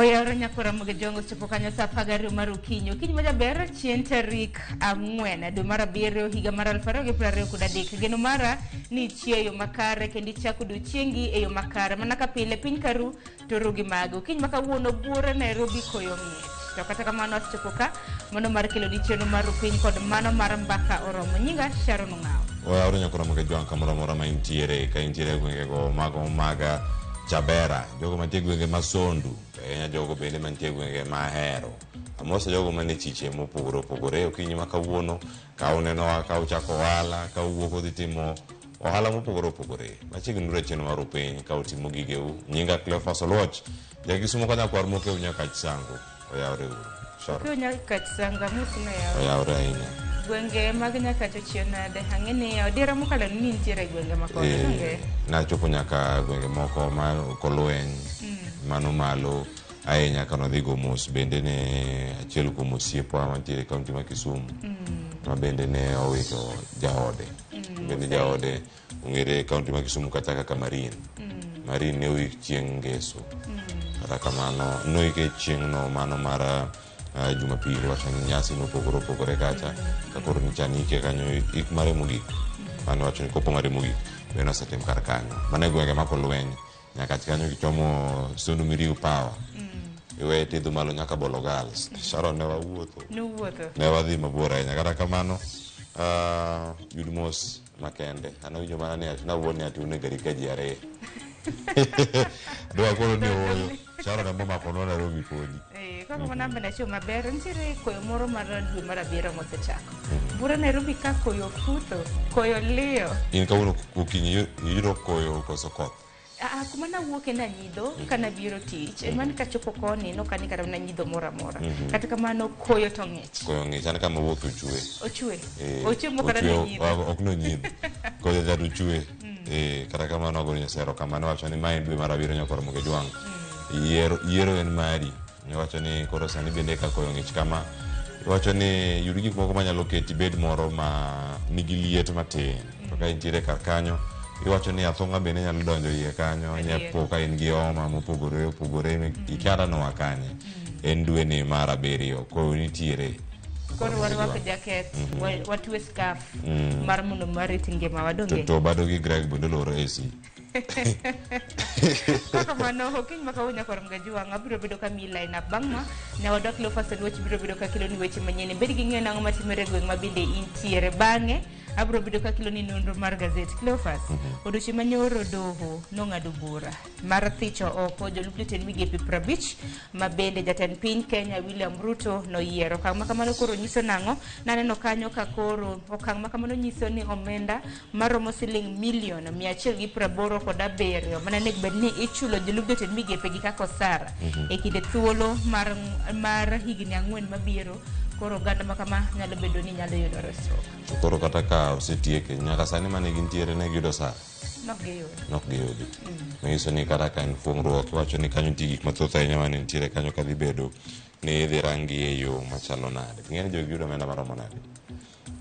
Oyawre nyakora Mogejongo ochopo kanyo saa 12 mar okinyi. Okinyi ma jaber chieng' tarik 4 dwe mar 7 higa mar 2023. Geno mara ni ichiew e yo makare kendo ichako odiochiengi e yo makare. Mana ka pile piny karu to ru gi mage. Okinyi ma kawuono buore Nairobi koyo ng'ich. To kata kamano asechopo ka mano mar kelo ni chenro mar rupiny kod mano mar mbaka oromo. Nyinga Sharon Ong'awo. Oyawre nyakora Mogejwang' kamoro amora ma intiere, ka intiere e gwengego mago mag Chabera, jogo mantie e gwenge ma Sondu, to ahinya jogo bende mantie e gwenge ma Ahero. Amoso jogo manie chiche mopogore opogore okinyi ma kawuono, ka unenowa ka uchako ohala, ka uwuok udhi timo ohala mopogore opogore. Machiegni uru e chenro mar Rupiny ka utimo gigeu. Nyinga Cleophas Oluoch, Jakisumo ka nyakwar Mokeu Nyakach Sango. Oyawre uru. Sharon. Mokeu Nyakach Sango, amosi no yawa. Oyawre ahinya. Gwenge mag Nyakach ochiew nade? Ang'e ni odiero mokalo ni nitiere e gwenge ma kono, donge? Nachopo nyaka gwenge moko ma Kolweny, mano malo ahinya ka nwadhi go mos bende ne achiel kuom osiepwa mantiere e kaunti ma Kisumu ma bende ne owito jaode. Bende jaode ong'ere e kaunti ma Kisumu kata kaka Marin. Marin ne oik chieng' Ngeso. Kata kamano noike chieng'no mano mar Jumapil wacho ni nyasi mopogore opogore kacha ka koro nichan ike kanyo ik mare mogik mano wacho ni kopo mare mogik bende osetim kar kanyo. Mano e gwenge ma Kolweny nyaka kanyo kichomo Sondu Miriu Power iwe tidho malo nyaka Bolo Girls. Sharon ne wawuotho. Nuwuotho. Ne wadhi mabor ahinya kata kamano yud mos makende. An awinjo mana ni ati nawuon ni ati un e gari ka ji ariyo. Adwa koro ni ooyo. Sharon ema omakonwa Nairobi podi. Koro mana namba achiel maber nitiere koyo moro mar dwe mar abiriyo mosechako. Bura Nairobi ka koyo futho, koyo liyo. In kawuono okinyi iyudo koyo koso koth? Kuma nawuoke nanyidho kanabiro tich en mana kachopo koni nokani kata mana nyidho moro amora. Kata kamano koyo to ng'ich. Koyo ng'ich an kama wuoke ochwe. Ochwe. Ochwe mok kata nonyidho. Ok nonyidho. Koyo kata ochwe. Kata kamano agoyo Nyasaye erokamano wacho ni mae dwe mar abiriyo nyakwar Mogejwang'. Yiero en mari. Iwacho ni koro sani bende ka koyo ng'ich kama iwacho ni yud gik moko manyalo keti bed moro ma nigi liet matin. To ka intiere kar kanyo iwacho ni athung'a bende nyalo donjo iye kanyo nyepo ka in gi homa mopogore opogore ikia kata noa kanye. En dwe ni mar abiriyo koyo nitiere. Koro warwako jaket, watwe scarf mar mondo warit ngimawa donge. To bado gi Greg bende oloro AC. Kaka mano okinyi ma kawuono nyakwar Mgajuang' abiro bedo ka miyi line up bang' ma nyawadwa Cleophas Oluoch biro bedo ka keloni weche manyien bed gi ng'eyo nang'o matimore e gweng' ma bende intiere bang'e abiro bedo ka keloni nonro mar gazet Cleophas odiochieng' manyoro doho nong'ado bura mar thicho oko jolup jotend migepe 50 ma bende jatend piny Kenya William Ruto noyiero. Okang' ma kamano koro nyiso nang'o? Naneno kanyo ka koro okang' ma kamano nyiso ni omenda maromo siling milion 187 mana nego bed ni ichulo jolup jotend migepe gi kaka osara e kinde thuolo mar higni 4 mabiro. Koro oganda ma kama nyalo bedo ni nyalo yudo resruok. To koro kata ka osetieke nyaka sani mane gintiere ne giyudo osara? Nok giyudo. Nok giyudi. Manyiso ni kata ka en fuong'ruok iwacho ni kanyo nitie gik mathoth ahinya mane nitiere kanyo kadhi bedo ni idhi rangi e yo machalo nade. Ing'e ni jogi yudo omenda maromo nade?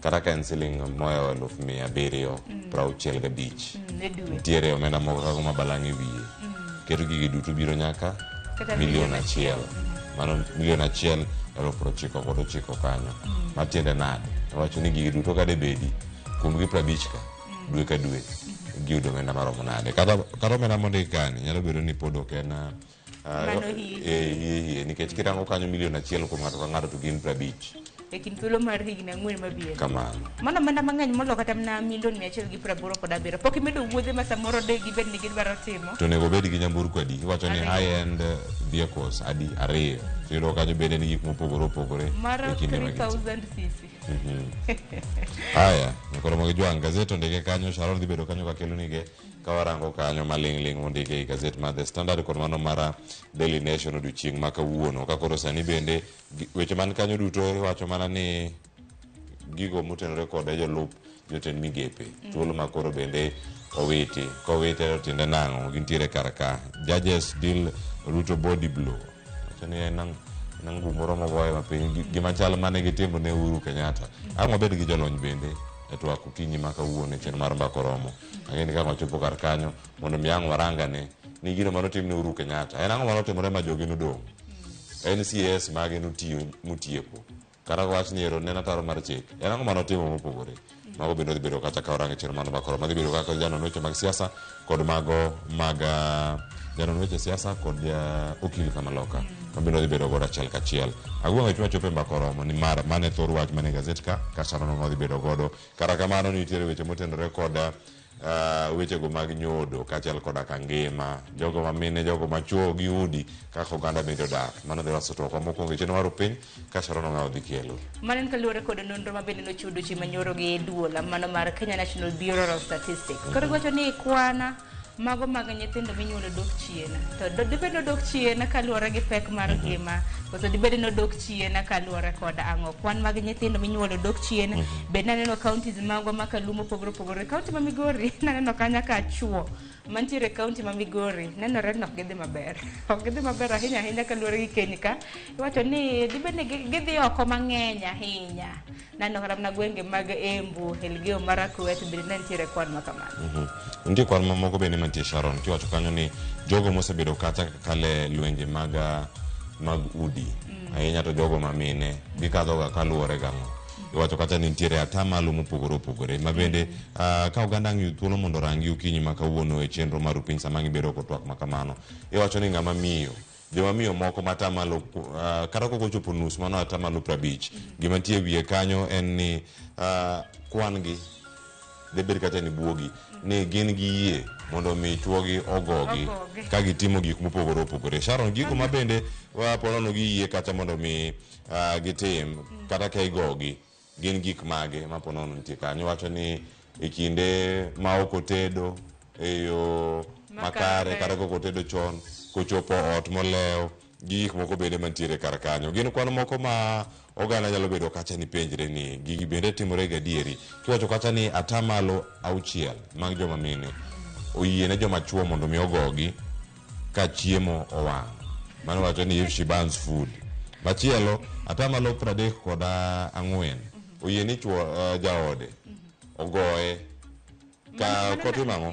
Kata ka en siling mohewo 765,000 E dwe. Nitiere omenda moko kaka ma balang' e wiye. Keto gigi duto biro nyaka Kata milion milion achiel. Mano 1,099,000 kanyo. Matiende nade? Iwacho ni gigi duto kade bedi kuom gi 50 ka dwe ka dwe giyudo omenda maromo nade. Kata omenda mondik kani nyalo bedo ni pod ok en Mano hie. Hie hie nikech kirango kanyo milion achiel kuom ng'ato ka ng'ato to gin 50. E kind thuolo mar higni 4 mabiro. Kamano. Mano omenda mang'eny molo kata mana milion 187. Pok imedo wuodhe ma samoro de gibed ni gidwaro timo. To onego obed gi nyamburko adi? Iwacho ni Ariyo. high end vehicles adi? Ariyo. To iyudo kanyo bende ni gik mopogore opogore Mar e kinde ma gintie. 3000 cc. Haya, nyakoro mag jwang' gazet ondike kanyo, Sharon dhi bedo kanyo kakelo nige ka warango kanyo maling' ling' mondike ei gazet mar The Standard kod mano mar Daily Nation odiochieng' ma kawuono. Ka koro sani bende weche man kanyo duto iwacho mana ni gigo motenore kod jolup jotend migepe thuolo ma koro bende owiti kowite to tiende nang'o gintiere kar ka judges deal Ruto body blow wacho ni en ang'u moro mogoye mapiny gima chal mane gitimo ne Uhuru Kenyatta ang' wabed gi jolony bende e twak okinyi ma kawuono e chenro mar mbaka oromo ang'e ni ka wachopo kar kanyo mondo mi ang' warangane ni gino mane otim ne Uhuru Kenyatta en ang'o mane otimore ma jogi nodong' En CS mage notiyo motieko kata wach ni ero en ataro mar chik, en ang'o manotimo mopogore? Mago bende dhi bedo kacha ka orange chenro mano makoro madhi bedo kaka janon weche mag siasa kod mago mag janon weche siasa kod okil kamaloka ma bende dhi bedo godo achiel kachiel. Agweng'o ich machopo e mbaka oromo ni mar mane thor wach mane gazet ka Sharon odhi bedo godo. Kata kamano nitiere weche motenore kod wechego mag nyodo kaachiel koda ka ngima jogo ma mine, jogo ma chuo gi udi kaka oganda bende odak. Mano dhi loso twakwa mokwongo e chenro mar piny ka Sharon Ong'awo dhi kelo. Mano en kaluwore kod nonro ma bende nochiw odiochieng' manyoro gi duol mano mar Kenya National Bureau of Statistics. Koro giwacho ni kwana mago mag nyithindo minyuolo dok chien. To dibed ni odok chien kaluwore gi pek mar ngima, koso dibed ni odok chien kaluwore kod ang'o? Kwan mag nyithindo minyuolo dok chien. Bende naneno counties magwa ma Kaluo mopogore opogore. County ma Migori naneno kanya ka chuo mantiere e county ma Migori nenore ni ok gidhi maber. Ok gidhi maber ahinya ahinya kaluwore gi keny ka. Iwacho ni dibed ni gidhi oko mang'eny ahinya. Naneno kata mana gwenge mag Embu, Elgeyo Marakwet bende ne nitiere kwan ma kamano. Nitie kwan mamoko bende mantie Sharon, kiwacho kanyo ni jogo mosebedo kacha kale lwenje mag udi ahinya to jogo ma mine gikadhoga kaluwore gang'o. Iwacho kacha ni nitiere atamalo mopogore opogore ma bende ka oganda ang' yud thuolo mondo orangi okinyi ma kawuono e chenro mar piny sama gibedo kod twak ma kamano. Iwacho ni ng'ama miyo, joma miyo moko ma atamalo kata kok ochopo nus mano atamalo 50, gima nitie e wiye kanyo en ni kwan gi debed kata ni buogi ni gin gi yie mondo mi chuogi ogogi ka gitimo gik mopogore opogore. Sharon, gigo ma bende waponono gi yie kata mondo mi gitim kata ka igogi gin gik mage ma ponono nitie kanyo. Wacho ni e kinde ma ok otedo e yo makare kata kok otedo chon, kochopo ot molewo gi gik moko bende mantiere kar kanyo. Gin kwan moko ma oganda nyalo bedo kacha ni penjre ni gigi bende timore gadieri. Kiwacho kacha ni atamalo 6 mag joma mine oyie ne joma chuo mondo mi ogogi ka chiemo owang'. Mano wacho ni if she burns food. Machielo atamalo 34 oyie ni chuo jaode ogoye ka kotimo ang'o?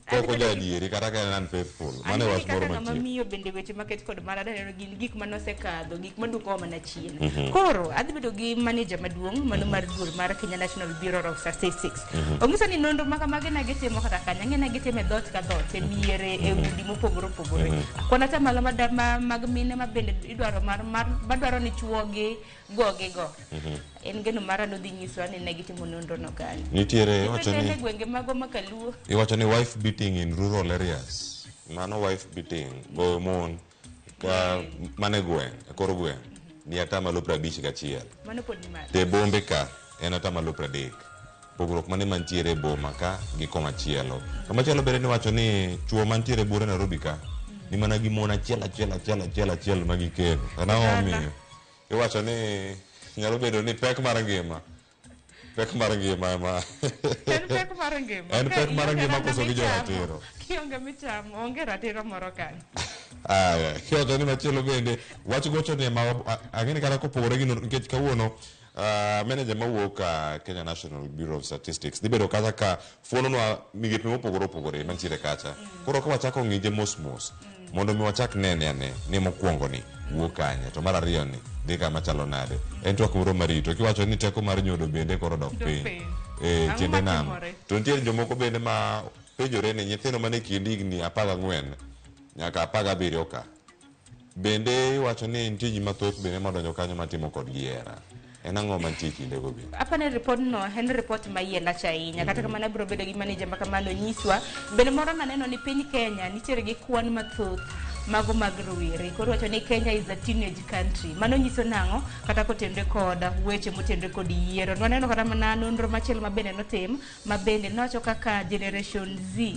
Koko jadieri kata ka en unfaithful. Mano e wach moro mantie. Miyo bende weche maket kod mara neno gin gik manosekadho, gik maduoko mana chien. Koro adhi bedo gi manager maduong' mano mar duol mar Kenya National Bureau of Statistics. Onyiso ni nonro ma kamagi ne gitimo kata kanyo, ng'e ne gitimo e dhoot ka dhoot, e miere, e udi mopogore opogore. Kwan atamalo mag mine ma bende idwaro mar madwaro ni chuogi gogi go. En geno mara nodhi nyisowa ni ne gitimo nonro no kanyo. Nitiere iwacho ni gwenge mago ma Kaluo. Iwacho ni wife beating in rural areas. Mano wife beating goyo mon ka mane gweng', e kor gweng' ni atamalo 51. Mano pod ni malo. Te bombe ka en atamalo 30. Pogruok mane mantiere e boma ka gi komachielo. Komachielo bende niwacho ni chuo mantiere buore Nairobi ka ni mana gi mon achiel achiel achiel achiel achiel ma gikendo. Ang'o momiyo? Iwacho ni nyalo bedo ni pek mar ngima. Pek mar ngima ema. En pek mar ngima. En pek mar ngima koso gi joratiro. Kionge michamo, onge ratiro moro kanyo. Aya, kiwacho ni machielo bende wach gocho ni ma ang'e ni kata kopogore gi nikech kawuono manager mawuok Kenya National Bureau of Statistics dhi bedo kacha ka fuononwa migepe mopogore opogore mantiere kacha. Koro ka wachako ng'ije mos mos mondo mi wachak nene ane ni mokwongo ni wuok kanye to mar ariyo ni dhi kama chalo nade. En twak moro marito kiwacho ni teko mar nyodo bende koro dok piny. Tiende nang'o? To nitiere jomoko bende ma penjore ni nyithindo mane kind higni 14 nyaka 17 ka bende iwacho ni nitie ji mathoth bende madonjo kanyo matimo kodgi hera. En ang'o mantie kindego bende? Apani report no en report ma iye lach ahinya. Kata kamano abiro bedo gi manager ma kamano nyiswa. Bende moro naneno ni piny Kenya nitiere gi kwan mathoth mago mag rowere. Koro wacho ni Kenya is a teenage country. Mano nyiso nang'o kata kotenre kod weche motenre kod yiero. Nwaneno kata mana nonro machielo ma bende notim ma bende nowacho kaka Generation Z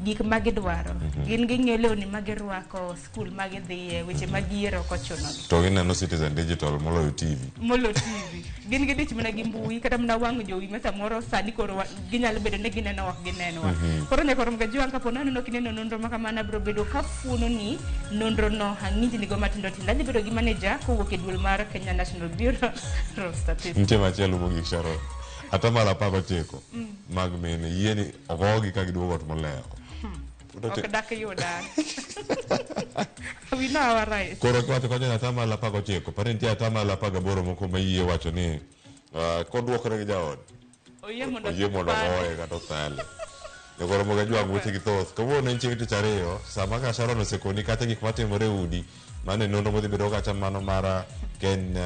gik ma gidwaro. Gin ging'iyo lewni ma girwako, skul ma gidhiye, weche mag yiero ok ochunogi. To gineno Citizen Digital moloyo TV. Moloyo TV. Gin gidich mana gi mbui kata mana wang' jowi ma samoro sani koro ginyalo bedo ni gineno ok ginenwa. Koro nyaka rom ga jwang' kapo naneno kineno nonro ma kamano abiro bedo kafuono ni nonro no ang'injni go matindo tindo. Adhi bedo gi manager kowuok e duol mar Kenya National Bureau of Statistics. Nitie machielo mogik Sharon. Atamalo 19 mag mine yie ni ogogi ka giduogo ot molewo. Ok dak yuda. We know our rights. Koro kiwacho kanyo ni atamalo 19, pare nitie atamalo 18 moko ma yie wacho ni kodwokre gi jaode Oyie mondo oyie mondo ogoye kata othale. Nyakoro moga jwang' weche gi thoth. Kawuono en chieng' tich ariyo, sama ka Sharon osekoni kata gik matimore e udi, mano e nonro modhi bedo kacha mano mar Ken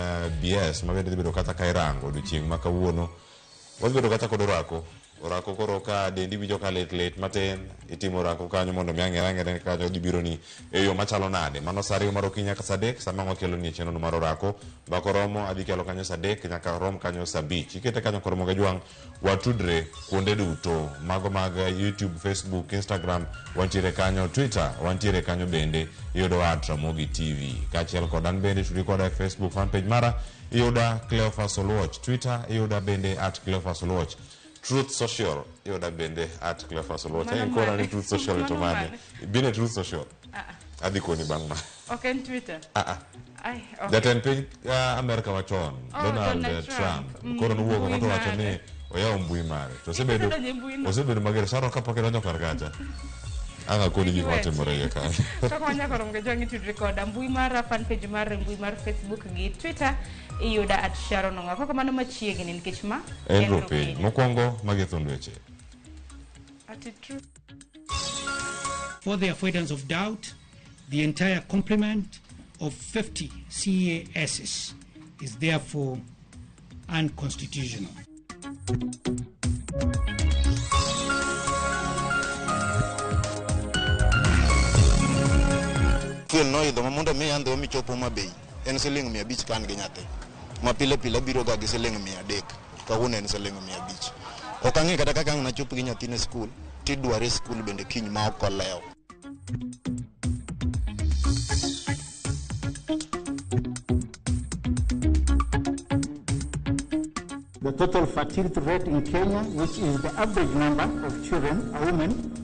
BS ma bende dhi bedo kata ka irango odiochieng' ma kawuono. Wadhi bedo kata kod orako. Orako koro ka dendi winjo ka lit lit matin, itimo orako kanyo mondo mi ang'ere ang'ere kanyo dhi biro ni e yo machalo nade. Mano sa 2 mar okinyi nyaka sa 3, sama wakelo ni e chenro mar orako. Mbaka oromo, adhi kelo kanyo sa 3 nyaka rom kanyo sa 5. Ikete kanyo koro moga jwang' watudre kuonde duto. Mago mag YouTube, Facebook, Instagram, wantiere kanyo, Twitter, wantiere kanyo bende, iyudowa at Ramogi TV. Kaachiel kod an bende tudri koda e Facebook fanpage mara, iyuda Cleophas Oluoch. Twitter iyuda bende at Cleophas Oluoch. Truth Social iyuda bende at Cleophas Oluoch. Mano Ai, kora ni mane? Truth Social to Mano mane? mane? Bine Truth Social. Adhi koni bang' ma. Ok en Twitter. Ah. Ai, ok. Jatend piny Amerka machon, Oh, Donald, Donald Trump, Trump. koro nowuok oko Mbui to wacho ni mare. oyawo mbui mare. To osebedo Isedonjo e mbui no. osebedo mager. Sharon kapok idonjo kar kacha. Ang' akoni gik matimore iye kanyo. Kaka wanyako romo gi jwang' itudri koda mbui mar fanpage mar mbui mar Facebook gi Twitter iyuda at Sharon Ong'o. Kaka mano machiegni nikech ma En Rupiny. Mokwongo magi thund weche. Ati true. For the avoidance of doubt, the entire complement of 50 CASs is therefore unconstitutional. Fuel noidho ma mondo mi andhi michop Homa Bay en siling 500 ka an gi nyathi. Ma pile pile abiro ga gi siling 300, kawuono en siling 500. Ok ang'e kata kaka ang' nachop gi nyathina e skul, tidware e skul bende kiny ma ok olewo. The total fertility rate in Kenya, which is the average number of children a woman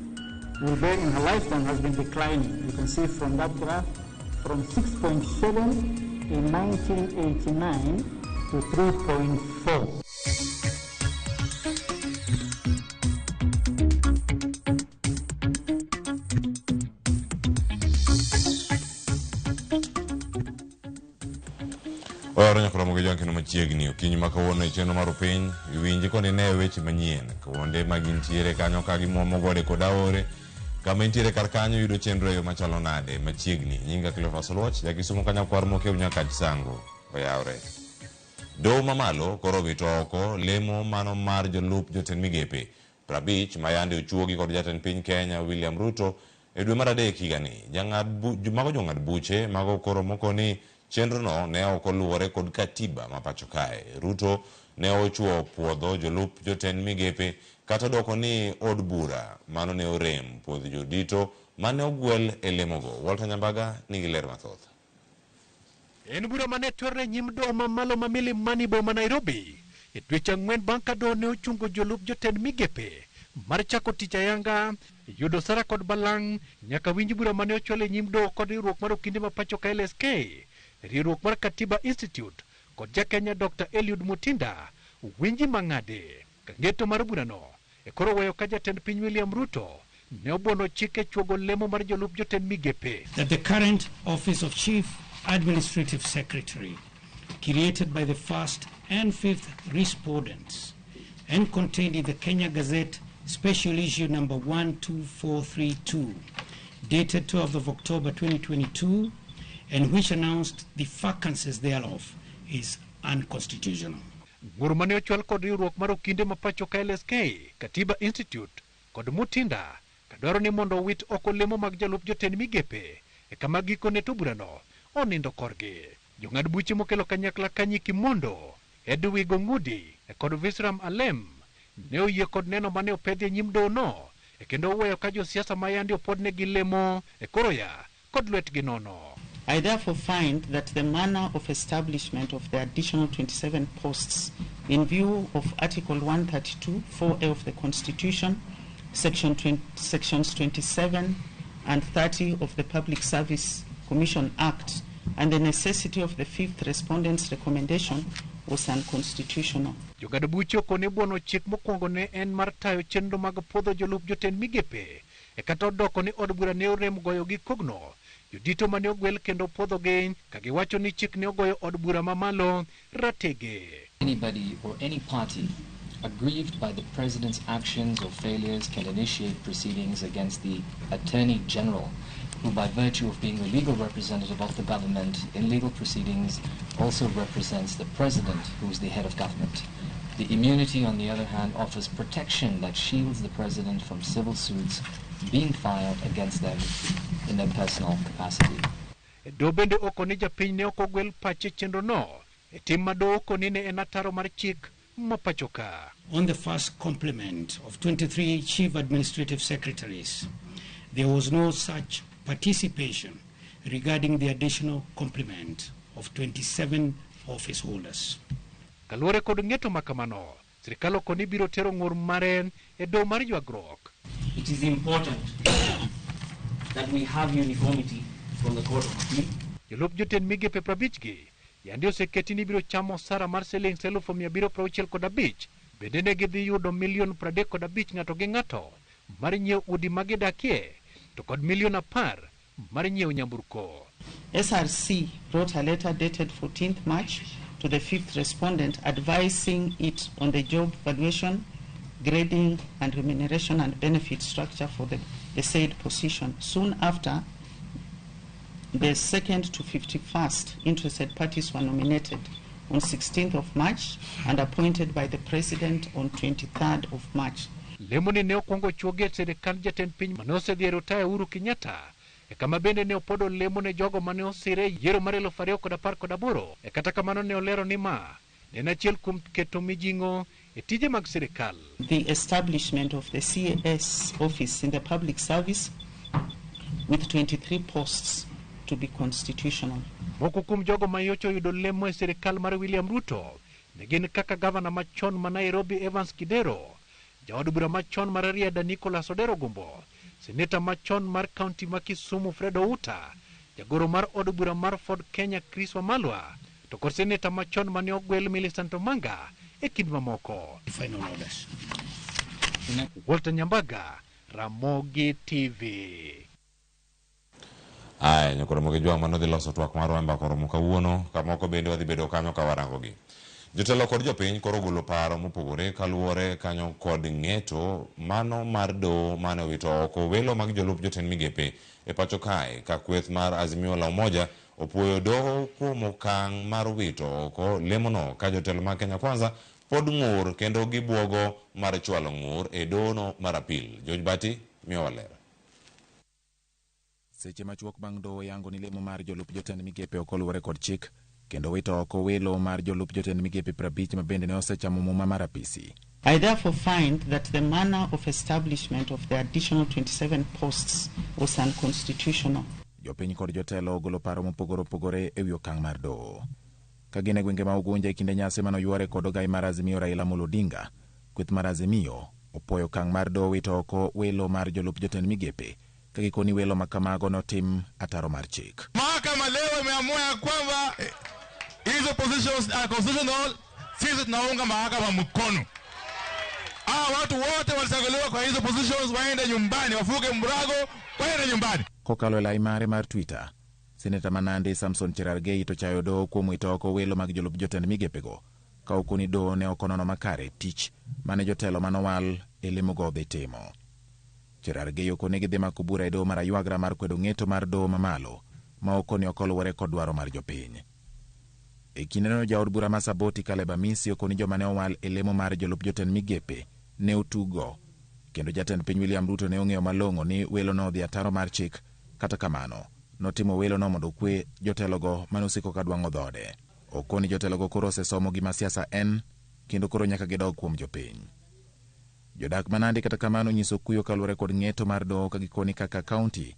will bear in her lifetime, has been declining. You can see from that graph, from 6.7 in 1989 to 3.4. Oyawore nyaka romo gi jwang' kendo machiegni okinyi ma kawuono e chenro mar Rupiny iwinji kod ine weche manyien kuonde ma gintiere kanyo ka gimuomo gode kod aore kama intiere kar kanyo yudo chenro e yo machalo nade machiegni. Nyinga Cleophas Oluoch, jakisumo kanyakwar mokew nyaka Sango. Oyawore. Doho mamalo koro owito oko lemo mano mar jolup jotend migepe 50 ma yande ochuogi kod jatend piny Kenya William Ruto e dwe mar 3 higani. Mago jong'ad buche mago koro moko ni chenrono ne ok oluwore kod katiba ma pacho kae. Ruto ne ochuo puodho jolup jotend migepe kata dwoko ni od bura mano ne orem puodho jodito mane ogwel e lemogo. Walter Nyambaga nigi ler mathoth. En bura mane twere nyim doho mamalo ma Milimani boma Nairobi e dweche 4 bang' ka doho ne ochungo jolup jotend migepe mar chako tich ayanga yudo sara kod balang' nyaka winj bura mane ochwal e nyim doho kod riwruok mar okinde ma pacho ka LSK, riwruok mar Katiba Institute kod jakenya Dr. Eliud Mutinda winji mang'ade. Kangeto mar burano e koro weyo ka jatend piny William Ruto ne obuono chike chuogo lemo mar jolup jotend migepe. That the current office of Chief Administrative Secretary, created by the first and fifth respondents and contained in the Kenya Gazette Special Issue number 12432, dated 12th of October 2022, and which announced the vacancies thereof, is unconstitutional. Ng'ur mane ochwal kod riwruok mar okinde ma pacho ka LSK, Katiba Institute kod Mutinda kadwaro ni mondo owit oko lemo mag jolup jotend migepe e kama gikone to burano onindo korgi. Jong'ad buche mokelo kanyakla Kanyi Kimondo, Edwig Ong'udi kod Visram Alem ne oyie kod neno mane opedhi e nyim dohono e kendo oweyo ka josiasa ma yande opodnegi lemo e koro ya kod lwetgi nono. I therefore find that the manner of establishment of the additional 27 posts in view of Article 132, 4A of the Constitution, Sections 27 and 30 of the Public Service Commission Act, and the necessity of the fifth respondent's recommendation was unconstitutional. Jong'ad buche okone buono chik mokwongo ne en mar tayo chenro mag puodho jolup jotend migepe E kata odoko ni od bura ne orem goyo gi kogno, jodito mane ogwel kendo puodhogi ka giwacho ni chik ne ogoyo od bura mamalo ratege. Anybody or any party aggrieved by the president's actions or failures can initiate proceedings against the Attorney General, who by virtue of being the legal representative of the government in legal proceedings also represents the president, who is the head of government. The immunity, on the other hand, offers protection that shields the president from civil suits being filed against them in their personal capacity. Doho bende oko ni japiny ne ok ogwel pache chenro no e tim ma doho okoni ne en ataro mar chik ma pacho ka. On the first complement of 23 chief administrative secretaries, there was no such participation regarding the additional complement of 27 office holders. Kaluwore kod ng'eto ma kamano, sirikal okoni biro tero ng'ur mare e doho mar ywagruok. It is important that we have uniformity from the Court of Appeal. Jolup jotend migepe 50 gi yandi oseketi ni biro chamo osara mar siling 765,000, bende ne gidhi yudo milion 35 ng'ato gi ng'ato mar nyiewo udi ma gidakie to kod milion 10 mar nyiewo nyamburko. SRC wrote a letter dated 14th March to the fifth respondent advising it on the job valuation, grading and remuneration and benefit structure for the said position. Soon after, the 2nd to 51st interested parties were nominated on 16th of March and appointed by the President on 23rd of March. Lemoni ne okwongo chuogi e sirikand jatend piny mane osedhi e rotaya Uhuru Kenyatta, e kama bende ne opodo lemo ne jogo mane osire e yiero mar 2018. E kata kamano ne olero ni ma ne en achiel kuom keto mijing'o e tije mag sirikal. The establishment of the CAS office in the public service with 23 posts to be constitutional. Moko kuom jogo ma nyocha oyudo lemo e sirikal mar William Ruto ne gin kaka gavana machon ma Nairobi Evans Kidero, jaod bura machon mar Rarieda Nicholas Odero Gumbo, seneta machon mar kaunti ma Kisumu Fred Outa, jagoro mar od bura mar Ford Kenya Chris Wamalwa, to kod seneta machon mane ogwel Millicent Omanga e kind mamoko. Final orders. Walter Nyambaga, Ramogi TV. Aya, nyakoro mogi jwang' mano dhi loso twak marwa e mbaka oromo kawuono, kamoko bende wadhi bedo kanyo ka warangogi. Jotelo kod jopiny koro ogolo paro mopogore kaluwore kanyo kod ng'eto mano mar doho mane owito oko welo mag jolup jotend migepe e pacho kae ka kweth mar Azimio la Umoja opuoyo doho kuom okang' mar wito oko lemono ka jotelo mag Kenya Kwanza pod ng'ur kendo gibuogo mar chwalo ng'ur e dohono mar apil. George Bati miyowa ler. Seche machuok bang' doho yango ni lemo mar jolup jotend migepe ok oluwore kod chik kendo wito oko welo mar jolup jotend migepe 50 ma bende ne osechamo muma mar apisi. I therefore find that the manner of establishment of the additional 27 posts was unconstitutional. Jopiny kod jotelo ogolo paro mopogore opogore ewi okang' mar doho. Ka gin e gwenge ma Ugunja e kinde nyasi manoywore kod ogai mar Azimio Raila Amolo Odinga, kweth mar Azimio opuoyo okang' mar doho wito oko welo mar jolup jotend migepe ka gikoni welo ma kamago notim ataro mar chik. Mahakama leo imeamua ya kwamba hizo positions are constitutional. Sisi tunaunga mahakama mkono. Hawa watu wote walichaguliwa kwa hizo positions waende nyumbani, wafuke mrago, waende nyumbani. Kokalo e lai mare mar Twitter, Seneta ma Nandi Samson Cherargei to chayo doho kuom wito oko welo mag jolup jotend migepego ka okoni doho ne ok onono makare tich mane jotelo manowal e lemogo dhi timo. Cherargei okone gidhi mako bura e doho mar aywagra mar kwedo ng'eto mar doho mamalo ma okoni ok oluwore kod dwaro mar jopiny. E kindeno jaod bura ma Saboti Caleb Amisi okoni joma ne owal e lemo mar jolup jotend migepe ne otugo kendo jatend piny William Ruto ne ong'eyo malong'o ni welo no odhi ataro mar chik. Kata kamano notimo welo no mondo okwe jotelogo mane osiko ka dwang'o dhode. Okoni jotelogo koro osesomo gima siasa en kendo koro nyaka gidog kuom jopiny. Jodak ma Nandi kata kamano nyiso kuyo kaluwore kod ng'eto mar doho ka gikoni kaka kaunti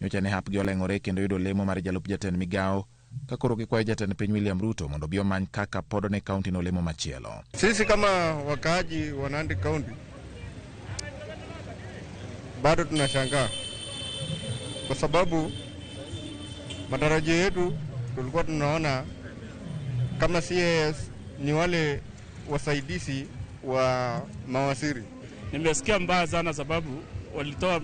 nyocha ne hapgi oleng'ore kendo yudo lemo mar jalup jatend migawo ka koro gikwayo jatend piny William Ruto mondo obi omany kaka podo ne kaunti no lemo machielo. Sisi kama wakaaji wa Nandi County bado tunashangaa kwa sababu matarajio yetu tulikuwa tunaona kama CAS ni wale wasaidizi wa mawaziri. Nimesikia mbaya sana sababu Walitoa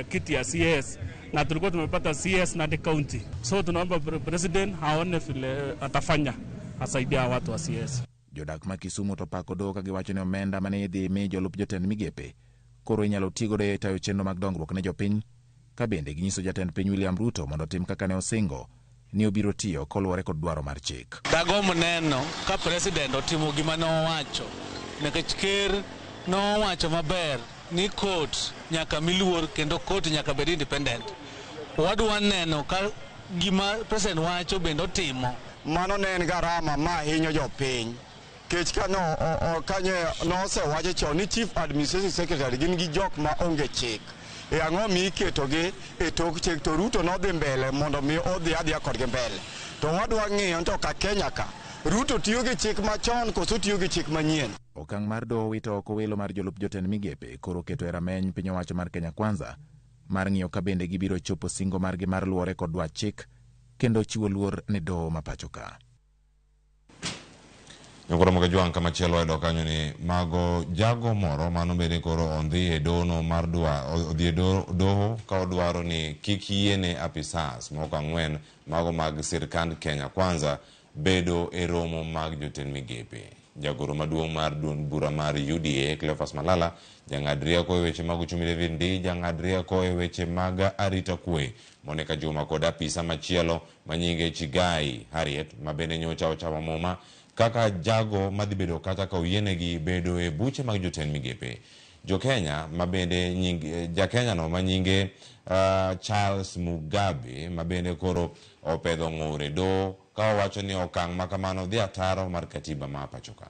kiti ya CS na tulikuwa tumepata CS Nandi County. So tunaomba president aone vile atafanya asaidia watu wa CS. Jodak ma Kisumu to pako doho ka giwacho ni omenda mane idhi mi jolup jotend migepe koro inyalo tigodo e tayo chenro mag dongruok ne jopiny, ka bende ginyiso jatend piny William Ruto mondo otim kaka ne osingo ni obiro tiyo koluwore kod dwaro mar chik. Dagombo neno ka president otimo gima nowacho, nikech ker nowacho maber ni court nyaka miluor kendo court nyaka bed independent. Wadwa neno ka gima president wacho bende otimo. Mano ne en garama ma hinyo jopiny. Kech ka no kanyo nosewacho chon ni Chief Administrative Secretary gin gi jok ma onge chik. E ang'o mi iketogi e tok chik to Ruto nodhi mbele mondo mi odhi adhiya kodgi mbele. To wadwa ng'iyo to ka Kenya ka Ruto tiyo gi chik machon koso tiyo gi chik manyien. Okang' mar doho wito oko welo mar jolup jotend migepe koro keto e rameny piny owacho mar Kenya Kwanza mar ng'iyo ka bende gibiro chopo singo margi mar luwore kod dwach chik kendo chiwo luor ne doho ma pacho ka. Nyakoro Mogajwang' kamachielo wayudo kanyo ni mago jago moro mano bende koro ondhi e dono mar dwa odhi e doho ka odwaro ni kik yiene apisas moko 4 mago mag sirkand Kenya Kwanza bedo e romo mag jotend migepe. Jagoro maduong' mar duond bura mar UDA Cleophas Malala, jang'ad rieko e weche mag uchumi David Ndii, jang'ad rieko e weche mag arita kwe Monica Juma kod apisa machielo manyinge Chigai Harriet ma bende nyocha ochamo muma kaka jago madhi bedo kata ka oyienegi bedo e buche mag jotend migepe. Jo-Kenya ma bende ja-Kenya no manyinge Charles Mugabe ma bende koro opedho ng'ur e doho ka owacho ni okang' ma kamano dhi ataro mar katiba ma pacho ka.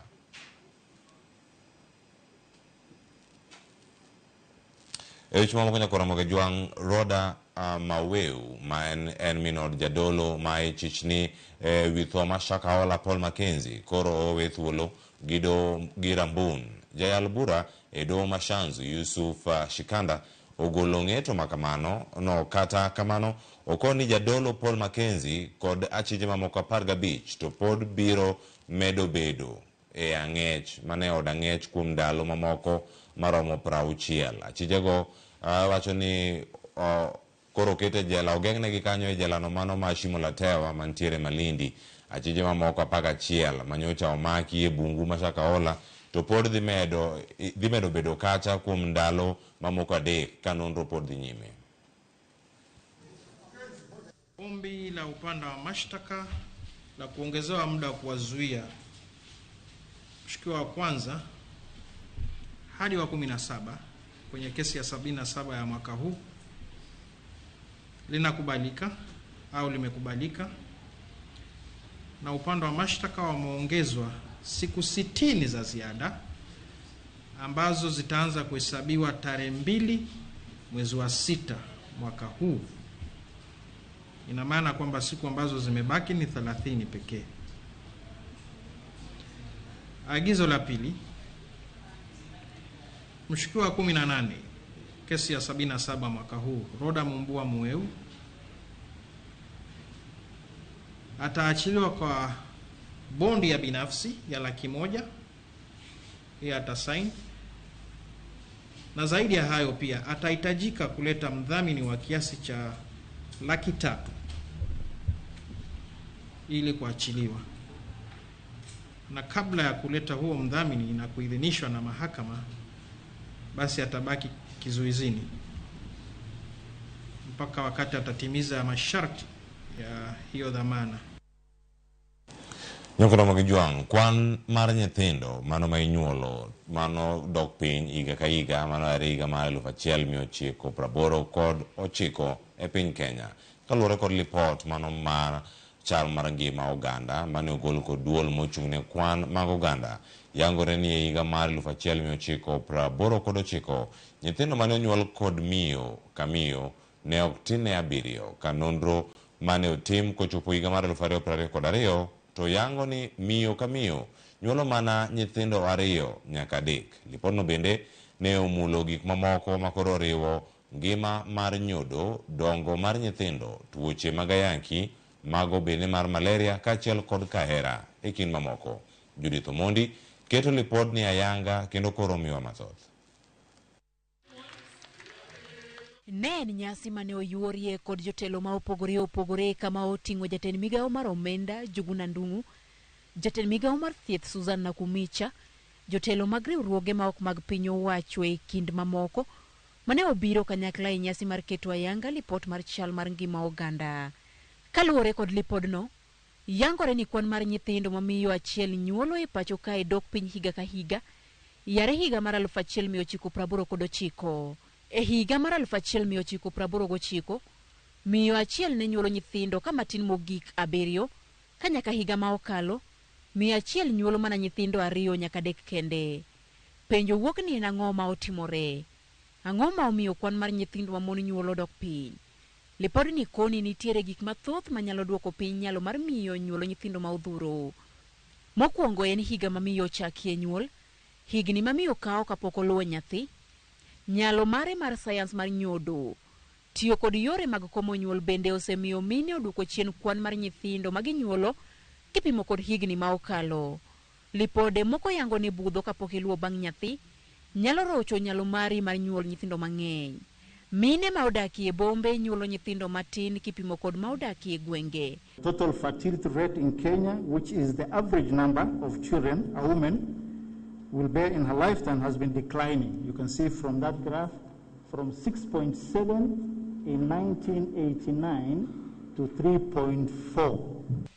E weche mamoko nyakoro Mogajwang' Roda Maweu ma en min od jadolo ma e chichni wi tho ma Shakahola Paul Mackenzie koro owe thuolo gi Rambun. Jayal bura e doho ma Shanzu Yusuf Shikanda ogolo ng'eto ma kamano no kata kamano okoni jadolo Paul Mackenzie kod achije mamoko 15 to pod biro medo bedo e ang'ech mane od ang'ech kuom ndalo mamoko maromo 60. Achijego wacho ni koro kete jela ogeng'negi kanyo e jela no mano ma Shimo la Tewa mantiere Malindi. Achije mamoko 11 manyocha omaki e bungu ma Shakahola to pod dhi medo bedo kacha kuom ndalo mamoko 3 ka nonro pod dhi nyime. Ombi la upande wa mashtaka la kuongezewa muda wa kuwazuia mshukiwa wa kwanza hadi wa 17 kwenye kesi ya 77 ya mwaka huu linakubalika au limekubalika, na upande wa mashtaka wameongezwa siku 60 za ziada ambazo zitaanza kuhesabiwa tarehe 2 mwezi wa 6 mwaka huu. Ina maana kwamba siku ambazo zimebaki ni 30 pekee. Agizo la pili, mshukiwa 18 kesi ya 77 mwaka huu Roda Mumbua Mueu ataachiliwa kwa bondi ya binafsi ya 100,000, yeye atasaini, na zaidi ya hayo pia atahitajika kuleta mdhamini wa kiasi cha 300,000 ili kuachiliwa. Na kabla ya kuleta huo mdhamini na kuidhinishwa na mahakama, basi atabaki kizuizini mpaka wakati atatimiza masharti ya hiyo dhamana. Nyakoro Mogajwang' kwan mar nyithindo mano ma inyuolo mano dok piny higa ka higa mano are higa mar 1989 e piny Kenya kaluwore kod lipot mano mar chal mar ngima oganda mane ogol kod duol mochung' ne kwan mag oganda yangore ni e higa mar 1989 nyithindo mane onyuol kod miyo ka miyo ne ok tin ne 7 ka nonro mane otim kochopo higa mar 2022 to yango ni miyo ka miyo nyuolo mana nyithindo 2 nyaka 3. Lipodno bende ne omulo gik mamoko makoro oriwo ngima mar nyodo, dongo mar nyithindo, tuoche mag ayaki, mago bende mar malaria kaachiel kod kahera e kind mamoko. Judith Omondi keto lipodni ayanga kendo koro miwa mathoth. Ne en nyasi mane oyuorie kod jotelo ma opogore opogore kama oting'o jatend migawo mar omenda Njuguna Ndung'u, jatend migawo mar thieth Susan Nakhumicha, jotelo mag riwruoge ma ok mag piny owacho e kind mamoko mane obiro kanyakla e nyasi mar keto ayanga lipot mar chal mar ngima oganda. Kaluwore kod lipodno, yangore ni kwan mar nyithindo mamiyo achiel nyuolo e pacho kae dok piny higa ka higa yare higa mar 1989. E higa mar 1989, miyo achiel ne nyuolo nyithindo ka matin mogik 7, ka nyaka higa ma okalo, miyo achiel nyuolo mana nyithindo 2 nyaka 3 kende. Penjo wuok ni en ang'o ma otimore? Ang'o ma omiyo kwan mar nyithindo ma mon nyuolo dok piny? Lipodni koni nitiere gik mathoth manyalo duoko piny nyalo mar miyo nyuolo nyithindo ma odhuro. Mokwongo en higa ma miyo ochakie nyuol, higni ma miyo kawo kapok oluwo nyathi, nyalo mare mar sayans mar nyodo. Tiyo kod yore mag komo nyuol bende osemiyo mine oduoko chien kwan mar nyithindo ma ginyuolo kipimo kod higni ma okalo. Lipode moko yango ni budho kapok iluwo bang' nyathi nyalo rocho nyalo mari mar nyuol nyithindo mang'eny. Mine ma odakie bombe nyuolo nyithindo matin kipimo kod ma odakie gwenge. Total fertility rate in Kenya, which is the average number of children a woman will bear in her lifetime, has been declining. You can see from that graph, from 6.7 in 1989 to 3.4.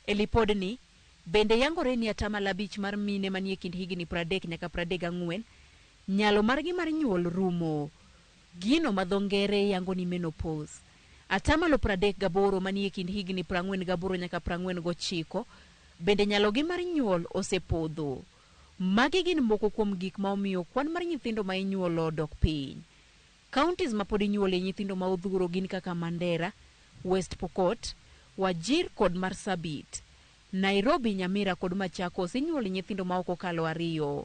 E lipodni, bende yangore ni 5% mar mine manie kind higni 30 nyaka 34, nyalo margi mar nyuol rumo. Gino ma dho ngere yango ni menopause. 38% manie kind higni 48 nyaka 49, bende nyalogi mar nyuol osepodho. Magi gin moko kuom gik ma omiyo kwan mar nyithindo ma inyuolo dok piny. Counties ma pod inyuole nyithindo ma odhuro gin kaka Mandera, West Pokot, Wajir kod Marsabit. Nairobi, Nyamira kod Machakos inyuole nyithindo ma ok okalo 2.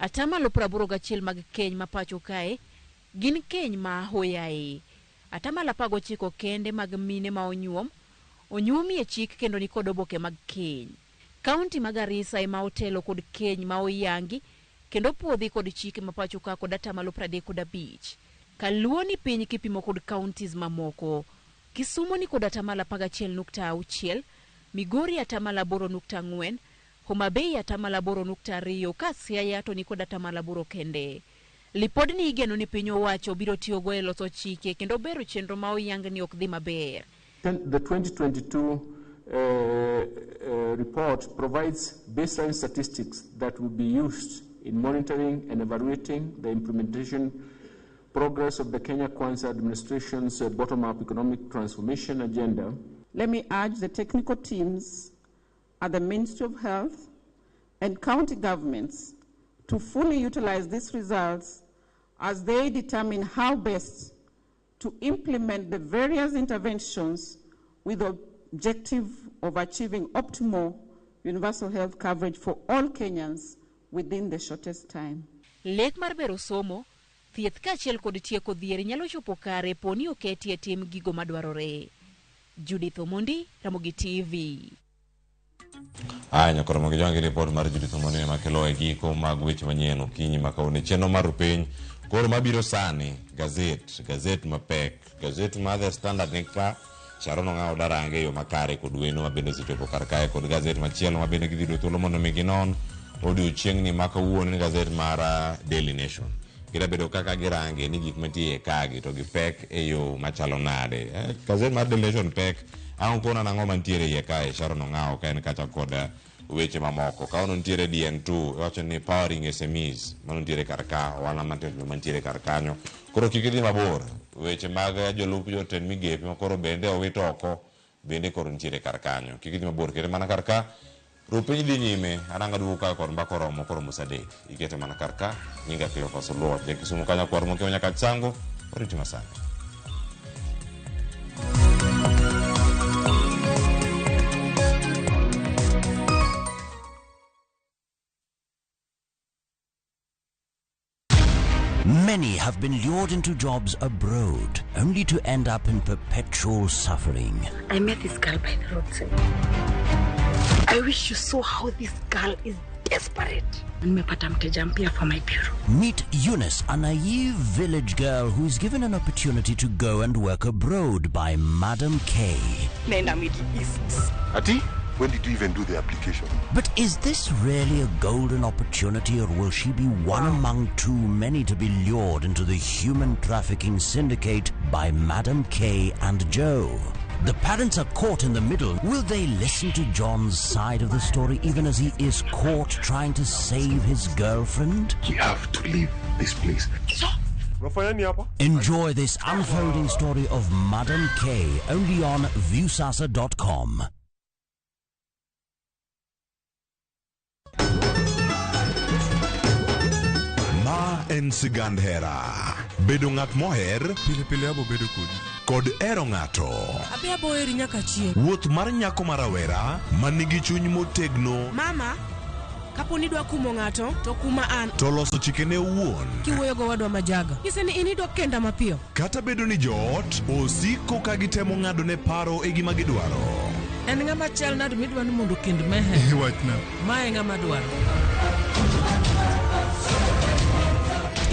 81% mag keny ma pacho kae gin keny ma hoyae. 19% kende mag mine ma onyuom onyuomie chik kendo ni kod oboke mag keny. Kaunti ma Garissa ema otelo kod keny ma oyangi kendo puodhi kod chike ma pacho ka kod 35%. Kaluo ni piny kipimo kod counties mamoko. Kisumu ni kod 11.6, Migori 8.4, Homa Bay 8.2, ka Siaya to ni kod 8 kende. Lipodni igeno ni piny owacho biro tiyogo e loso chike kendo bero chenro ma oyang ni ok dhi maber. The 2022 report provides baseline statistics that will be used in monitoring and evaluating the implementation progress of the Kenya Kwanza administration's bottom-up economic transformation agenda. Let me urge the technical teams at the Ministry of Health and county governments to fully utilize these results as they determine how best to implement the various interventions with the objective of achieving optimal universal health coverage for all Kenyans within the shortest time. Lek mar bero somo, thieth kaachiel kod tieko dhier nyalo chopo kare poni oketi e tim gigo madwarore. Judith Omondi, Ramogi TV. Aya, nyakoro mogi jwangi report mar Judith Omondi ema kelo e giko mag weche manyien okinyi ma kawuono. Chenro mar piny koro mabiro sani, gazet mapek, gazet mar The Standard ni ka Sharon Ong'awo darange e yo makare kod weno ma bende osechopo kar kae kod gazet machielo ma bende gidhi yudo thuolo mondo mi ginon odiochieng'ni ma kawuono ni gazet mar Daily Nation. Gida bedo kaka girange ni gik mantie e kagi to gipek e yo machalo nade. Gazet mar Daily Nation pek, ang' kona nang'o mantiere iye kae Sharon Ong'awo ka en kacha kod weche mamoko. Kawono nitiere DN2, iwacho ni powering SMEs, mano nitiere kar ka, ohala matindo mantiere kar kanyo. Koro kik idhi mabor, weche mag jolup jotend migepe ma koro bende owit oko, bende koro nitiere kar kanyo. Kik idhi mabor, kete mana kar ka. Rupiny dhi nyime, aranga duogo ka kod mbaka oromo koromo saa 3. Ikete mana kar ka, nyinga Cleophas Oluoch, ja Kisumu kanyo kwar mokiewo nyaka Chango, oriti masani. Many have been lured into jobs abroad, only to end up in perpetual suffering. I met this girl by the roadside. I wish you saw how this girl is desperate. Nimepata mteja mpya for my bureau. Meet Eunice, a naive village girl who is given an opportunity to go and work abroad by Madam K. Naenda Middle East. Ati, when did you even do the application? But is this really a golden opportunity, or will she be one among too many to be lured into the human trafficking syndicate by Madam K and Joe? The parents are caught in the middle. Will they listen to John's side of the story even as he is caught trying to save his girlfriend? We have to leave this place. Unafanya nini hapa? Enjoy this unfolding story of Madam K only on Viusasa.com. Ma en sigand hera. Bedo ng'at moher Pile pile abo bedo kodi. kod hero ng'ato. Abi aboheri nyaka chieng'. Wuoth mar nyako ma rawera ma nigi chuny motegno Mama, kapo ni idwa kumo ng'ato, to kuma an. to loso chikene owuon. Kiwuoyo gowadwa majaga. Nyise ni in idwa kenda mapiyo. Kata bedo ni joot osiko ka gitemo ng'adone paro e gima gidwaro. En ng'ama chal nade midwa ni mondo okend mehe? Wachna. Ma e ng'ama dwaro.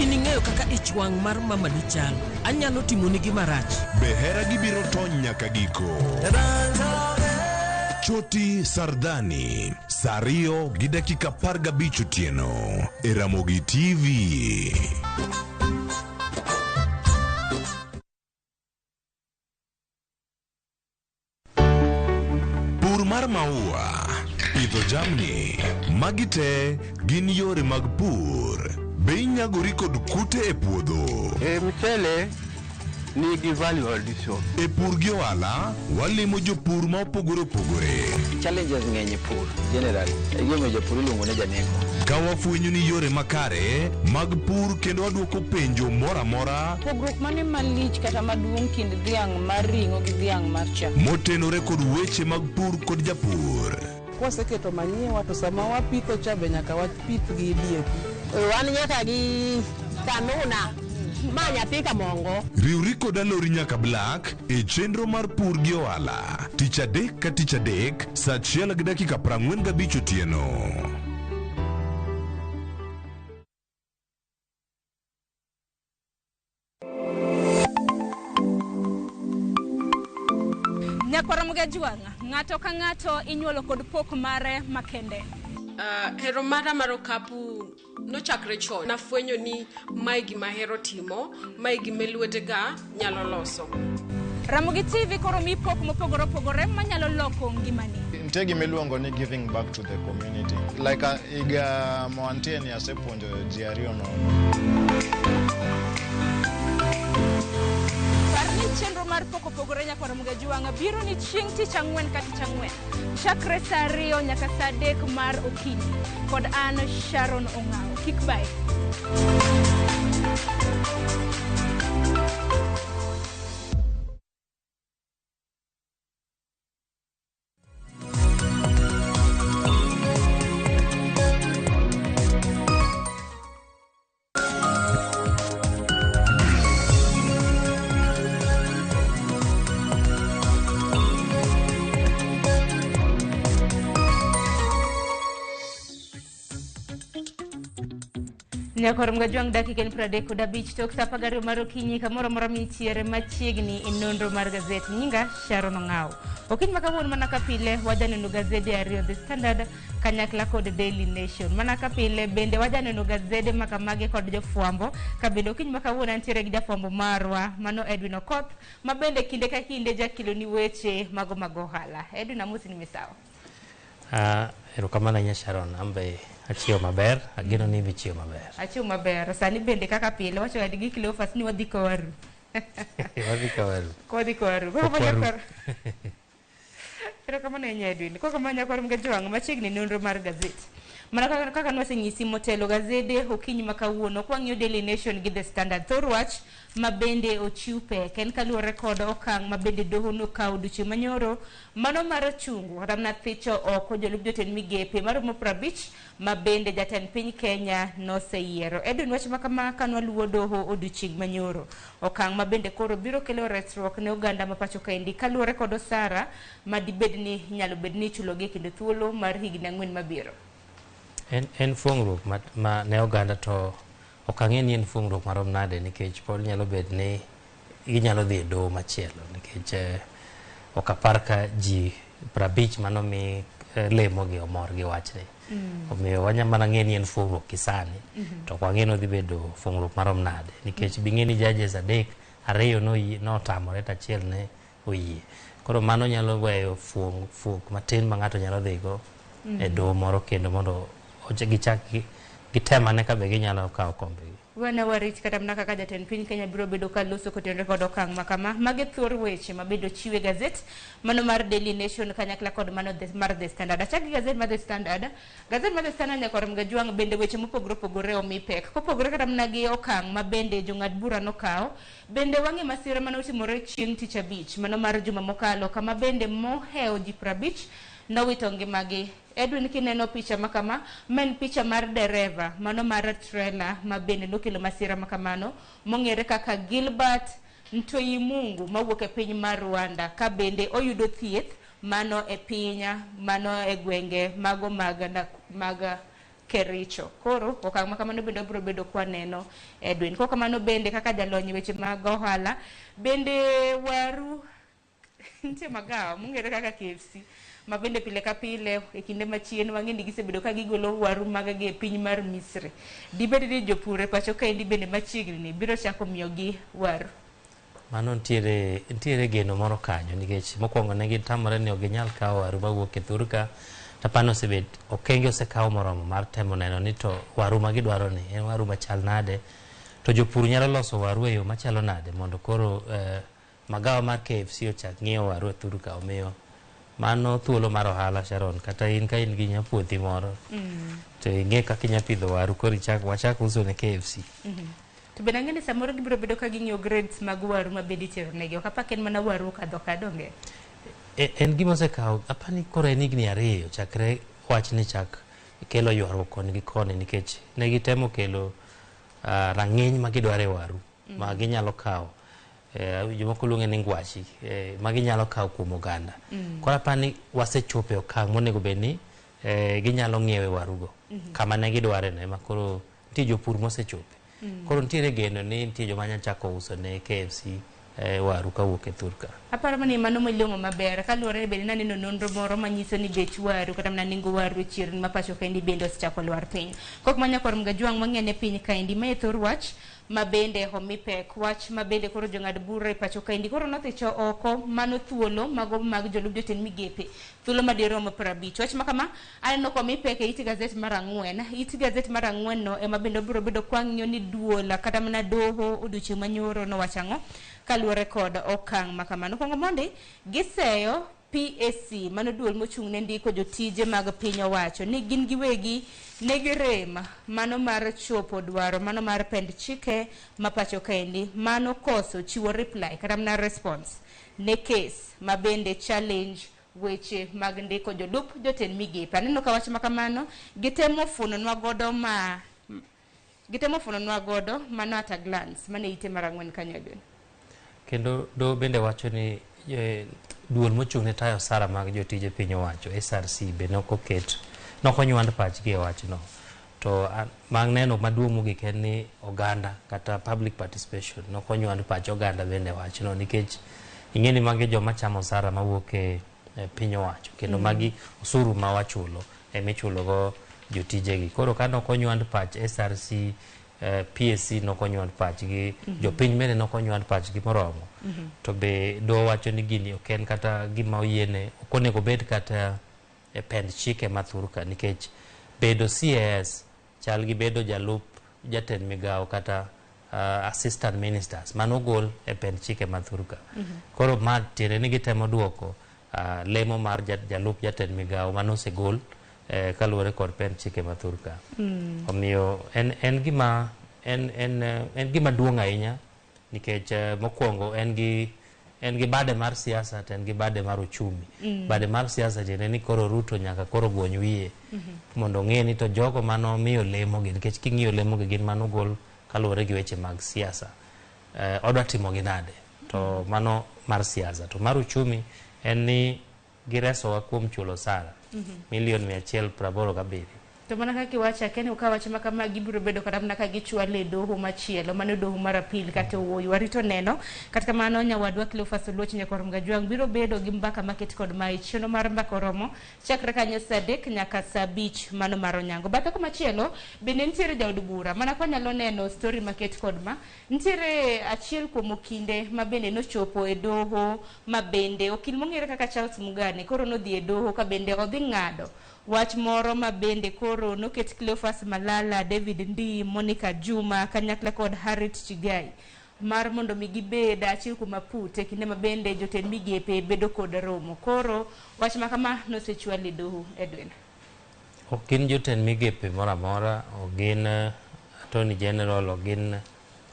In ing'eyo kaka ich wang' mar mamani chal. Anyalo timoni gima rach. Be hera gibiro tony nyaka giko. Choti Sardani, saa 2:15 otieno e Ramogi TV. Pur mar maua, pidho jamni, magi te gin yore mag pur. Be inyagori kod kute e puodho? E mchele nigi value addition. E pur gi ohala, walimo jopur ma opogore opogore. Challenges ng'eny e pur generally. E gimomiyo japur iluongo ni janeko. Ka wafwenyo ni yore makare mag pur kendo wadwoko penjo moro amora Pogruok mane malich kata maduong' kind dhiang' mar ring'o gi dhiang' mar chak? motenore kod weche mag pur kod japur. Kwaseketo manyiwa to sama wapitho cha be nyaka wapith gi DAP. Wan nyaka gi kanuna ma nyathi kamongo. Riwri kod Alori nyaka Black e chenro mar pur gi ohala tich adek ka tich adek saa 1:45 otieno. Nyakwara Mugajwang', ng'ato ka ng'ato inyuolo kod pok mare makende. Hero mara mar okapu nochakre chon. Nafwenyo ni mae gima ahero timo, mae gima lwetega nyalo loso. Ramogi TV koro mi pok mopogore opogore manyalo loko ngimani. Nitie gima iluongo ni giving back to the community. Like higa moantie ni asepuonjo ji ariyo nono. Par ni chenro mar pok opogore nyakwara Mugajwang' biro ni chieng' tich ang'wen ka tich ang'wen. Chakre saa 2 nyaka saa 3 mar okinyi. Kod an Sharon Ong'awo. Kik bae. Nyakwar Mgajwang' dakika en 35 tok saa 12 mar okinyi kamoro amora mintiere machiegni e nonro mar gazet. Nyinga Sharon Ong'awo. Okinyi ma kawuono mana ka pile wajaneno gazede ariyo, The Standard kanyakla kod Daily Nation. Mana ka pile bende wajaneno gazede makamage kod jofwambo. Ka bende okinyi ma kawuono antiere gi jafwambo marwa mano Edwin Okoth ma bende kinde ka kinde jakelo ni weche mago mag ohala. Edwin, amosi ni misawa. Erokamano ahinya Sharon, ambe achiewo maber, ageno ni ibe chiewo maber. Achiewo maber. Sani bende kaka pile wacho gi Cleophas ni wadhi kowaru. Wadhi kowaru. Wadhi kowaru. Okwaru. Erokamano ahinya Edwin. Koko ma nyakwar Mgajwang' machiegni nonro mar gazet. Mana kaka nwasenyisi motelo gazede okinyi ma kawuono kwang'iyo Daily Nation gi The Standard. Thor wach ma bende ochiw pek en kaluwore kod okang' ma bende doho nokawo odiochieng' manyoro mano mar chungo kata mana thicho oko jolup jotend migepe maromo 50 ma bende jatend piny Kenya noseyiero. Edwin, wach ma kama ka nwaluwo doho odiochieng' manyoro okang' ma bende koro biro kelo resruok ne oganda ma pacho kaendi kaluwore kod osara ma dibed ni nyalo bed ni ichulogi e kinde thuolo mar higni 4 mabiro. En fuong'ruok ma ne oganda to ok ang'e ni en fuong'ruok marom nade nikech pod nyalo bet ni ginyalo dhi e doho machielo nikech ok apar ka ji 50 manomi lemogi omor gi wachni. Omiyo wanya mana ng'e ni en fuong'ruok gi sani to ok wang'e ni odhi bedo fuong'ruok marom nade nikech bing'e ni judges 3 2 notamore to achiel ne oyie. Koro mano nyalo weyo fuok matin ma ng'ato nyalo dhigo e doho moro kendo mondo gichak gitemane ka be ginyalo kawo kombegi. Wana warit kata mana kaka jatend piny Kenya biro bedo ka loso kotenore kod okang' ma kama. Magi thuor weche mabedo chiwe gazet mano mar Daily Nation kanyakla kod mano mar The Standard. Achak gi gazet mar The Standard. Gazet mar The Standard nyakwar Mgajwang' bende weche mopogore opogore omi pek. Kopogore kata mana gi okang' ma bende jong'ad bura nokawo, bende wang'e masira mane otimore chieng' tich abich mano mar juma mokalo kama bende mohewo ji 50 nowito ngimagi. Edwin kineno picha makama, ma en picha mar dereva mano mar trailer ma bende nokelo masira makamano mong'ere kaka Gilbert Ntoyimungu mawuok e piny mar Rwanda ka bende oyudo thieth mano e piny mano e gwenge mago mag Kericho. Koro okang' makamano bende obiro bedo kwa neno Edwin. Kok kamano bende kaka jalony weche mag ohala bende waru nitie magawa mong'ere kaka KFC ma bende pile ka pile e kinde machien wang'e ni gisebedo ka gigolo waru mag-gi e piny mar Misri. Dibed ni jopur e pacho kaendi bende machiegni ni biro chako miyogi waru? Mano nitiere geno moro kanyo nikech mokwongo ne gitamore ni ok ginyal kawo waru mawuok e thur ka tapano osebet okenge osekaw moromo mar temo neno ni to waru ma gidwaro ni en waru machal nade to jopur nyalo loso waru e yo machalo nade mondo koro magawa mar KFC ochak ng'iewo waru e thur ka. Omiyo mano thuolo mar ohala Sharon, kata in ka in gi nyapuothi moro to ing'e kaka inya pidho waru koro wachak uso ne KFC. To bende ang'e ni samoro gibiro bedo ka ging'iyo grades mag waru ma bende itero negi, ok apar en mana waru okadho ka donge? En gima osekawo apani koro en higni 2 chakre wachni chak kelo ywaruok koni gi koni nikech ne gitemo kelo rang'iny ma gidwaro e waru ma ginyalo kawo. Jomoko luonge ni ngwachi ma ginyalo kawo kuom oganda. Koro apani wasechopo e okang' monego bed ni ginyalo ng'iewe warugo kama ne gidware no ema koro nitie jopur mosechope. Koro nitiere geno ni nitie joma nyalo chako uso ne KFC waru kawuok e thur ka. Aparo ni mano malong'o maber kaluwore ni bende naneno nonro moro manyiso ni bech waru kata mana nengo waru e chirni ma pacho kaendi bende osechako lwar piny. Kok ma nyakwar Mgajwang' wang'e piny kaendi ma e thor wach ma bende omi pek wach ma bende koro jong'ad bura e pacho kaendi koro nothicho oko mano thuolo mago mag jolup jotend migepe thuolo madirom 50. Wach ma kama aneno komi pek e it gazet mar 4. It gazet mar 4 no ema bende obiro bedo kwang'iyo ni duol kata mana doho odiochieng' manyoro nowacho ang'o kaluwore kod okang' ma kamano. Kuongo mondi giseyo PAC mano duol mochung' ne ndiko jotije mag piny owacho ni gin giwegi ne girem mano mar chopo dwaro mano mar pend chike ma pacho kaendi mano koso chiwo reply kata mana response ne case ma bende challenge weche mag ndiko jolup jotend migepe. Aneno ka wach ma kamano gitemo funonwa godo mano at a glance mane ite mar 4 kanyo Edwin. Kendo doho bende wacho ni duol mochung' ne tayo osara mag jotije piny owacho SRC be nokoket nokonywand pachgi e wachno. To maneno maduong' mogik en ni oganda kata public participation nokonywand pach oganda bende e wachno nikech ing'e ni magi joma chamo osara mawuok e piny owacho kendo magi osuru ma wachulo emichulogo jotijegi. Koro ka nokonywand pach SRC PSC nokonywand pachgi, jopiny bende nokonywand pachgi moromo. To be doho wacho ni gini ok en kata gima oyiene, ok onego bed kata e pend chike ma thur ka nikech bedo CAS chal gi bedo jalup jatend migawo kata assistant ministers mano ogol e pend chike ma thur ka. Koro ma tiende ni gitemo duoko lemo mar jalup jatend migawo mano osegol kaluwore kod pend chike ma thur ka. Omiyo en gima duong' ahinya nikech mokwongo en gi bade mar siasa to en gi bade mar uchumi. Bade mar siasa tiende ni koro Ruto nyaka koro gwony wiye mondo ong'e ni to jogo manomiyo lemogi nikech king'iyo lemogi gin manogol kaluwore gi weche mag siasa. Odwa timogi nade? To mano mar siasa. To mar uchumi en ni giresowa kuom chulo osara milion 187. To mana kaka iwacho, akia ni ka wach ma kama gibiro bedo kata mana ka gichwale e doho machielo, mano doho mar apil kata owuoyo. Warito neno. Kata kamano nyawadwa Cleophas Oluoch Nyakwar Mgajwang' biro bedo gi mbaka maket kod mae chenro mar mbaka oromo chakre kanyo saa 3 nyaka saa 5 mano mar onyango. Bathe komachielo bende nitiere jaod bura mana kwa nyalo neno story maket kod ma nitiere achiel kuom okinde ma bende nochopo e doho ma bende okil mong'ere kaka Charles Mugane koro nodhi e doho ka bende odhi ng'ado wach moro ma bende koro noket Cleophas Malala, David Ndii, Monica Juma kanyakla kod Harriet Chigai mar mondo mi gibed achiel kuom aput e kinde ma bende jotend migepe bedo kod romo. Koro wach ma kama nosechwal e doho Edwin. Ok gin jotend migepe moro amora, ok gin Attorney General, ok gin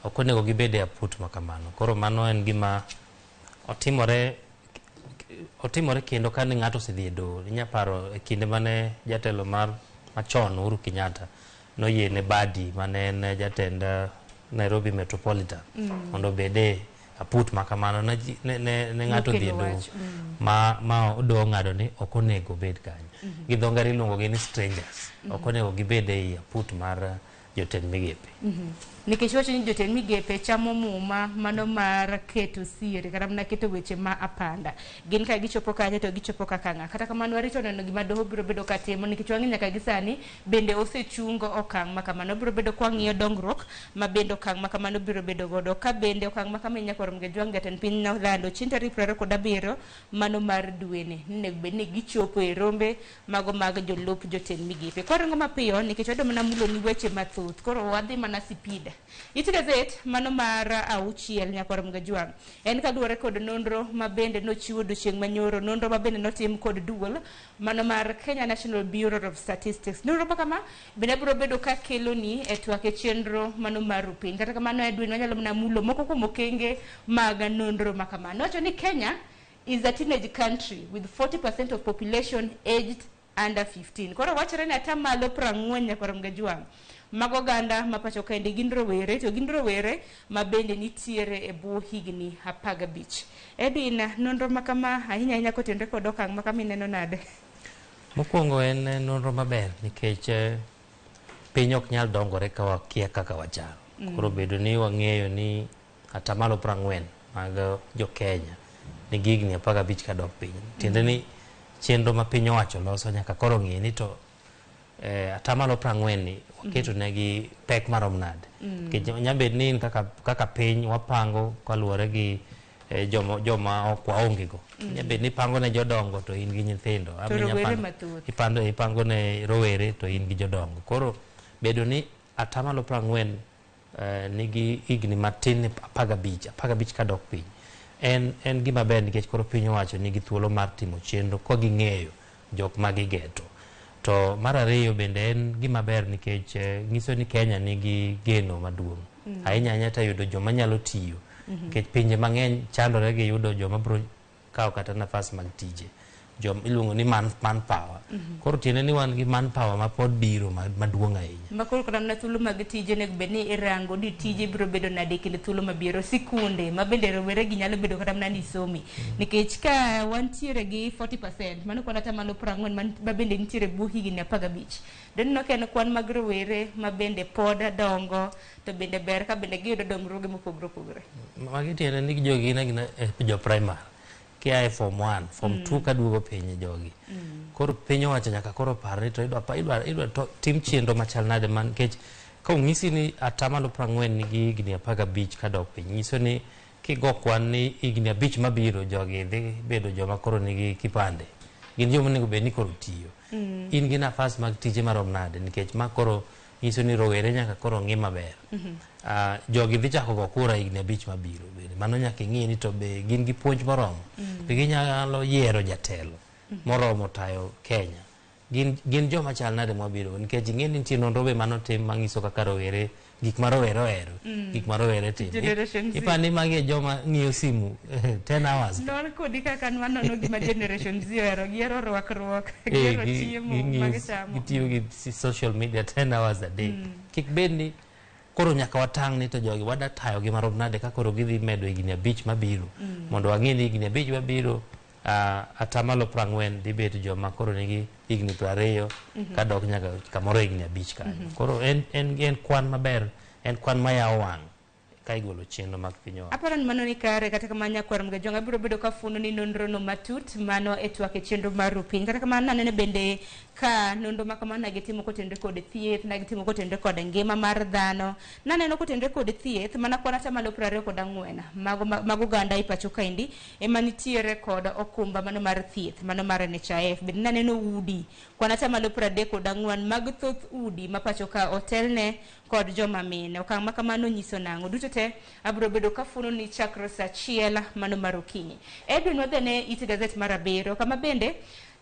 ok onego gibed e aput ma kamano. Koro mano en gima otimore kendo kane ng'ato osedhi e doho. Inya paro e kinde mane jatelo mar machon Uhuru Kenyatta noyiene Badi mane en jatend Nairobi Metropolitan mondo obed e aput ma kamano ne ng'ato odhi e doho ma doho ng'ado ni ok onego obed kanyo. Gi dho ngere iluongo gi ni strangers. Ok onego gibed ei aput mar jotend migepe. Nikech wacho ni jotend migepe chamo muma mano mar keto siri kata mana keto weche ma apanda. Gin ka gichopo kanyo to gichopo kaka ng'a. Kata kamano warito neno gima doho biro bedo katimo nikech wang'e nyaka gi sani bende osechungo okang' ma kamano. Biro bedo kwa ng'iyo dongruok ma bende okang' ma kamano biro bedo godo. Ka bende okang' ma kama Nyakwar Mgajwang' jatend piny nolando chieng' tarik 27 mano mar dwene. Onego bed ni gichopo e rombe mago mag jolup jotend migepe. Kwaringo mapiyo nikech wadwa mana mulo ni weche mathoth. Koro wadhi mana sipida. It gazet mano mar 6 Nyakwar Mgajwang' en kaluwore kod nonro ma bende nochiwo odiochieng' manyoro, nonro ma bende notim kod duol mano mar Kenya National Bureau of Statistics. Nonro ma kama bende biro bedo ka keloni e twak e chenro mano mar rupiny. Kata kamano Edwin wanyalo mana mulo moko kuom okenge mag nonro ma kama. Nowacho ni Kenya is a teenage country with 40% of population aged under 15. Koro wachore ni atamalo 40 Nyakwar Mgajwang' mag oganda ma pacho kaendi gin rowere, to gin rowere ma bende nitiere e bwo higni 15. Edwin, nonro ma kama ahinya ahinya kotenore kod okang' ma kama ineno nade? Mokwongo en nonro maber nikech piny ok nyal dongore ka wakia kaka wachal. Koro bedo ni wang'eyo ni atamalo 40 mag jo Kenya nigi higni 15 kadok piny. Tiende ni chenro ma piny owacho loso nyaka koro ng'e ni to atamalo 40 ni waketo negi pek marom nade. Nikech nyabed ni in kaka piny wapango kaluwore gi joma ok waonge go. Nyabed ni ipango ne jodongo to in gi nyithindo. Ipango ne rowere to in gi jodongo. Koro bedo ni atamalo 40 nigi higni matin 15, 15 kadok piny. En gima ber nikech koro piny owacho nigi thuolo mar timo chenro ka ging'eyo jok ma gigeto. To mar ariyo bende en gima ber nikech nyiso ni Kenya nigi geno maduong'. Ahinya ahinya to yudo joma nyalo tiyo. Nikech pinje mang'eny chandore gi yudo joma biro kawo kata nafas mag tije. Joma iluongo ni manpower. Koro tiende ni wan gi manpower ma pod biro maduong' ahinya. Ma koro kata mana thuolo mag tije onego bed ni irango ni tije biro bedo nade e kinde thuolo mabiro. Sikunde ma bende rowere gi nyalo bedo kata mana ni somi. Nikech ka wantiere gi 40% mano kwan atamalo 40 ma bende nitiere bwo higni 15. Doneno ka en kwan mag rowere ma bende pod dongo to bende ber ka bende giyudo dongruoge mopogore opogore. Magi tiende ni jogi gin jo primary. Kia e form 1, form 2 kaduogo piny jogi. Koro piny owacho nyaka koro par ni to idwa tim chenro machal nade man nikech ka onyisi ni atamalo 40 nigi higni 15 kadok piny, nyiso ni kigo kwan ni higni 5 mabiro jogi dhi bedo joma koro nigi kipande. Gin joma onego bed ni koro tiyo. In gi nafas mag tije marom nade nikech ma koro nyiso ni rowere nyaka koro ng'i maber. Jogi dhi chako go kura higni 5 mabiro bende. Mano nyaka ing'i ni to be gin gi puonj moromo. Be ginyalo yiero jatelo moromo tayo Kenya. Gin joma chal nade mabiro nikech ing'e ni nitie nonro be manotim manyiso kaka rowere gik ma rowere ohero, gik ma rowere timo. Ipani magi e joma ng'iyo simu 10 hours. Non kodi kaka nwanono gima Generation Z ohero, gihero rwakruok, gihero chiemo magichamo. Gitiyo gi social media 10 hours a day. Kik bed ni koro nyaka watang' ni to jogi wada tayo gi marom nade ka koro gidhi medo higni 5 mabiro. Mondo wang'e ni higni 5 mabiro Atamalo 40 dhi bet joma koro nigi higni 20 kadok nyaka kamoro higni 5 kanyo. Koro en kwan maber, en kwan mayawo wang' ka igolo chenro mag piny owacho. Aparo ni mano ni kare, kata kamano nyakwar Mgajwang' abiro bedo ka fundo ni nonro no matut mano e twak e chenro mar Rupiny. Kata kamano naneno bende ka nonro ma kamano ne gitimo kotenore kod thieth, ne gitimo kotenore kod ngima mar dhano. Naneno kotenore kod thieth mana kwan atamalo 24 mago oganda e pacho kaendi ema nitiere kod okumba mano mar thieth mano mar NHIF. Bende naneno udi kwan atamalo 34 mag thoth udi ma pacho ka otelne kod joma mine. Okang' ma kamano nyiso nang'o? Duto te abiro bedo ka funo ni chakre saa 1 mano mar okinyi. Edwin, wadhene it gazet mar 7 kama bende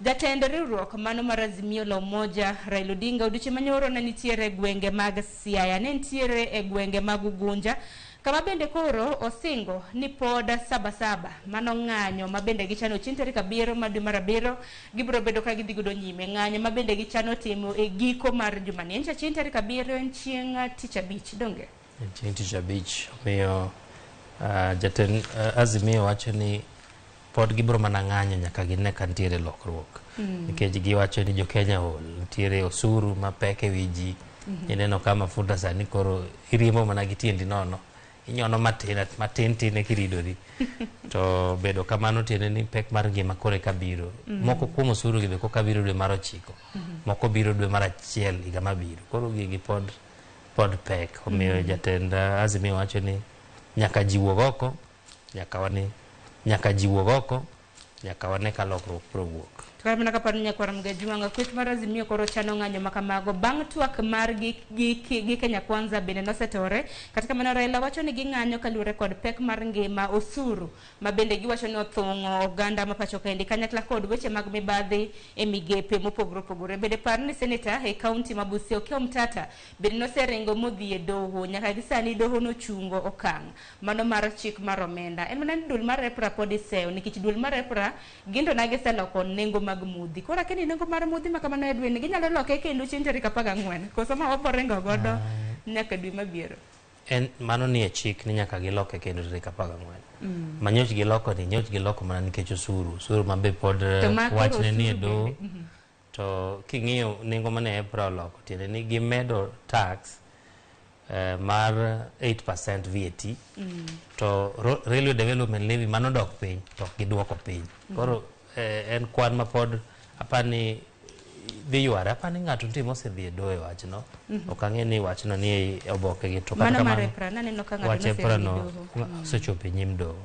jatend riwruok mano mar Azimio la Umoja Raila Odinga odiochieng' manyoro ne nitiere e gwenge mag Siaya, ne nitiere e gwenge mag Ugunja, kama bende koro osingo ni pod 77 mano ng'anyo ma bende gichano chieng' tarik 7 mar dwe mar 7 gibiro bedo ka gidhi godo nyime. Ng'anyo ma bende gichano timo e giko mar jumani. En chieng' tarik 7 en chieng' tich abich, donge? En chieng' tich abich. Omiyo jatend Azimio wacho ni pod gibiro mana ng'anyo nyaka gine ka nitiere lokruok. Nikech giwacho ni jo Kenya ol, nitiere osuru mapek e wi ji. Ineno ka mafuta sani koro iriembo mana gi tiendi nono. Inyono matin matin tin kiridori. To bedo kamano tiende ni pek mar ngima koro eka biro. Moko kuom osuru gi be koka biro dwe mar 9. Moko biro dwe mar 1 higa mabiro. Koro gigi pod pek. Omiyo jatend Azimio wacho ni nyaka ji wuog oko, nyaka ji wuog oko, nyaka wane ka lokruok biro wuok. To kata mana kaparo ni nyakwar Mgajwang' kweth mar Azimio koro chano ng'anyo ma kamago bang' twak margi gi Kenya Kwanza bende nosetore. Kata kamano Raila wacho ni ging'anyo kaluwore kod pek mar ngima, osuru ma bende giwacho ni othung'o oganda ma pacho kaendi kanyakla kod weche mag mibadhi e migepe mopogore opogore. Bende par ni seneta e kaunti ma Busia Okiya Omtata bende noseringo modhi e doho. Nyaka gi sani doho nochungo okang' mano mar chik mar omenda. En mana ni duol mar EPRA pod iseyo nikech duol mar EPRA gin to na giseloko nengo mag modhi. Koro akia ni nengo mar modhi ma kamano Edwin ginyalo loke kendo chieng' tarik 14 koso ma wabo ringo godo nyaka dwe mabiro. En mano ni e chik ni nyaka giloke kendo tarik 14. Ma nyoch giloko ni nyoch giloko mana nikech osuru ma be pod wachne ni e doho. To king'iyo nengo mane EPRA oloko tiende ni gimedo tax mar 8% VAT to Railway Development Levy mano dok piny to giduoko piny. Koro en kwan ma pod apani dhi yware, apani ng'ato nitie mosedhi e doho e wachno. Ok ang'e ni wachno ni e oboke gi to kata kamano wach EPRA no osechopo e nyim doho.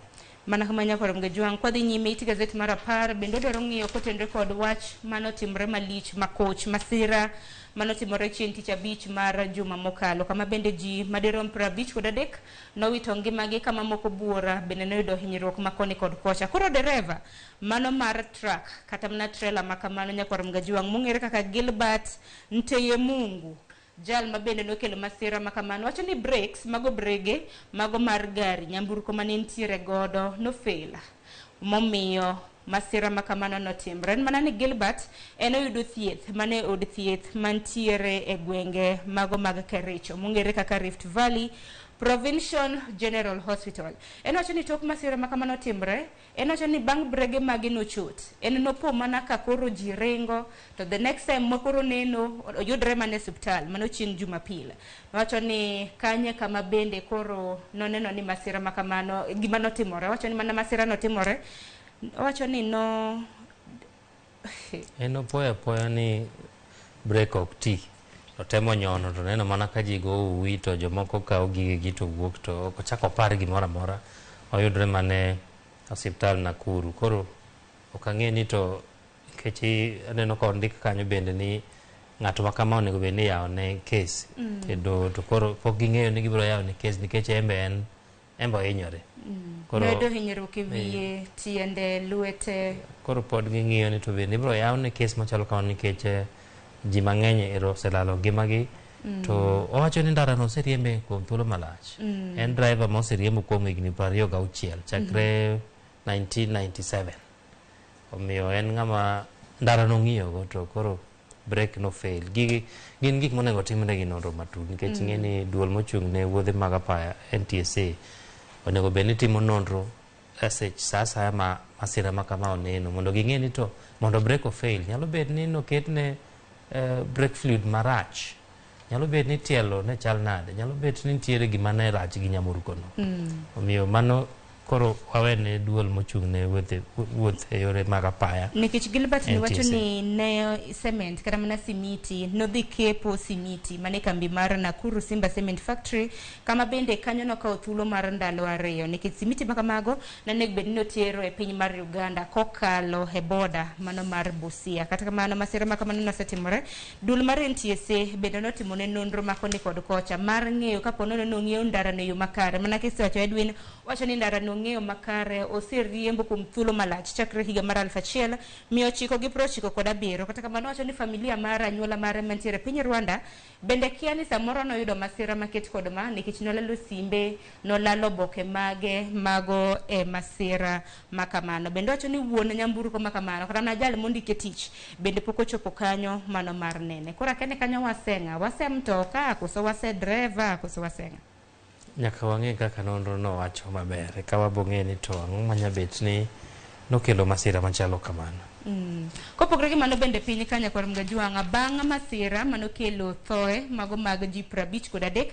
Mana kama nyakwar Mgajwang' kwadhi nyime it gazet mar 10 bende odwaro ng'iyo kotenore kod wach manotimore malich makoch masira manotimore chieng' tich abich mar juma mokalo kama bende ji madirom 53 nowito ngimagi kama moko buora bende noyudo hinyruok ma koni kod kocha. Koro dereva mano mar truck kata mana trailer ma kamano nyakwar Mgajwang' mong'ere kaka Gilbert Nteye Mungu, jal ma bende nokelo masira ma kamano, wacho ni brakes mago brege mago mar gari nyamburko mane nitiere godo nofela momiyo masira ma kamano notimre. En mana ni Gilbert en oyudo thieth mane od thieth mantiere e gwenge mago mag Kericho mong'ere kaka Rift Valley Provincial General Hospital. En wacho ni tok masira ma kamano timre, en wacho ni bang' brege mage nochot, en nopo mana ka koro ji ringo to the next time makoro neno oyudre mana e osiptal mano chieng' Jumapil. Wacho ni kanye kama bende koro noneno ni masira ma kamano gima notimore. Wacho ni mana masira notimore. Wacho ni no en opoyo apoya ni brek ok ti. Otemo nyono to neno mana ka ji go uwi to jomoko kawo gigegi to wuok to ok ochako opar gimoro amora. Oyudre mane osiptal Nakuru. Koro ok ang'e ni to nikech aneno ka ondik kanyo bende ni ng'ato ma kama onego bed ni iyawone kes e doho to koro pok ging'eyo ni gibiro yawone kes nikech en be en be ohinyore. Koro noyudo hinyruok e wiye, tiende, lwete. Koro pod ging'iyo ni to bende ibiro yawne kes machalo kamano nikech ji mang'eny ero oselalo ngimagi. To owacho ni ndarano oseriembe kuom thuolo malach. En driver ma oseriembo kuom higni 26 chakre 1997. Omiyo en ng'ama ndarano ng'iyogo to koro brake no fail. Gigi gin gik monego timnegi nonro matut nikech ing'e ni duol mochung' ne wuodhe mag apaya NTSA onego bed ni timo nonro sech sa asaya ma masira ma kama oneno mondo ging'e ni to mondo brake ofail nyalo bet ni noketne brake fluid marach, nyalo bet ni tielo ne chal nade, nyalo bet ni nitiere gima ne rach gi nyamburko no. Omiyo mano koro wawene duol mochung' ne wuoth e yore mag apaya. Nikech Gilbert ni wacho NTSA. ni ne cement kata mana simiti nodhi kepo simiti mane kambi mar Nakuru Simba Cement Factory, kama bende kanyo nokawo thuolo mar ndalo 2 nikech simiti ma kamago nonego bed ni notero e piny mar Uganda kokalo e boda mano mar Busia. Kata kamano masira ma kamano nosetimore, duol mar NTSA bende notimo ne nonro ma koni kod kocha mar ng'eyo kapo nono nong'iew ndara no e yo makare. Mana kisewacho Edwin wacho ni ndara no ng'eyo makare oseriembo kuom thuolo malach chakre higa mar 1997. Kata kamano wacho ni familia mar anyuola mare mantiere piny Rwanda bende kia ni samoro noyudo masira maket kod ma, nikech nolalo simbe, nolalo oboke mage mago e masira makamano. Bende wacho ni wuon nyamburko makamano kata mana jal mondike tich bende pok ochopo kanyo mano mar nene. Koro akene kanyo waseng'a, wase mtoka koso wase dreva koso waseng'a. Nyaka wang'e kaka nonro no wacho maber eka wabong'e ni to ang'o manyabet ni nokelo masira machalo kamano. Kopogore gi mano bende piny ka nyakwar Mgajuang'a bang' masira manokelo thoe mago mag ji 53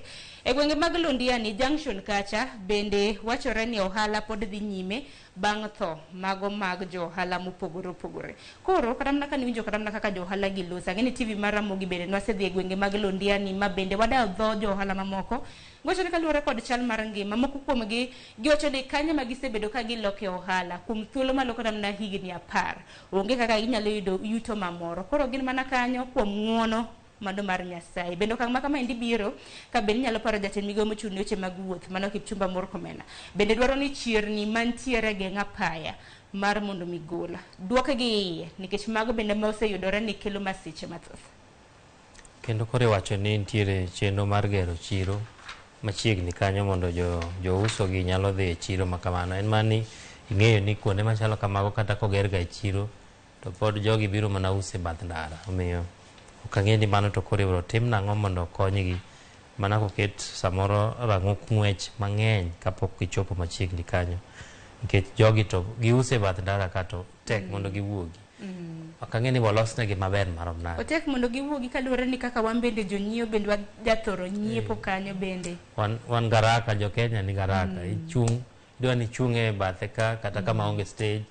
e gwenge mag Londiani Junction kacha bende wachore ni ohala pod dhi nyime bang' tho mago mag jo ohala mopogore opogore. Koro kata mana kane iwinjo kata mana kaka jo ohala gi loso, ang'e ni TV mar Ramogi bende nwasedhi e gwenge mag Londiani ma bende wadayo dho jo ohala mamoko. Gocho ni kaluwore kod chal mar ngima, moko kuomgi giwacho ni kanyo ma gisebedo ka giloke ohala kuom thuolo malo kata mana higni 10, onge kaka ginyalo yudo yuto mamoro. Koro gin mana kanyo kuom ng'uono mano mar Nyasaye. Bende okang' ma kama endi biro ka bende inyalo paro jatend migawo mochung' ne weche mag wuoth mano Kipchumba Murkomen bende dwaro ni chirni mantiere e geng' apaya mar mondo migol duokgi iye nikech mago bende ma oseyudore ni kelo masiche mathoth. Kendo koro iwacho ni nitiere chenro mar gero chiro machiegni kanyo mondo jouso gi nyalo dhi e chiro ma kamano. En mana ni ing'eyo ni kuonde machalo kamago kata koger ga e chiro to pod jogi biro mana uso e bath ndara. Omiyo ok ang'e ni mano to koro ibiro tim nang'o mondo okonygi mana koket samoro rang'ok ng'wech mang'eny kapok gichopo machiegni kanyo, nikech jogi to giuso e bath ndara ka to tek mondo giwuogi. Ok ang'e ni walosnegi maber marom nade. Otek mondo giwuogi kaluwore ni kaka wan bende jonyiewo bende wajathoro nyiepo kanyo bende. Wan garaka, jo Kenya ni garaka. Ichung', idwa ni ichung' e bathe ka kata kama onge stage,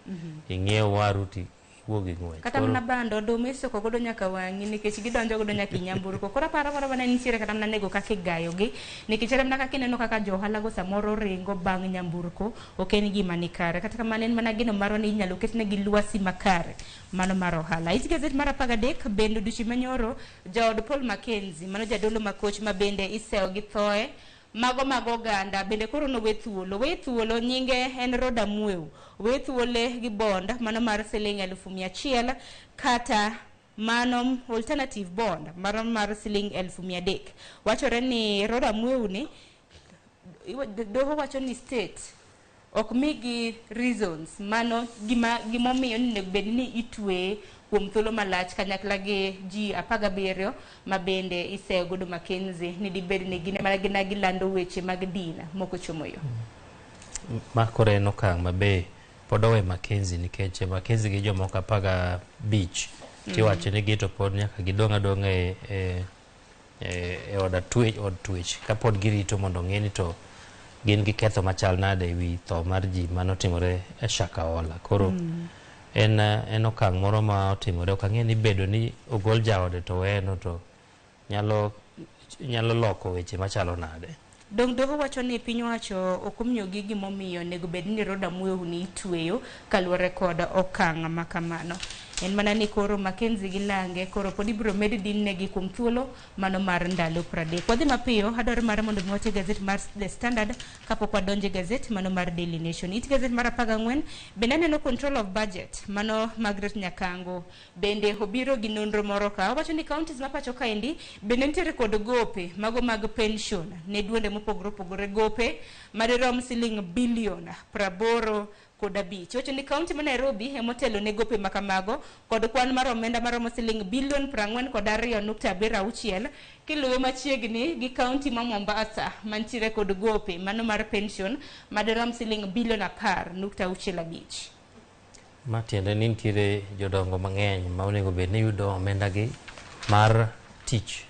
ing'iew waru ti iwuog gi ng'wech. Kata mana bando oduma isoko godo nyaka wang'i nikech gidonjo godo nyaka e nyamburko. Koro aparo moro mana nitiere kata mana nego kaka igayogi nikech kata mana kaka ineno kaka jo ohala go samoro ringo bang' nyamburko ok en gima ni kare. Kata kamano en mana geno marwa ni inyalo ketnegi lwasi makare mano mar ohala. It gazet mar 13 bende odiochieng' manyoro jaod Paul Mackenzie mano jadolo makoch ma bende isewo gi thoe mago mag oganda bende koro nowe thuolo. We thuolo nyinge en Roda Mweu. We thuole gi bond mano mar siling 100,000 kata mano alternative bond mano mar siling 300,000. Wachore ni Roda Mweu ni doho wacho ni state ok migi reasons mano gimomiyo ni onego bed ni itweye kuom thuolo malach kanyakla gi ji 17 ma bende iseyo godo Mackenzie ni dibed ni gin mana gina gilando weche mag din moko chomo yo. Ma koro en okang' ma be pod owe Mackenzie nikech Mackenzie gi jomoko 15 tiwacho ni gi to pod nyaka gidong' adong'a e od twech kapod girito mondo ong'e ni to gin gi ketho machal nade e wi tho mar ji manotimore e Shakahola. Koro en okang' moro ma otimore. Ok ang'e ni bedo ni ogol jaode to weno to nyalo loko weche machalo nade. Dong doho wacho ni piny owacho ok omiyogi gimomiyo onego bed ni Roda Mweu ni itweyo kaluwore kod okang' ma kamano. En mana ni koro Mackenzie gi Lange koro pod ibiro med din negi kuom thuolo mano mar ndalo 30. Wadhi mapiyo, adwaro mar mondo mi wate gazet mar The Standard kapok wadonje gazet mano mar Daily Nation. It gazet mar 14 bende aneno control of budget mano Margaret Nyakango bende obiro gi nonro moro ka owacho ni counties ma pacho kaendi bende nitiere kod gope mago mag pension ne duonde mopogore opogore, gope madirom siling bilion 80 kod abich. Wacho ni kaunti ma Nairobi emotelo ne gope makamago kod kwan mar omenda maromo siling bilion 42.76, kiluwe machiegni gi kaunti ma Mombasa mantiere kod gope mano mar pension madirom siling bilion 10.65. Ma tiende ni nitiere jodongo mang'eny ma onego bed ni yudo omenda gi mar tich,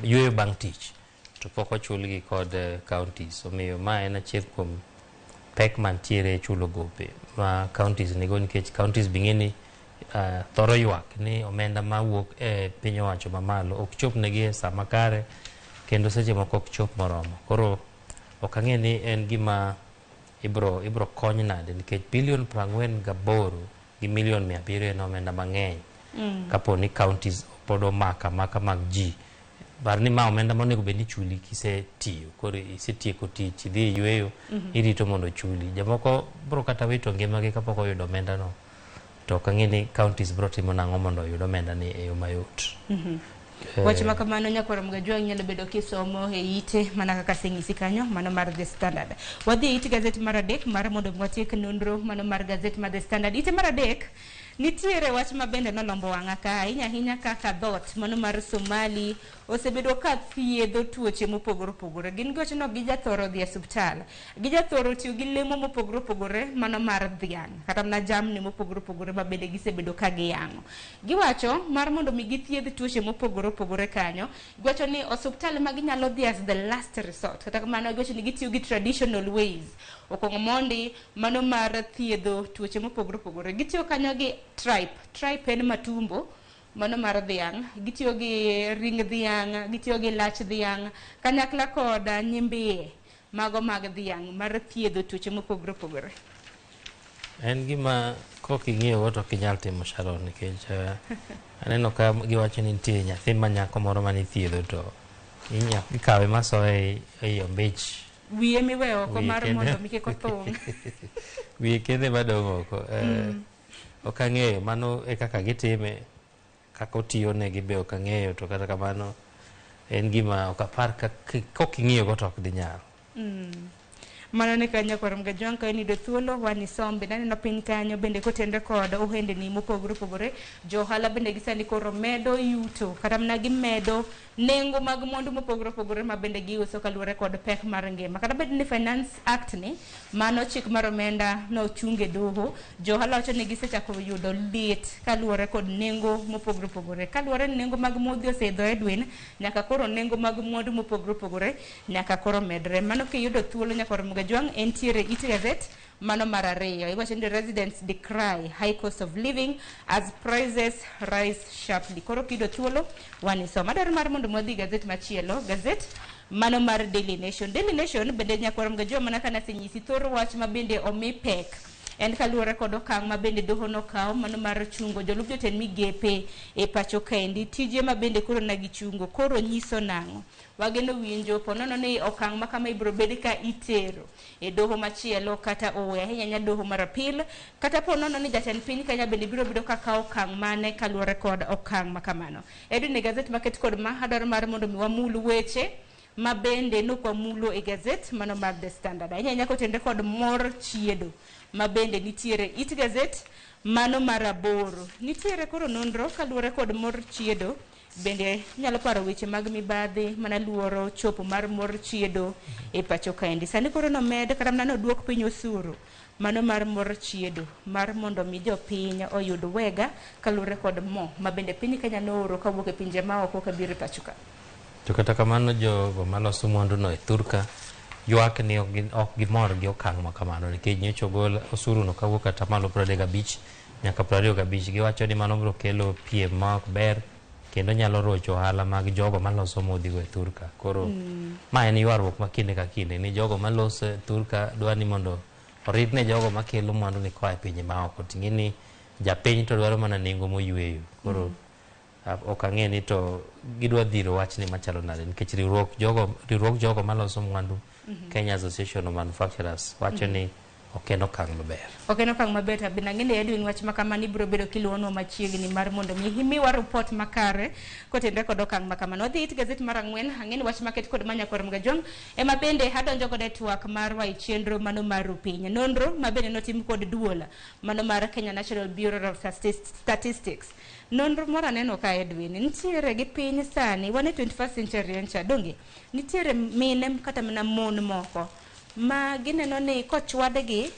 yueyo bang' tich, to pok ochulgi kod counties. Omiyo ma en achiel kuom pek mantiere e chulo gope ma counties nigo, nikech counties bing'e ni thoro ywak ni omenda mawuok e piny owacho mamalo ok chop negi e saa makare, kendo seche moko ok chop moromo. Koro ok ang'e ni en gima ibro kony nade, nikech bilion 48 gi milion 700 en omenda mang'eny. Kapo ni counties pod omako amaka mag ji, par ni ma omenda monego bed ni chuli kisetiyo, koro isetieko tich, idhi e yueyo, irito mondo ochuli. Jomoko bro kata wito ngimagi kapok oyudo omenda no, to ok ang'e ni counties bro timo nang'o mondo oyud omenda ni e yo mayot. Wach ma kamano nyakwar Mgajwang' nyalo bedo kisomo e ite mana kaka aseng'isi kanyo mano mar The Standard. Wadhi e it gazet mar adek mar mondo watiek nonro mano mar gazet mar The Standard. Ite mar adek nitiere wach ma bende nolombo wang'a ka ahinya ahinya kaka dhoot mano mar Somali osebedo ka thiedho tuoche mopogore opogore. Gin giwacho ni ok gijathoro dhi e osiptal, gijathoro tiyo gi lemo mopogore opogore mano mar dhiang' kata mana jamni mopogore opogore ma bende gisebedo ka giyang'o. Giwacho mar mondo mi githiedh tuoche mopogore opogore kanyo, giwacho ni osiptal ma ginyalo dhi as the last resort. Kata kamano giwacho ni gitiyo gi traditional ways okuongo mondi mano mar thiedho tuoche mopogore opogore. Gitiyo kanyo gi tripe. Tripe en matumbo mano mar dhiang', gitiyo gi ring dhiang', gitiyo gi lach dhiang' kanyakla kod nyimbiye mago mag dhiang' mar thiedho tuoche mopogore opogore. En gima kok ing'iyogo to ok inyal timo, Sharon, nikech aneno ka giwacho ni nitie nyathi ma nyako moro manithiedho to ikawe masoye ei ombich. Wiye miweyo oko mar mondo mi kik othung'. Wiye kende madong' oko. Ok ang'eyo, mano e kaka gitime, kaka otiyo negi be ok ang'eyo, to kata kamano en gima ok apar kok ing'iyogo to ok dinyal. Mano ne kanyo nyakwar Mgajwang' ka in thuolo wanisombe. Naneno piny kanyo bende kotenre kod ohendni mopogore opogore. Jo ohala bende gisani koro medo yuto kata mana gimedo nengo mag mwandu mopogore opogore ma bende giuso kaluwore kod pek mar ngima. Kata bed ni Finance Act ni mano chik mar omenda nochung e doho, jo ohala wacho ni gisechako yudo lit kaluwore kod nengo mopogore opogore. Kaluwore ni nengo mag modhi oseidho Edwin, nyaka koro nengo mag mwandu mopogore opogore nyaka koro medre. Mano kiyudo thuolo nyakwar Mgajwang' entiere it gazet mano mar ariyo. Iwacho ni residents decry high cost of living as prices rise sharply. Koro kiyudo thuolo wanisoma. Adwaro mar mondo mwadhi gazet machielo, gazet mano mar Daily Nation. Daily Nation bende nyakwar Mgajwang' mana kana asenyisi thor wach ma bende omi pek en kaluwore kod okang' ma bende doho nokawo mano mar chungo jolup jotend migepe e pacho kaendi. Tije ma bende koro na gichungo koro nyiso nang'o? Wageno winjo ponono ni okang' ma kama ibiro bed ka itero e doho machielo kata owe ahinya ahinya doho mar apil, kata ponono ni jatend piny Kenya bende biro bedo ka kawo okang' mane kaluwore kod okang' ma kamano. Edwin, e gazet maket kod ma adwaro mar mondo mi wamul weche ma bende nokwamulo e gazet mano mar The Standard. Ahinya ahinya kotenre kod mor chiedo ma bende nitiere it gazet mano mar 8. Nitiere koro nonro kaluwore kod mor chiedo. Bende nyalo paro weche mag mibadhi mana luoro chopo mar mor chiedo e pacho kaendi. Sani koro nomed kata mana noduok piny osuru mano mar mor chiedo mar mondo mi jopiny oyud wega kaluwore kod mo ma bende piny Kenya nooro kawuok e pinje maoko kabiro e pacho ka. To kata kamano jogo maloso mwandu no e thurka ywak ni ok gimor gi okang' ma kamano, nikech nyocha ogol osuru no kawuok atamalo 35 nyaka 25. Giwacho ni mano biro kelo piem ma ok ber kendo nyalo rocho ohala mag jogo maloso modhigo e thurka. Koro ma en ywaruok ma kinde ka kinde ni jogo maloso e thurka dwa ni mondo orit ne jogo makelo mwandu ni koa e pinje maoko. Ting'e ni japiny to dwaro mana nengo moyweyo. Koro ok ang'e ni to gidwa dhiro wachni machalo nade, nikech riwruok jogo maloso mwandu, Kenya Association of Manufacturers, wacho ni Ok en okang' maber. Ok en okang' maber to bende ang'e ni Edwin wach ma kamano ibiro bedo kiluwonwa machiegni mar mondo mi imiwa report makare kotenore kod okang' ma kamano. Wadhi it gazet mar ang'wen, ang'e ni wach maket kod manya kor Mgajwang' ema bende adonjo godo e twak marwa e chenro mano mar Rupiny. Nonro ma bende notim kod duol mano mar Kenya National Bureau of Statistics. Nonro moro aneno ka Edwin, nitiere gi piny sani, wan e 21st century en cha, donge? Nitiere mine kata mana mon moko ma gineno ni kochwadgi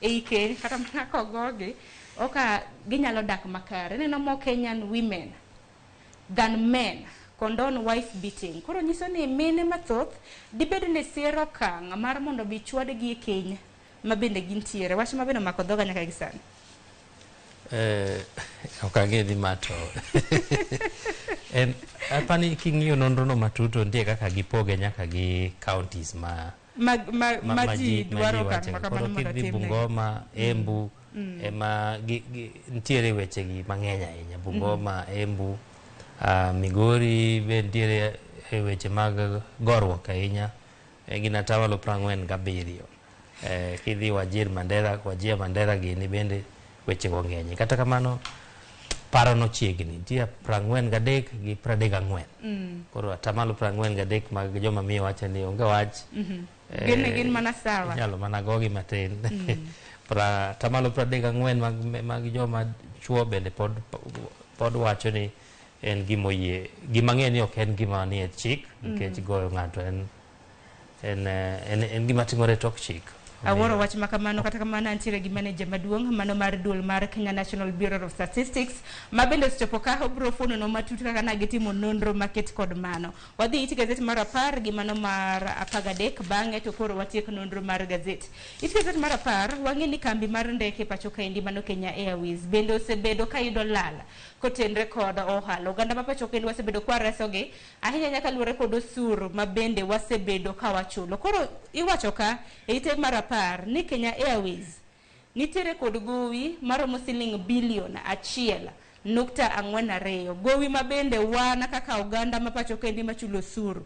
ei keny kata mana kogogi oka ginyalo dak makare. Ineno mo Kenyan women than men condone wife beating. Koro nyiso ni mine mathoth dibed ni siro okang' mar mondo bi chwadgi e keny ma bende gintiere. Wach ma bende omako dhoga nyaka gi sani. Ok ang'e ni ma to en apani king'iyo nonro no matut to nitie kaka gipoge nyaka gi counties ma ma ji dwaro okang' ma kamano. Koro mondo kidhi otimnegi. Bungoma, Embu ema nitiere weche gi mang'eny ahinya. Bungoma, Embu, Migori be nitiere e weche mag goruok ahinya, gin atamalo 47. Kidhi Wajir, Mandera, Wajir Mandera gini bende weche go ng'eny. Kata kamano paro no chiegni, nitie 43 gi 34. Koro atamalo 43 mag joma miyo wacho ni onge wach. Gin mana sawa. Inyalo mana gogi matin. Atamalo 34 mag joma chuo bende pod wacho ni en gima oyie. Gima ng'e ni ok en gima nie chik, nikech goyo ng'ato en gima timore e tok chik. Awuoro wach ma kamano. Kata kamano antiere gi manager maduong' mano mar duol mar Kenya National Bureau of Statistics ma bende osechopo ka obiro fuonono matut kaka na gitimo nonro maket kod mano. Wadhi it gazet mar 10 gi mano mar 13, bang'e to koro watiek nonro mar gazet. It gazet mar 10 wang'e ni kambi mar ndeke pacho kaendi mano Kenya Airways bende osebedo ka yudo lal kotenre kod ohala. Oganda ma pacho kaendi wasebedo kwa resogi ahinya nyaka luwore kod osuru ma bende wasebedo ka wachulo. Koro iwacho ka e ite mar 10 ni Kenya Airways nitiere kod gowi maromo siling bilion 1.42, gowi ma bende wan kaka oganda ma pacho kaendi machulo osuru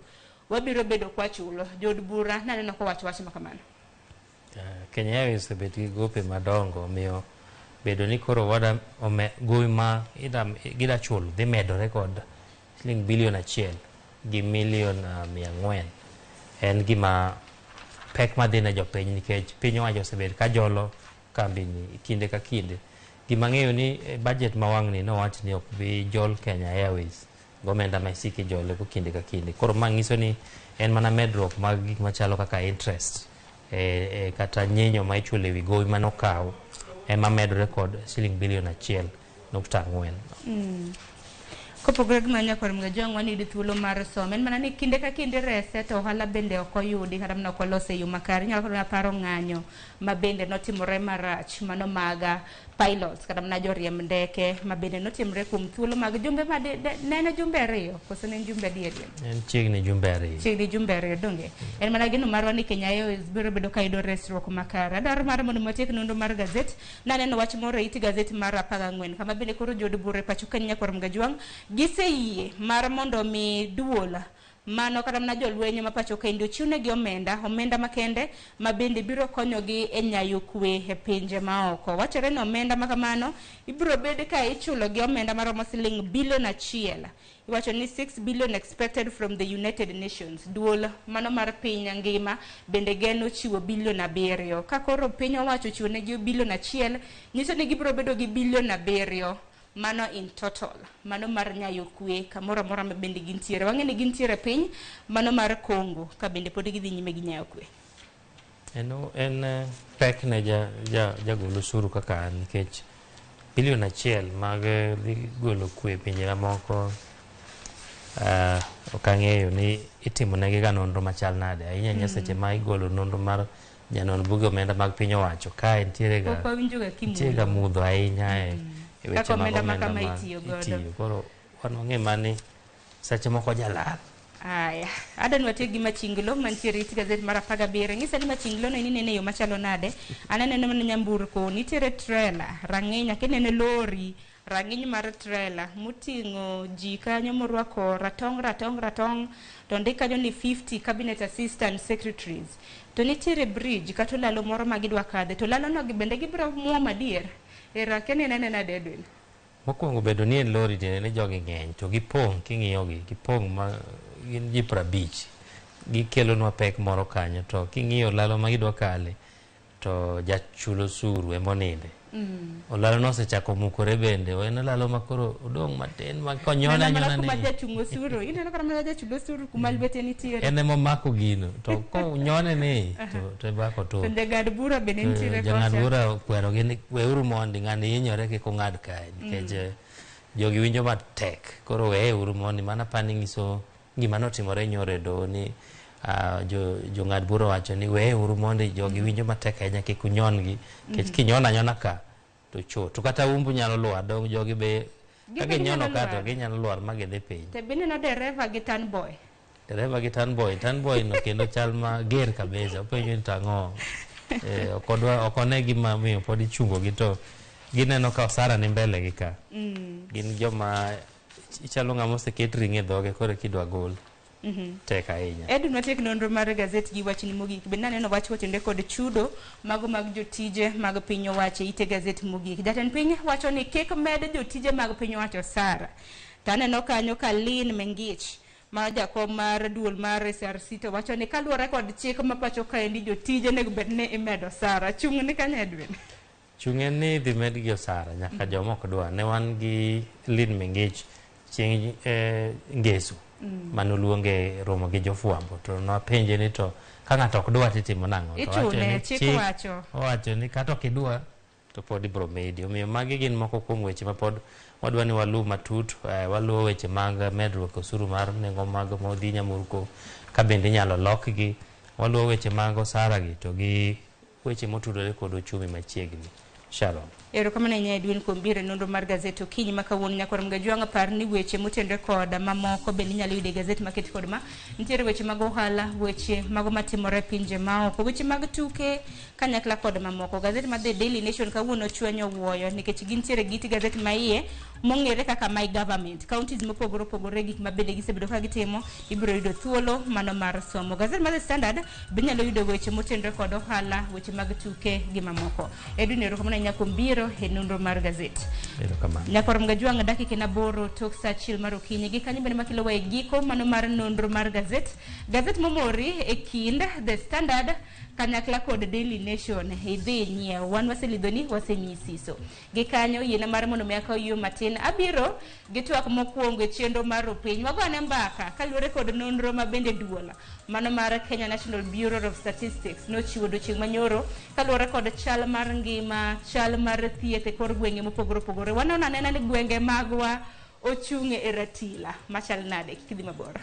wabiro bedo kwa chulo. Jood bura naneno kowacho wach ma kamano. Kenya Airways osebet gi gope madongo, omiyo bedo ni koro wada gowi ma gida chulo dhi medore kod siling bilion 1 gi milion 400 en gima pek madhi ne jopiny, nikech piny owacho osebet ka jolo kambi ni kinde ka kinde. Gima ng'eyo ni budget ma wang'ni nowach ni ok bi jol Kenya Airways gomenda ma isiko ijole go kinde ka kinde. Koro ma nyiso ni en mana medruok mag gik machalo kaka interest kata nyinyo ma ichulo ewi gowi manokaw ema medore kod siling bilion 1.4. Kopogore gi mano nyakwar Mgajwang' wan yudo thuolo mar somo. En mana ni kinde ka kinde rese to ohala bende ok oyudi kata mana ok olose e yo makare. Inyalo kata mana paro ng'anyo ma bende notimore marach mano mag pilots kata mana joriemb ndeke ma bende notimore kuom thuolo mag jumbe ma nene jumbe 2 koso ne en jumbe adi Edwin? En chiegni jumbe 2. Chiegni jumbe 2 donge? En mana geno marwa ni Kenya Airways biro bedo ka yudo resruok makare. Adwaro mar mondo watiek nonro mar gazet. Naneno wach moro e it gazet mar 14 kama bende koro jood bura e pacho ka nyakwar Mgajwang' giseyie mar mondo mi duol mano kata mana jolweny ma pacho kaendi ochiwnegi omenda makende ma bende biro konyogi e nyayo kwe e pinje maoko. Wachore ni omenda ma kamano ibiro bed ka ichulo gi omenda maromo siling bilion 1. Iwacho ni 6 billion expected from the United Nations. Duol mano mar piny ngima bende geno chiwo bilion 7. Ka koro piny owacho chiwo negi bilion 1, nyiso ni gibiro bedo gi bilion 7 mano in total, mano mar nyayo kwe kamoro amora ma bende gintiere. Wang'e ni gintiere piny mano mar Congo ka bende pod gidhi nyime gi nyayo kwe. En pek ne jagol osuru kaka an, nikech bilion 1 mag dhi golo kwe pinje mamoko ok ang'eyo ni itimo negi ga nonro machal nade ahinya ahinya seche ma igolo nonro mar janon buge omenda mag piny owacho kae nitiere ga mudho ahinya e weche mag omenda ma omenda kama ma itiyo godo. itiyo. Koro wan wang'e mani seche moko jalal. Aya, adwa ni watiek gi machinglo mantiere it gazet mar 17. Ng'isa ni machinglo no inene e yo machalo nade? An aneno mana nyamburko, nitiere trailer, rang'iny, nyaka inene lori, Rang'iny mar trailer moting'o ji kanyo morwako ratong' ratong' ratong' to ondik kanyo ni 50 cabinet assistant secretaries. To nitiere bridge kata olalo moro ma gidwa kadhe to olalo no bende gibiro muomo adier. Ero akia ni inene nade Edwin? Mokwongo bedo ni en lori tiende ni jogi ng'eny to gipong' king'iyogi gipong' ma gin ji 50 gikelonwa pek moro kanyo to king'iyo olalo ma gidwa kale to jachul osuru emoninde. Olalo no osechako mukore bende en olalo ma koro odong' matin ma konyone Neno mana anyona kuma ni jachung' osuru ineno kata mana jachul osuru kuma lwete nitiere. en emomako gino to konyone ni to ema To otur. jang'ad bura bende nitiere Jang'ad kocha. bura okwerogi ni weuru mondi ng'ani hinyore kik ung'ad kae nikech jogi winjo matek koro weye uru mondi mano apani nyiso gima notimore nyoro e doho ni jong'ad bura owacho ni weye uru mondi jogi winjo matek ahinya kik unyon gi nikech kinyono anyona ka to cho to kata umbu nyalo lwar dong jogi be Gin ka be ginyono ginyalo ka to lwar. ginyalo lwar ma gidhi piny. To be ineno dereva gi tanboy. Dereva gi tanboy, tanboy no kendo chal mager kabisa openjo ni tang'o ok odwa ok one gima omiyo pod ichungo gi to gineno ka osara ni mbele gi ka. Gin joma ichalo ng'ama oseket ring'o e dhoge koro kidwa gol tek ahinya. Edwin watiek nonro mar gazet gi wachni mogik bende naneno wach kotenore kod chudo mago mag jotije mag piny owacho e ite gazet mogik. Jatend piny wacho ni kik med jotije mag piny owacho osara. To aneno kanyo ka Lynn Mengich ma jakom mar duol mar SRC to wacho ni kaluwore kod chik ma pacho kaendi jotije onego bed ni imedo osara. Chung' ni kanyo Edwin? Chung' en ni idhi medgi osara nyaka joma ok dwa. Ne wan gi Lynn Mengich chieng' Ngeso manoluonge romo gi jofwambo to nwapenje ni to ka ng'ato ok dwa titimo nang'o? To owacho Ichune, ni chik chik wacho. owacho ni kata ok idwa to pod ibiro medi. Omiyo magi gin moko kuom weche ma pod wadwa ni waluw matut. Waluwo weche mag medruok osuru mar nengo mag modhi nyamburko ka bende inyalo lokgi. Waluwo weche mag osara gi to gi weche motudore kod uchumi machiegni. Sharon. Erokamano ahinya Edwin kuom biro e nonro mar gazet okinyi ma kawuono. Nyakwar Mgajwang' par ni weche motenore kod mamoko bende inyalo yudo e gazet maket kod ma. Nitiere weche mag ohala, weche mago matimore e pinje maoko, weche mag tuke kanyakla kod mamoko. Gazet mar The Daily Nation kawuono chwenyo wuoyo nikech gintiere gi it gazet ma iye mong'ere kaka My Government. Counties mopogore opogore gik ma bende gisebedo ka gitimo ibiro yudo thuolo mano mar somo. Gazet mar The Standard be inyalo yudo weche motenore kod ohala, weche mag tuke gi mamoko. Edwin erokamano ahinya kuom biro e nonro mar gazet. Erokamano. Nyakwar Mgajwang' dakika en 8 tok saa 1 mar okinyi. Gi kanyo bende makelo wa e giko mano mar nonro mar gazet. Gazet momori e kind The Standard kanyakla kod Daily Nation idhi nyiew. Wan waselidhoni wasemiyi siso. Gi kanyo yiena mar mondo mi akaw yo matin. Abiro gi twak mokwongo e chenro mar Rupiny. Wagone mbaka kaluwore kod nonro ma bende duol mano mar Kenya National Bureau of Statistics nochiwo odiochieng' manyoro kaluwore kod chal mar ngima, chal mar thieth e kor gwenge mopogore opogore. Wanono anena ni gwenge magwa ochung' e ratila machal nade. Kik idhi mabor.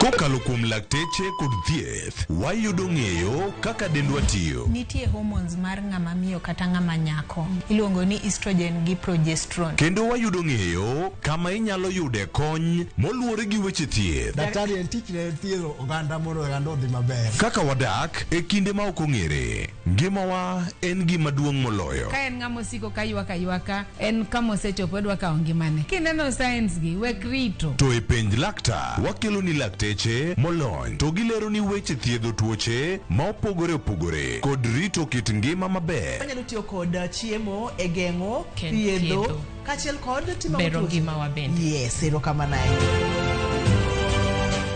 Kokalo kuom lakteche kod thieth, wayudo ng'eyo kaka dendwa tiyo. Nitie hormones mar ng'ama miyo kata ng'ama nyako. Iluongo ni estrogen gi progesterone. Kendo wayudo ng'eyo kama inyalo yude kony moluwore gi weche thieth. Daktari en tich ne thiedho oganda mondo oganda odhi maber. Kaka wadak e kinde ma ok ong'ere, ngimawa en gima duong' moloyo. Ka en ng'ama osiko ka ywak aywaka, en kama osechopo odwa kawo ngimane. Kineno signs gi, wek rito. To e penj laktar, wakelo ni lakteche molony to gilero ni weche thiedho tuoche ma opogore opogore kod rito kit ngima maber. Wanyalo tiyo kod chiemo e geng'o, Ken thiedho, thiedho. kaachiel kod timo Bero tuoche. ngimawa bende. Yes, erokamano ahinya.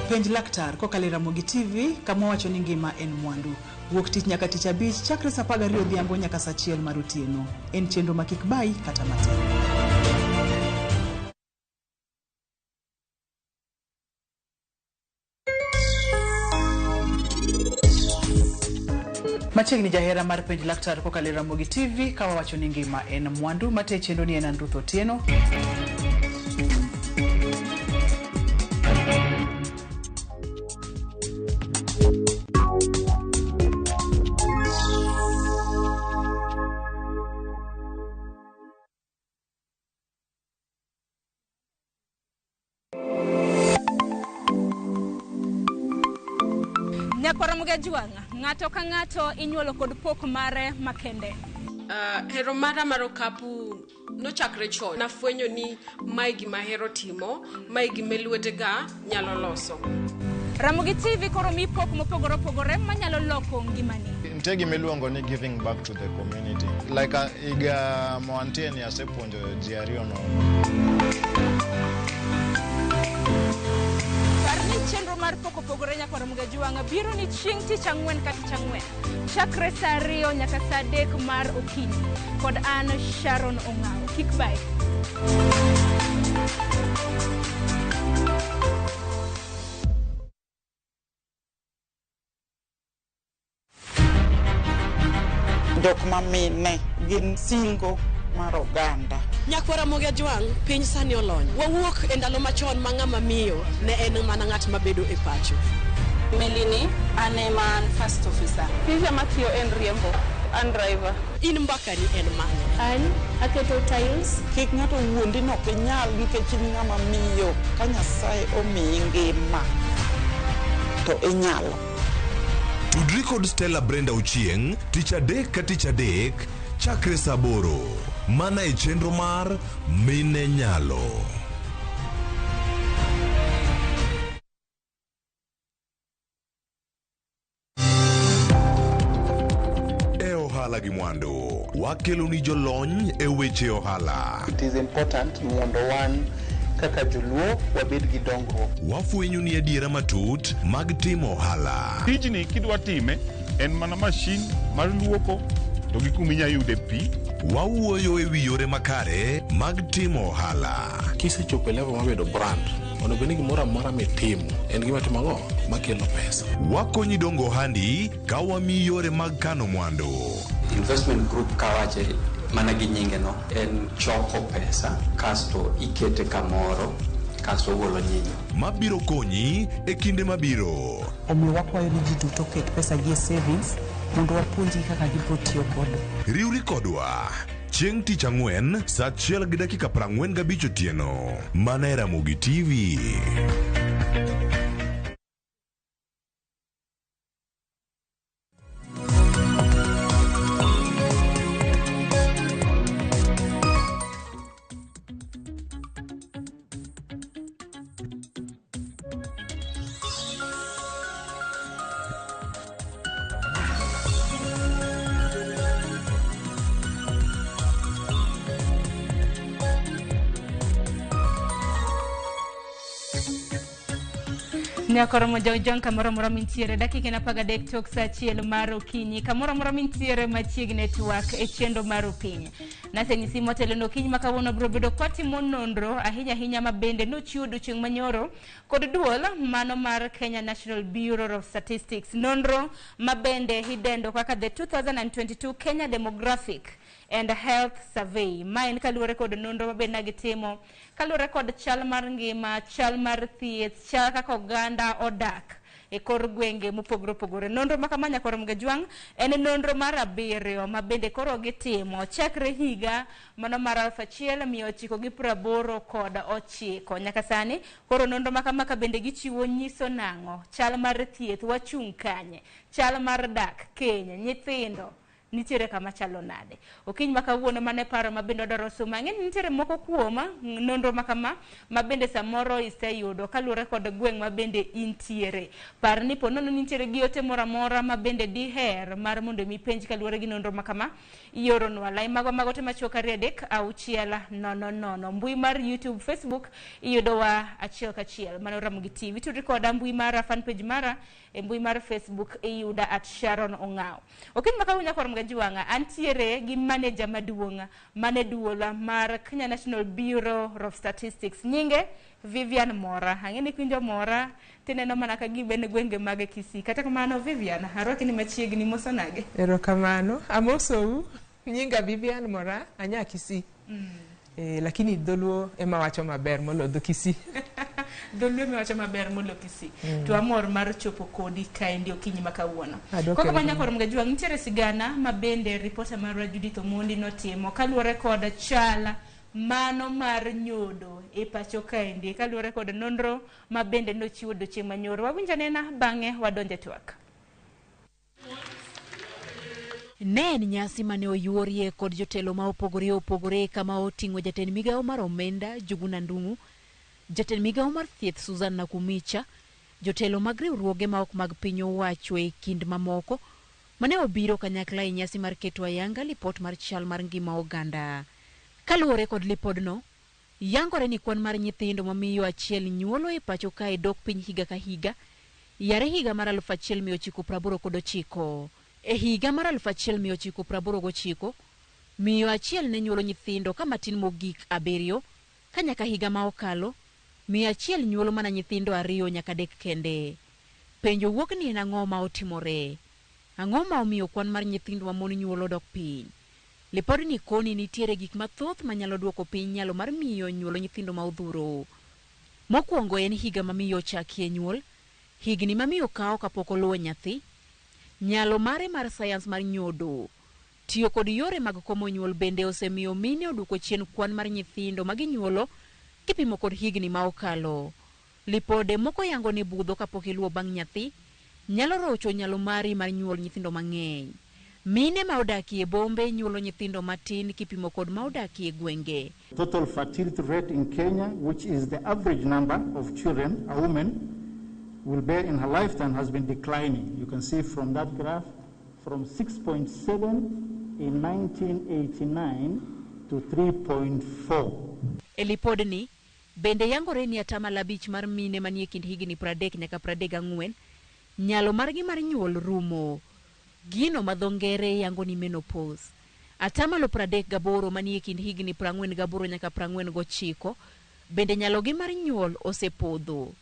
Penj laktar kokalo e Ramogi TV kama wacho ni ngima en mwandu. Wuok tich nyaka tich abich chakre saa 12 odhiambo nyaka saa 1 mar otieno. En chenro ma kik bayi kata matin. Machiegni jahera mar penj laktar kokalo e Ramogi TV ka wawacho ni ngima en mwandu. Mate chenro ni en an Ruth Otieno. Nyakwar Mgajwang', ng'ato ka ng'ato inyuolo kod pok mare makende. Hero mara mar okapu nochakre chon. Nafwenyo ni mae gima ahero timo, mae gima lwetega nyalo loso. Ramogi TV koro mi pok mopogore opogore manyalo loko ngimani. Nitie gima iluongo ni giving back to the community. Like higa moantie ni asepuonjo ji ariyo nono. Par ni chenro mar pok opogore Nyakwar Mgajwang' biro ni chieng' tich ang'wen ka tich ang'wen. Chakre saa 2 nyaka saa 3 mar okinyi. Kod an Sharon Ong'awo. Kik bae. Jok ma mine gin singo mar oganda. Nyakwar Ramogi Ajwang', piny sani olony. Wawuok e ndalo machon ma ng'ama miyo ne en mana ng'at mabedo e pacho. Melini, an ema an first officer. Tija matiyo en riembo, an driver. In mbakani en mane? An aketo tiles. Kik ng'ato wuondi ni ok inyal nikech in ng'ama miyo. Ka Nyasaye omiyi ngima, to inyalo. Tudri kod Stella Brenda Ochieng' tich adek ka tich adek chakre saa 8 mana e chenro mar Mine Nyalo. E ohala gi mwandu, wakelo ni jolony e weche ohala. It is important mondo wan kaka joluo wabed gi dongruok. Wafwenyo ni adiera matut mag timo ohala. Tijni kidwa time en mana mashin mar luoko to gi kuma inyalo yude pi. Wawuoyo e wi yore makare mag timo ohala. Kisechopo e level mar bedo brand, onego bed ni gimoro amora mitimo en gima timo ang'o makelo pesa. Wakonyi dongo ohandi ka wamiyi yore mag kano mwandu. Investment group kawache mana gi nyinge no en choko pesa kasto ikete kamoro kasto ogolo nyinyo. Mabiro konyi e kinde mabiro. Omiyo wakwayo ni ji duto oket pesa gi e savings mondo wapuonjgi kaka gibiro tiyo godo. Riwri kodwa chieng' tich ang'wen saa 1:45 otieno mana e Ramogi TV. Nyakoro mojojong kamoro amora mintiere dakika en 13 tok saa 1 mar okinyi kamoro amora mintiere machiegni twak e chenro mar opiny. Nasenyisi motelo ni okinyi ma kawuono biro bedo kwatimo nonro ahinya ahinya ma bende nochiw odiochieng' manyoro kod duol mano mar Kenya National Bureau of Statistics. Nonro ma bende idendo kaka the 2022 Kenya Demographic and Health Survey. Ma en kaluwore kod nonro ma bende gitimo kaluwore kod chal mar ngima, chal mar thieth, chal kaka oganda odak e kor gwenge mopogore opogore. Nonro ma kama Nyakwar Mgajwang' en nonro mar 7 ma bende koro gitimo chakre higa mano mar 1989 nyaka sani. Koro nonro ma kama ka bende gichiwo nyiso nang'o chal mar thieth, wachung' kanye, chal mar dak, keny, nyithindo nitiere kama chalo nade. Okinyi ma kawuono mane paro ma bende odwaro somo. Ang'e ni nitiere moko kuom nonro ma kama ma bende samoro iseyudo kaluwore kod gweng' ma bende intiere. Par ni po nono nitiere gi ote moro amora ma bende diher mar mondo mi penj kaluwore gi nonro ma kama, ioronwa lai magwa mag ote machuok 2 3 6 0 0. Mbui mar YouTube, Facebook iyudowa achiel kachiel mano Ramogi TV. Tudri koda mbui mara, fan page mara e mbui mar Facebook iyuda at Sharon Ong'awo. Okinyi ma kawuono Nyakwar Mgajwang' antiere gi manager maduong' mane duol mar Kenya National Bureau of Statistics, nyinge Vivian Mora. Ang'e ni kwinjo Mora tineno mana ka gima en gwenge mag Kisii. Kata kamano Vivian, arwaki ni machiegni, moso nage? Erokamano, amosou. Nyinga Vivian Mora, anya Kisii. Lakini dholuo ema wacho maber molo dho Kisii. Dholuo ema wacho maber molo Kisii. To amor mar chopo kodi kaendi okinyi ma kawuono. Koko ma Nyakwar Mgajwang' nitiere sigana ma bende ripota marwa Judith Omondi notimo kaluwore kod chal mano mar nyodo e pacho kaendi kaluwore kod nonro ma bende nochiwo odiochieng' manyoro. Wawinj anena bang'e wadonje twak. Ne en nyasi mane oyuorie kod jotelo ma opogore opogore kama oting'o jatend migawo mar omenda Njuguna Ndung'u, jatend migawo mar thieth Susan Nakhumicha, jotelo mag riwruoge ma ok mag piny owacho e kind mamoko mane obiro kanyakla e nyasi mar keto ayanga lipot mar chal mar ngima oganda. Kaluwore kod lipodno, yangore ni kwan mar nyithindo mamiyo achiel nyuolo e pacho kae dok piny higa ka higa, yare higa mar 1989. E higa mar 1989, miyo achiel ne nyuolo nyithindo ka matin mogik 7, ka nyaka higa ma okalo, miyo achiel nyuolo mana nyithindo 2 nyaka 3 kende. Penjo wuok ni en ang'o ma otimore? Ang'o ma omiyo kwan mar nyithindo ma mon nyuolo dok piny? Lipodni koni nitiere gik mathoth manyalo duoko piny nyalo mar miyo nyuolo nyithindo ma odhuro. Mokwongo en higa ma miyo ochakie nyuol, higni ma miyo kawo kapok oluwo nyathi, nyalo mare mar sayans mar nyodo. Tiyo kod yore mag komo nyuol bende osemiyo mine oduoko chien kwan mar nyithindo ma ginyuolo kipimo kod higni ma okalo. Lipode moko yango ni budho kapok iluwo bang' nyathi nyalo rocho nyalo mari mar nyuol nyithindo mang'eny. Mine ma odakie bombe nyuolo nyithindo matin kipimo kod ma odakie gwenge. Total fertility rate in Kenya, which is the average number of children a woman will bear in her lifetime, has been declining. You can see from that graph, from 6.7 in 1989 to 3.4. E lipodni, bende yangore ni 5% mar mine manie kind higni 30 nyaka 34, nyalo margi mar nyuol rumo. Gino ma dho ngere yango ni menopause. 38% manie kind higni 48 nyaka 49, bende nyalogi mar nyuol osepodho.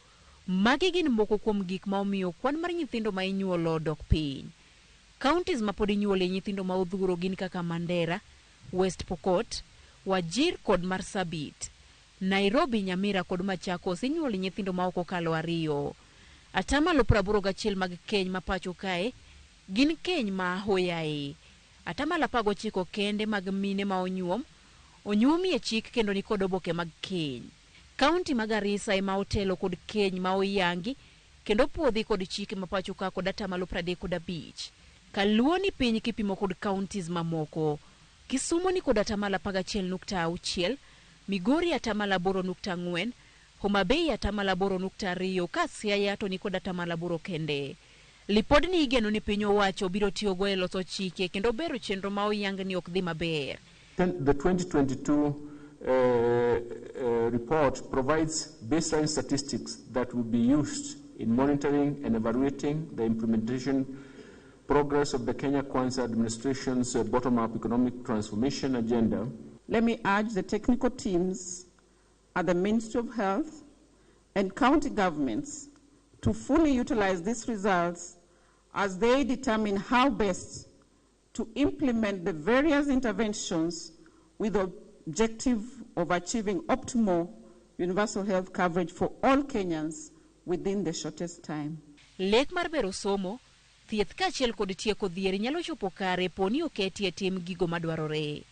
Magi gin moko kuom gik ma omiyo kwan mar nyithindo ma inyuolo dok piny. Counties ma pod inyuolie nyithindo ma odhuro gin kaka Mandera, West Pokot, Wajir kod Marsabit. Nairobi, Nyamira kod Machakos inyuolo nyithindo ma ok okalo 2. 81% mag keny ma pacho kae gin keny ma ahoyaye. 19% kende mag mine ma onyuom, onyuomie chik kendo ni kod oboke mag keny. Kaunti ma Garissa ema otelo kod keny ma oyangi kendo puodhi kod chike ma pacho ka kod 35%. Kaluo ni piny kipimo kod counties mamoko. Kisumo ni kod 11.6%, Migori 8.4%, Homa Bay 8.2%, ka Siaya to ni kod 8% kende. Lipodni igeno ni piny owacho biro tiyogo e loso chike kendo bero chenro ma oyang ni ok dhi maber. The 2022 report provides baseline statistics that will be used in monitoring and evaluating the implementation progress of the Kenya Kwanza administration's bottom-up economic transformation agenda. Let me urge the technical teams at the Ministry of Health and county governments to fully utilize these results as they determine how best to implement the various interventions with the objective of achieving optimal universal health coverage for all Kenyans within the shortest time. Lek mar bero somo, thieth kaachiel kod tieko dhier nyalo chopo kare poni oketi e tim gigo madwarore.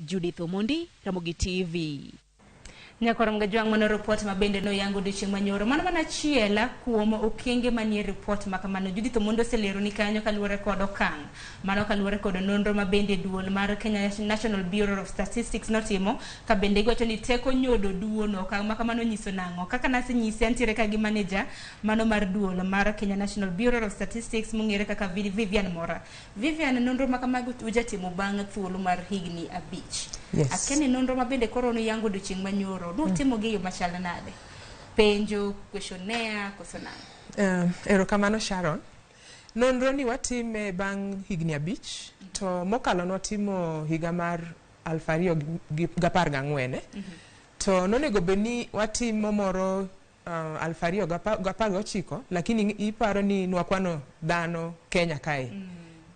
Judith Omondi, Ramogi TV. Nyakwar Mgajwang' mano report ma bende noyango odiochieng' manyoro. Mano mana achiel kuom okenge manie report ma kamano. Judith Omondi oselero ni kanyo kaluwore kod okang'. Mano kaluwore kod nonro ma bende duol mar Kenya National Bureau of Statistics notimo ka bende giwacho ni teko nyodo duono. Okang' ma kamano nyiso nang'o? Kaka nasenyisi antiere ka gi manager mano mar duol mar Kenya National Bureau of Statistics mong'ere kaka Vivian Mora. Vivian, nonro ma kamago ujatimo bang' thuolo mar higni 5. Yes. Akia ni nonro ma bende koro noyango odiochieng' manyoro. Nutimo gi yo machal nade? Penjo, questionnaire, koso nang'o? Erokamano Sharon. Nonro ni watime bang' higni 5 to mokalo nwatimo higa mar 2014. To nonego bed ni watimo moro 2019, lakini iparo ni nwakwano dhano Kenya kae.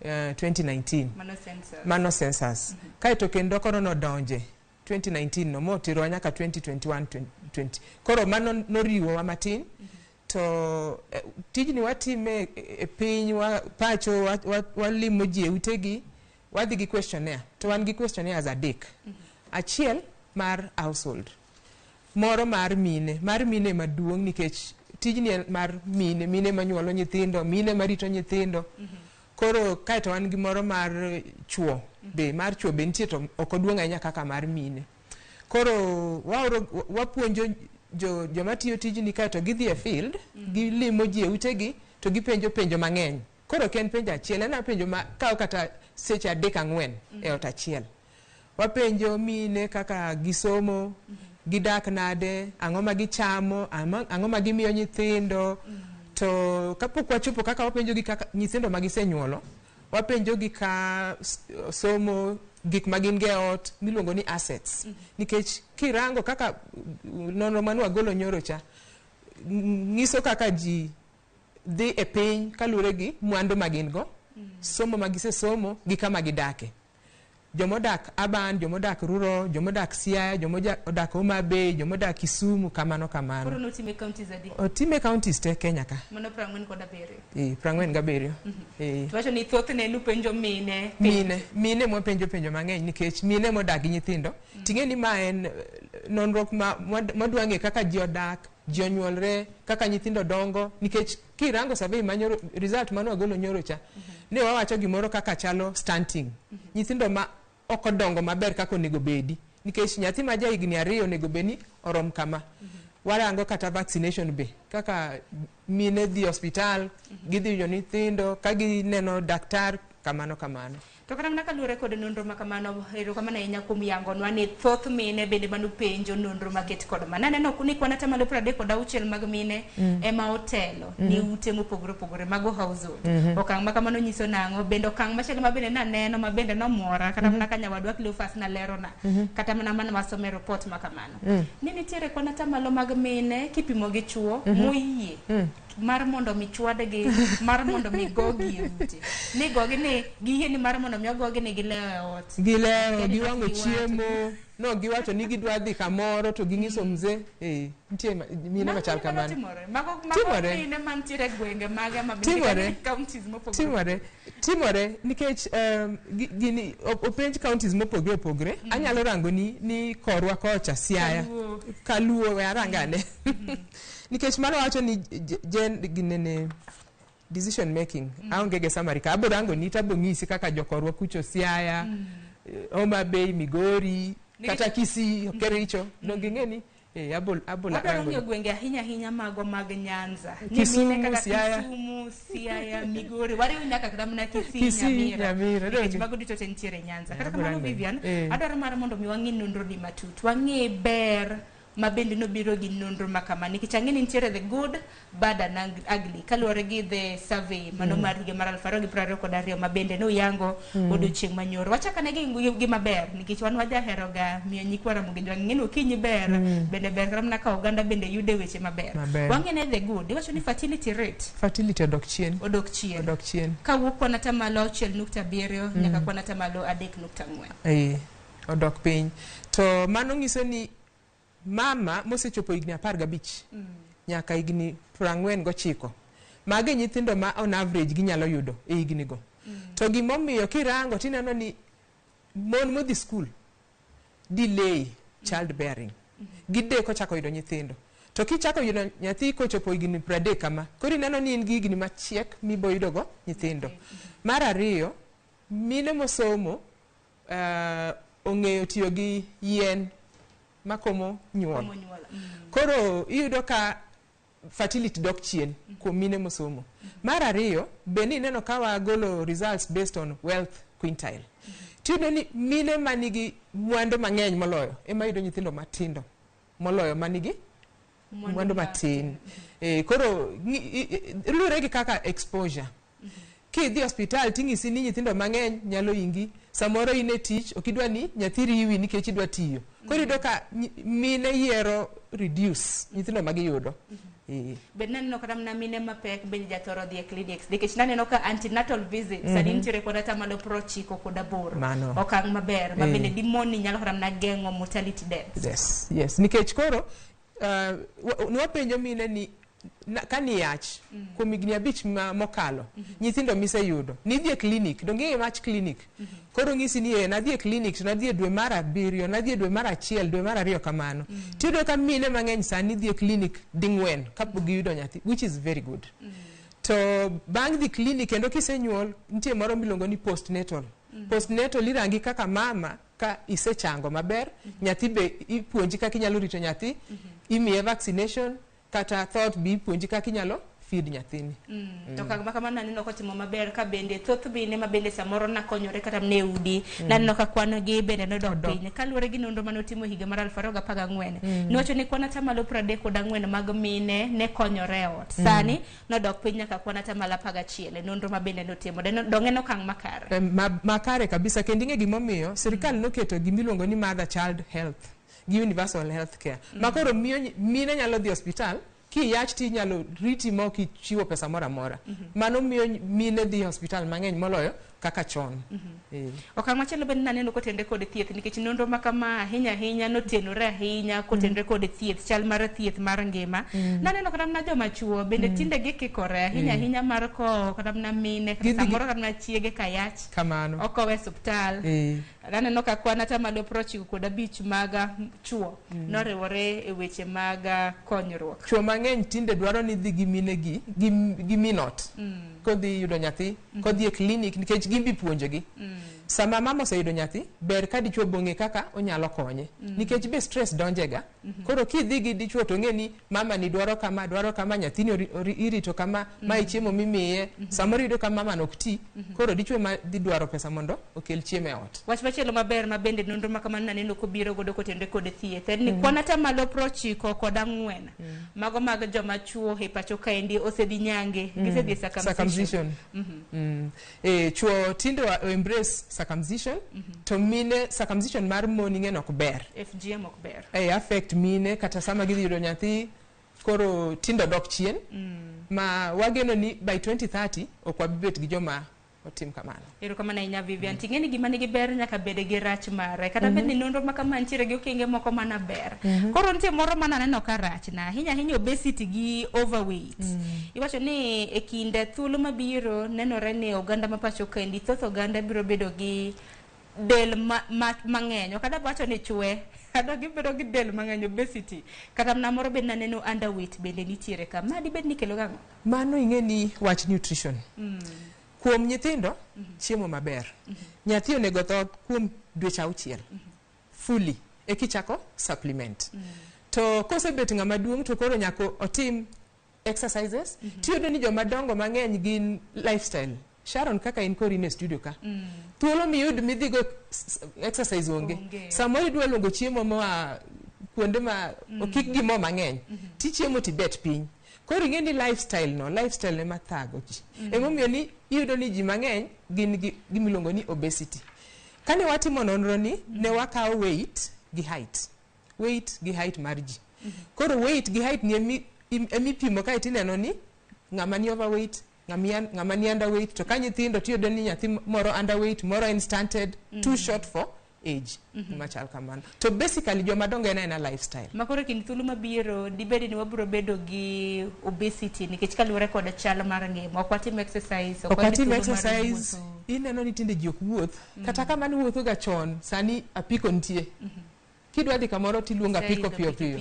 2019. Mano census. Mano census. Kaeto kendo koro nodonje 2019 no motirowa nyaka 2021 20. Koro mano noriwowa matin. To tijni watime e piny wa pacho walimo ji e utegi, wadhi gi questionnaire. To wan gi questionnaires 3. Achiel mar household, moro mar mine maduong' nikech tijni en mar mine, mine manyuolo nyithindo, mine marito nyithindo. Koro kaeto wan gi moro mar chuo be, mar chuo be nitie to ok oduong' ahinya kaka mar mine. Koro waoro, wapuonjo joma tiyo tijni kaeto gidhi e field, gilimo ji e utegi to gipenjo penjo mang'eny. Koro ok en penjo achiel, en penjo ma kawo kata seche 3 4 e ot achiel. Wapenjo mine kaka gisomo, gidak nade, ang'o ma gichamo, ang'o ma gimiyo nyithindo. To kapok wachopo kaka wapenjo gi kaka nyithindo ma gisenyuolo, wapenjo gi ka somo, gik ma gin go e ot miluongo ni assets. Nikech kirango kaka nonro mane wagolo nyoro cha, nyiso kaka ji dhi e piny kaluwore gi mwandu ma gin go, somo ma gisesomo gi kama gidake. Jomodak urban, jomodak rural, jomodak Siaya, jomodak Homa Bay, jomodak Kisumu, kamano kamano. Koro notime counties adi? Otime counties te Kenya ka. Mano 47. 47. To wacho ni thothne nupenjo mine. Mine mwapenjo penjo mang'eny nikech mine modak gi nyithindo. Ting'e ni ma en nonro ma mwadwa ng'e kaka ji odak, ji onyuolre, kaka nyithindo dongo, nikech kirango survey manyoro, result mane wagolo nyoro cha, ne wawacho gimoro kaka chalo stunting. Nyithindo ma ok odongo maber kaka onego bedi, nikech nyathi ma ja higni 2 onego bed ni orom kama. Warango kata vaccination be, kaka mine dhi osiptal, gidhi winjo nyithindo, ka gineno daktar, kamano kamano. To kata mana kaluwore kod nonro ma kamano, erokamano ahinya kuom yangonwa ni thoth mine bende manupenjo nonro maket kod ma. Naneno ni kwan atamalo 36 mag mine ema otelo ni ute mopogore opogore mago household. Okang' ma kamano nyiso nang'o? Bende okang' machielo ma bende naneno ma bende nomora kata mana ka nyawadwa Cleophas nalerona, kata mana mane wasomo e report ma kamano. Ni nitiere kwan atamalo mag mine kipimo gi chuo moyie mar mondo mi chwadgi, mar mondo mi gogi e ute. Ni gogi ni giyie ni mar mondo mi ogogi ni gilewo e ot. Gilewo, giwang'o chiemo, no giwacho ni gidwa dhi kamoro to ging'iso mzee, nitie mine machal kamano. Timore. Mago mine mantiere e gwenge mage ma bende counties mopogore. Timore nikech gini openj counties mopogore opogore. Anyalo rango ni korwa kocha Siaya, Kaluo we arangane. Nikech mano wacho ni ginene decision making aonge ge summary ka abo rango ni tabo ng'isi kaka jokorwa kucho Siaya, Homa Bay, Migori, kata Kisii, Kericho, no ging'e ni abo wadwaro ng'iyo gwenge ahinya ahinya mago mag Nyanza. Ni mine kaka Kisumu, Siaya, Migori, wariwo nyaka kata mana Kisii, Nyamira. Nikech mago duto te nitiere Nyanza. Kata kamano Vivian, adwaro mar mondo mi wang'i nonro ni matut, wang'e ber ma bende nobiro gi nonro ma kama, nikech ang'e ni nitiere the good, bad and ugly kaluwore gi the survey mano mar higa mar 2022 ma bende noyango odiochieng' manyoro. Wachak ane gi maber nikech wan wajaheroga miyo nyikwa Ramogi Jwang' ng'e ni okinyi ber, bende ber kata mana ka oganda bende yude weche maber. Wang'e ne the good, iwacho ni fertility rate. Fertility odok chien. Odok chien. Odok chien. Kawuok kwan atamalo 6.7 nyaka kwan atamalo 3.4. Odok piny. To mano nyiso ni mama mosechopo higni 15 nyaka higni 49, magi nyithindo ma on average ginyalo yudo e higni go. To gimomiyo kirango tineno ni mon modhi skul delay child bearing, gideko chako yudo nyithindo. To kichako yudo nyathi kochopo higni 30 kama, koro ineno ni in gi higni machiek mibo yudogo nyithindo. Mar ariyo, mine mosomo ong'eyo tiyo gi yien makomo nyuol. Koro iyudo ka fertility dok chien kuom mine mosomo. Mar ariyo, bende ineno ka wagolo results based on wealth quintile. Tiyudo ni mine manigi mwandu mang'eny moloyo ema yudo nyithindo matindo moloyo manigi mwandu matin. Koro luwore gi kaka exposure. Kidhi osiptal ting'isi ni nyithindo mang'eny nyalo ingi, samoro in e tich ok idwa ni nyathi riwi nikech idwa tiyo. Koro iyudo ka mine yiero reduce nyithindo ma giyudo. Bende naneno kata mana mine mapek bende jathoro dhi e clinics, nikech naneno ka antenatal visits sani nitiere kod atamalo 98. Okang' maber ma bende dimoni nyalo kata mana geng'o mortality deaths. Yes, yes. Nikech koro nwapenjo mine ni kani yach kuom higni 5 mokalo nyithindo miseyudo nidhi e clinic, donge ing'e wach clinic? Koro ng'isi ni nadhi e clinic to nadhi e dwe mar 7, nadhi e dwe mar 1, dwe mar 2 kamano. Tiyudo ka mine mang'eny sani dhi e clinic ding'wen kapok giyudo nyathi, which is very good. To bang' dhi clinic kendo kisenyuol, nitie moro miluongo ni postnatal. Postnatal irangi kaka mama ka isechango maber, nyathi be ipuonji kaka inyalo rito nyathi, imiye vaccination, kata thoth be ipuonji kaka inyalo feed nyathini. To kama kamano naneno kotimo maber ka bende thoth mine ma bende samoro nakonyore kata mana e udi naneno ka kwan gi bende nodok piny kaluwore gi nonro manotimo higa mar 2014. Nowacho ni kwan atamalo 34 mag mine ne konyore e ot. Sani nodok piny nyaka kwan atamalo 11 e nonro ma bende notimo. Dong' en okang' makare. Makare kabisa. Kendo ing'e gimomiyo sirikal noketo gimiluongo ni mother child health gi universal health care ma koro miyo mine nyalo dhi osiptal kiyach tinyalo riti ma ok ichiwo pesa moro amora. Mano miyo mine dhi e osiptal mang'eny moloyo kaka chon. Okang' machielo bende naneno kotenre kod thieth nikech nonro ma kama ahinya ahinya notenore ahinya kotenre kod thieth, chal mar thieth mar ngima. Naneno kata mana joma chuo bende tinde gikikore ahinya ahinya mar kowo kata mana mine kata samoro kata mana chiege ka yach Kamano. okowe e osiptal. Naneno ka kwan atamalo 95 mag chuo noriwore e weche mag konyruok. Chuo mang'eny tinde dwaro ni dhi gi mine gi gi min ot kodhi yudo nyathi, kodhi e clinic nikech gin bi puonjogi. Sama mama oseyudo nyathi, ber ka dichuo bong'e kaka onyalo konye. Nikech be stress donjega. Koro kidhi gi dichuo to ng'e ni mama ni dwaro kama, dwaro kama, nyathini irito kama, mae chiemo mimiye. Samoro iyudo ka mama no ok ti, koro dichuo ma dhi dwaro pesa mondo okel chiemo e ot. Wach machielo maber ma bende nonro ma kamano naneno kobiro godo kotenre kod thieth en ni kwan atamalo 94 mago mag joma chuo e pacho kaendi osedhi nyange, gisedhi e circumcision. Circumcision. Chuo tinde embrace circumcision, to mine circumcision mar mon ing'e ni ok ber. FGM ok ber. Affect mine kata sama gidhi yudo nyathi koro tindo dok chien. Ma wageno ni by 2030 ok wabi bet gi joma otim kamano. Erokamano ahinya Vivian. Ting'e ni gima nigi ber nyaka bed gi rach mare. Kata bed ni nonro ma kama nitiere gi okenge moko mana ber. Koro nitie moro mana aneno ka rach na ahinya ahinya obesity gi overweight. Iwacho ni e kinde thuolo mabiro nenore ni oganda ma pacho kaendi thoth oganda biro bedo gi del mang'eny. Ok adwa wacho ni chwe. Adwa gibedo gi del mang'eny, obesity. Kata mana moro bende naneno underweight bende nitiere ka. Ma dibed ni kelo gang'o? Mano ing'e ni wach nutrition. Kuom nyithindo, chiemo maber. Nyathi onego tho kuom dweche 6 fully ekichako supplement. To kosebet ng'ama duong' to koro nyaka otim exercises. Tiyudo ni joma dongo mang'eny gin lifestyle. Sharon kaka in koro in e studio ka. Thuolo miyud midhigo exercise onge. Samoro idwa luongo chiemo moa kuonde ma okik gi mo mang'eny. Tichiemo tibet piny. Koro ing'e ni lifestyle no, lifestyle ema thago ji. Emomiyo ni iyudo ni ji mang'eny gin gi gimiluongo ni obesity. Kane watimo nonro ni, ne wakawo weight gi height. Weight gi height mar ji. Koro weight gi height ni emipimo kae tineno ni ng'ama ni overweight, ng'ama ni underweight. To ka nyithindo tiyudo ni nyathi moro underweight, moro en stunted, too short for age. Machal kamano. To basically joma dongo en aena lifestyle. Ma koro kind thuolo mabiro dibed ni wabiro bedo gi obesity nikech kaluwore kod chal mar ngima. Ok watim exercise. Ok watim exercise. Ineno ni tinde ji ok wuoth. Kata kama niwuotho ga chon, sani apiko nitie. Kidwa dhi kamoro tiluongo apiko piyo piyo.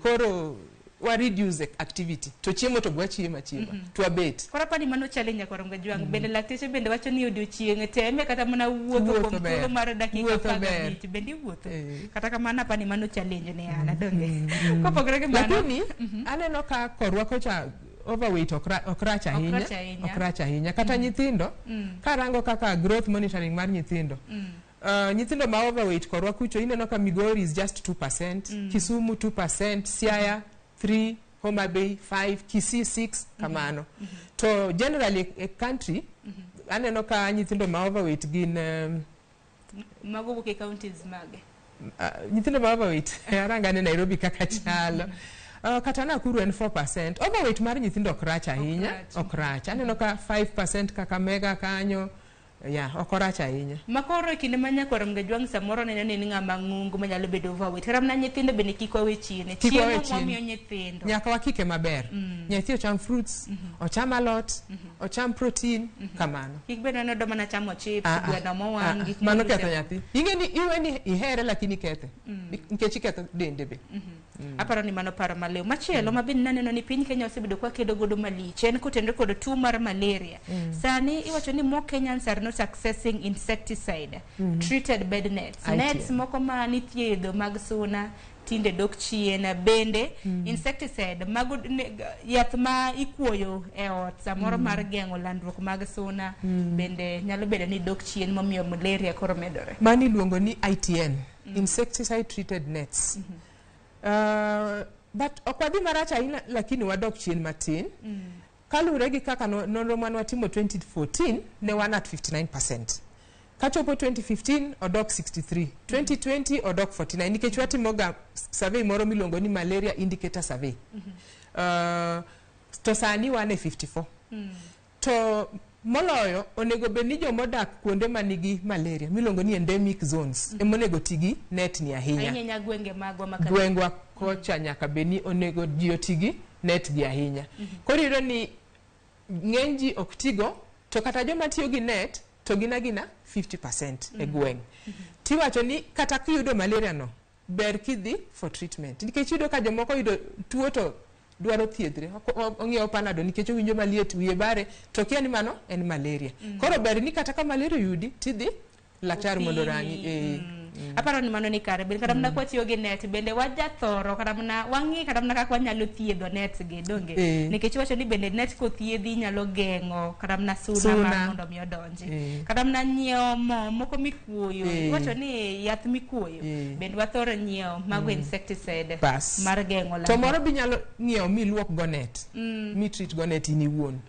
Koro wa reduce activity. To chiemo to bwa chiemo achiema. To wabet. Koro apani mano challenge nyaka Romga Jwang'. Bende lakteche bende wacho ni odiochieng' teme kata mana wuotho kuom thuolo mar dakika 15 bende iwuotho. Kata kamano apani mano challenge ne an adonge. Kopogore gi mano. Lakini aneno ka korwa kocha overweight ok rach ahinya. Ok rach ahinya. Kata nyithindo karango kaka growth monitoring mar nyithindo. Nyithindo ma overweight korwa kucho ineno ka Migori is just 2%, Kisumu 2%, Siaya 3, Homa Bay 5, Kisii 6, kamano. To generally e country aneno ka nyithindo ma overweight gin mago wuok e counties mage? Nyithindo ma overweight aranga ne Nairobi kaka chalo. Kata Nakuru en 4%. Overweight mar nyithindo ok rach ahinya, ok rach. Aneno ka 5% Kakamega kanyo. Yeah, ok orach ahinya. Makoro e kinde ma nyakwar Mgajwang' samoro neno ni en ng'ama ng'ongo manyalo bedo overweight. Kata mana nyithindo bende kik wawe chien. Chiemo mwamiyo nyithindo. Nyaka wakike maber. Nyathi ocham fruits, ocham alot, ocham protein, kamano. Kik bed ni odwa mana chamo chips, gweno mowang', gik mano ketho nyathi. Ing'e ni iwe ni ihere lakini ikethe. Nikech iketho dende be. Aparo ni mano paro maliw. Machielo ma bende naneno ni piny Kenya osebedo kwa kedo godo malich en kotenore kod tuo mar malaria. Sani iwacho ni more Kenyans are not accessing insecticide treated bed nets. ITN. Nets moko ma nithiedho mag suna tinde dok chien bende insecticide mago yath ma ikuoyo e ot samoro mar geng'o landruok mag suna bende nyalo bedo ni dok chien momiyo malaria koro medore. Mano iluongo ni ITN, insecticide treated nets. But ok wadhi marach ahinya lakini wadok chien matin. Kaluwore gi kaka nonro mane watimo 2014 ne wan at 59%. Kachopo 2015 odok 63, 2020 odok 49 nikech watimoga survey moro miluongo ni malaria indicator survey. To sani wan e 54. To moloyo onego bed ni jomodak kuonde manigi malaria miluongo ni endemic zones ema onego ti gi net ni ahinya. Ahinya ahinya gwenge magwa ma Kano. Gwengwa kocha nyaka bed ni onego ji oti gi net gi ahinya. Koro iyudo ni ng'eny ji ok tigo to kata joma tiyo gi net to gin agina 50% e gweng'. Tiwacho ni kata kiyudo malaria no ber kidhi for treatment nikech iyudo ka jomoko oyudo tuo to dwaro thiedhre ong'iewo panado nikech owinjo maliet wiye bare to kia ni mano en malaria. Koro ber ni kata ka malaria oyudi tidhi laktar mondo orangi. Aparo ni mano ni kare bende kata mana kwatiyo gi net bende wajathoro kata mana wang'i kata mana kaka wanyalo thiedho net gi donge nikech iwacho ni bende net kothiedhi nyalo geng'o kata mana suna mar mondo mi odonji kata mana nyiewo mo moko mikuoyo iwacho ni yath mikuoyo bende wathoro nyiewo mago insecticide mar geng'o To moro bi nyalo ng'iewo miluok go net mi treat go net in iwuon.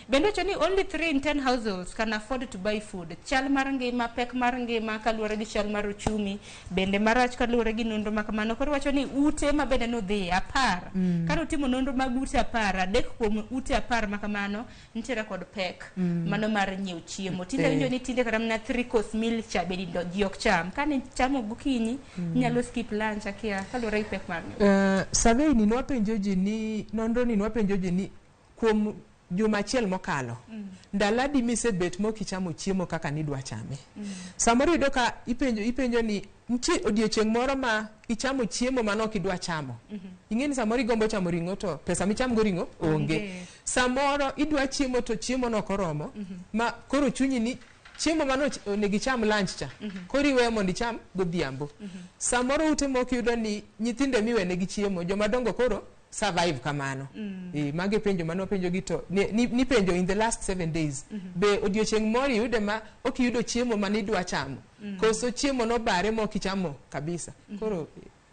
Bende wacho ni only 3 in 10 households can afford to buy food. Chal mar ngima, pek mar ngima kaluwore gi chal mar uchumi bende marach kaluwore gi nonro ma kamano. Koro wacho ni ute ma bende nodhi 10 kane utimo nonro mag ute 10, 3 kuom ute 10 ma kamano nitiere kod pek mano mar nyiewo chiemo. Tinde winjo ni tinde kata mana 3 course meal cha bende ji ok cham. Kane chamo gokinyi inyalo skip lunch akia kaluwore gi pek mar ngima. Survey ni nwapenjo ji ni nonro ni nwapenjo ji ni kuom juma achiel mokalo ndalo adi misebet mok ichamo chiemo kaka nidwa chame. Samoro iyudo ka ipenjo ni nitie odiochieng' moro ma ichamo chiemo mane ok idwa chamo. Ing'e ni samoro igombo chamo ring'o to pesa micham go ring'o onge. Samoro idwa chiemo to chiemo no ok oromo ma koro chunyi ni chiemo mane onego icham lunch cha koro iweyo mondo icham godhiambo. Samoro ute moko iyudo ni nyithindo emiwenegi chiemo, jomadongo koro survive kamano. Magi penjo mane wapenjo gi to ni penjo in the last 7 days be odiochieng' moro iyude ma ok iyudo chiemo mane idwa chamo koso chiemo nobare ma ok ichamo kabisa. Koro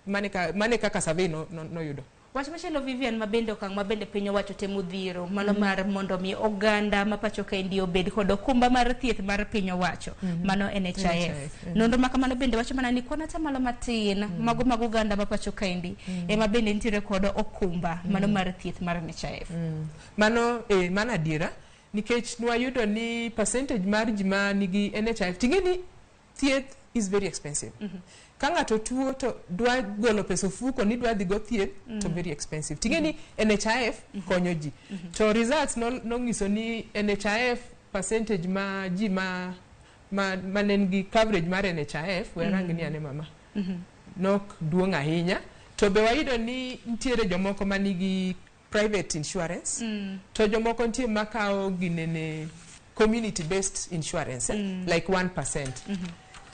mane kaka survey noyudo. Wach machielo Vivian, ma bende okang' ma bende piny owacho temo dhiro mano mar mondo mi oganda ma pacho kaendi obed kod okumba mar thieth mar piny owacho mano NHIF. Nonro ma kamano bende wacho mana ni kwan atamalo matin mago mag oganda ma pacho kaendi ema bende nitiere kod okumba mano mar thieth mar NHIF. Mano mano adiera nikech nwayudo ni percentage mar ji ma nigi NHIF ting'e ni thieth is very expensive. Ka ng'ato tuo to dwa golo pesa ofuko ni dwa dhi go thieth to very expensive. Ting'e ni NHIF konyo ji. To results nong'iso ni NHIF percentage ma ji ma ne nigi coverage mar NHIF we rang ni ane mama nok duong' ahinya. To be wayudo ni nitiere jomoko manigi private insurance to jomoko nitie makawo ginene community based insurance like 1%.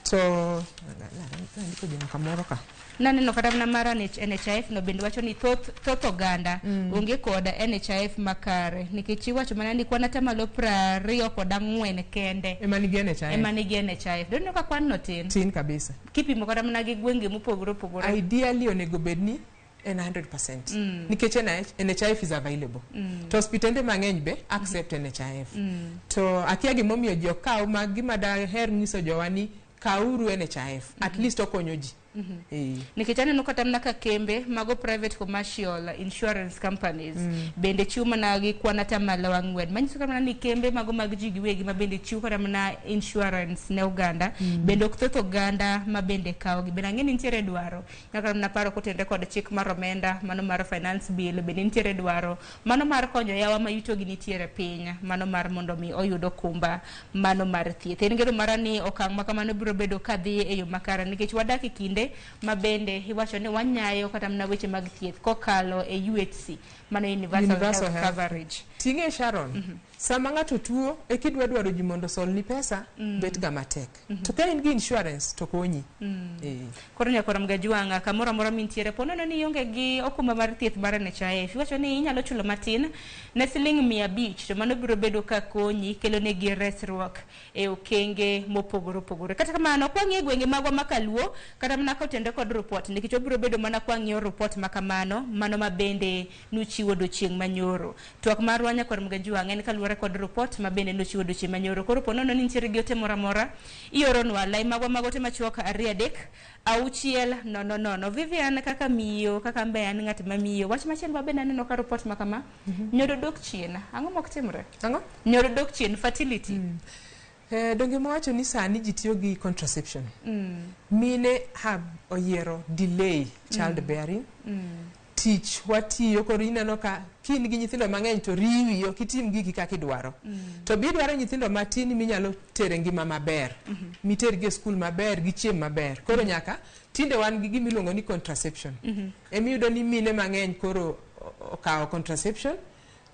So andiko gino kamoro ka. Naneno kata mana mar NHIF no bende wacho ni thoth oganda onge kod NHIF makare nikech iwacho mana ni kwan atamalo 24 kende ema nigi NHIF. Ema nigi NHIF. Doneno ka kwan no tin. Tin kabisa. Kipimo kata mana gi gwenge mopogore opogore. Ideally onego bed ni en 100%. Nikech NHIF is available. To hospitende mang'eny be accept NHIF. To akia gimomiyo ji ok kaw ma gima daher nyiso jowa ni kauru NHIF at least okonyo ji. Nikech aneno kata mana ka kembe mago private commercial insurance companies bende chiwo mana gi kwan atamalo 4 manyiso kata mana ni kembe mago mag ji giwegi ma bende chiwo kata mana insurance ne oganda bende ok thoth oganda ma bende kawo gi. Bende ang'e ni nitiere dwaro nyaka mana paro kotenore kod chik mar omenda mano mar finance bill bende nitiere dwaro mano mar konyo yawa ma yuto gi nitiere piny mano mar mondo mi oyud okumba mano mar thieth. En geno mara ni okang' ma kamano biro bedo kadhi e yo makare nikech wadak e kinde kuonde ma bende iwacho ni wanyayo kata mana weche mag thieth kokalo e UHC, mano Universal, Universal Health Health. Coverage. Ting'e Sharon, sama ng'ato tuo e kidwa dwaro ji mondo osolni pesa, bet ga matek. To ka in gi insurance to konyi. Eh. Koro nyakora Mgajwang'a, kamoro amora mintiere, po nono ni ionge gi okumba mar thieth mar NHIF, iwacho ni inyalo chulo matin ne siling 500 to mano biro bedo ka konyi kelo negi resruok e okenge mopogore opogore. Kata kamano, kwang'iyo e gwenge magwa ma kaluo, kata mana kotenore kod report, nikech wabiro bedo mana kwang'iyo report ma kamano, mano ma bende nuchiwo odiochieng' manyoro. Twak marwa nyakwar Mgajwang' en kaluwore kod report ma bende nochiwo odiochieng' manyoro. Koro po nono ni nitiere gi ote moro amora, ioronwa lai magwa mag ote machuok 2 3 6 0 0. Vivian kaka miyo, kaka an be an ng'at ma miyo. Wach machielo ma bende aneno ka report ma kama, nyodo dok chien. Ang'o mok timre? Ang'o? Nyodo dok chien, fertility. Donge mowacho ni sani ji tiyo gi contraception. Mine have oyiero delay childbearing. Tich watiyo koro ineno ka kin gi nyithindo mang'eny to riwi ok itim giki kaka idwaro. To be idwaro nyithindo matin minyalo tere ngima maber. Mitergi e skul maber, gichiem maber. Koro nyaka tinde wan gi gima iluongo ni contraception. Emiyudo ni mine mang'eny koro okawo contraception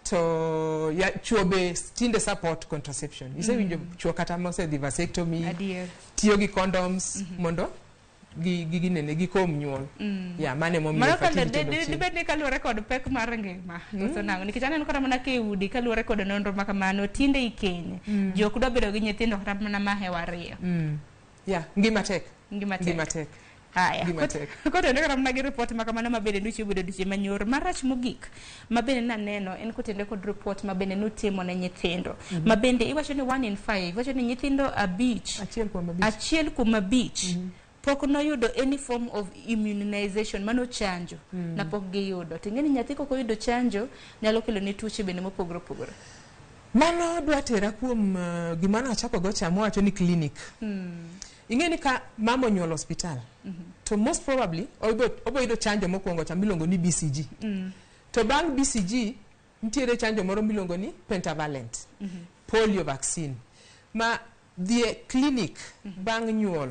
to ya, chuo be tinde support contraception. Isewinjo chuo kata mosedhi vasectomy, Adier. tiyo gi condoms mondo gi gi ginene gikom nyuol. Ya mano emomiyo Mano ka fertility odok chien. dibed ni kaluwore kod pek mar ngima koso nang'o nikech aneno kata mana ka e udi kaluwore kod nonro ma kamano tinde ikeny ji ok dwa bedo gi nyithindo kata mana mahewo ariyo. Ya, ngima tek. Ngima tek. Ngima tek. Aya, Ngima tek. Kotenore kata mana gi report ma kamano ma bende nochiwo bedo odiochieng' manyoro marach mogik ma bende naneno en kotenore kod report ma bende nutimo ne nyithindo ma bende iwacho ni 1 in 5 iwacho ni nyithindo abich 1 kuom 5 1 kuom 5 pok noyudo any form of immunization mano chanjo na pok giyudo to ing'e ni nyathi kok oyudo chanjo nyalo kelo ne tuoche bende mopogore opogore. Mano dwa tera kuom gima nachako go cha mowacho ni clinic. Ing'e ni ka mama onyuol osiptal to most probably obo yudo chanjo mokwongo cha miluongo ni BCG. To bang' BCG nitiere chanjo moro miluongo ni pentavalent polio vaccine ma dhi e clinic bang' nyuol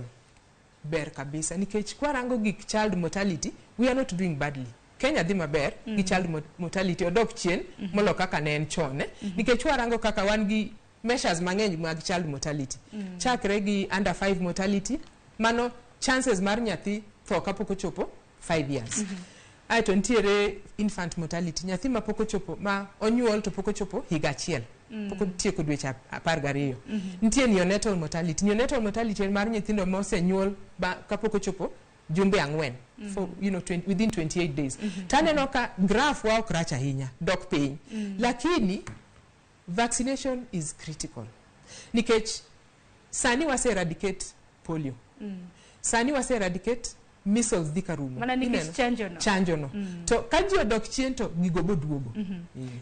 ber kabisa nikech kwarango gik child mortality we are not doing badly. Kenya dhi maber gi child mortality odok chien molo kaka ne en chon nikech warango kaka wan gi measures mang'eny mag child mortality chakre gi under 5 mortality mano chances mar nyathi tho kapok ochopo 5 years aeto nitiere infant mortality nyathi ma pok ochopo ma onyuol to pok ochopo higa achiel pok otieko dweche 12 nitie neonatal mortality neonatal mortality en mar nyithindo ma osenyuol kapok ochopo jumbe 4 for, 20, within 28 days to aneno ka graph wa ok rach ahinya dok piny lakini vaccination is critical nikech sani wase eradicate polio sani wase eradicate measles dhi karumo Mana nikech Ineno? chanjo no. chanjo no to ka ji odok chien to gigo boduogo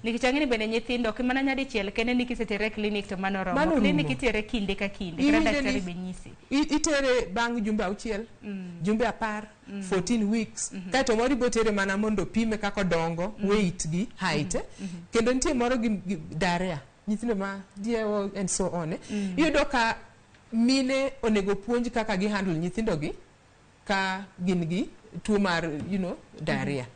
Nikech ang'e ni bende nyithindo ok mana nyadichiel kende ni kisetere e clinic to mano oromo. Mano Clinic orumo. itere kinde ka kinde kata Iwinjo daktari ni- be nyisi. Itere bang' jumbe 6 jumbe 10 14 weeks kaeto moro ibo tere mana mondo opime kaka odongo weight gi height kendo nitie moro gi diarrhea nyithindo ma diewo and so on Iyudo ka mine onego puonj kaka gi handle nyithindo gi ka gin gi tuo mar diarrhea.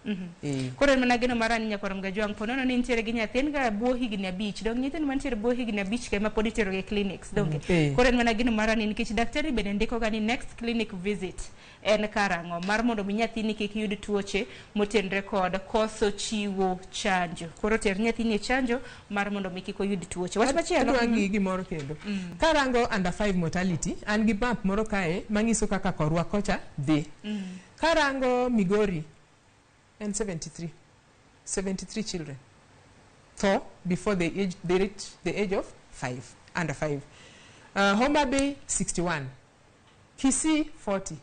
Koro en mana geno mara ni nyakwar Mgajwang' po nono ni nitiere gi nyathi en ga bwo higni 5 dong nyithindo mantiere bwo higni 5 ka ema pod itero gi clinics donge Koro en mana geno mara ni nikech daktari bende ndiko ga ni next clinic visit en karang'o mar mondo mi nyathini kik yud tuoche motenre kod koso chiwo chanjo koro ter nyathini e chanjo mar mondo mi kik oyud tuoche wach machielo Adwa ng'i gimoro kendo karango under 5 mortality an gi map moro kae manyiso kaka korwa kocha dhi karango Migori en 73 73 children tho before they reach the age of 5 under 5 Homa Bay 61 Kisii 40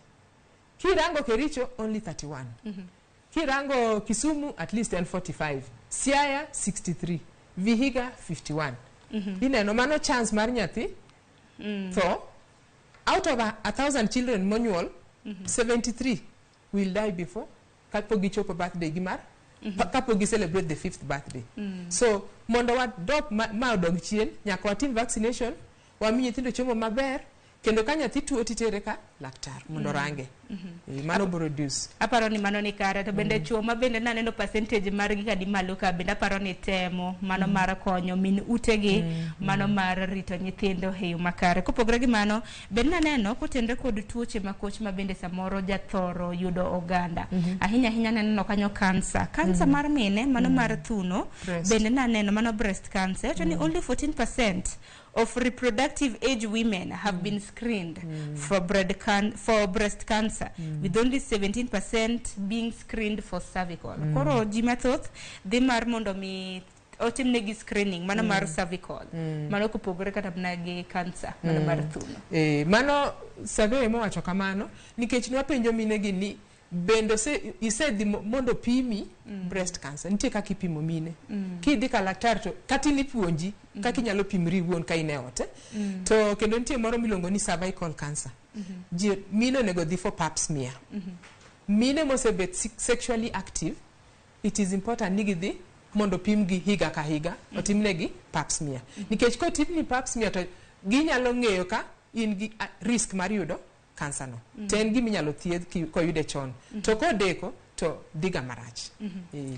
kirango Kericho only 31 kirango Kisumu at least en 45 Siaya 63 Vihiga 51 ineno mano chance mar nyathi tho out of a 1,000 children monyuol 73 will die before kapok gichopo birthday gi mar kapok gi celebrate the fifth birthday so mondo wadok ma odog chien nyaka watim vaccination wami nyithindo chiemo maber Kendo ka nyathi tuo titere ka laktar mondo orange. Mano biro reduce. Aparo ni mano ni kare to bende chuo ma bende naneno percentage margi ka ni malo ka bende aparo ni temo mano mar konyo min utegi mano mar rito nyithindo e yo makare. Kopogore gi mano bende naneno kotenre kod tuoche makoch ma bende samoro jathoro yudo oganda. Ahinya ahinya naneno kanyo kansa. Kansa mar mine mano mar thuno bende naneno mano breast cancer. Wacho ni only 14% of reproductive age women have been screened for breast cancer, with only 17% being screened for cervical. Koro ji mathoth dhi mar mondo mi otimnegi screening mano mar cervical, mano kopogore kata mana gi cancer mano mar thuno. Mano survey mowacho kamano nikech nwapenjo minegi ni bende isedhi mondo pimi breast cancer. Nitie kaka ipimo mine. Kidhi ka laktar to kata inipuonji kaka inyalo pimri iwuon ka in e ot. To kendo nitie moro miluongo ni cervical cancer. Mine onego dhi for pap smear. Mine mosebet sexually active, it is important ni gidhi mondo pimgi higa ka higa, otimnegi pap smear. Nikech kotimni pap smear to ginyalo ng'eyo ka in gi risk mar yudo cancer no. To en gima inyalo thiedh koyude chon. To kodeko to dhiga marach.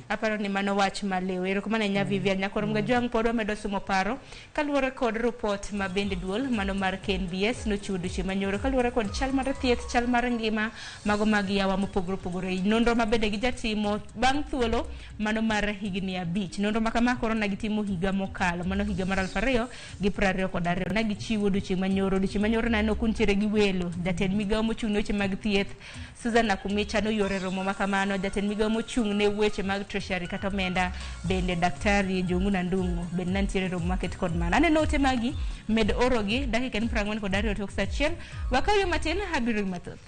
Aparo ni mano wach maliw. Erokamano ahinya Vivian Nyakoro Mgajwang' pod wamedo somo paro kaluwore kod report ma bende duol mano mar KNBS nochiwo odiochieng' manyoro kaluwore kod chal mar thieth, chal mar ngima mago mag yawa mopogore opogore. Nonro ma bende gijatimo bang' thuolo mano mar higni 5. Nonro ma kama koro ne gitimo higa mokalo mano higa mar 2022 ne gichiwo odiochieng' manyoro. Odiochieng' manyoro naneno kuntiere gi welo jatend migawo mochung' ne weche mag thieth Susan Nakumicha noyuore romo ma kamano, jatend migawo mochung' ne weche mag treasury kata omenda bende Daktari Njuguna Ndung'u bende nantiere romo maket kod mano. Aneno ote magi med orogi dakika en 42 tok saa 1 wakaw yo matin abiro gi mathoth.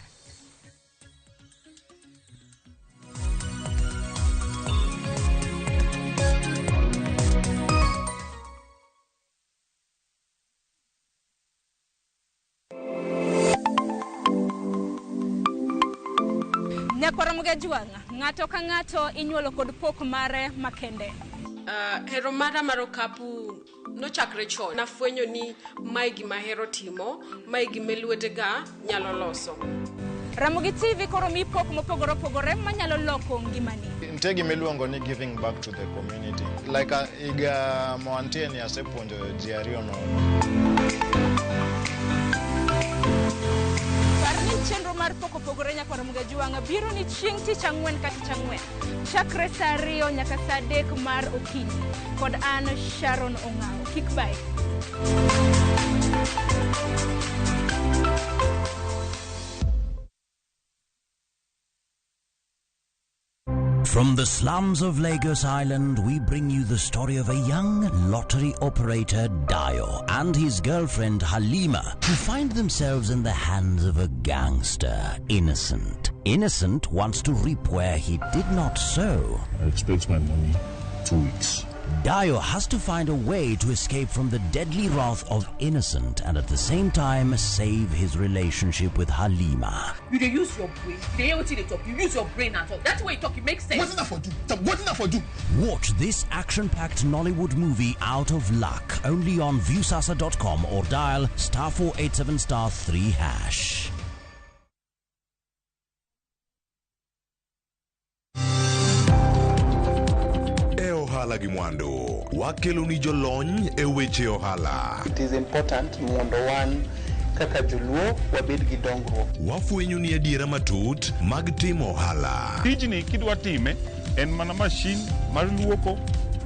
Nyakwara Mgajwang', ng'ato ka ng'ato inyuolo kod pok mare makende. Hero mara mar okapu nochakre chon. Nafwenyo ni mae gima ahero timo, mae gima lwetega nyalo loso. Ramogi TV koro mi pok mopogore opogore manyalo loko ngimani. Nitie gima iluongo ni giving back to the community. Like higa mawantie ni asepuonjo ji 2 nono. Chenro mar pok opogore Nyakwara Mgajwang' biro ni chieng' tich ang'wen ka tich ang'wen chakre saa 2 nyaka saa 3 mar okinyi kod an Sharon Ong'awo. Kik bae. From the slums of Lagos Island, we bring you the story of a young lottery operator, Dayo, and his girlfriend, Halima, who find themselves in the hands of a gangster, Innocent. Innocent wants to reap where he did not sow. I expect my money 2 weeks. Dayo has to find a way to escape from the deadly wrath of Innocent and at the same time save his relationship with Halima. You dey use your brain. You dey hear wetin they talk. You use your brain and talk. That's way you talk, it makes sense. What's that for do? What's that for do? Watch this action-packed Nollywood movie Out of Luck only on Viusasa.com or dial *487*3#. Ohala gi mwandu wakelo ni jolony e weche ohala. It is important mondo wan kaka joluo wabed gi dongruok. Wafwenyo ni adiera matut mag timo ohala. Tijni kidwa time en mana mashin mar luoko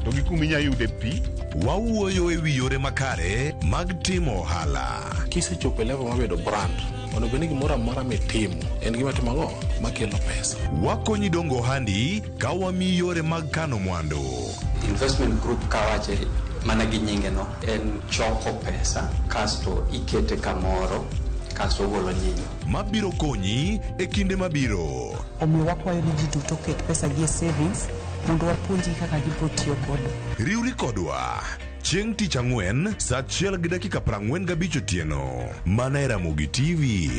to gi kuma inyalo yude pi. Wawuoyo e wi yore makare mag timo ohala. Kisechopo e level mar bedo brand, onego bed ni gimoro amora mitimo en gima timo ang'o makelo pesa. Wakonyi dongo ohandi ka wamiyi yore mag kano mwandu. Investment group kawache mana gi nyinge no en choko pesa kasto ikete kamoro kasto ogolo nyinyo mabiro konyi e kinde mabiro. Omiyo wakwayo ni ji duto oket pesa gi e savings mondo wapuonjgi kaka gibiro tiyo godo. Riwri kodwa chieng' tich ang'wen saa 1:45 otieno mana e Ramogi TV.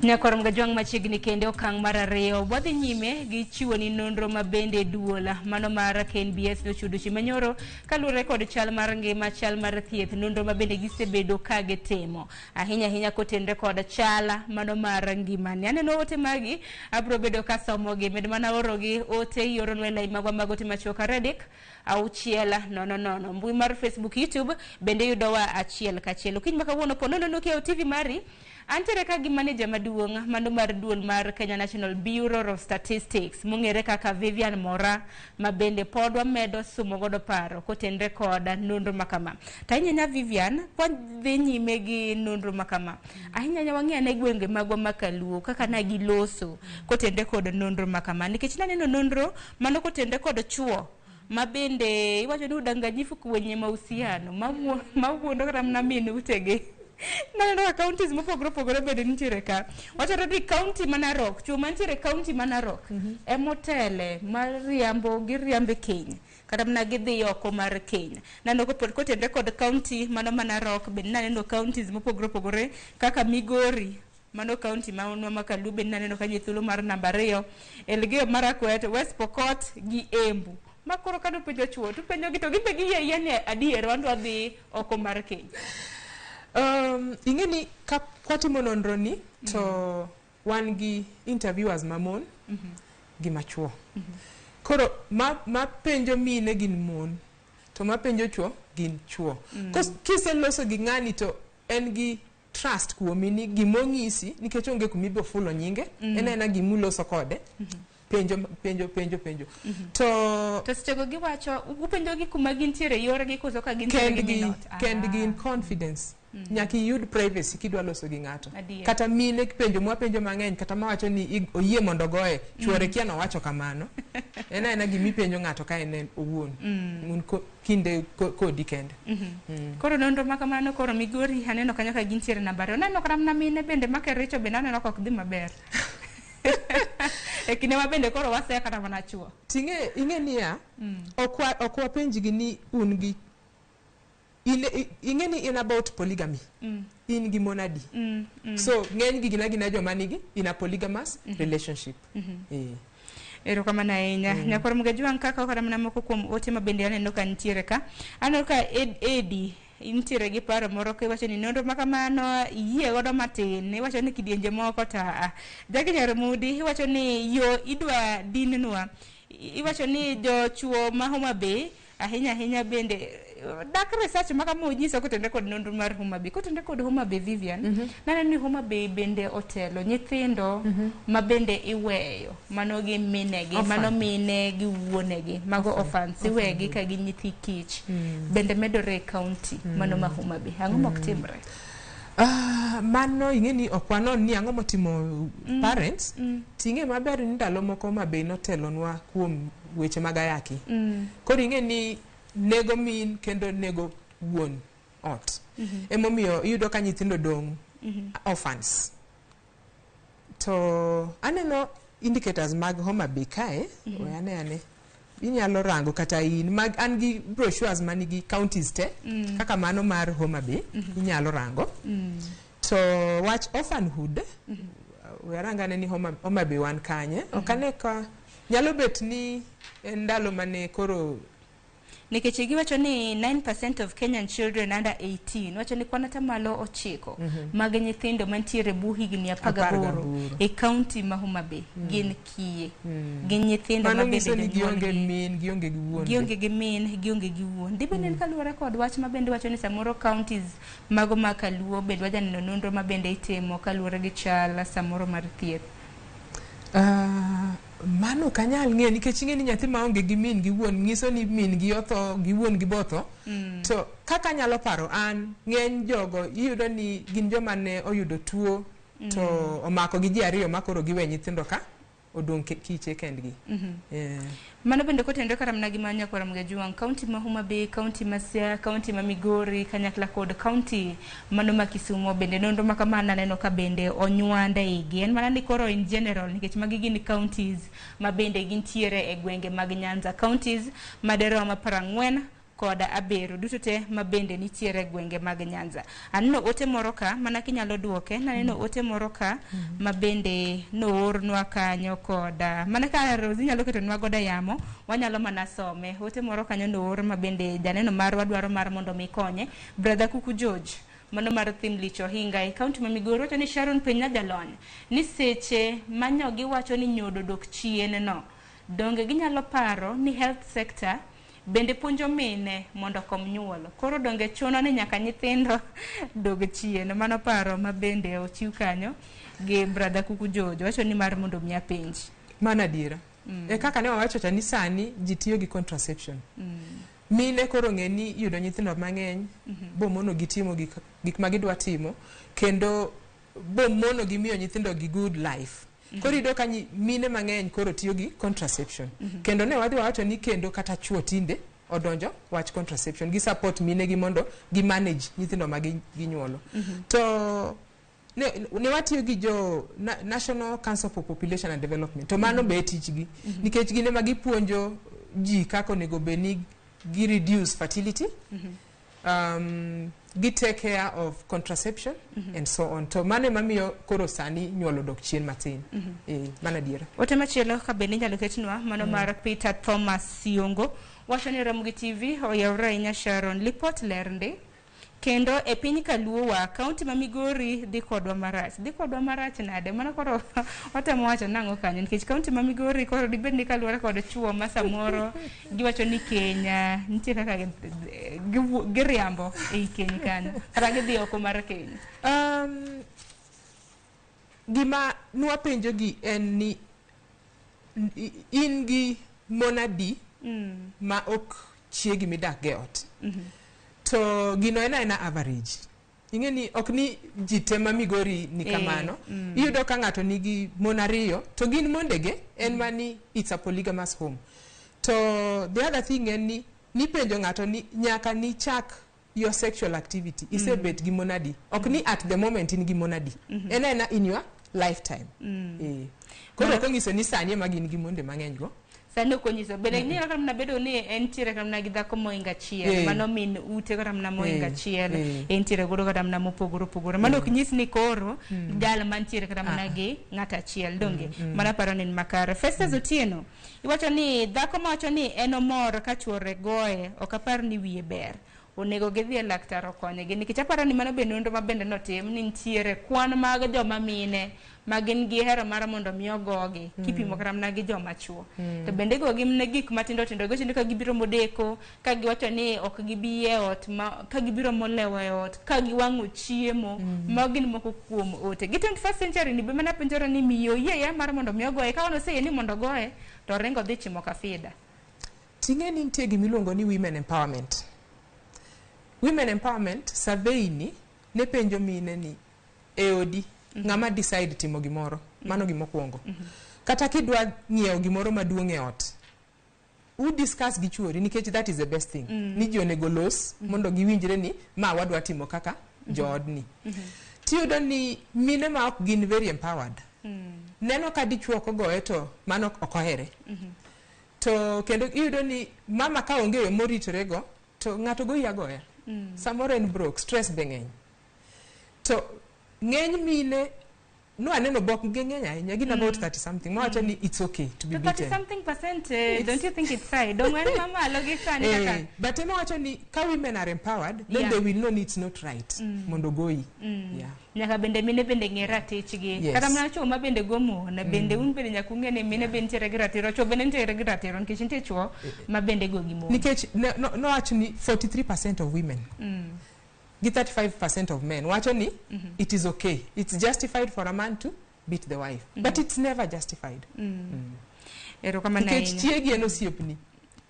Nyakwar Mgajwang' machiegni kende okang' mar ariyo wadhi nyime gi chiwo ni nonro ma bende duol mano mar KNBS nochudo chieng' manyoro kaluwore kod chal mar ngima, chal mar thieth, nonro ma bende gisebedo ka gitimo ahinya ahinya kotenre kod chal mano mar ngimani. Aneno ote magi, abiro bedo ka somogi, med mana orogi ote ioronwa e lai magwa mag ote machuok 3 6 0 0. Mbui mar Facebook, YouTube bende yudowa achiel kachiel. Okinyi ma kawuono po nono kiewo TV mari, antiere ka gi maneja maduong' mano mar duol mar Kenya National Bureau of Statistics mong'ere kaka Vivian Mora, ma bende pod wamedo sumo godo paro kotenre kod nonro ma kama. To ahinya ahinya Vivian, kwadhi nyime gi nonro ma kama, ahinya ahinya wang'i ane gwenge magwa ma kaluo kaka na giloso kotenre kod nonro ma kama, nikech naneno nonro mano kotenre kod chuo ma bende iwacho ni udanganyifu kwenye mahusiano mawuondo kata mana min utegi. Naneno ka counties mopogore opogore bende nitiere ka. Wachore ni county ma Narok, chuo mantiere county ma Narok emotele mar riambo, giriambo e keny kata mana gidhi oko mar keny. Naneno kopod kotenre kod county mano ma Narok, bende naneno counties mopogore opogore kaka Migori, mano county ma ma Kaluo bende naneno kanyo e thuolo mar namba 2, Elgeyo Marakwet, West Pokot gi Embu. Ma koro kane upenjo chuo, to upenjogi to gimbe giyie ayie ni adier wan wadhi oko mar keny. Ing'e ni ka kwatimo nonro ni to wan gi interviewers ma mon gi machuo. Koro ma penjo mine gin mon, to ma penjo chuo gin chuo. Kiseloso gi ng'ani to en gi trust kuomi ni gimong'isi, nikech onge kuma ibiro fulo nyinge, en aena gimuloso kode. Penjo, penjo, penjo, penjo. To To sechego giwacho, upenjogi kuma gintiere yorgi koso ka gintiere gi kendgi, minot? Kendgi in confidence. Nyaka iyud privacy kidwa loso gi ng'ato. Kata mine penjo mwapenjo mang'eny, kata mawacho ni oyie mondo ogoye, chuore kia nowacho kamano. En aena gimipenjo ng'ato ka en owuon. Un kinde kodi kende. Koro nonro ma kamano, koro Migori aneno kanyo ka gintiere namba 2. Aneno kata mana mine bende ma Kericho bende aneno ka ok dhi maber. E kinde ma bende koro waseya kata mana chuo. Ting'e, ing'e niya, ok wapenjgi ni un gi ing'e ni in about polygamy. In gi mon adi? So ng'eny gi gin agina joma nigi in a polygamous relationship. Erokamano ahinya. Nyakwar Mgajwang' kaka kata mana moko kuom ote ma bende aneno ka nitiere ka. Aneno ka Edi intiere gi paro moro ka iwacho ni nonro ma kamano iyie godo matin, iwacho ni kidienje moko to a. Jackie Nyarmudi iwacho ni yo idwa dinnwa. Iwacho ni jochuo ma Homa Bay ahinya ahinya bende dak research ma kama onyiso kotenre kod nonro mar Homa Bay. Kotenre kod Homa Bay Vivian, naneno ni Homa Bay bende otelo nyithindo ma bende iweyo mano gi minegi, Orphan. mano mine gi wuonegi, mago orphans iwegi ka gin nyithi kich. Bende medore e county mano ma Homa Bay. Ang'o mok timre? Mano ing'e ni ok wanon ni ang'o motimo parents. Ting'e maber ni ndalo moko Homa Bay notelonwa kuom weche mag ayaki. Koro ing'e ni nego min kendo nego wuon ot. Emomiyo iyudo ka nyithindo dong' orphans. To aneno indicators mag Homa Bay kae, we ane ane. Inyalo rango kata in mag an gi brochures manigi counties te, kaka mano mar Homa Bay, inyalo rango. To wach orphanhood, we arang ane ni Homa Bay wan kanye. Ok ane ka nyalo bet ni en ndalo mane koro Nikech giwacho ni 9% of Kenyan children under 18, wacho ni kwan atamalo 9 mag nyithindo mantiere bu higni 18 e county ma Homa Bay gin kiye. Gin nyithindo Mano ma bende nyiso ni gionge jonyuolgi min, gionge gi wuon. Gionge gi min, gionge gi wuon. Dibed en kaluwore kod wach ma bende wacho ni samoro counties mago ma kaluo bende wajaneno nonro ma bende itimo kaluwore gi chal samoro mar thieth. Mano ok anyal ng'eyo nikech ing'e ni nyathi maonge gi min gi wuon nyiso ni min gi otho gi wuon gi botho. To kaka anyalo paro an, ng'eny jogo iyudo ni gin joma ne oyudo tuo to omako gi ji ariyo ma koro giwe nyithindo ka odong' kiche kendgi. Mano bende kotenore kata mana gi ma Nyakwar Mgajuang', county ma Homa Bay, county ma Siaya, county ma Migori, kanyakla kod county mano ma Kisumo bende nonro ma kamano aneno ka bende onywande igi. En mana ni koro in general nikech magi gin counties ma bende gintiere e gwenge mag Nyanza, counties maderom 40. kod 7 duto te mabende nitiere e gwenge mag Nyanza. Aneno ote moro ka mana kinyalo duoke, naneno ote moro ka mabende noornwa kanyo kod mana ka Rosi nyalo ketonwa godo e yamo, wanyalo mana some. Ote moro kanyo noor mabende janeno marwa dwaro mar mondo mi konye, Brother Kuku George mano mar Thimlich Ohinga e kaunti ma Migori wacho ni Sharon penj jalony ni seche manyo giwacho ni nyodo dok chien no, donge ginyalo paro ni health sector bende puonjo mine mondo okom nyuol, koro donge chuno ni nyaka nyithindo dog chien. Mano paro ma bende ochiw kanyo gi Brother Kuku George, wacho ni mar mondo mi apenj. Mano adiera. E kaka ne wawacho cha ni sani ji tiyo gi contraception. Mine koro ng'e ni yudo nyithindo mang'eny bomono gi timo gik ma gidwa timo, kendo bomono gi miyo nyithindo gi good life. Koro iyudo ka mine mang'eny koro tiyo gi contraception. Kendo ne wadhi wawacho ni kendo kata chuo tinde odonjo wach contraception, gi support mine gi mondo gi manage nyithindo ma ginyuolo. To ne watiyo gi jo National Council for Population and Development, to mano be e tichgi, nikech gin ema gipuonjo ji kaka onego bed ni gi reduce fertility, gi take care of contraception and so on. To mano ema miyo koro sani nyuol odok chien matin. Mano adiera. Ote machielo ka bende inyalo ketnwa mano mar Peter Thomas Siongo wacho ni Ramogi TV oyawre ahinya Sharon, lipot ler ndi. Kendo e piny kaluowa, kaunti ma Migori dhi kodwa marach. Dhi kodwa marach nade? Mano koro watemo wacho nang'o kanyo? Nikech kaunti ma Migori koro dibed ni kaluwore kod chuo ma samoro giwacho ni Kenya nitie kaka giriambo ei keny kanyo, kata gidhi oko mar keny. Gima nwapenjo gi en ni in gi mon adi ma ok chiegi midak go e ot? To gino en aena average. Ing'e ni ok ni ji te ma Migori ni kamano. Iyudo ka ng'ato nigi mon 2 to gin mondege, en mani it's a polygamous home. To the other thing en ni nipenjo ng'ato ni nyaka nichak your sexual activity, isebet gi mon adi? Ok ni at the moment in gi mon adi. En aena in your lifetime. Koro ok onyiso ni sani ema gin gi monde mang'eny go. Sani ok onyiso. Bende ni kata mana bedo ni entiere kata mana gi dhako mohingo achiel, mano min ute kata mana mohingo achiel, entiere godo kata mana mopogore opogore. Mano ok nyis ni koro jal mantiere kata mana gi ng'at achiel, donge? Mano aparo ni en makare. Festus Otieno, iwacho ni dhako mawacho ni en omor ka chuore goye, ok apar ni wiye ber. Onego gidhi e laktar okonygi, nikech aparo ni mano be nonro ma bende notim ni nitiere kwan mag joma mine ma gin gi hero mar mondo mi ogogi, kipimo kata mana gi joma chuo. To bende igogi mana gik matindo tindo, giwacho ni ka gibiro modeko, ka giwacho ni ok gibi e ot, ka gibiro molewo e ot, ka giwang'o chiemo, mago gin moko kuom ote. Gi 21st century ni be mana penjore ni miyo oyie ya mar mondo mi ogoye, ka wan oseyie ni mondo ogoye, to oringo odhi chimo kafida. Ting'e ni nitie gimiluongo ni women empowerment. Women empowerment survey ni ne penjo mine ni e odi ng'ama decide timo gimoro, mano gimokwongo. Kata kidwa ng'iewo gimoro maduong' e ot, u discuss gi chuori, nikech that is the best thing. Ni ji onego los mondo giwinjre ni ma wadwa timo kaka joodni. Tiyudo ni mine ma ok gin very empowered, neno ka dichuo ok ogoye to mano ok ohere. To kendo iyudo ni mama ka onge yo moritorego, to ng'ato goyi agoya. Samoro en broke, stress be ng'eny. To ng'eny mine no aneno bok gi ng'eny ahinya, gin about 30 something, mawacho ni it's okay to be To 30 beaten. something percent, don't you think it's high? Dong en mamalo gi sani kaka But ema wacho ni ka women are empowered, then they will know it's not right mondo goyi. Nyaka bende mine bende ng'e ratichgi. Kata mana chuo ma bende go mon, bende un bende nyaka ung'e ni mine bende nitiere gi ratiro, chuo bende nitiere gi ratiro, nikech nitie chuo ma bende go gi mon. Nikech nowacho ni 43% of women gi 35% of men wacho ni it is okay, it's justified for a man to beat the wife. But it's never justified. Erokamano Nikech ahinya. chiegi en osiepni.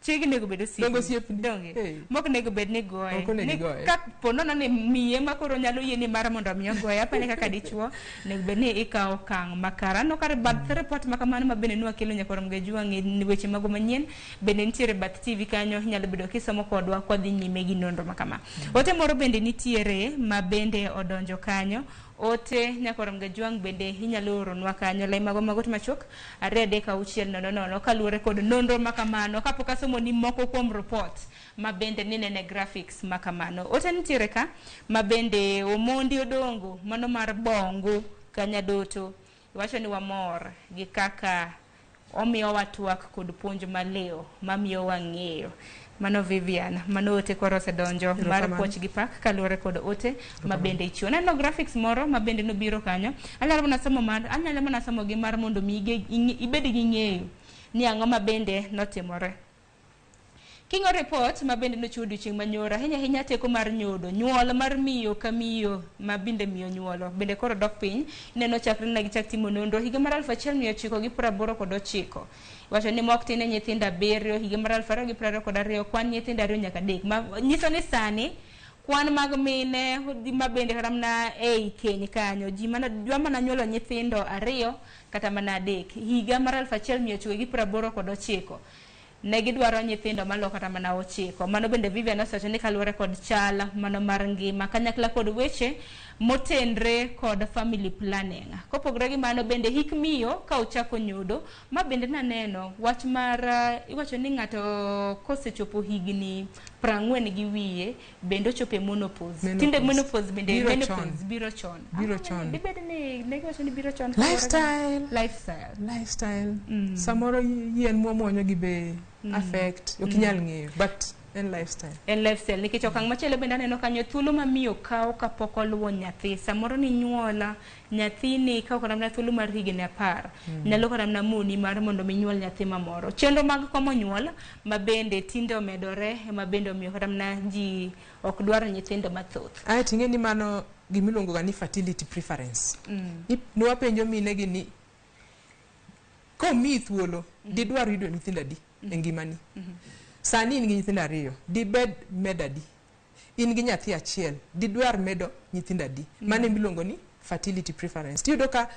Chiegi nego bed osiepni. Donge osiepni? Donge. Mok nego bed ni goye. Ok onego Ni goye. Ka po nono ni miye ma koro nyalo yie ni mar mondo mi ogoye, apani kaka dichuo, nego bed ni ikawo okang' makare. Aneno kar bath report ma kamano ma bende nwakelo nyaka Ramogi Ajwang' e weche mago manyien, bende nitiere bath TV kanyo, inyalo bedo kisomo kodwa kwa dhi nyime gi nonro ma kama. Ote moro bende nitiere ma bende odonjo kanyo, Ote nyakorom Gajwang' bende inyalo oronwa kanyo lai mago magot machuok 2 3 6 0 0 kaluwore kod nonro makamano kapok asomo ni moko kuom report ma bende ninene graphics makamano. Ote nitiere ka ma bende Omondi Odongo mano mar Bongo Kanyadoto iwacho ni wamor gi kaka omiyowa twak kod puonj maliw mamiyowa ng'eyo. Mano Vivian, mano ote koro osedonjo mar puoch gi pak kaluwore kod ote ma bende ichiwo. Naneno graphics moro ma bende nobiro kanyo. Anyalo mana somo mar anyalo mana somo gi mar mondo mi ibed gi ng'eyo ni ang'o ma bende notimore. King'o report ma bende nochiw odiochieng' manyoro ahinya ahinya teko mar nyodo nyuol mar miyo ka miyo ma bende miyo nyuolo bende koro dok piny ineno chakre ne gichak timo nonro higa mar 1989 wacho ni mok tin e nyithindo 7 higa mar 2022 kwan nyithindo 2 nyaka 3 ma nyiso ni sani kwan mag mine ma bende kata mana ei keny kanyo ji mana dwa mana nyuolo nyithindo 2 kata mana 3 higa mar 1989 ne gidwaro nyithindo malo kata mana 9. Mano bende Vivian osewacho ni kaluwore kod chal mano mar ngima kanyakla kod weche motenre kod family planning. Kopogore gi mano bende hik miyo ka ochako nyodo ma bende naneno wach mar iwacho ni ng'ato kosechopo higni 40 gi wiye bende ochopo e menopause. Tinde menopause bende menopause biro chon. Biro chon. Dibed ni ne giwacho ni biro chon. Lifestyle. Samoro yien mwamuonyo gi be affect ok inyal ng'eyo but en lifestyle. En lifestyle nikech okang' machielo bende aneno kanyo thuolo ma miyo kawo kapok oluwo nyathi. Samoro ni nyuola nyathini kawo kata mana thuolo mar higni 10 nyalo kata mana moni mar mondo mi nyuol nyathi mamoro. Chenro mag komo nyuol ma bende tinde omedore ema bende omiyo kata mana ji ok dwar nyithindo mathoth. Ae ting'e ni mano gimiluongo ga ni fertility preference. Nwapenjo mine gi ni komiyi thuolo didwar yudo nyithindo adi e ngimani. Sani in gi nyithindo 2, dibed medo adi? In gi nyathi 1, didwar medo nyithindo adi? Mano emiluongo ni fertility preference. Tiyudo ka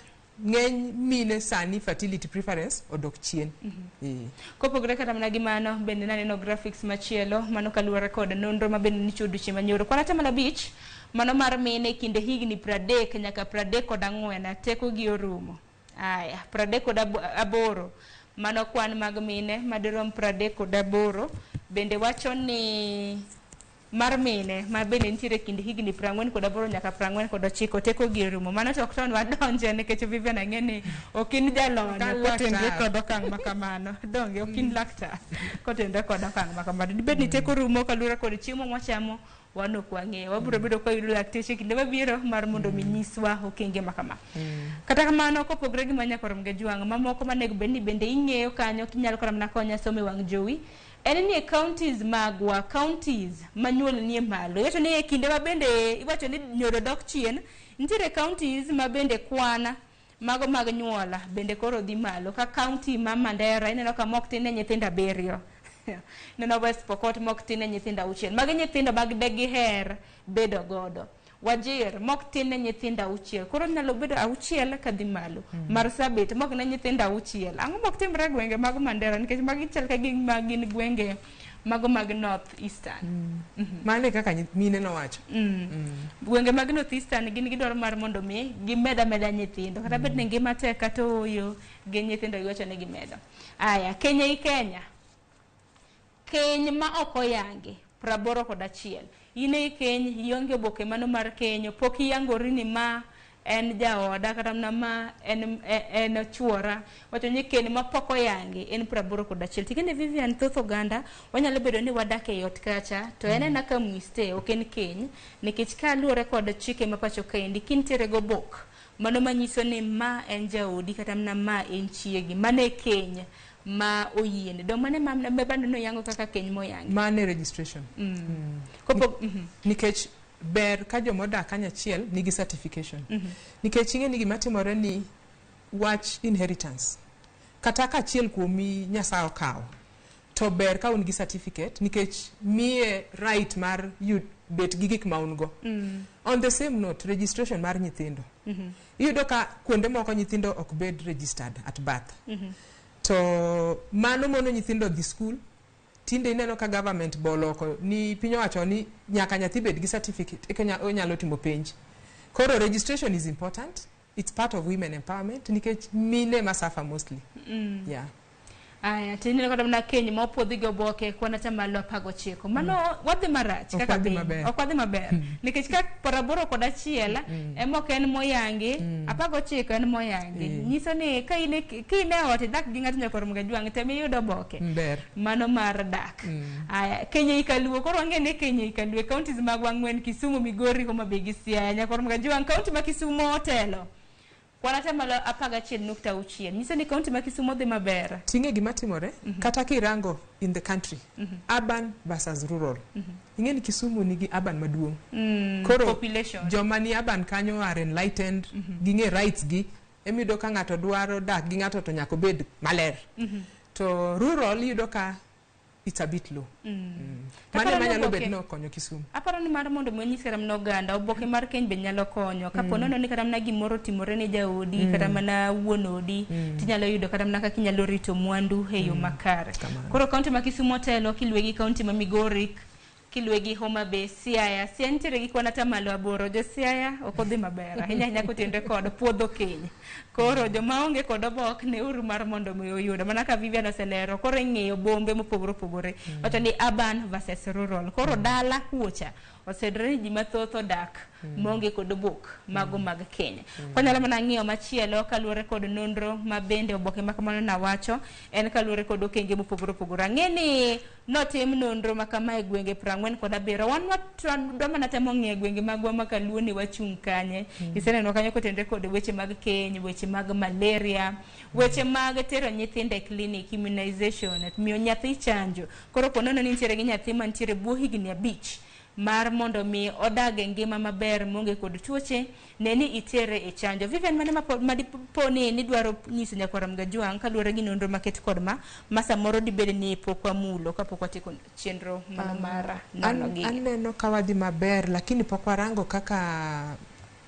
ng'eny mine sani fertility preference odok chien. Kopogore kata mana gi mano bende naneno graphics machielo mano kaluwore kod nonro ma bende nichiwo odiochieng' manyoro. Kwan 5% mano mar mine kinde higni 30 nyaka 34 teko gi orumo. Aya, 38 mano kwan mag mine madirom 38 bende wacho ni mar mine ma bende nitiere kind higni 48 nyaka 49 teko gi orumo. Mano to ok ton wadonje nikech Vivian ang'e ni ok in jalony kotenre kod okang' makamano. Donge ok in laktar kotenre kod okang' makamano. Dibed ni teko rumo kaluwore kod chiemo mwachamo wan ok wang'eyo. Wabiro bedo ka wayudo lakteche kinde mabiro mar mondo mi nyiswa okenge makama. Kata kamano kopogore gi manyakorom Gajwang' mamoko manego bed ni bende ing'eyo kanyo kinyalo kata mana konya somo e wang' jowi en ni e counties magwa, counties ma nyuol nie malo. Iwacho ni e kinde ma bende iwacho ni nyodo dok chien, nitiere counties ma bende kwan mago mag nyuola bende koro dhi malo. Ka county ma Mandera ineno ka mok tin ne nyithindo 7. Neno West Pokot mok tin ne nyithindo 6. Magi nyithindo mag de giher bedo godo. Wajir mok tin ne nyithindo 6. Koro nyalo bedo 6 kadhi malo. Marsabit mok ne nyithindo 6. Ang'o mok timre e gwenge mag Mandera nikech magi chal ka gima gin gwenge mago mag North Eastern. Mano e kaka mine nowacho. Gwenge mag North Eastern gin gidwaro mar mondo mi gimed ameda nyithindo. Kata bed ni ngima tek kata ooyo gin nyithindo giwacho ni gimedo. Aya, Kenya i Kenya. Keny ma ok oyangi 81. In ei keny ionge oboke mano mar kenyo pok iyangori ni ma en jaoda kata mana ma en chuora. Wacho ni keny ma pok oyangi en 81. Ting'eni Vivian thoth oganda wanyalo bedo ni wadak e ot kacha to en ena ka mwiste ok en keny nikech kaluwore kod chike ma pacho kaendi kintiere gobok mano manyiso ni ma en jaodi kata mana ma en chiegi mano e keny ma oyiene. Dong mane ma bando noyango kaka keny moyangi. Mano e registration. Nikech ber ka jomodak kanyachiel nigi certification. Nikech ing'e ni gima timore ni wach inheritance. Kata ka achiel kuomi Nyasaye okawo, to ber ka un gi certificate nikech miye right mar bet gi gik ma un go. On the same note, registration mar nyithindo. Iyudo ka kuonde moko nyithindo ok bed registered at birth. To mano mono nyithindo dhi school. Tinde ineno ka government boloko ni piny owacho ni nyaka nyathi bed gi certificate eka onyalo timo penj. Koro registration is important. It's part of women empowerment nikech mine ma suffer mostly. Yeah. Aya, to ineno kata mana keny ma opuodhi gi oboke kwan atamalo 19. Mano wadhi marach Ok kaka wadhi piny. maber. Ok wadhi maber. Nikech ka 81 ema ok en moyangi, 19 en moyangi. Nyiso ni ka in ka in e ot idak gi ng'ato nyakor Mgajwang' tem iyud oboke. Ber. Mano mar dak. Aya, Kenya ikaluo, koro wang'e ni Kenya ikaluo e counties magwa ang'wen Kisumu, Migori, Homa Bay gi Siaya. Nyakwar Mgajwang', kaunti ma Kisumu otelo. Kwan atamalo 11.6. Nyiso ni kaunti ma Kisumu dhi maber. Ting'e gima timore kata kirango in the country urban versus rural. Ing'e ni Kisumu nigi urban maduong'. Koro population. joma ni urban kanyo are enlightened, ging'e rights gi. Emiyudo ka ng'ato dwaro dak gi ng'ato to nyaka obed maler. To rural iyudo ka it's a bit low. Mano Aparo ema ni nyalo oboke- bet ni okonyo Kisumu. Aparo ni mar mondo mi onyis kata mana oganda oboke mar keny be nyalo konyo kapo nono ni kata mana gimoro otimore ne jaodi kata mana wuon odi tinyalo yudo kata mana kaka inyalo rito mwandu e yo makare. Koro kaunti ma Kisumu otelo kiluwe gi kaunti ma Migori kiluwe gi Homa Bay, Siaya. Siaya nitiere gi kwan atamalo 8. Jo Siaya ok odhi maber ahinya ahinya kotenore kod puodho keny. Koro joma onge kod obok neuru mar mondo mi oyud. Mana ka Vivian oselero koro ing'iyo bombe mopogore opogore. Wacho ni urban versus rural. Koro dala kuocha oseyudore ni ji mathoth odak maonge kod obok mago mag keny. Kwanyalo mana ng'iyo machielo kaluwore kod nonro ma bende oboke ma kamano nawacho en kaluwore kod okenge mopogore opogore. Ang'e ni notim nonro ma kama e gwenge 47. Wan wadwa mana temo ng'iyo e gwenge magwa ma kaluo ni wachung' kanye. Iseneno kanyo kotenore kod weche mag keny, weche mag malaria, weche mag tero nyithindo e clinic, immunization, miyo nyathi chanjo. Koro konono ni nitiere gi nyathi mantiere bwo higni 5 mar mondo mi odag e ngima maber maonge kod tuoche, ne ni itere e chanjo. Vivian, mane madipo ni nidwaro nyiso nyakwar Mgajwang' kaluwore gi nonro maket kod ma samoro dibed ni pok wamulo kapok watieko chenro mano mar nono gi. Aneno ka wadhi maber lakini pok warango kaka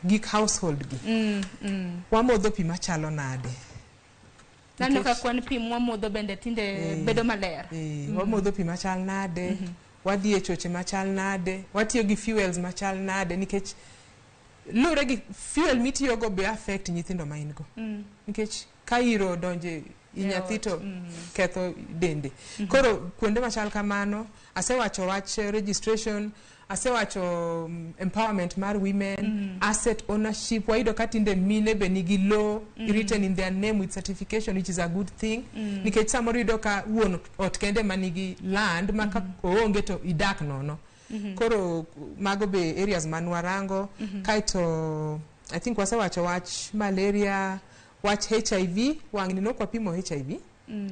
gik household gi. Wamodho pi machalo nade? Naneno ka kwan pi mwamodho bende tinde bedo maler. Wamodho pi machal nade? Wadhi e choche machal nade? Watiyo gi fuels machal nade? Nikech luwre gi fuel mitiyogo be affect nyithindo ma in go. Nikech ka iro odonje i E nyathi ot, to ketho dende. Koro kuonde machal kamano, asewacho wach registration, asewacho empowerment mar women, asset ownership. Wayudo ka tinde mine be nigi law written in their name with certification, which is a good thing. Nikech samoro iyudo ka wuon ot kende manigi land ma ka oonge to idak nono. Koro mago be areas man warango. Kaeto I think wasewacho wach malaria, wach HIV. Wang'ni nok wapimo HIV,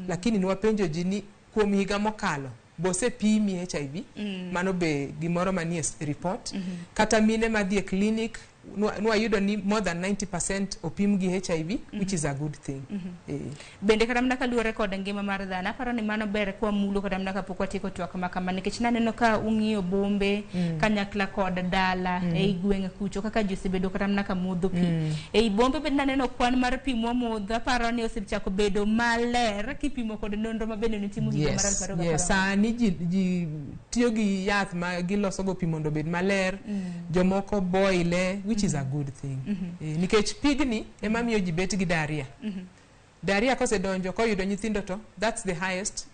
lakini nwapenjo ji ni kuom higa mokalo bosepimi HIV. Mano be gimoro manie report. Kata mine madhi e clinic nwayudo ni more than 90% opim gi HIV, which is a good thing. Bende kata mana kaluwore kod ngima mar dhano, aparo ni mano ber kwamulo kata mana kapok watieko twak ma kama, nikech naneno ka ung'iyo bombe kanyakla kod dala ei gweng' kucho kaka ji osebedo kata mana ka modho pi. Ei bombe bende naneno kwan mar pi mwamodho, aparo ni osechako bedo maler kipimo kod nonro ma bende notimo higa mar 2014. Sani ji tiyo gi yath ma gilosogo pi mondo obed maler. Jomoko boile, which is a good thing. Nikech pigni ema miyo ji bet gi diarrhea. Diarrhea kosedonjo koyudo nyithindo to that's the highest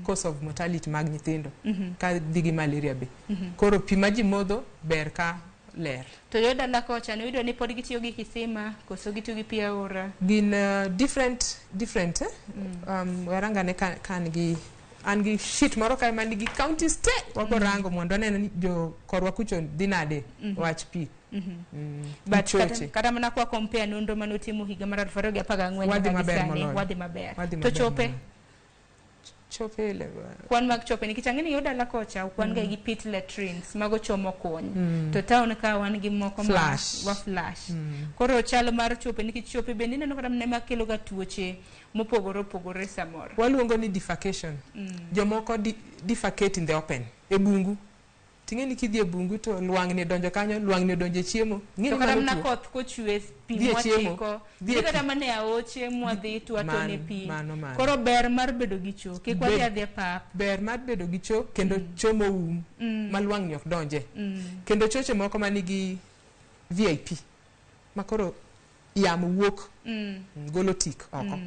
cause of mortality mag nyithindo ka dhi gi malaria be. Koro pi ma ji modho ber ka ler. To yo dala kocha ne iyudo ni pod gitiyo gi kisima koso gitiyo gi pi aora? Gin different, eh? Warangane ka an gi sheet moro kae manigi counties te waborango mondo waneno ni jo korwa kucho dhi nade wach pi. But Choche. kata mana kwa compare nonro manotimo higa mar 2014 Wadhi nyaka gi maber sani, moloyo. wadhi maber. Wadhi To maber chope? moloyo. Chope level. Kwan mag chope nikech ang'e ni yo dala kocha wan ga gi pit latrines mago chomo kuny. To town ka wan gi moko ma Flash. wa flash. Koro chal mar chope nikech chope bende ineno kata mana makelo ga tuoche mopogore opogore samoro. Waluongo ni defecation. Jomoko defecate in the open, e bungu. Ting'e ni kidhi e bungu to lwang'ni odonjo kanyo, lwang'ni odonjo e chiemo. Ing'e To ni kata mano mana tuo. koth kochwe pi Dhi e chiemo. mwachiko, Dhi e dhi kata pi. mana e aoche mwadhi to watone pi. Mano. Koro ber mar bedo gi cho, kik wadhi adhiya pap. Ber mar bedo gi cho kendo cho moum ma lwang'ni ok donje. Kendo choche moko manigi VIP. Makoro yamo wuok golo tik oko.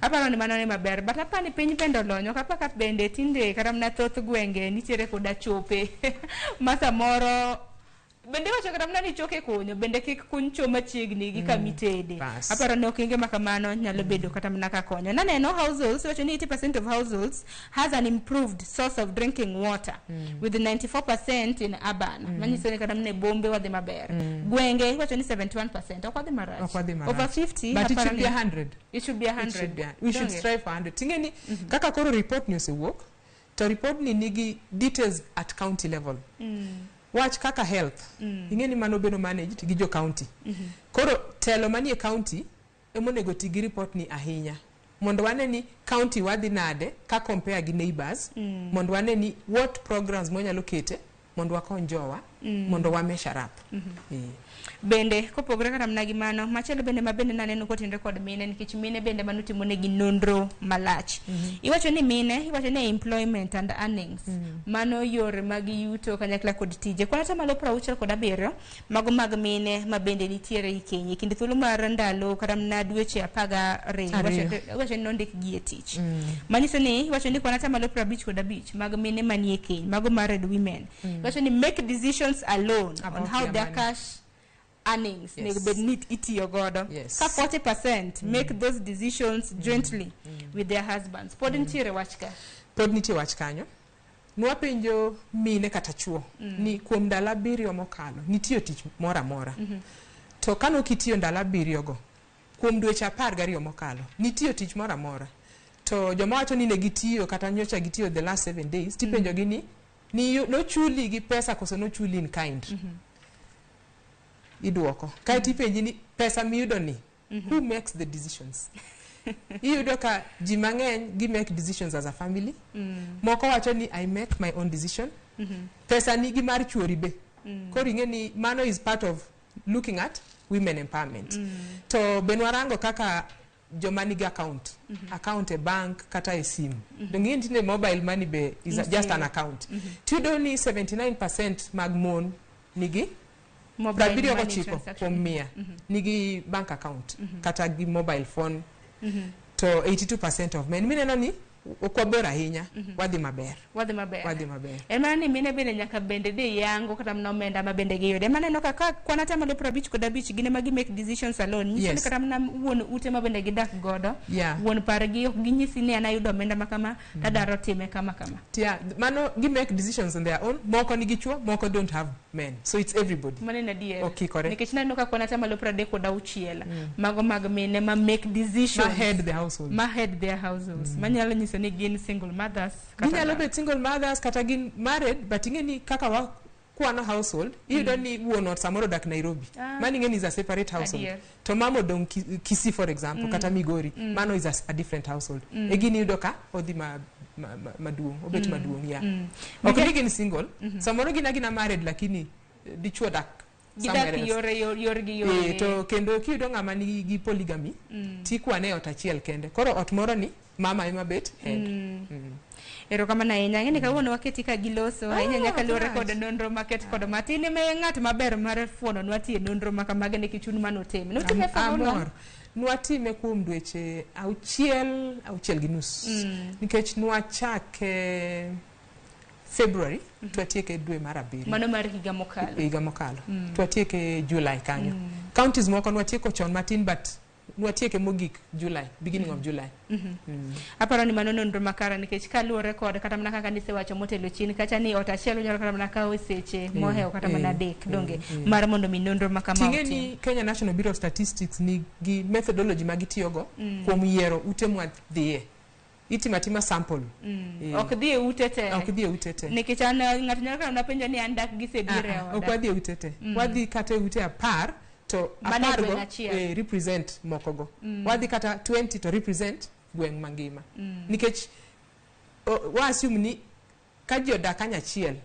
Aparo ni mano ni maber, but apani ni piny bende olony, ok apa ka bende tinde kata mana thoth gwenge nitiere koda chope ma samoro bende iwacho kata mana ni choke kunyo bende kik kuny cho machiegni gi kama itede. Bas. Aparo ni okenge ma kamano nyalo bedo kata mana ka konyo. Naneno households, iwacho ni 80% of households has an improved source of drinking water with 94% in urban. Manyiso ni kata mana e bombe wadhi maber. Gwenge iwacho ni 71%, ok wadhi marach. Ok wadhi marach. Over 50. But it aparo should be ni- 100. It should be 100. It should be, we should Donge? strive for 100. Ting'e ni kaka koro report ni osewuok, to report ni nigi details at county level. Wach kaka health, ing'e ni mano bedo managed gi jo county. Koro telo manie county emonego ti gi report ni ahinya mondo wane ni county wadhi nade ka compare gi neighbors, mondo wane ni what programs mwanyalo kete mondo wakony jowa, mondo wa measure up. Bende kopogore kata mana gi mano, machielo bende ma bende naneno kotenore kod mine, nikech mine bende mano timo negi nonro malach. Iwacho ni mine, iwacho ni employment and earnings, mano yore mag yuto kanyakla kod tije. Kwan atamalo 67 mago mag mine ma bende nitiere e keny e kind thuolo mar ndalo kata mana dweche 12 Ariyo. iwacho ni nondik gi e tich. Manyiso ni iwacho ni kwan atamalo 55 mag mine manie keny, mago married women, iwacho ni make decisions alone on About how their their money. cash earnings nego bed ni itiyo godo. Ka 40% make those decisions jointly with their husbands. Pod nitiere wach ka. Pod nitie wach kanyo. Nwapenjo mine kata chuo ni kuom ndalo 7 mokalo nitiyo tich moro amora. To kanok itiyo ndalo 7 go, kuom dweche 12 mokalo nitiyo tich moro amora. To joma wacho ni ne gitiyo kata nyocha gitiyo the last 7 days, tipenjo gi ni nochuli gi pesa koso nochuli in kind. Iduoko. Kaeto ipenji ni pesa miyudo ni, who makes the decisions? Iyudo ka ji mang'eny gi make decisions as a family. Moko wacho ni I make my own decision. Pesa ni gi mar chuori be. Koro ing'e ni mano is part of looking at women empowerment. To be nwarango kaka joma nigi account, account e bank kata e simu. Donge ing'e ni tinde mobile money be is just an account. Tiyudo ni 79% mag mon nigi Mobile 79 money transaction. kuom mia nigi bank account kata gi mobile phone, to 82% of men. Mineno ni ok wabor ahinya, wadhi maber. Wadhi maber. Wadhi maber. En mana ni mine bende nyaka bende dhi yango kata mana omenda ma bende giyudo. Ema aneno ka kwan atamalo 55 gin ema gi make decisions alone. Nyiso ni kata mana wuon ute ma bende gidak godo, wuon pargi ok ginyisi ni an ayudo omenda ma kama, tadwaro time kama kama. Yeah, mano gi make decisions on their own. Moko nigi chuo, moko don't have men. So it's everybody. Mano en adier. Okikore. Nikech naneno ka kwan atamalo 36 mago mag mine ma make decisions. Ma head the household. Ma head their households. Manyalo nyiso ni gin single mothers. Kata Ginyalo dak. bet single mothers kata gin married, but ing'e ni kaka wa kwano household, iyudo ni wuon ot samoro odak Nairobi. Mano ing'e ni is a separate household. To mama odong' Kisii for example, kata Migori, mano is a different household. E gini iyudo ka odhi maduong', obet maduong', yeah. Ok ni gin single, samoro gin agina married lakini dichuo dak somewhere Gidak else. yore yorgi yore. To kendo kiyudo ng'ama nigi gi polygamy, tikwane e ot achiel kende. Koro ot moro ni mama ema bet head. Erokamano ahinya. Ang'e ni kawuono waketi ka giloso ahinya nyaka luwore kod nonro maket kod matin. Ime ng'at maber mar fuononwa tie nonro ma kamagi nikech un manotime. Nutime for how long? Amor. Nwatime kuom dweche 6, 6.5. Nikech nwachake February, twatieke dwe mar 7. Mano mar higa mokalo. Higa mokalo. Twatieke July kanyo. Counties moko nwatieko chon matin, but nwatieke mogik July, beginning of July. Aparo ni mano nonro makare nikech kaluwore kod kata mana kaka nisewacho motelo chien kacha ni ot achiel onyalo kata mana kawo seche mohewo kata mana 3, donge, mar mondo mi nonro ma kama Ting'e otim. ni Kenya National Bureau of Statistics nigi methodology ma gitiyogo kuom yiero ute mwadhiye. Itimo atima sample. Ok dhi e ute te. Ok dhi e ute te. Nikech an ng'ato nyalo kata mana penjo ni an dak gi sebire e oda. Ok wadhi e ute te. Wadhi kata e ute 10 to Mana e 10 gweng' go achiel. Represent mokogo. Wadhi kata 20 to represent gweng' mangima. Nikech wa assume ni ka ji odak kanyachiel,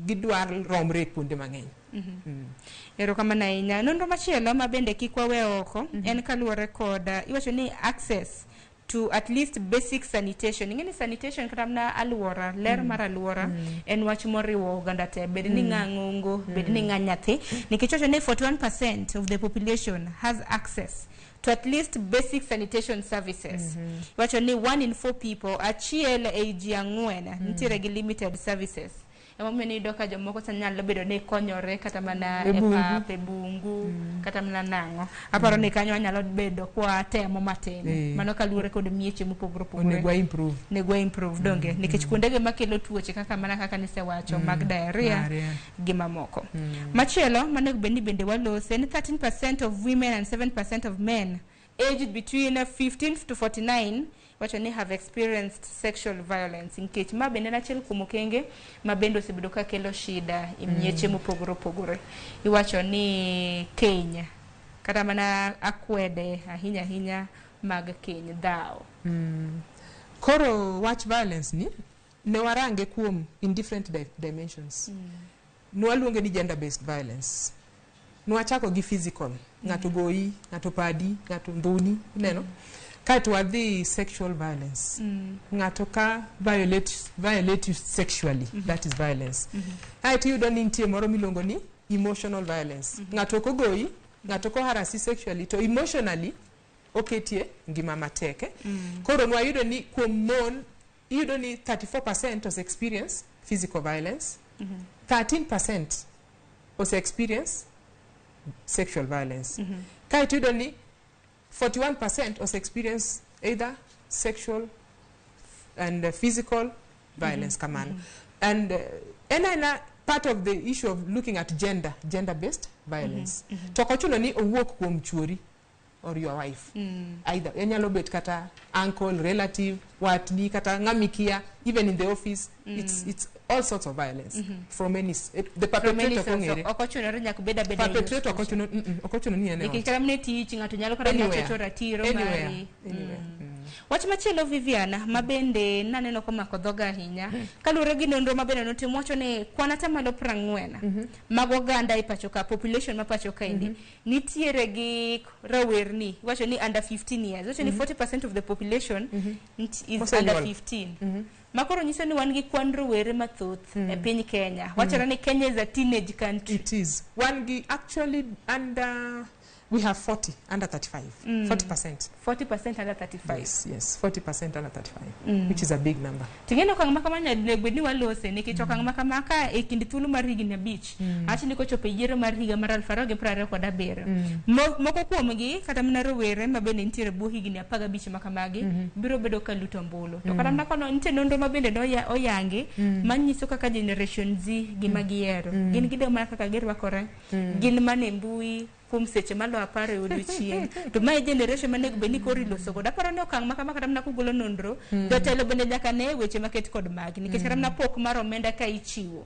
gidwar romre e kuonde mang'eny. Erokamano ahinya. Nonro machielo ma bende kik wawe oko en kaluwore kod iwacho ni access to at least basic sanitation. Ing'e ni sanitation kata mana aluora, ler mar aluora en wach moriwo oganda te, bed ni ng'a ng'ongo, bed ni ng'a nyathi, nikech wacho ni 41% of the population has access to at least basic sanitation services. Wacho ni 1 in 4 people, achiel ei ji 4 nitiere gi limited services. Emomiyo niyudo ka jomoko sani nyalo bedo ni konyore kata mana E e bungu. pap, e bungu, kata mana nang'o. Aparo ni kanyo wanyalo bedo kwa temo matin. Mano kaluwore kod mieche mopogore opogore. Onego wa improve. Onego wa improve, donge? Nikech kuondege makelo tuoche kaka mana kaka nisewacho mag diarrhea Diarrhea. gi mamoko. Machielo manego bed ni bende walose ni 13% of women and 7% of men aged between 15 to 49 wacho ni have experienced sexual violence, nikech ma bende en achiel kuom okenge ma bende osebedo ka kelo shida e mieche mopogore opogore. Iwacho ni keny kata mana akwede ahinya ahinya mag keny dhawo. Koro wach violence ni ne warange kuom in different dimensions. Nwaluonge ni gender based violence. Nwachako gi physical, ng'ato goyi, ng'ato padi, ng'ato ndhuni, ineno. Kaeto wadhi sexual violence. Ng'ato ka violate you sexually, that is violence. Aeto iyudo ni nitie moro miluongo ni emotional violence. Ng'ato ok ogoyi, ng'ato ok oharasi sexually, to emotionally oketie ngima matek. Koro nwayudo ni kuom mon, iyudo ni 34% ose experience physical violence, 13% ose experience sexual violence. Kaeto iyudo ni 41% ose experience either sexual and physical violence kamano. And en aena part of the issue of looking at gender based violence. To ok ochuno ni owuok kuom chuori or your wife. Either enyalo bet kata uncle, relative, watni, kata ng'ama ikia, even in the office. It's all sorts of violence from any the From any perpetrator ok source, ong'ere. ok ochunore nyaka bed abeda e Perpetrator ok ochuno, ok ochuno ni en e Nikech ot. kata mana e tich ng'ato nyalo kata mana Anywhere. chocho ratiro Anywhere. mari. Anywhere. Wach machielo Viviana, ma bende naneno komako dhoga ahinya, kaluwore gi nonro ma bende notim, wacho ni kwan atamalo 40 mag oganda e pacho ka, population ma pacho kaendi, nitiere gi rawerni, iwacho ni under 15 years, iwacho ni 40% of the population is Osenyuol. under 15. Ma koro nyiso ni wan gi kwan rowere mathoth e piny Kenya. Wachore ni Kenya is a teenage country. It is. Wan gi actually under, we have 40 under 35. 40%. 40% under 35. Yes, 40% under 35, which is a big number. Ting'eni okang' ma kama onego bed ni walose, nikech okang' ma kama ka e kind thuolo mar higni 5 awach ni kochopo e yiero mar higa mar 2027, moko kuomgi kata mana rowere ma bende nitiere bwo higni 15 ma kamagi biro bedo ka luto ombulu. To kata mana kono nitie nonro ma bende oyangi manyiso kaka generation Z gima gihero. Gin gidewo mana kaka girwakore, gin mana e mbui kuom seche maloyo 10 e odiochieng'. To mae generation manego bed ni koro iloso godo. Aparo ni okang' ma kama kata mana kugolo nonro, jotelo bende nyaka ne weche maket kod magi, nikech kata mana pok mar omenda ka ichiwo,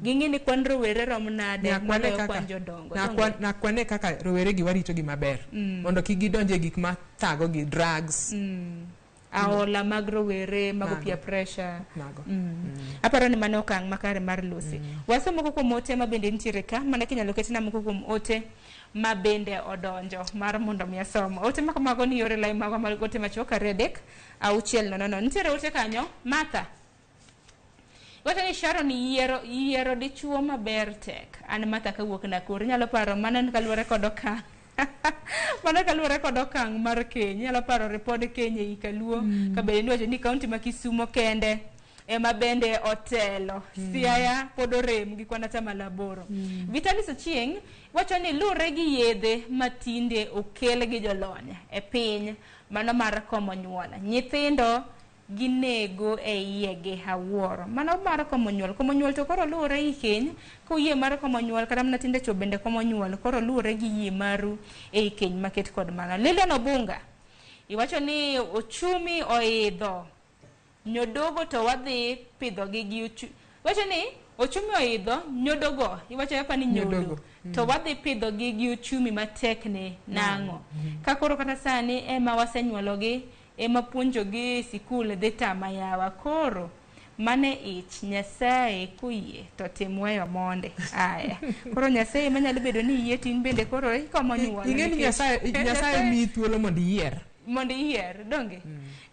ging'e ni kwan rowere rom nade moloyo kwan jodongo. Donge? Nakwane kaka rowere gi warito gi maber mondo kik gidonje e gik ma thago gi drugs. Aola mag rowere mago Mago. peer pressure. Mago. Aparo ni mano okang' makare mar losi. Waso moko kuom ote ma bende nitiere ka, mana kinyalo ketna moko kuom ote ma bende odonjo mar mondo mi asom. Ote ma kamago ni yore lai magwa mag ote machuok 2 3 6 0 0. Nitiere ote kanyo, Martha. Wacho ni Sharon yiero dichuo maber tek. An Martha kawuok Nakuru. Inyalo paro mano en kaluwore kod okang'. Mano kaluwore kod okang' mar keny. Inyalo paro ripod keny ei Kaluo. Ka bende niwacho ni kaunti ma Kisumo kende ema bende otelo. Siaya pod orem gi kwan atamalo 8. Vitalis Ochieng' wacho ni luwore gi yedhe matinde okel gi jolony e piny mano mar komo nyuol. Nyithindo ginego e iyegi awuoro. Mano mar komo nyuol. Komo nyuol to koro luwore gi keny. Kuyie mar komo nyuol kata mana tinde chwo bende komo nyuol. Koro luwore gi yie maru ei keny maket kod mano. Lilian Obunga iwacho ni ochumi oidho. Nyodogo to wadhi pidhogi gi iwacho ni ochumi oidho nyodogo, iwacho hapa ni nyodo. Nyodogo. To wadhi pidhogi gi ochumi matek ni nang'o. Ka koro kata sani ema wasenyuologi, ema puonjogi e sikul dhi tama yawa. Koro mane ich Nyasaye koyie to tim weyo monde. Aya. Koro Nyasaye manyalo bedo ni yie tin bende koro ikomo nyuol. Ing'e ni nikech Nyasaye miyi thuolo mondo iyier. Mondo iyier, donge?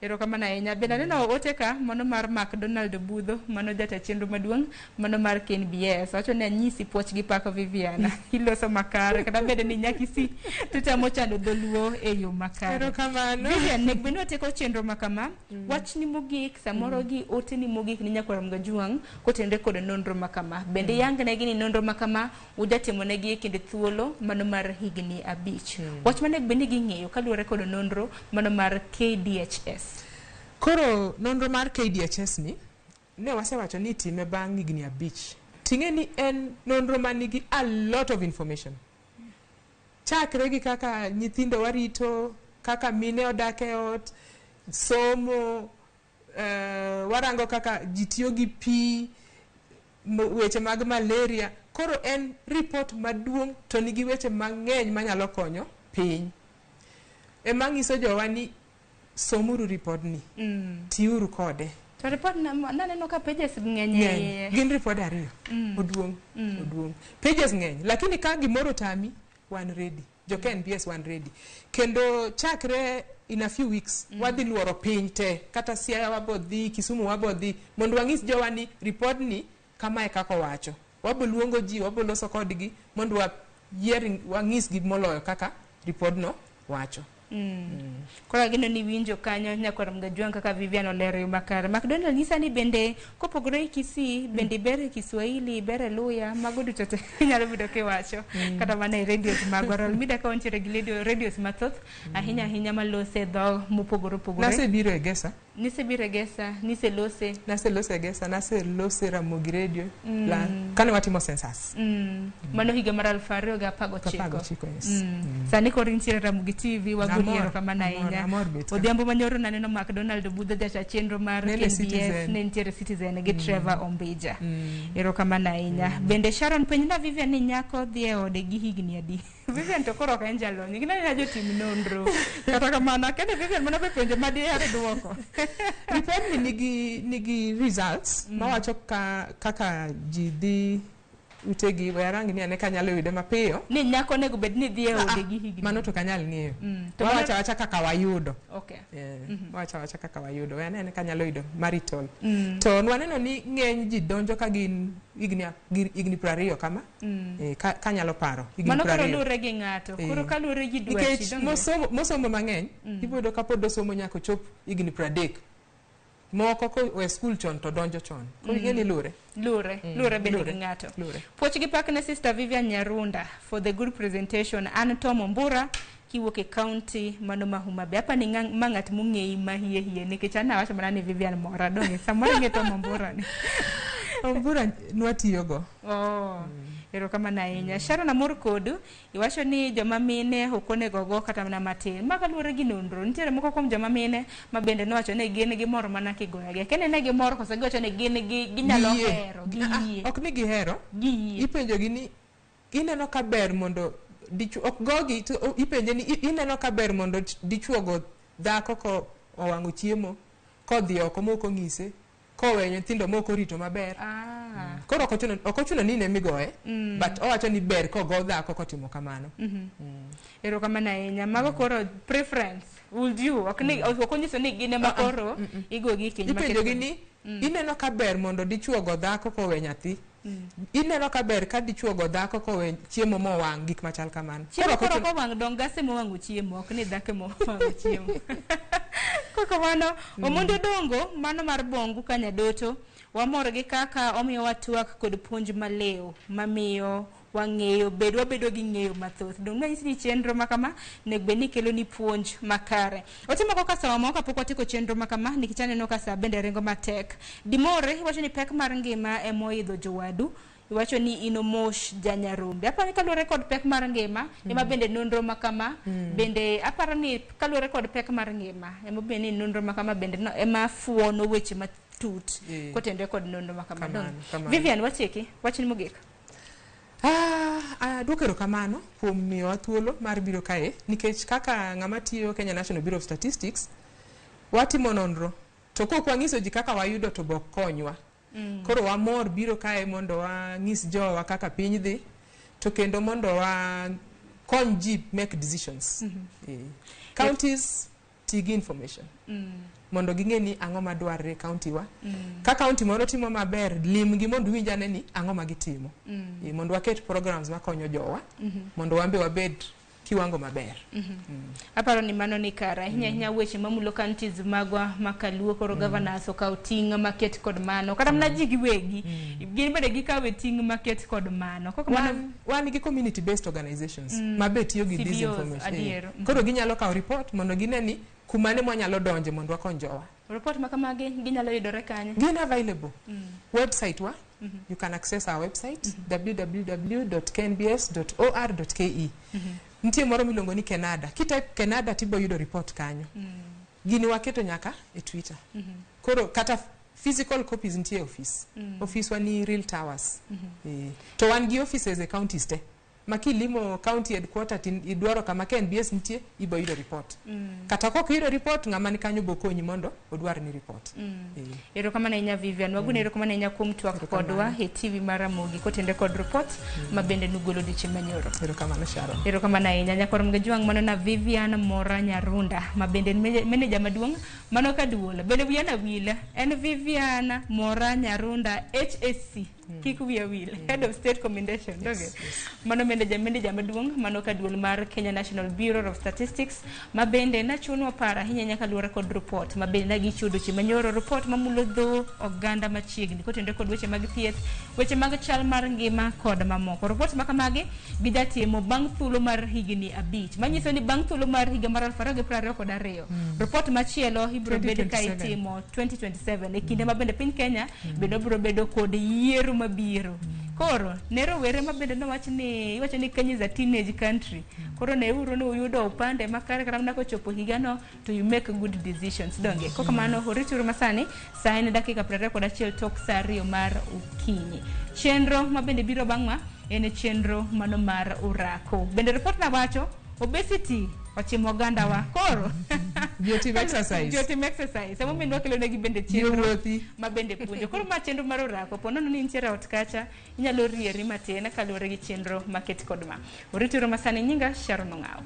Erokamano ahinya. Bende aneno ote ka mano mar McDonald Budho, mano jata chenro maduong', mano mar KNBS. Wacho ni anyisi puoch gi pako Viviana. Iloso makare kata bed ni nyakisi to temo chando dholuo e yo makare. Erokamano. Vivian, nek bed ni watieko chenro ma kama, wachni mogik samoro gi oteni mogik ni nyakwar Mgajuang' kotenre kod nonro ma kama. Bende yangnegi ni nonro ma kama ujatimonegi e kind thuolo mano mar higni 5. Wach manego bed ni ging'eyo kaluwore kod nonro mano mar KDHS. Koro nonro mar KDHS ni ne wasewacho ni itime bang' higni 5. Ting'e ni en nonro manigi a lot of information. Chakre gi kaka nyithindo warito, kaka mine odak e ot, somo, warango kaka ji tiyo gi pi, weche mag malaria. Koro en report maduong' to nigi weche mang'eny manyalo konyo piny. Ema ng'iso jowa ni somuru ripodni, tiuru kode. To report naneno ka pages ng'eny e Ng'eny. iye. Gin ripode 2. Oduong'. Oduong'. Pages ng'eny. Lakini ka gimoro otami, wan ready. Jo KNBS wan ready. Kendo chakre in a few weeks, wadhi luoro piny te. Kata Siaya wabodhi, Kisumu wabodhi, mondo wang'is jowa ni ripodni kamae kaka owacho. Wabo luongo ji, wabo loso kodgi, mondo wayier, wang'isgi moloyo kaka ripodno wacho. Koro ageno ni winjo kanyo nyakwar Mgajuang' kaka Vivian olero yo makare. McDonald nyisa ni bende kopogore gi Kisii, bende iber e Kiswahili, iber e Luya, mago duto te inyalo bedo kiwacho kata mana e radios magwa. Royal Media ka wantiere gi radios mathoth ahinya ahinya malose dhok mopogore opogore. Nasebiro e Gesa. Nisebiro e Gesa, niselose. Naselose e Gesa, naselose Ramogi Radio. La, kane watimo census. Mano higa mar 2019. 19, yes. Sani koro intiere Ramogi TV, wagoni Amor, erokamano amor, ahinya. amor bet ka. Odhiambo manyoro naneno McDonald Budho jata chenro mar Nene KNBS, Citizen. ne nitiere Citizen gi Trevor Ombija. Erokamano ahinya. Bende Sharon penjna Vivian ni nyako dhi e ode gi higni adi? Vivian to koro ok en jalony, gineno jotim nonro. Kata kamano, akene Vivian mano be penjo ma diher duoko. Ripodni nigi results mawacho kaka ji dhi utegi. We arang ni ane kanyalo yude mapiyo. Ni nyako onego bed ni dhi e ode gi higni. Mano to kanyal ng'eyo. To Wawacho awacha kaka wayudo. Wawacho awacha kaka wayudo. We ane ane kanyalo yudo marital. To nwaneno ni ng'eny ji donjo ka gin higni 20 kama. Kanyalo paro. Higni Mano koro 20. luwore gi ng'ato. Koro kaluwore gi dwachi. Nikech donge? mosomo mang'eny, ibiro yudo ka pod osomo nyaka ochop higni 30. Moko kowe skul chon to donjo chon. Koro ing'e ni luwre. Luwre, luwre bende Luwre. gi ng'ato. Luwre. Puoch gi pak ne Sister Vivian Nyarunda for the good presentation. An Tom Ombura kiwuok e county mano ma Homa Bay. Apa ni ma ng'at mong'eyi ma hie hie nikech an awacho mana ni Vivian mora donge samoro ing'e Tom Ombura ni. Ombura nwatiyogo. Oh, erokamano ahinya. Sharon amor kodu, iwacho ni joma mine ok onego go kata mana matin. Ma kaluwore gi nonro, nitiere moko kuom joma mine ma bende nowacho ni gin gimor mana kigoyogi. Akia ni gimor koso giwacho ni gin ginyalo Giyie. hero, giyie. Ok ni gihero. Giyie. Ipenjogi ni ineno ka ber mondo dichuo ok gogi to ipenje ni ineno ka ber mondo dichuo go dhako ko owang'o chiemo kodhi oko mok ong'ise koweyo nyithindo mok orito maber. Koro ok ochuno ni in emigoye, but owacho ni ber kogo dhako kotimo kamano. Erokamano ahinya. Mago koro preference. Would you? Ok ni ok onyiso ni gin ema koro igogi e keny Ipenjogi maketo. ni ineno ka ber mondo dichuo go dhako kowe nyathi. Ineno ka ber ka dichuo go dhako kowe chiemo mowang', gik machal kamano. Chiemo Koro ok koro ochuno- kowang' dong gas ema owang'o chiemo, ok ni dhako ema owang'o chiemo. Koko mano, Omondi Odongo, mano mar Bongu Kanyadoto, wamor gi kaka omiyowa twak kod puonj maliw mamiyo wang'eyo bed wabedo gi ng'eyo mathoth. Dong' nanyisi ni chenro ma kama onego bed ni kelo ni puonj makare. Ote moko ka somo kapok watieko chenro ma kama nikech aneno ka saa bende ringo matek. Dimore iwacho ni pek mar ngima emoidho jowadu. Iwacho ni in Omosh Janyarombe. Aparo ni kaluwore kod pek mar ngima ema bende nonro ma kama bende aparo ni kaluwore kod pek mar ngima ema bende ni nonro ma kama bende no, ema fuono weche matut kotenore kod nonro ma kama. Kamano, Dong'. kamano. Vivian watieki, wachni mogik. Aduoko erokamano kuom miyowa thuolo mar biro kae nikech kaka ng'ama tiyo Kenya National Bureau of Statistics watimo nonro to kok wang'iso ji kaka wayudo to bok konywa. Koro wamor biro kae mondo wang'is jowa kaka piny dhi to kendo mondo wakony ji make decisions. Counties ti gi information mondo ging'e ni ang'o madwarre e county wa. Ka county moro timo maber, limgi mondo uwinj ane ni ang'o ma gitimo. Mondo waket programs makonyo jowa mondo wan be wabed kiwango maber. Aparo ni mano ni kare ahinya ahinya weche mamulo counties magwa makaluo koro governors okaw ting' maket kod mano kata mana ji giwegi gin bende gikawe ting' maket kod mano kok mano Wan gi community based organizations ma be tiyo gi this CBOs, information. Adier. Koro ginyalo kawo report mondo gine ni kumane mwanyalo donje mondo wakony jowa. Report ma kamagi ginyalo yudore kanye? Gin available. Website wa, you can access our website www.knbs.or.ke. Nitie moro miluongo ni Kenada. Kitype Kenada tibo yudo report kanyo. Gini waketo nyaka e Twitter. Koro kata physical copies nitie e office. Office wa ni Real Towers. To wan gi offices e counties te. Ma kilimo county headquarter to idwaro kama KNBS nitie, ibo yudo report. Kata kok iyudo report, ng'ama ni kanyo bo konyi mondo odwar ni report. Erokamano ahinya Vivian. Wagune erokamano ahinya kuom twak kodwa e TV mar Ramogi kotende kod report ma bende nugolo odiochieng' manyoro. Erokamano Sharon. Erokamano ahinya nyakwar Mgajwang' mano na Vivian Mora Nyarunda ma bende en manager maduong' mano ka duol. Bende wiya na wil en Vivian Mora Nyarunda HSC. Kik wiya wil. Head of State Commendation. Yes, yes. Mano manager maduong' mano ka duol mar Kenya National Bureau of Statistics ma bende nachunwa paro ahinya nyaka luwore kod report ma bende nagichiwo odiochieng' manyoro, report mamulo dho oganda machiegni kotenore kod weche mag thieth, weche mag chal mar ngima kod mamoko. Report ma kamagi gijatimo bang' thuolo mar higni 5, manyiso ni bang' thuolo mar higa mar 2022 report machielo ibiro bed ka 2027. itimo 2027 e kinde ma bende piny Kenya bende obiro bedo kod yiero mabiro. Koro ne rowere ma bende nowach ni iwacho ni Kenya is a teenage country. Koro neuru ni uyudo upande makare kata mana kochopo higano to you make good decisions. Donge kokamano orituru masani sa en dakika 21 tok sa 2 mar okinyi. Chenro ma bende biro bang' ma en chenro mano mar orako. Bende report na wacho obesity ochimo ogandawa. Koro Ji otim exercise. Ji otim exercise. Ema omiyo wakelo negi bende Ji chenro owuothi. ma bende puonjo. Koro ma chenro mar orako, po nono ni intiere ot kacha, inyalo rieri matin kaluwore gi chenro maket kod ma. Orituru masani nyinga Sharon Ong'aw.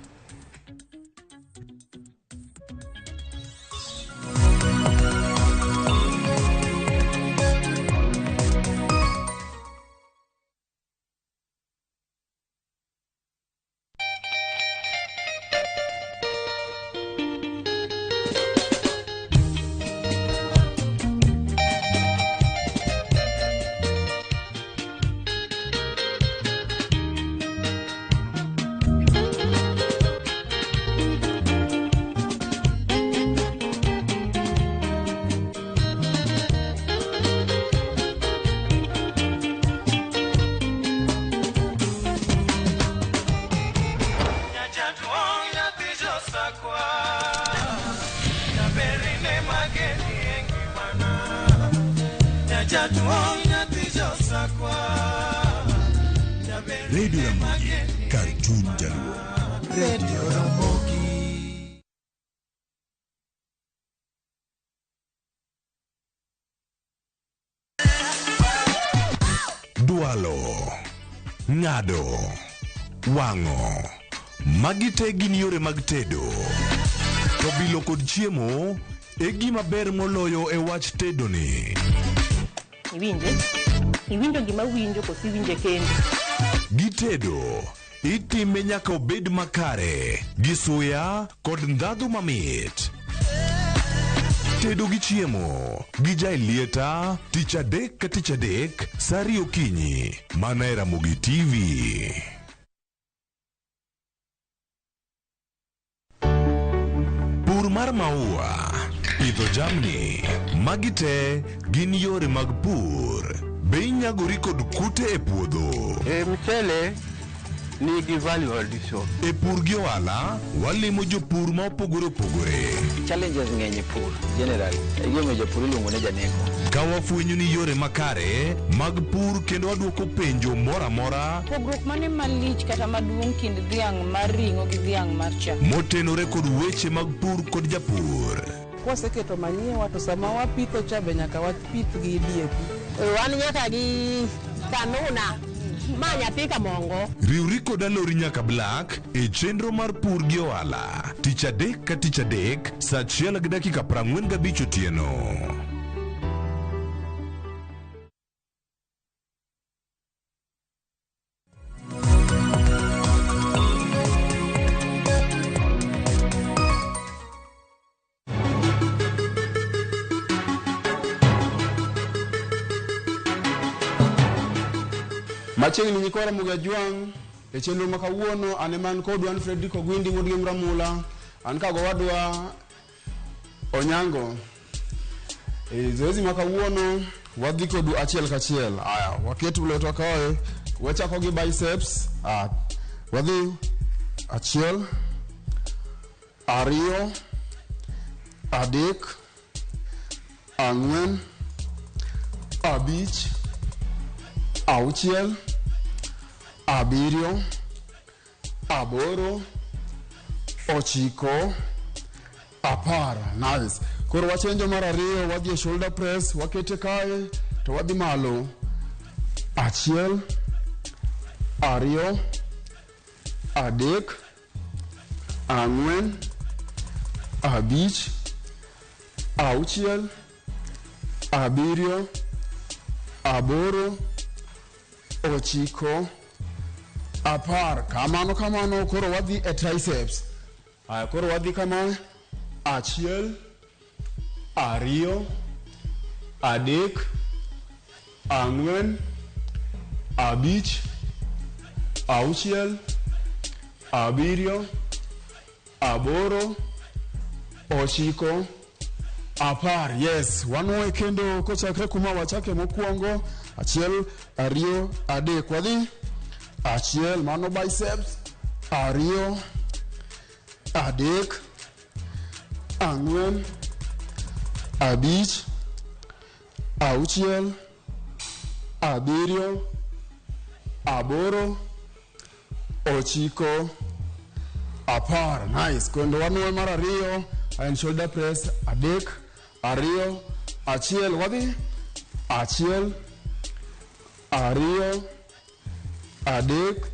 Radio Ramogi, kar chuny Jaluo. Radio Ramogi. Dwalo, ng'ado, wang'o. Magi te gin yore mag tedo. To bilo kod chiemo e gima ber moloyo e wach tedo ni. Iwinje? Iwinjo gima winjo koso iwinje kendi? Gitedo, itime nyaka obed makare, gi suya kod ndhadhu mamit. Tedo gi chiemo, gi jaelieta, tich adek ka tich adek, sa ariyo okinyi, mana e Ramogi TV. Pur mar maua, pidho jamni, magi te gin yore mag pur. Be inyagori kod kute e puodho? E mchele nigi value addition. E pur gi ohala, walimo jopur ma opogore opogore. Challenges ng'eny e pur generally. Egimomiyo japur iluongo ni janeko. Ka wafwenyo ni yore makare mag pur kendo wadwoko penjo moro amora Pogruok mane malich kata maduong' kind dhiang' mar ring'o gi dhiang' mar chak? motenore kod weche mag pur kod japur. Kwaseketo manyiwa to sama wapitho cha be nyaka wapith gi DAP. Wan nyaka gi kanuna. Ma nyathi kamongo. Riwri kod Alori nyaka Black e chenro mar pur gi ohala. Tich adek ka tich adek, saa achiel gi dakika 45 otieno. Machiegni nyikwa Ramogi Ajwang' e chenro ma kawuono an ema an kodu an Fredrick Ogwindi wuod gi Mramula an ka gowadwa Onyango. E zoezi ma kawuono wadhi kodu achiel kachiel. Aya, waket lwetwa kae, wachako gi biceps. Wadhi achiel, ariyo, adek, ang'wen, abich, auchiel, abiriyo, aboro, ochiko, apar. Nice. Koro wachenjo mar ariyo, wadhi e shoulder press, wakete kae to wadhi malo. Achiel, ariyo, adek, ang'wen, abich, auchiel, abiriyo, aboro, ochiko, apar. Kamano kamano, koro wadhi e triceps. Aya, koro wadhi kama. Achiel, ariyo, adek, ang'wen, abich, auchiel, abiriyo, aboro, ochiko, apar. Yes, wanwoye kendo kochakre kuma wachake mokwongo. Achiel, ariyo, adek. Wadhi. Achiel, mano biceps. Ariyo, adek, ang'wen, abich, auchiel, abiriyo, aboro, ochiko, apar. Nice. Kendo wanwoye mar ariyo, en shoulder press. Adek, ariyo, achiel. Wadhi. Achiel, ariyo, adek,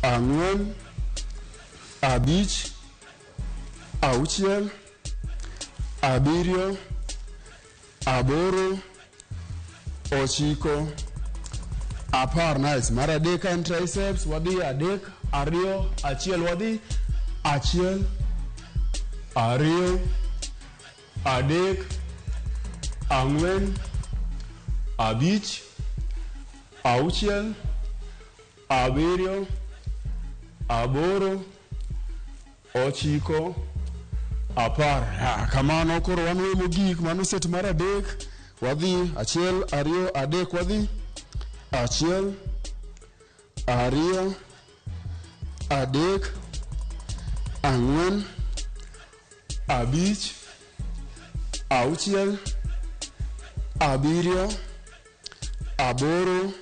ang'wen, abich, auchiel, abiriyo, aboro, ochiko, apar. Nice. Mar adek en triceps. Wadhi adek, ariyo, achiel. Wadhi. Achiel, ariyo, adek, ang'wen, abich, auchiel, abiriyo, aboro, ochiko, apar. Kamano koro wanwoyo mogik, mano set mar adek. Wadhi achiel, ariyo, adek. Wadhi. Achiel, ariyo, adek, ang'wen, abich, auchiel, abiriyo, aboro,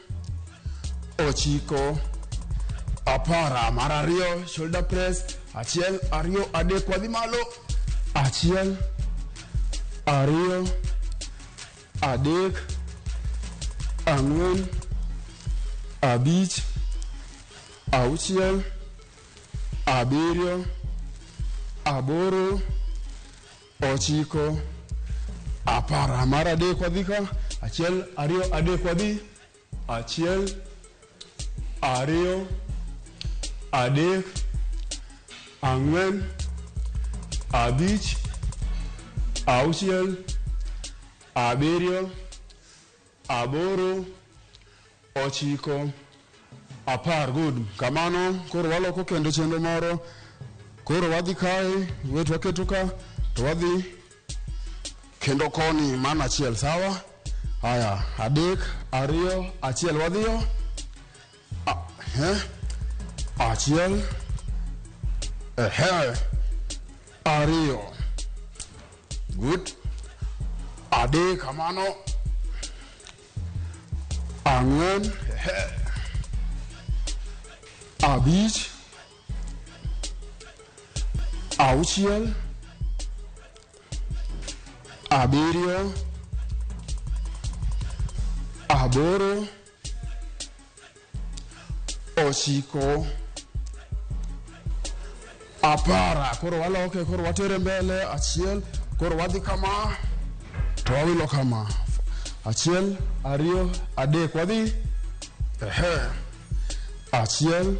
ochiko, apar. Mar ariyo, shoulder press. Achiel, ariyo, adek. Wadhi malo. Achiel, ariyo, adek, ang'wen, abich, auchiel, abiriyo, aboro, ochiko, apar. Mar adek wadhi ka. Achiel, ariyo, adek. Wadhi. Achiel, ariyo, adek, ang'wen, abich, auchiel, abiriyo, aboro, ochiko, apar. Good. Kamano koro waloko kendo chenro moro. Koro wadhi kae, wet waketo ka, to wadhi kendo koni mano achiel, sawa? Aya, adek, ariyo, achiel. Wadhiyo. Achiel, ehe, ariyo. Good. Adek, kamano. Ang'wen, ehe, abich, auchiel, abiriyo, aboro, ochiko, apara. Koro waloke, koro watere mbele, achiel, koro wadhi kama, to wawilo kama. Achiel, ariyo, adek, wadhi. Ehe. Achiel,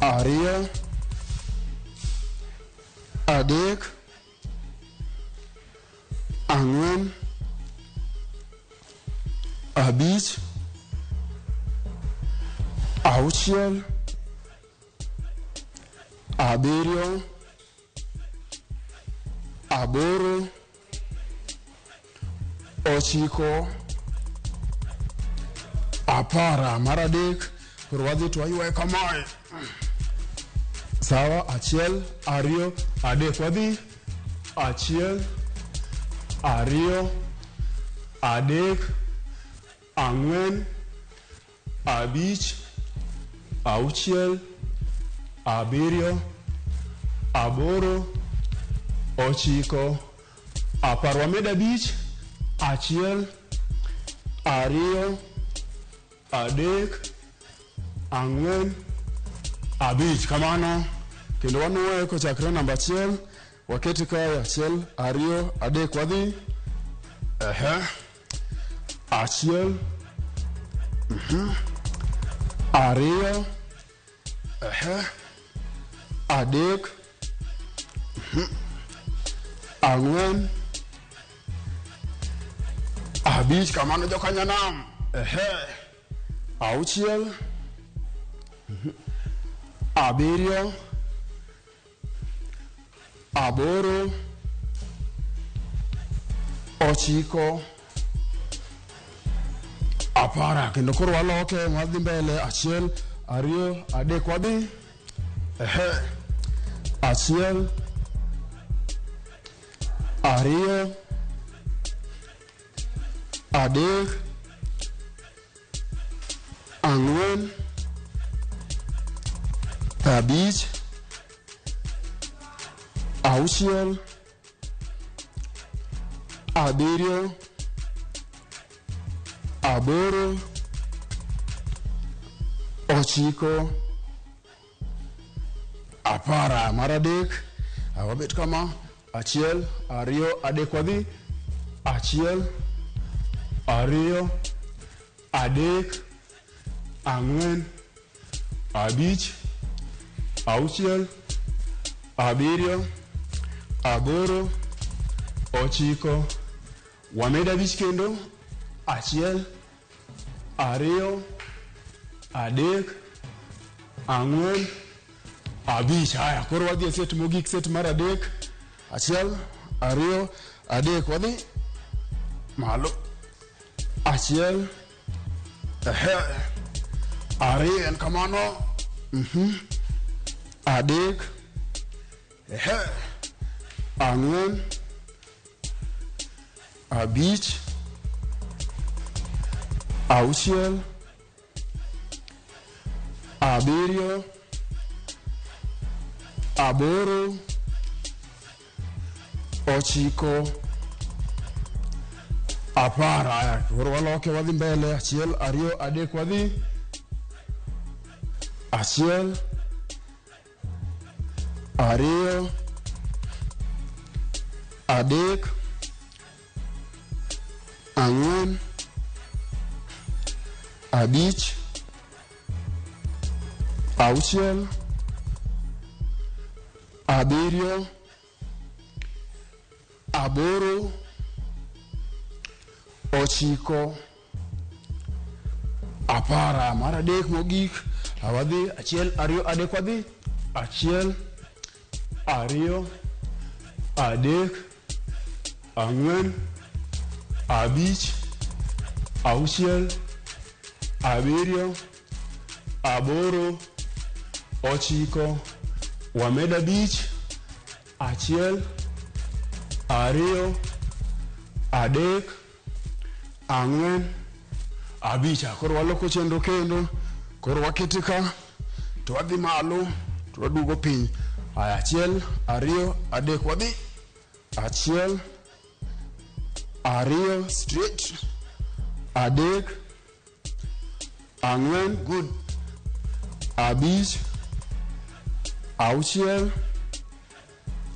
ariyo, adek, ang'wen, abich, auchiel, abiriyo, aboro, ochiko, apara. Mar adek, koro wadhi to waywaye kamae. Sawa, achiel, ariyo, adek, wadhi. Achiel, ariyo, adek, ang'wen, abich, auchiel, abiriyo, aboro, ochiko, apar. Wamed abich, achiel, ariyo, adek, ang'wen, abich. Kamano. Kendo wanuoye kochakre namba achiel, wakete kae, achiel, ariyo, adek, wadhi. Ehe. Achiel, ariyo, ehe, adek, ang'wen, abich. Kamano jokanyanam. Ehe. Auchiel, abiriyo, aboro, ochiko, apara. Kendo koro waloke, wadhi mbele, achiel, ariyo, adek, wadhi. Ehe. Achiel, ariyo, adek, ang'wen, abich, auchiel, abiriyo, aboro, ochiko, apara. Mar adek, wabet kama, achiel, ariyo, adek, wadhi. Achiel, ariyo, adek, ang'wen, abich, auchiel, abiriyo, aboro, ochiko, wamed abich kendo, achiel, ariyo, adek, ang'wen, abich. Haya, koro wadhi e set mogik, set mar adek. Achiel, ariyo, adek, wadhi malo. Achiel, ehe, ariyo, en kamano. Adek, ehe, ang'wen, abich, auchiel, abiriyo, aboro, ochiko, apar. Aya, koro waloke, wadhi mbele, achiel, ariyo, adek, wadhi. Achiel, ariyo, adek, ang'wen, abich, auchiel, abiriyo, aboro, ochiko, apara. Mar adek mogik, wadhi, achiel, ariyo, adek, wadhi. Achiel, ariyo, adek, ang'wen, abich, auchiel, abiriyo, aboro, ochiko, wamed abich, achiel, ariyo, adek, ang'wen, abich. Koro waloko chenro kendo, koro wakete ka, to wadhi malo, to waduogo piny. Aya, achiel, ariyo, adek, wadhi. Achiel, ariyo, straight, adek, Ang'wen, good. Abich, auchiel,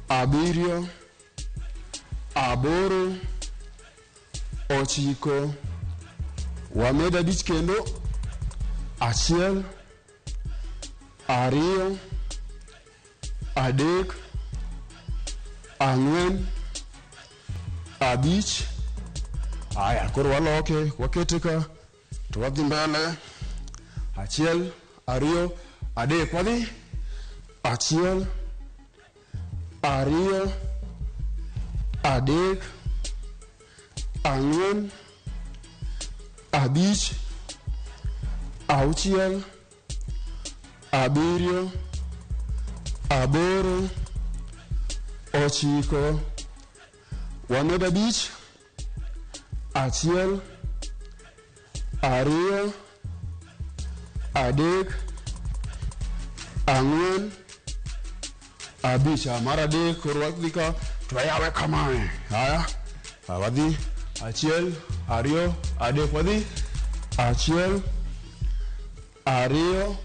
abiriyo, aboro, ochiko. Wamed abich kendo. Achiel, ariyo, adek, ang'wen, abich. Aya, koro waloke, wakete ka, to wadhi mbele. Achiel, ariyo, adek, wadhi. Achiel, ariyo, adek, ang'wen, abich, auchiel, abiriyo, aboro, ochiko. Wamed abich. Achiel, ariyo, adek, ang'wen, abich. Mar adek, koro wadhi ka to wayawe kamae. Haya, wadhi. Achiel, ariyo, adek, wadhi. Achiel, ariyo,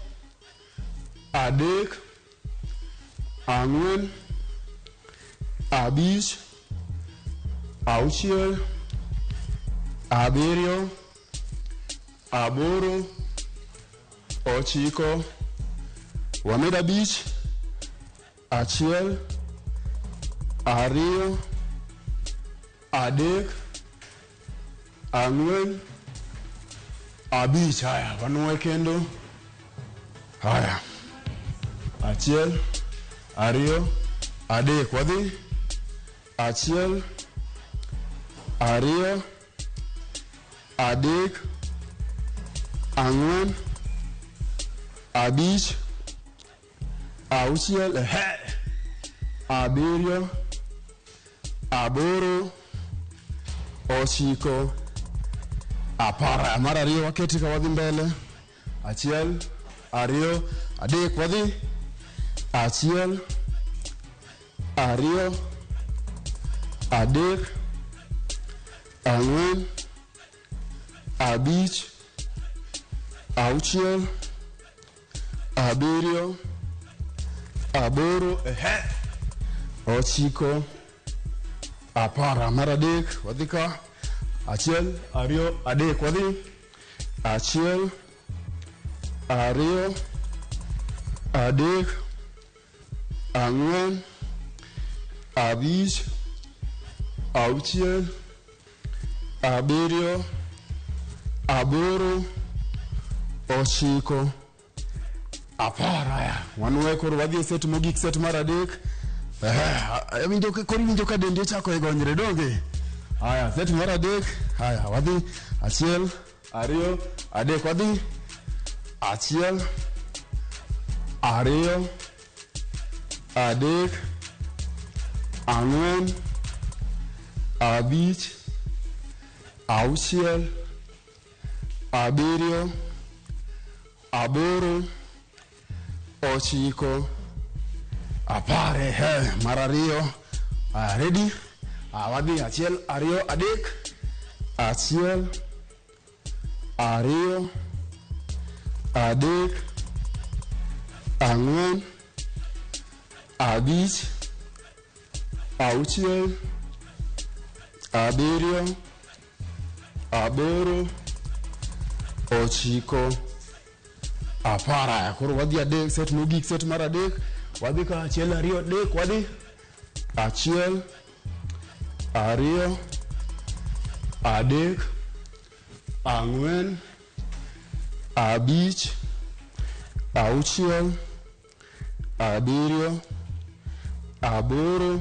adek, ang'wen, abich, auchiel, abiriyo, aboro, ochiko. Wamed abich. Achiel, ariyo, adek, ang'wen, abich. Haya, wanuoye kendo. Haya, achiel, ariyo, adek, wadhi. Achiel, ariyo, adek, ang'wen, abich, auchiel, abiriyo, aboro, ochiko, apar. Mar ariyo wakete ka wadhi mbele. Achiel, ariyo, adek, wadhi. Achiel, ariyo, adek, ang'wen, abich, auchiel, abiriyo, aboro, ochiko, apar. Mar adek, wadhi ka. Achiel, ariyo, adek, wadhi. Achiel, ariyo, adek, ang'wen, abich, auchiel, abiriyo, aboro, ochiko, apar. Aya, wanuoye koro wadhi e set mogik, set mar adek. Koro iwinjo ka dendi ochako e gonyre, donge? Aya, set mar adek. Aya, wadhi. Achiel, ariyo, adek, wadhi. Achiel, ariyo, adek, ang'wen, abich, auchiel, abiriyo, aboro, ochiko, apar. Mar ariyo. Ready? Wadhi. Achiel, ariyo, adek. Achiel, ariyo, adek, ang'wen, abich, auchiel, abiriyo, aboro, ochiko, apar. Aya, koro wadhi adek, set mogik, set mar adek. Wadhi ka. Achiel, ariyo, adek, wadhi. Achiel, ariyo, adek, ang'wen, abich, auchiel, abiriyo, aboro,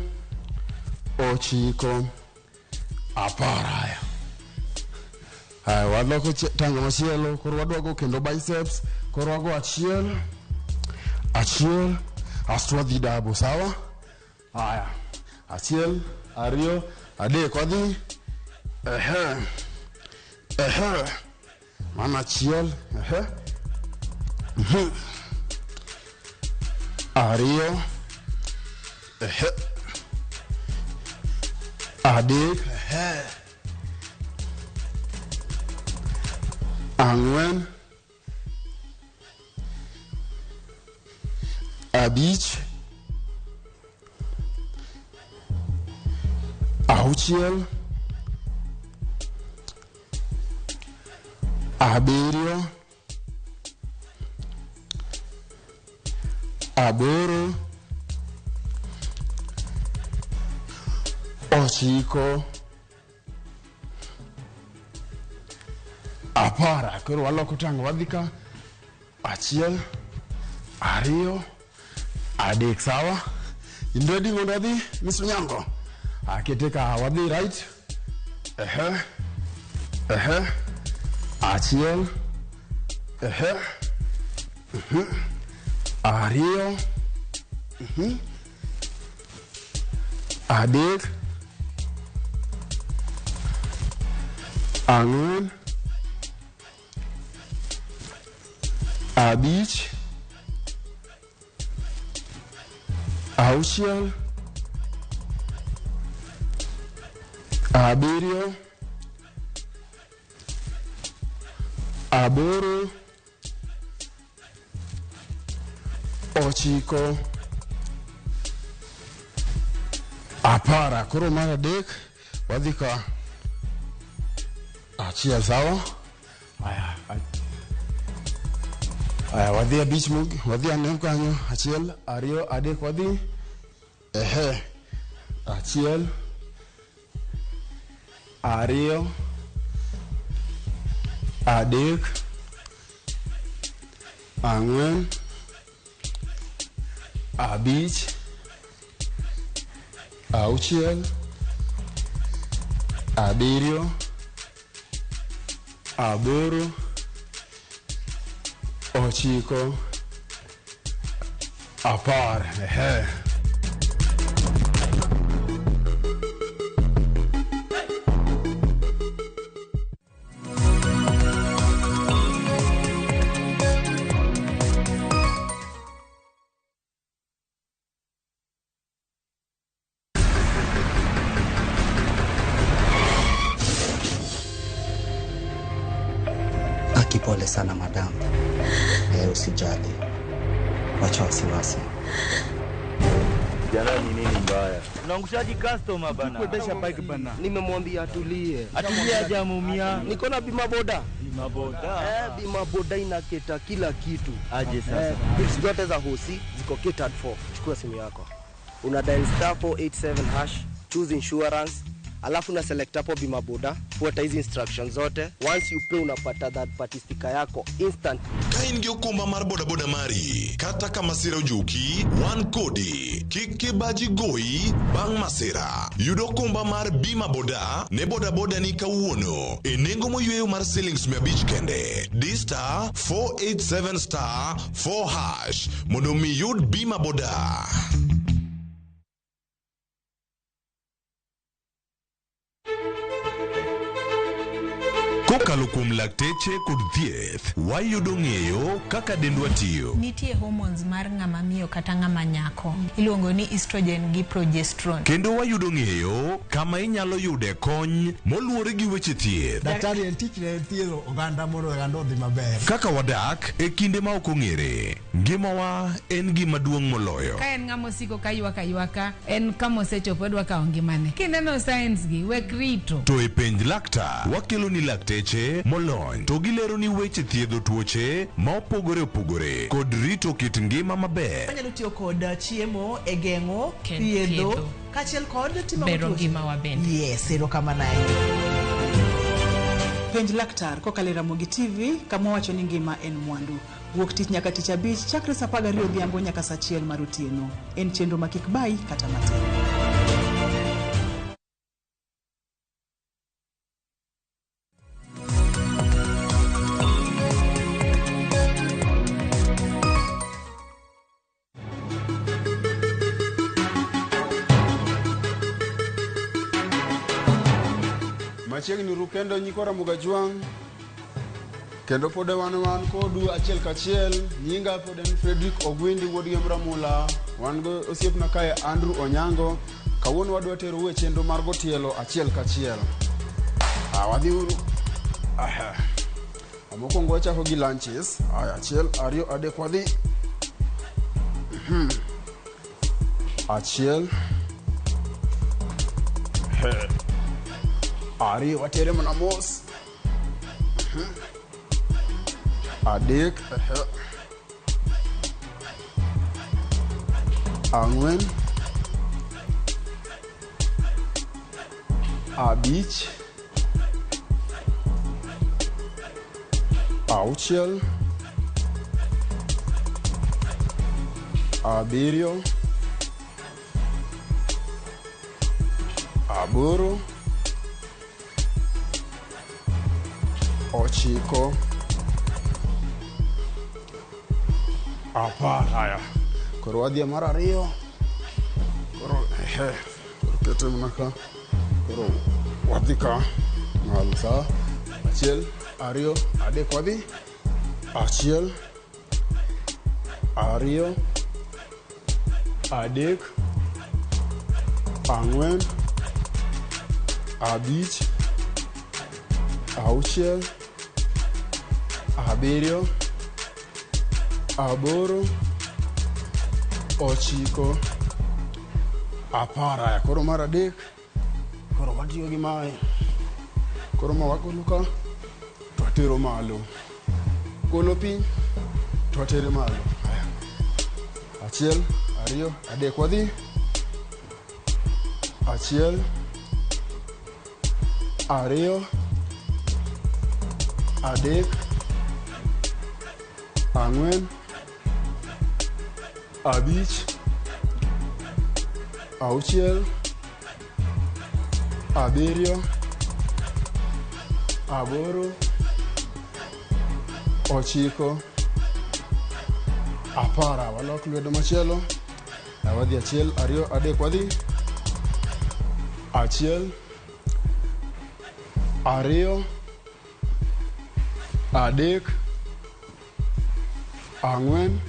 ochiko, apar. Aya, haya, waloko tanga machielo. Koro wadwago kendo biceps. Koro wago achiel, achiel, asto wadhi dabo. Sawa? Haya, achiel, ariyo, adek, wadhi. Ehe, ehe, mano achiel. Ehe, ariyo, ehe, adek, ehe, ang'wen, 5, 6, 7, 8, 9, 10. Koro waloko tang' wadhi ka 1, 2, 3. Sawa? In ready mondo wadhi, Miss Onyango? Akete ka wadhi right. Ehe. Ehe. 1. Ehe. 2. 3. 4, 5, 6, 7, 8, 9, 10. Koro mar 3 wadhi ka 1. Sawa? Aya. Aya, wadhi 5 mug, wadhi ane kanyo. 1, 2, 3, wadhi. Ehe. 1, 2, 3, 4, 5, 6, 7, 8, 9, 10. Ehe. Pole sana madam. Usijali. Wacha wasiwasi. Jana ni nini mbaya? Unaangushaji customer bana. Kuendesha bike bana. Nimemwambia atulie. Atulie hajamuumia. Niko na bima boda. Bima boda. Bima boda inaketa kila kitu. Aje sasa. Bills zote za hosi ziko catered for. Chukua simu yako. Una dial *487#, choose insurance. Alafu na select hapo bima boda, fuata hizi instructions zote. Once you pay unapata third party sticker yako instant. Ka in gi okumba mar bodaboda mari, kata ka masira ojuki, wan kodi. Kik kibaji goyi bang' masira. Yud okumba mar bima boda ne bodaboda ni kawuono e nengo moyweyo mar silings 500 kende. Di *487*4# mondo mi yud bima boda. Kokalo kuom lakteche kod thieth, wayudo ng'eyo kaka dendwa tiyo. Nitie hormones mar ng'ama miyo kata ng'ama nyako. Iluongo ni estrogen gi progesterone. Kendo wayudo ng'eyo kama inyalo yude kony moluwore gi weche thieth. Daktari en tich ne thiedho oganda mondo oganda odhi maber. Kaka wadak e kinde ma ok ong'ere, ngimawa en gima duong' moloyo. Ka en ng'ama osiko ka ywak aywaka, en kama osechopo odwa kawo ngimane. Kineno signs gi, wek rito. To e penj laktar, wakelo ni lakteche molony to gilero ni weche thiedho tuoche ma opogore opogore kod rito kit ngima maber. Wanyalo tiyo kod chiemo e geng'o, thiedho, kaachiel kod timo bero ngimawa bende. Yes, erokamano ahinya. Penj laktar kokalo e Ramogi TV kama wacho ni ngima en mwandu. Wuok tich nyaka tich abich chakre saa 12 odhiambo nyaka saa 1 mar otieno. En chenro ma kik bayi kata matin. Machiegni ru kendo nyikwa Ramogi Ajwang', kendo pod wan kodu achiel kachiel. Nyinga pod en Frederick Ogwindi wuod Gemb Ramula. Wan go osiepna kae Andrew Onyango. Kawuono wadwa terou e chenro mar go tielo achiel kachiel. Wadhi uru. Mokwongo wachako gi lunches. Aya, 1, 2, 3 wadhi. Achiel. Ariyo, watere mana mos. Adek. Ang'wen. Abich. Auchiel. Abiriyo. Aboro. 9. 10. Haya. Koro wadhi e mar ariyo. Koro koro kete mana ka. Koro wadhi ka. Malo sawa. 1, 2, 3 wadhi. 1, 2, 3, 4, 5, 6, 7, 8, 9, 10. Aya, koro mar adek. Koro watiyo gi mae. Koro ma wagolo ka to watero malo. Golo piny to watere malo. Aya. 1, 2, 3 wadhi. 1, 2, 3, 4, 5, 6, 7, 8, 9, 10. Walok lwedo machielo. Wadhi 1, 2, 3 wadhi. 1, 2, 3, 4,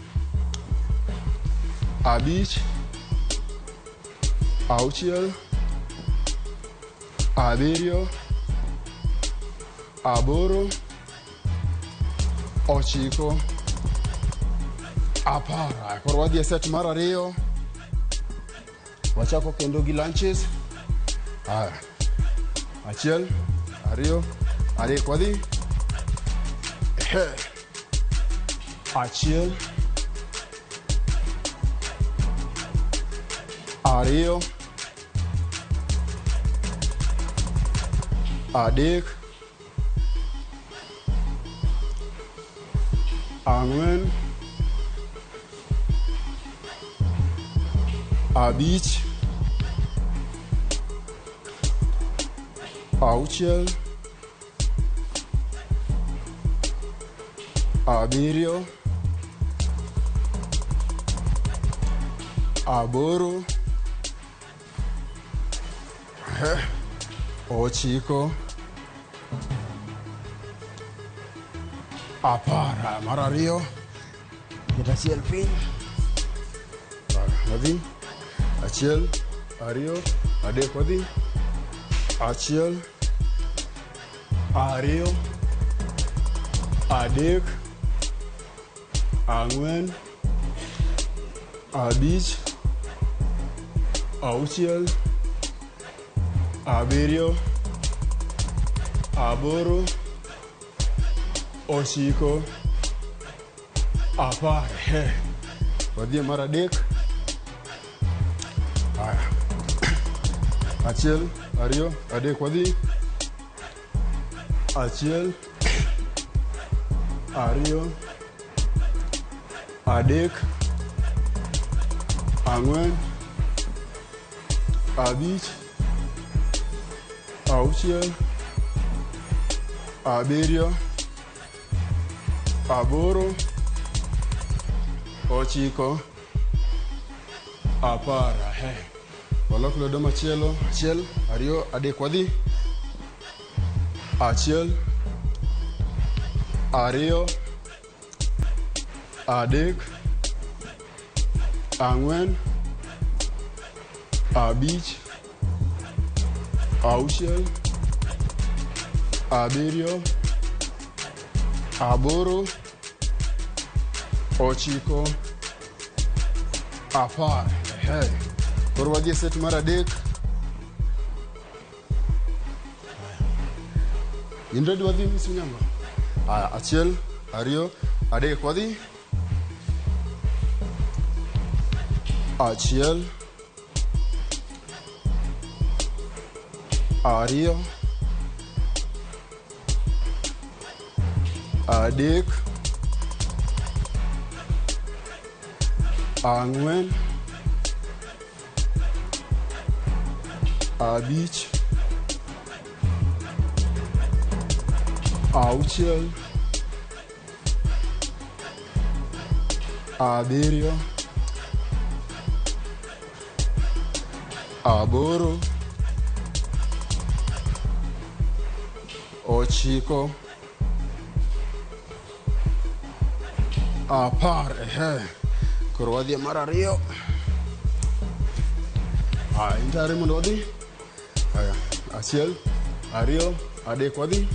5, 6, 7, 8, 9, 10. Koro wadhi e set mar ariyo. Wachako kendo gi lunches. Aya. 1, 2, 3 wadhi. 1, 2, 3, 4, 5, 6, 7, 8, 9, 10. Mar ariyo. Ket achiel piny. Wadhi. 1, 2, 3 wadhi. 1, 2, 3, 4, 5, 6, 7, 8, 9, 10. Wadhi e mar adek. Aya. 1, 2, 3 wadhi. 1, 2, 3, 4, 5, 6, 7, 8, 9, 10. Walok lwedo machielo. 1, 2, 3 wadhi. 1, 2, 3, 4, 5, 6, 7, 8, 9, 10. Ehe. Koro wadhi e set mar 3. In ready wadhi Miss Onyango? Aya, 1, 2, 3 wadhi. 1, 2, 3, 4, 5, 6, 7, 8, 9, 10. Ehe. Koro wadhi e mar 2. Aya, in tayari mondo wadhi? Aya, 1, 2, 3 wadhi.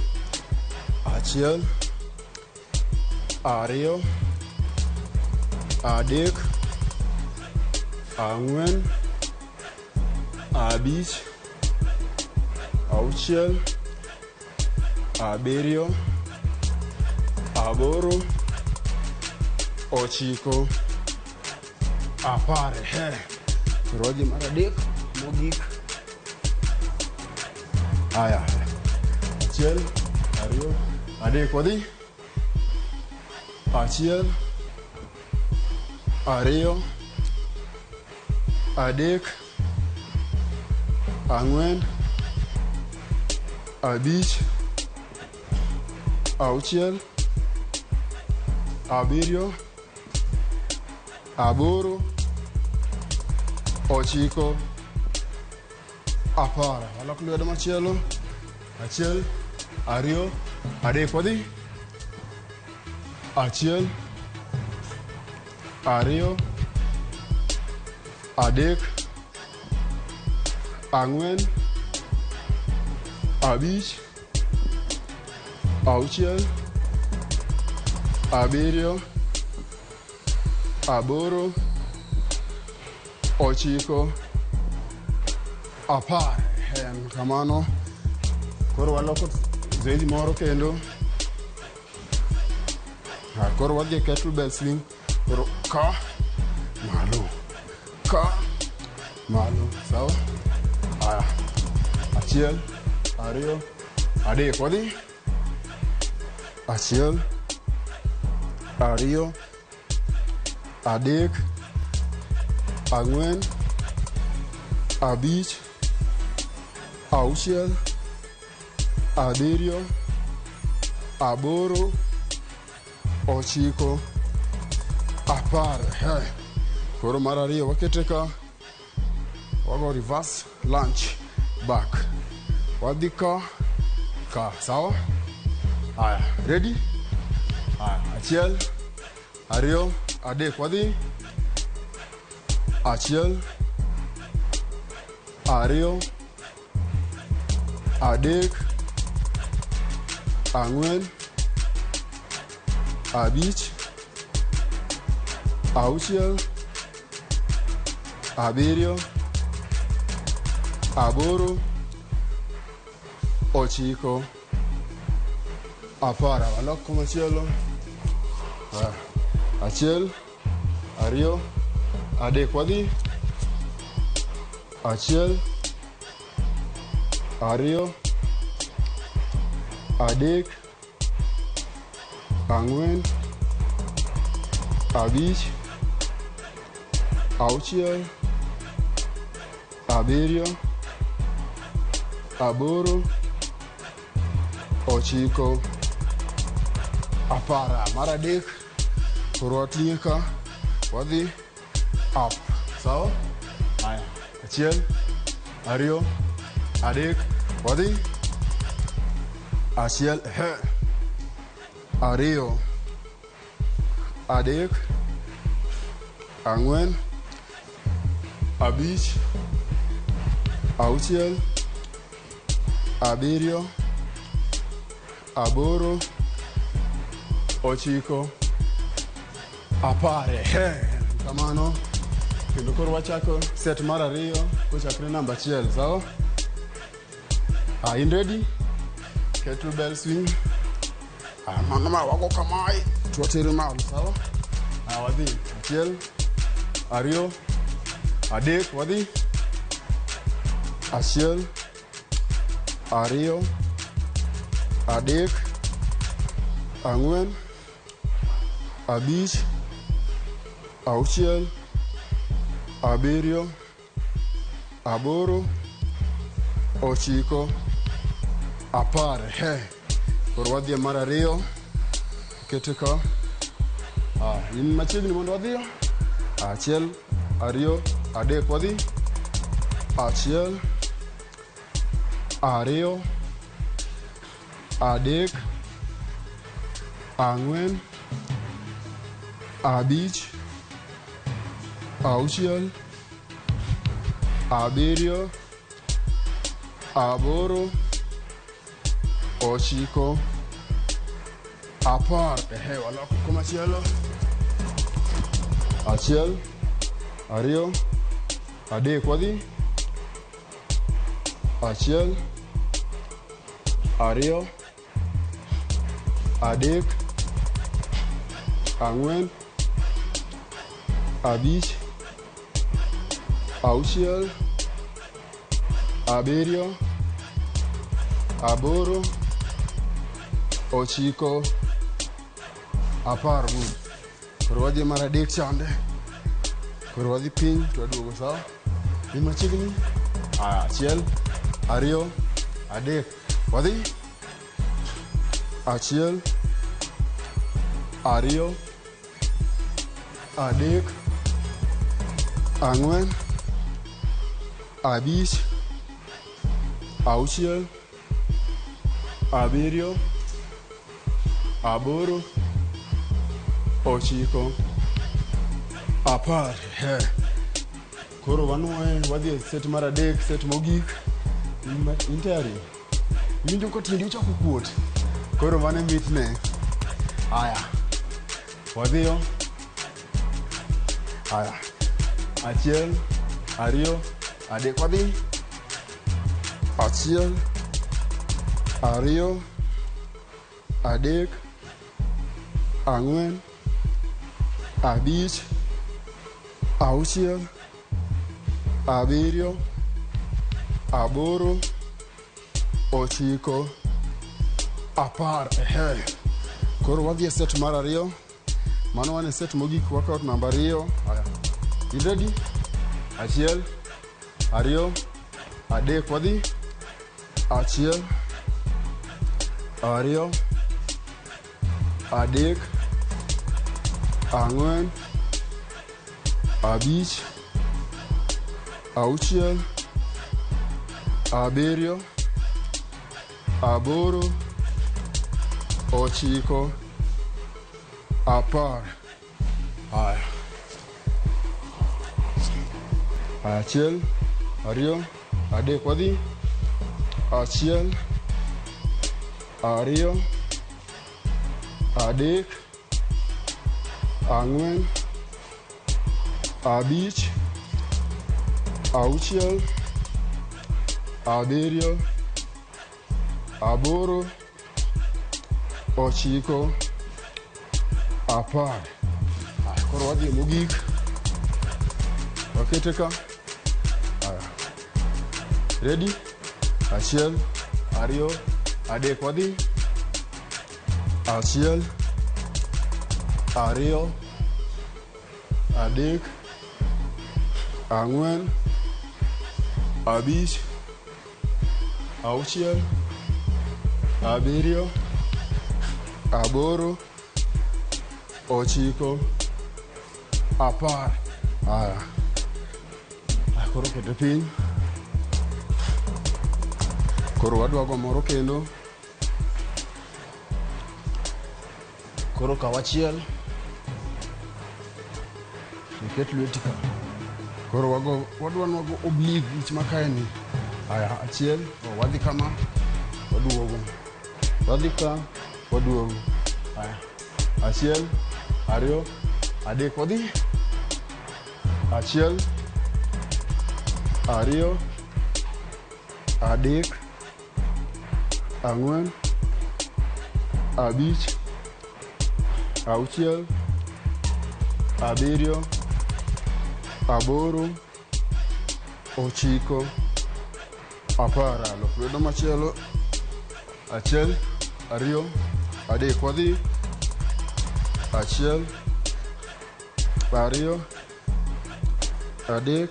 1, 2, 3, 4, 5, 6, 7, 8, 9, 10. Ehe. Koro wadhi mar 3 mogik. Aya, 1, 2, 3 wadhi. 1, 2, 3, 4, 5, 6, 7, 8, 9, 10. Walok lwedo machielo. 1, 2, 3 wadhi. 1, 2, 3, 4, 5, 6, 7, 8, 9, 10. En kamano. Koro waloko zoezi moro kendo. Koro wadhi e kettlebell swing. Koro ka malo, ka malo, sawa? Aya, 1, 2, 3 wadhi. 1, 2, 3, 4, 5, 6, 7, 8, 9, 10. He. Koro mar 2 wakete ka, wago reverse lunge back. Wadhi ka, ka, sawa? Aya, ready? Aya, 1, 2, 3 wadhi. 1, 2, 3, 4, 5, 6, 7, 8, 9, 10. Walok komachielo. 1, 2, 3 wadhi. 1, 2, 3, 4, 5, 6, 7, 8, 9, 10. Mar 3. Koro wating'e ka, wadhi up. Sawa? Aya, 1, 2, 3 wadhi. 1, 2, 3, 4, 5, 6, 7, 8, 9, 10. Kamano. Kendo koro wachako set mar ariyo kochakre namba achiel, sawa? Ah, in ready? Kettlebell swing. Ah, mano ma wago kamae to watero malo, sawa? Ah, wadhi. Achiel, ariyo, adek, wadhi. Achiel, ariyo, adek, ang'wen, abich, auchiel, abiriyo, aboro, ochiko, apar. He. Koro wadhi e mar ariyo. Kete ka. Ah, in machiegni mondo wadhiyo. Achiel, ariyo, adek, wadhi. Achiel, ariyo, adek, ang'wen, abich, auchiel, abiriyo, aboro, ochiko, apar. Ehe, waloko komachielo. Achiel, ariyo, adek, wadhi. Achiel, ariyo, adek, ang'wen, abich, auchiel, abiriyo, aboro, ochiko, apar. Good. Koro wadhi mar adek chande. Koro wadhi piny to waduogo, sawa? In machiegni. Aya, achiel, ariyo, adek. Wadhi. Achiel, ariyo, adek, ang'wen, abich, auchiel, abiriyo, aboro, ochiko, apar. He. Koro wanuoye, wadhi e set mar adek, set mogik. In tayari? Iwinjo ka tiendi ochako kuot. Koro mano e mitne. Aya. Wadhiyo. Aya. Achiel, ariyo, adek, wadhi. Achiel, ariyo, adek, ang'wen, abich, auchiel, abiriyo, aboro, ochiko, apar. Ehe. Koro wadhi e set mar ariyo. Mano wan e set mogik, workout namba ariyo. Aya. In ready? Achiel, ariyo, adek, wadhi. Achiel, ariyo, adek, ang'wen, abich, auchiel, abiriyo, aboro, ochiko, apar. Aya. Achiel, ariyo, adek, wadhi. Achiel, ariyo, adek, ang'wen, abich, auchiel, abiriyo, aboro, ochiko, apar. Aya, koro wadhi e mogik. Wakete ka. Aya. Ready? Achiel, ariyo, adek, wadhi. Achiel, ariyo, adek, ang'wen, abich, auchiel, abiriyo, aboro, ochiko, apar. Aya. Aya, koro kete piny. Koro wadwa go moro kendo. Koro kaw achiel. Iket lweti ka. Koro wago, wadwa nwago oblique wich ma kae ni. Aya, achiel, oh, wadhi kama, waduogo. Wadhi ka, waduogo. Aya. Achiel, ariyo, adek, wadhi. Achiel, ariyo, adek, ang'wen, abich, auchiel, abiriyo, aboro, ochiko, apar. Lok lwedo machielo. Achiel, ariyo, adek. Wadhi. Achiel, ariyo, adek,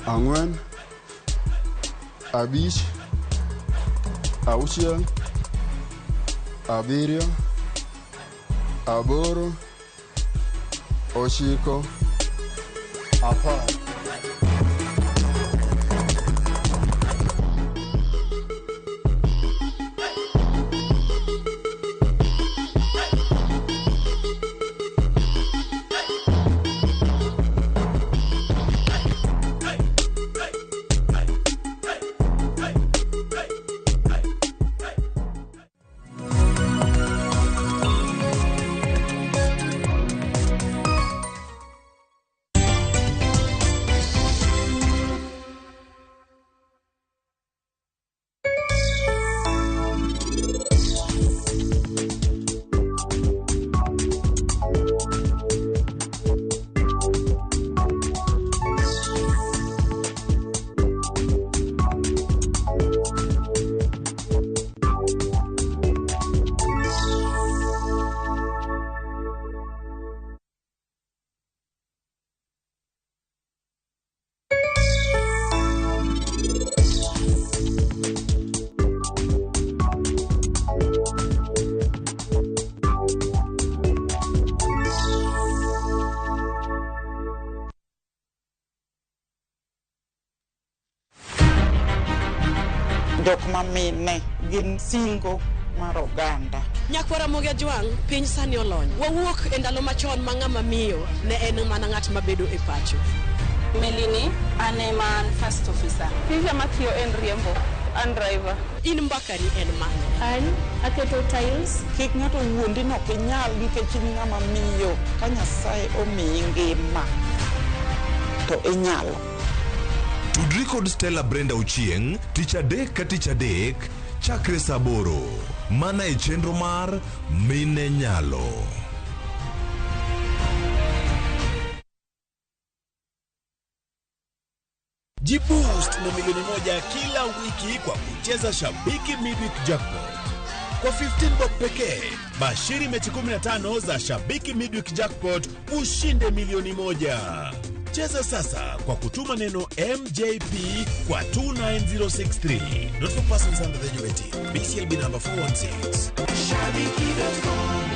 ang'wen, abich, auchiel, abiriyo, aboro, ochiko, apar. Jok mamine gin singo mar oganda. Nyakwara Ramogi Ajwang', piny sani olony. Wawuok e ndalo machon ma ng'ama miyo ne en mana ng'at mabedo e pacho. Melini, an ema an first officer. Tija matiyo en riembo, an driver. In mbakani en mane? An aketo tiles. Kik ng'ato wuondi ni ok inyal nikech in ng'ama miyo. Ka Nyasaye omiyi ngima to inyalo. Tudri kod Stella Brenda Ochieng' tich adek ka tich adek chakre saa aboro mana e chenro mar Mine Nyalo. Jiboost na milioni 1 kila wiki kwa kucheza Shabiki Midweek Jackpot. Kwa 15 bob pekee, bashiri mechi 15 za Shabiki Midweek Jackpot ushinde milioni 1. Cheza sasa kwa kutuma neno MJP kwa 29063. Not for persons under the age of 18. BCLB number 416. Shabiki.com.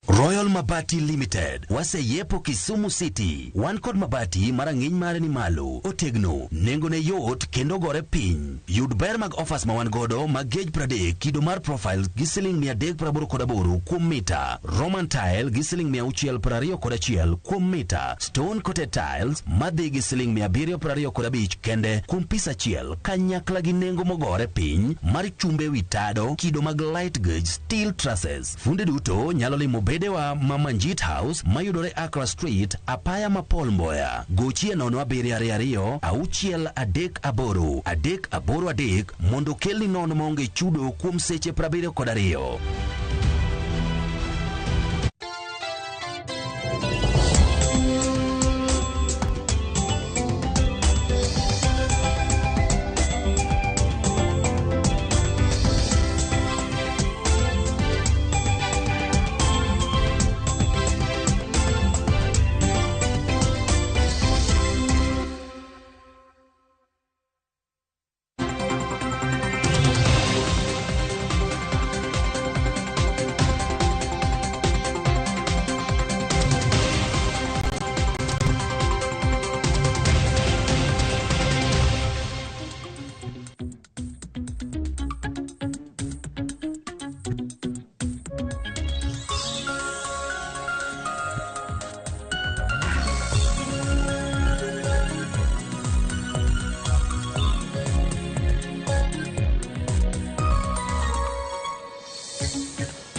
Royal Mabati Limited waseyepo Kisumu City. Wan kod mabati marang'iny mare ni malo, otegno, nengone yot kendo gore piny. Yud ber mag offers ma wan godo mag gauge 30 kido mar profile gi siling 388 kuom mita, Roman tile gi siling 621 kuom mita, stone coated tiles madhi gi siling 725 kende kuom pis achiel, kanyakla gi nengo mogore piny mar chumbe wi tado kido mag light gauge steel trusses. Funde duto nyalo limo bedewa ma Manjit House mayudore Accra Street, apaya ma Paul Mboya. Gochie 0722 638 383 mondo kelni nono maonge chudo kuom seche 72.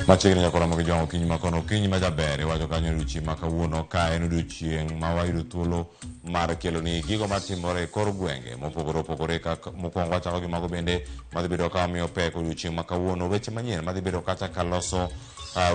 Machiegni nyaka romo gi jwang' okinyi ma kono okinyi ma jaber iwacho kanyo odiochieng' ma kawuono ka en odiochieng' ma wayudo thuolo mar keloni gigo matimore e kor gwenge mopogore opogore kaka mokwongo wachako gi mago bende madhi bedo ka wamiyo pek odiochieng' ma kawuono weche manyien madhi bedo kata ka loso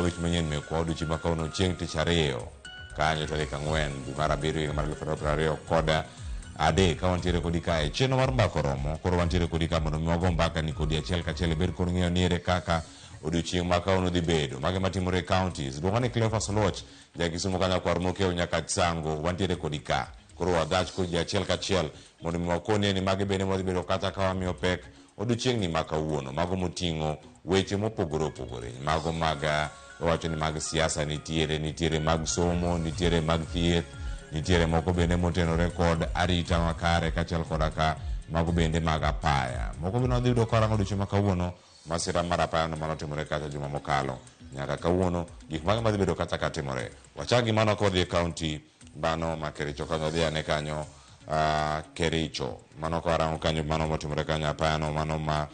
weche manyien mekwa odiochieng' ma kawuono chieng' tich ariyo kanyo tarik 4 dwe mar 7 higa mar 2023 ka wantiere kodi kae chenro mar mbaka oromo koro wantiere kodi ka mondo mi wago mbaka ni kodi achiel kachiel ibed kod ng'eyo ni ere kaka odiochieng' ma kawuono dhi bedo mage matimore e counties luonga ni Cleophas Oluoch ja Kisumu kanyo kwar mokew nyaka Sango wantiere kodi ka koro wagach kod ji achiel kachiel mondo mi wakonie ni mage bende wadhi bedo kata ka wamiyo pek odiochieng'ni ma kawuono mago moting'o weche mopogore opogore mago mag wacho ni mag siasa nitiere nitiere mag somo nitiere mag thieth nitiere moko bende motenore kod arita makare kaachiel koda ka mago bende mag apaya moko bende wadhi yudo karango odiochieng' ma kawuono masira mar apaya no manotimore kata juma mokalo nyaka kawuono gik mage madhi bedo kata katimore wachak gi mano kodhi e county mano ma Kericho kanyo wadhi ane kanyo Kericho mano kawarango kanyo mano motimore kanyo apaya no mano ma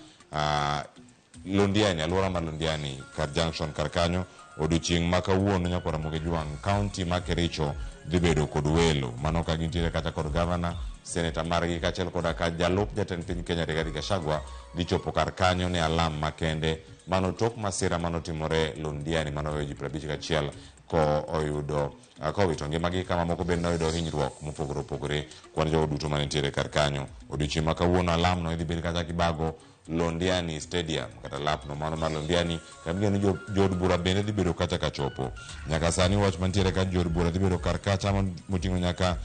Londiani alwora mar Londiani kar junction kar kanyo odiochieng' ma kawuono nyakwar Ramogi Jwang' county ma Kericho dhi bedo kod welo mano ka gintiere kata kod gavana seneta margi kaachiel koda ka jalup jatend piny Kenya Rigathi Gachagua dhi chopo kar kanyo ne alam makende mano tok masira manotimore Londiani manoweyo ji 51 ko oyudo kowito ngimagi kama moko bende noyudo hinyruok mopogore opogore kwan jogo duto manitiere kar kanyo odiochieng' ma kawuono alam no idhi bed kata kibago Londiani Stadium kata lapno mano mar Londiani kama igeno ni jood bura bende dhi bedo kacha kachopo nyaka sani wach mantiere ka jood bura dhi bedo kar kacha moting'o nyaka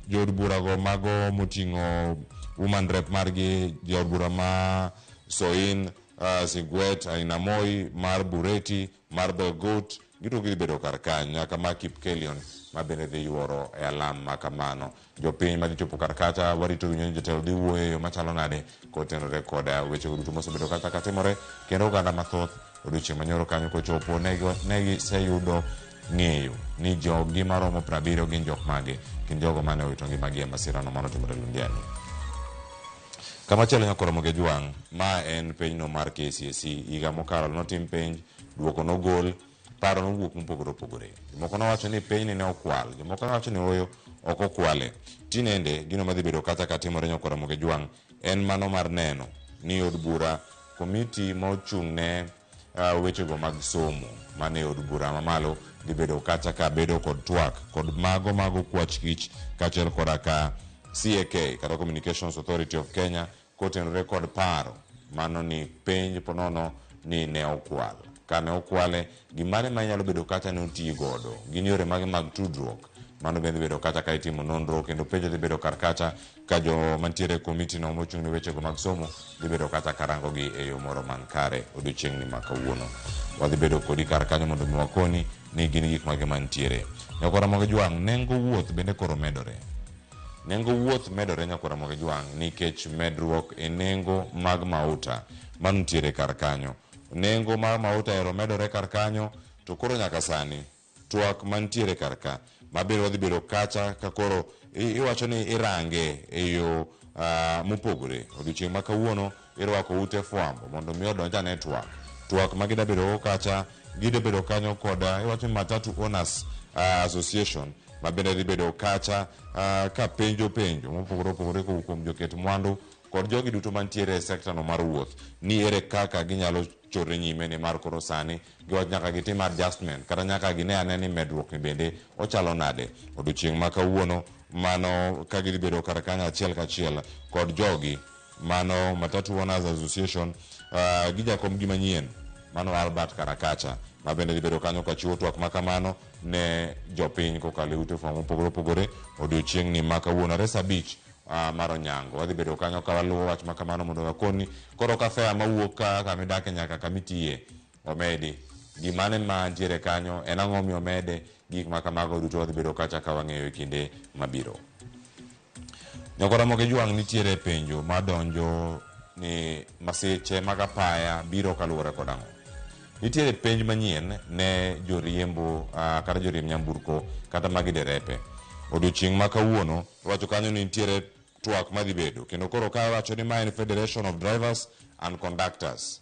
jood bura go mago moting'o woman rep margi jood bura ma Soin Sigwet Ainamoi mar Bureti mar Belgut giduto gidhi bedo kar kanyo nyaka ma Kipkelion ma bende dhi yuoro e alam ma kamano jopiny madhi chopo kar kacha warito winjo ni jotelo dhi wuoyo e yo machalo nade kotenore kod wechego duto mosebedo kata katimore kendo oganda mathoth odiochieng' manyoro kanyo kochopo ne giseyudo ng'eyo ni jogi maromo 70 gin jok mage gin jogo mane owito ngimagi e masirano manotimore Londiani. Kamachielo nyaka romo gi Jwang' ma en penjno mar KCSE higa mokalo notim penj duoko nogol paro nowuok mopogore opogore jomoko nowacho ni penjni ne okwal jomoko nowacho ni oyo ok okwale tinende gino madhi bedo kata katimore nyakwar Ramogi Jwang' en mano mar neno ni od bura komiti ma ochung' ne wechego mag somo mane od bura mamalo dhi bedo kacha ka bedo kod twak kod mago mag okwach kich kaachiel koda ka CAK kata Communications Authority of Kenya kotenore kod paro mano ni penj ponono ni ne okwal kane okwale gimane ma inyalo bedo kata ne oti godo gin yore mage mag tudruok mano bende bedo kata ka itimo nonro kendo penjo dhi bedo kar kacha ka jo mantiere e komiti no mochung' ne wechego mag somo dhi bedo kata karango gi e yo moro man kare odiochieng'ni ma kawuono wadhi bedo kodi kar kanyo mondo mi wakoni ni gin gik mage mantiere nyakwar Ramogi Jwang' nengo wuoth bende koro medore nengo wuoth medore nyakwar Ramogi Jwang' nikech medruok e nengo mag mauta mantiere kar kanyo nengo mar mauta ero medore kar kanyo to koro nyaka sani twak mantiere kar ka mabende wadhi bedo kacha ka koro iwacho ni irange e yo mopogore odiochieng' ma kawuono irwako ute fwambo mondo mi odonj ane twak twak ma gida bedo go kacha gida bedo kanyo kod iwacho ni Matatu Owners Association ma bende dhi bedo kacha ka penjo penjo mopogore opogore kowuok kuom joket mwandu kod jogi duto mantiere e sekta no mar wuoth ni ere kaka ginyalo chorre nyime ni mar koro sani giwach nyaka gitim adjustment kata nyaka gine ane ni medruok ni bende ochalo nade odiochieng' ma kawuono mano ka gidhi bedo kar kanyo achiel kachiel kod jogi mano Matatu Owners Association gi jakom gi manyien mano Albert Karakacha ma bende dhi bedo kanyo kachiwo twak ma kamano ne jopiny kokalo e ute fwambo mopogore opogore odiochieng'ni ma kawuono are saa 5 mar onyango wadhi bedo kanyo ka waluwo wach ma kamano mondo wakoni koro ka fare mawuok ka kamidake nyaka kamitiye omedi gimane ma ntiere kanyo en ang'o mi omede gik ma kamago duto wadhi bedo kacha ka wang'eyo e kinde mabiro Nyakwar Ramogi Jwang' nitiere penjo madonjo ni masiche mag apaya biro kaluwore kod ang'o nitiere penj manyien ne joriembo kata joriemb nyamburko kata magi derepe odiochieng' ma kawuono iwacho kanyo ni nitiere twak madhi bedo kendo koro ka iwacho ni ma en Federation of Drivers and Conductors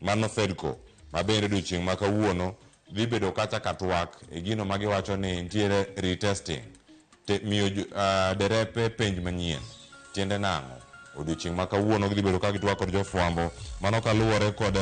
mano FEDCO Ma bende odiochieng' ma kawuono dhi bedo kacha ka twak e gino ma giwacho ni nitiere retesting. Te, miyo derepe penj manyien. Tiende nang'o? Odiochieng' ma kawuono gidhi bedo ka gitwak kod jofwambo. Mano kaluwore kod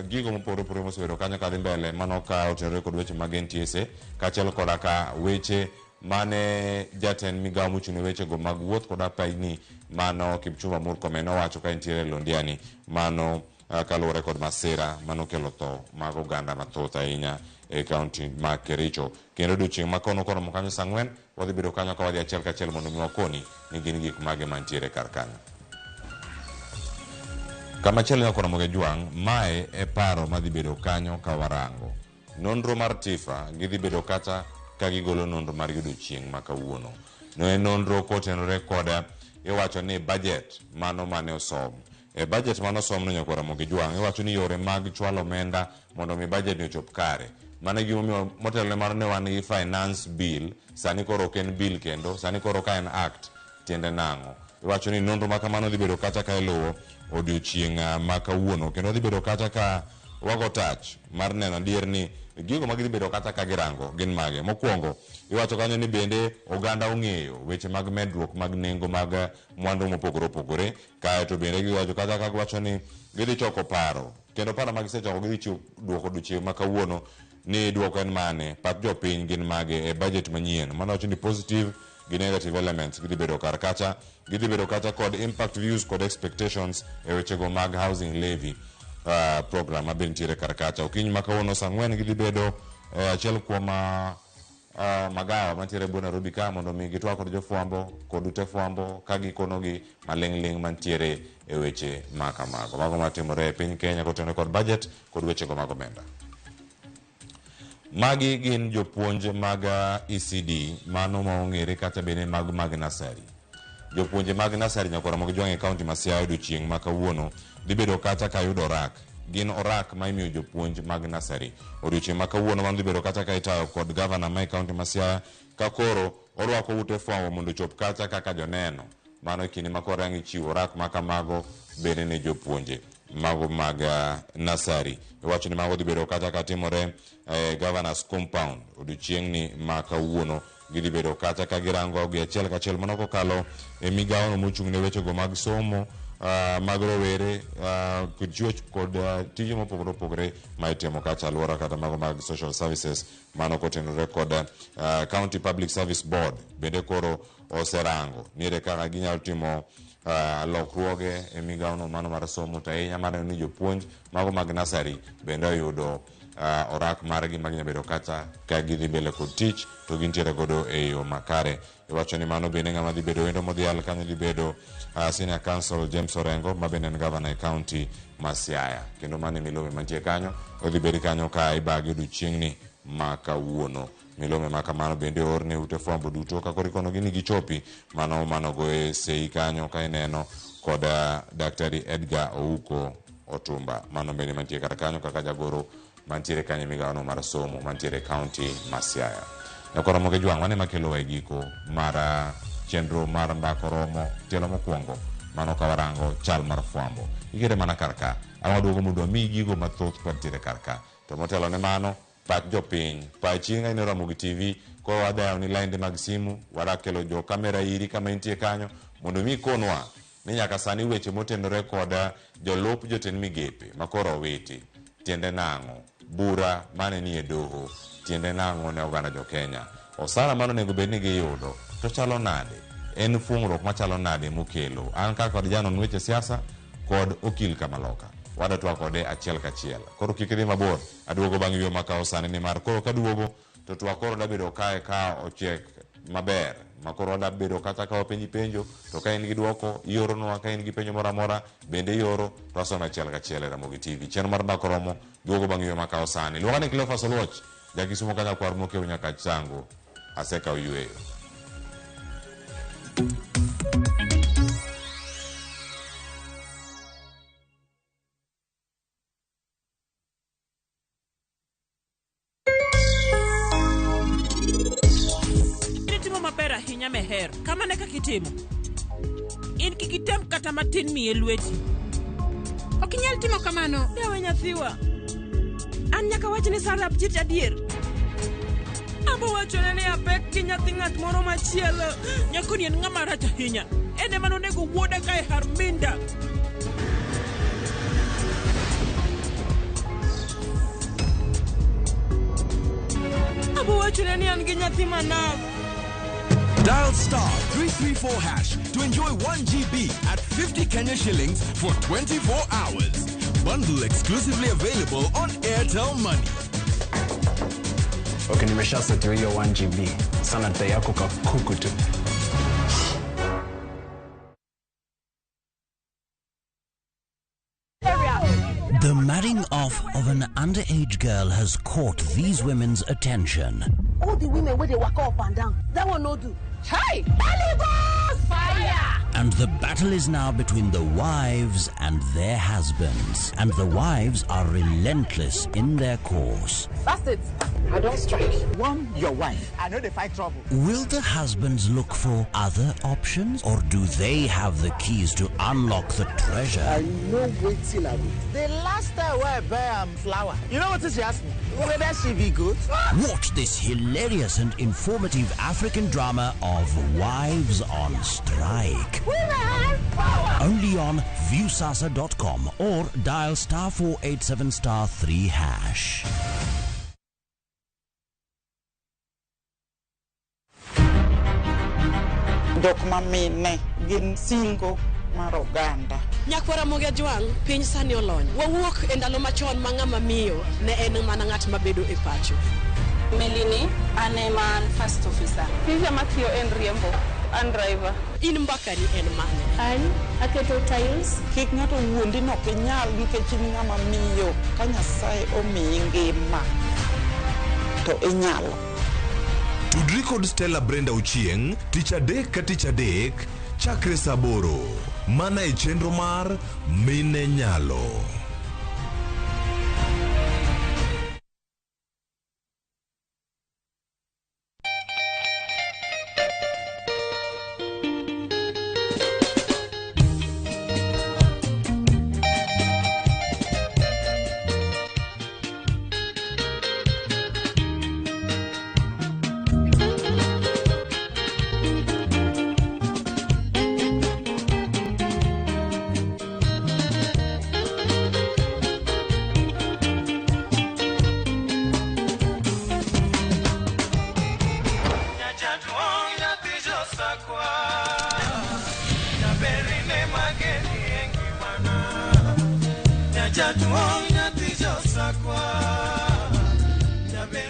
gigo mopogore opogore mosebedo kanyo kadhi mbele. Mano ka otenore kod weche mag NTSA kaachiel koda ka weche mane jatend migawo mochung' ne wechego mag wuoth kod apayni mano Kipchumba Murkomen nowacho ka entiere Londiani mano kaluwore kod masira manokelo tho mag oganda mathoth ahinya e kaunti ma Kericho. Kendo odiochieng' ma kono koromo kanyo saa 4 wadhi bedo kanyo ka wadhi achiel kachiel mondo mi wakoni ni gin gik mage mantiere kar kanyo. Kamachielo nyaka Ramogi Jwang', mae e paro madhi bedo kanyo ka warango. Nonro mar TIFA gidhi bedo kata ka gigolo nonro mar odiochieng' ma kawuono. No en nonro kotenore kod iwacho ni budget mano mane osom. E budget mane osom no nyaka Ramogi Jwang', iwacho ni yore mag chwalo omenda mondo mi budget ni ochop kare. Mano e gimomiyo motelo ne mano ne wan gi finance bill, sani koro ok en bill kendo, sani koro ka en act, tiende nang'o? Iwacho ni nonro ma kamano dhi bedo kata ka iluwo odiochieng' ma kawuono, kendo dhi bedo kata ka wago tach mar neno adier ni gigo ma gidhi bedo kata ka girango gin mage. Mokwongo, iwacho kanyo ni bende oganda ong'eyo weche mag medruok mag nengo mag mwandu mopogore opogore, kaeto bende giwacho kata ka giwacho ni gidhi choko paro, kendo paro ma gisechoko gidhi chiwo duoko odiochieng' ma kawuono ni duoko en mane, pach jopiny gin mage e budget manyien. Mano wacho ni positive gi negative elements gidhi bedo kar kacha, gidhi bedo kacha kod impact views kod expectations e wechego mag housing levy program ma be nitiere kar kacha. Okinyi ma kawuono saa 4 gidhi bedo achiel kuom magawa mantiere e Nairobi ka mondo mi gitwak kod jofwambo kod ute fwambo ka gikonogi maling'ling' mantiere e weche ma kamago. Mago matimore e piny Kenya kotenore kod budget kod wechego mag omenda. Magi gin jopuonj mag ECD mano ma ong'ere kata bende mag nasari. Jopuonje mag nasari nyaka Ramogi Jwang' e kaunti ma Siaya odiochieng' ma kawuono dhi bedo kata ka yudo orak. Gin orak ma imiyo jopuonj mag nasari. Odiochieng' ma kawuono mano dhi bedo kata ka itayo kod gavana ma e kaunti ma Siaya ka koro orwako ute fwambo mondo ochop kacha kaka joneno. Mano e kinde ma koro ang' ichiwo orak ma kamago bende ne jopuonje mago mag nasari. Iwacho ni mago dhi bedo kata ka timore Governor's Compound odiochieng'ni ma kawuono. Gidhi bedo kata ka girango gi achiel kachiel mano kokalo e migawono mochung' ne wechego mag somo mag rowere kod chuech kod tije mopogore opogore ma itimo kacha alwora kata mago mag social services mano kotenore kod County Public Service Board bende koro oserango niere kaka ginyalo timo lokruoge e migawono mano mar somo to ahinya mar neno ni jopuonj mago mag nasari bende oyudo orak margi ma ginyalo bedo kata ka gidhi mbele kod tich to gintiere godo e yo makare. Iwacho ni mano bende ng'ama dhi bedo wendo modhial kanyo dhi bedo Senior Counsel James Orengo ma bende en gavana e kaunti ma Siaya. Kendo mano e milome mantie kanyo, odhi bed kanyo ka ibagi odiochieng'ni ma kawuono. Milome ma kamano bende oorne ute fwambo duto ka koro ikonogi ni gichopi mano goye sei kanyo ka ineno kod Daktari Edgar Ouko Otumba. Mano bende mantie kar kanyo kaka jagoro mantiere kanyo e migawono mar somo mantiere e kaunti ma Siaya. Nyakwa Ramogi Jwang' mane makelowa e giko mar chenro mar Mbaka Oromo tielo mokwongo mano ka warango chal mar fwambo. Ikete mana kar ka. Ang' waduogo mondo wamiyi gigo mathoth mantiere kar ka. To motelo ne mano, pach jopiny, pachi ng'a ineno Ramogi TV, koro wadhayo ni lainde mag simu, wadwa kelo jo kamera iri kama intie kanyo mondo mi ikonwa ni nyaka sani weche motenore kod jolup jotend migepe makoro owiti tiende nang'o, bura mane nie doho tiende nang'o ne oganda jo Kenya, osara mano onego bed ni giyudo to chalo nade, en fuong'ruok machalo nade mokelo. An kaka kod janon weche siasa kod okil Kamaloka wadwa twak kode achiel kachiel. Koro kik idhi mabor, aduogo bang' yueyo makawo sani nimar koro kaduogo to twak koro dabedo kae ka ochiek maber ma koro wadabedo kata ka wapenji penjo to ka in gi duoko ioronwa, ka in gi penjo moro amora bende ioro to wasomo achiel kachiel e Ramogi TV. Chenro mar Mbaka Oromo duogo bang' yueyo makawo sani. Luonga ni Cleophas Oluoch, ja Kisumo ka nyakwar mokew nyaka Chango. Asekawo yueyo. Itimo maber ahinya Meher. Kamano e kaka itimo. In kik item kata matin miye lweti. Ok inyal timo kamano. Yawe nyathiwa. Nyaka wach ni Sara abjit adier. Abo wachone ni apek gi nyathi ng'at moro machielo. Nyakoni en ng'ama rach ahinya. En ema nonego wuoda kae Harminda. Abo wachone ni an gi nyathi manam. Dial star 334 hash to enjoy 1 GB at 50 Kenya shillings for 24 hours. Bundle exclusively available on Airtel Money. Okay, nimeshasetiwa hiyo 1 GB. Sana dai yako kakuku tu. The marrying off of an underage girl has caught these women's attention. All the women where they walk up and down, that one no do. Chai! Holy Ghost! Fire! And the battle is now between the wives and their husbands. And the wives are relentless in their course. That's it. I don't strike. One, your wife. I know they fight trouble. Will the husbands look for other options, or do they have the keys to unlock the treasure? I know waiting I will. The last time where I buy flour, you know what she asked me? Whether she be good? Watch this hilarious and informative African drama of Wives on Strike. Women power! Only on viewsasa.com or dial star 487 star 3 hash. Jok mamine gin singo mar oganda. Nyakwar Ramogi Ajwang', piny sani olony. Wawuok e ndalo machon ma ng'ama miyo ne en mana ng'at mabedo e pacho. Melini, an ema an first officer. Tija matiyo en riembo, an driver. In mbakani en mane? An aketo tiles. Kik ng'ato wuondi ni ok inyal nikech in ng'ama miyo. Ka Nyasaye omiyi ngima, to inyalo. Tudri kod Stella Brenda Ochieng' tich adek ka tich adek chakre saa aboro mana e chenro mar Mine Nyalo.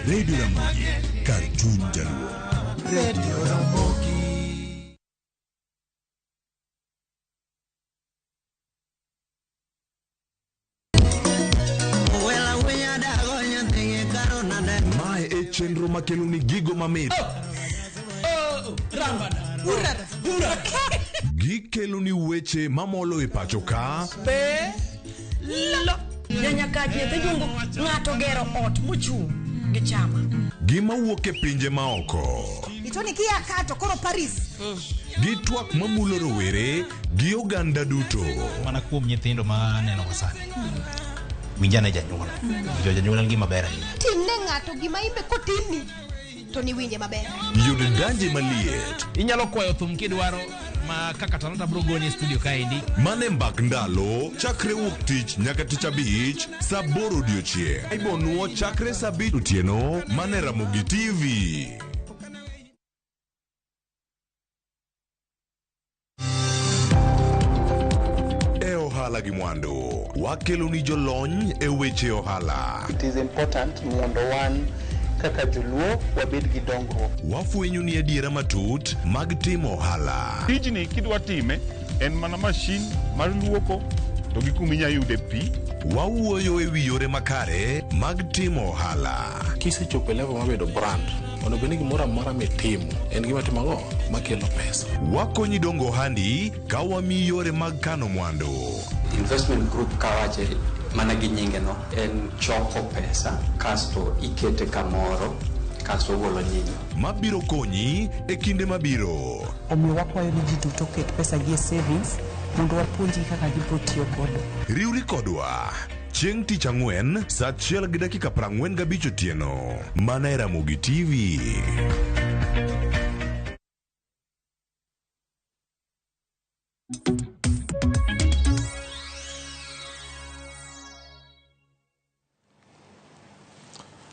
Radio Ramogi, kar chuny jaluo. Radio Ramogi. Mae e chenro makelo ni gigo mamit. Gikelo ni weche mamolo e pacho ka. Ng'ato gero ot mochung' gi chama. Gima wuok e pinje maoko. Itoni kia kato koro Paris. Gi twak mamulo rowere gi oganda duto. Mana kuom nyithindo ma aneno ka sani. Winjane janyuol. Winjo janyuol en gima ber ahinya. Timne ng'ato gima imbe kotimni to niwinje maber. Yud danje maliet. Inyalo kwayo thum kidwaro ma kaka talanta bro gonye studio kaendi. Mane mbak ndalo chakre wuok tich nyaka tich abich saa aboro odiochieng'. Ibonuo chakre saa abich otieno mane Ramogi TV. E ohala gi mwandu, wakelo ni jolony e weche ohala. It is important mondo wan kaka joluo wabed gi dongruok. Wafwenyo ni adiera matut mag timo ohala. Tijni kidwa time en mana mashin mar luoko to gi kuma inya yude pi. Wawuoyo e wi yore makare mag timo ohala. Kisechopo e level mar bedo brand, onego bed ni gimoro amora mitimo en gima timo ang'o makelo pesa. Wakonyi dongo ohandi ka wamiyi yore mag kano mwandu. Investment group kawache mana gi nyinge no en choko pesa kasto ikete kamoro kasto ogolo nyinyo. Mabiro konyi e kinde mabiro. Omiyo wakwayo ni ji duto oket pesa gi e savings mondo wapuonjgi kaka gibiro tiyo godo. Riwri kodwa Chieng' tich ang'wen saa 1:45 otieno. Mana e Ramogi TV.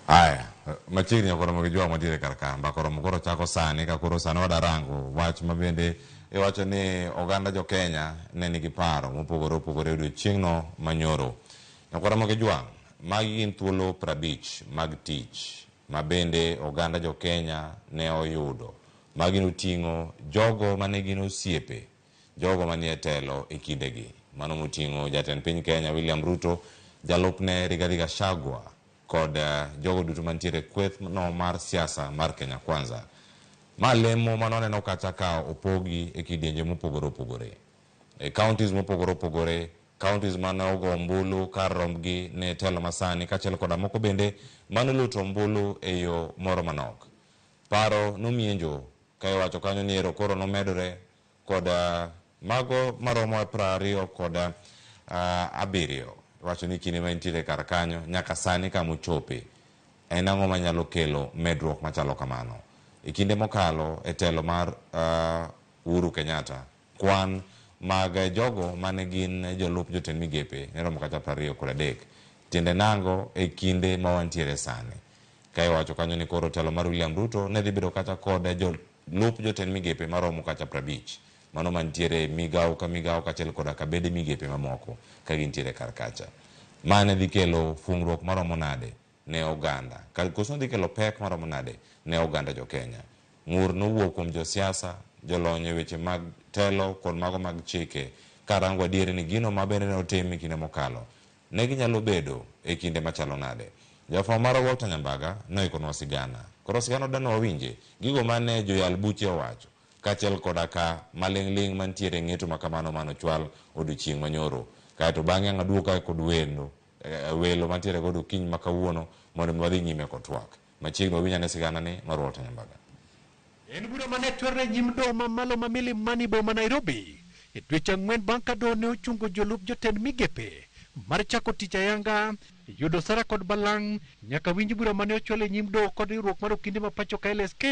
Haya, machiegni ok oromo gi jwang' mantiere kar ka. Mbaka oromo koro chako sani ka koro sani wadarango wach ma bende iwacho ni oganda jo Kenya ne nigi paro mopogore opogore e odiochieng'no manyoro. Ok oromo gi jwang', magi gin thuolo 50 mag tich ma bende oganda jo Kenya ne oyudo. Magi noting'o jogo mane gin osiepe, jogo manie telo e kindegi. Mano moting'o jatend piny Kenya William Ruto, jalupne Rigathi Gachagua kod jogo duto mantiere kweth no mar siasa mar Kenya Kwanza. Ma lemo mano aneno kacha ka opogi e kidienje mopogore opogore. E counties mopogore opogore, counties mane ogo ombulu kar rombgi ne telo masani kaachiel koda moko bende mane oluto ombulu e yo moro manok. Paro nomienjo ka iwacho kanyo ni ero koro nomedore kod mago maromo 27. Iwacho ni kinde ma intiere kar kanyo nyaka sani kama ochope en ang'o manyalo kelo medruok machalo kamano. E kinde mokalo e telo mar Uhuru Kenyatta, kwan mag jogo mane gin jolup jotend migepe ne romo kata 23. Tiende nango e kinde ma wantiere sani. Ka iwacho kanyo ni koro telo mar William Ruto ne dhi bedo kata kod jolup jotend migepe maromo kata 50. Mano mantiere migawo ka migawo kaachiel koda ka bede migepe mamoko ka gintiere kar kacha. Mane dhi kelo fungruok maromo nade ne oganda? Koso dhi kelo pek maromo nade ne oganda jo Kenya? Ng'ur nowuok kuom josiasa, jolony e weche mag telo kod mago mag chike karango adieri ni gino ma bende ne otim e kinde mokalo ne ginyalo bedo e kinde machalo nade. Jafwambo marwa Walter Nyambaga noikonwa sigana. Koro sigana dano wawinje gigo mane joyal buche owacho kaachiel koda ka maling'ling' mantiere ng'eto makamano manochwal odiochieng' manyoro. Kaeto bang'e ang' aduogo kae kod welo mantiere godo okinyi ma kawuono mondo mi wadhi nyime kod twak. Machiegni wawinj ane sigana ni mar Walter Nyambaga. En bura mane twere nyim doho mamalo ma Milimani boma Nairobi e dweche 4 bang' ka doho ne ochungo jolup jotend migepe mar chako tich ayanga yudo sara kod balang' nyaka winj bura mane ochwal e nyim doho kod riwruok mar okinde ma pacho ka LSK,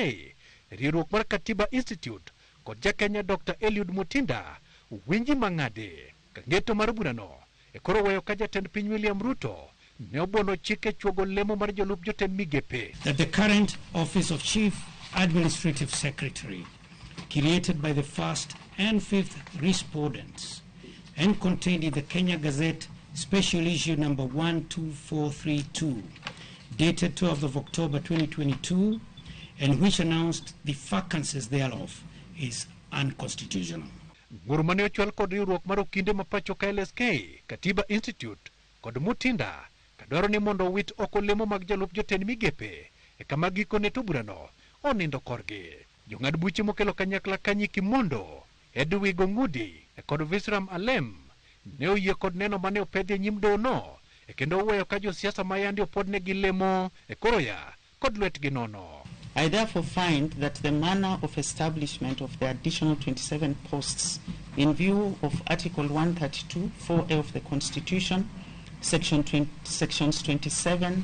riwruok mar Katiba Institute kod jakenya Dr. Eliud Mutinda winji mang'ade. Ka ng'eto mar burano e koro weyo ka jatend piny William Ruto ne obuono chike chuogo lemo mar jolup jotend migepe. That the current office of Chief Administrative Secretary, created by the first and fifth respondents and contained in the Kenya Gazette Special Issue number 12432, dated 12th of October 2022, and which announced the vacancies thereof, is unconstitutional. Ng'ur mane ochwal kod riwruok mar okinde ma pacho ka LSK, Katiba Institute kod Mutinda kadwaro ni mondo owit oko lemo mag jolup jotend migepe e kama gikone to burano onindo korgi. Jong'ad buche mokelo kanyakla Kanyi Kimondo, Edwig Ong'udi kod Visram Alem ne oyie kod neno mane opedhi e nyim dohono e kendo oweyo ka josiasa ma yande opodnegi lemo e koro ya kod lwetgi nono. I therefore find that the manner of establishment of the additional 27 posts in view of Article 132, 4A of the Constitution, Sections 27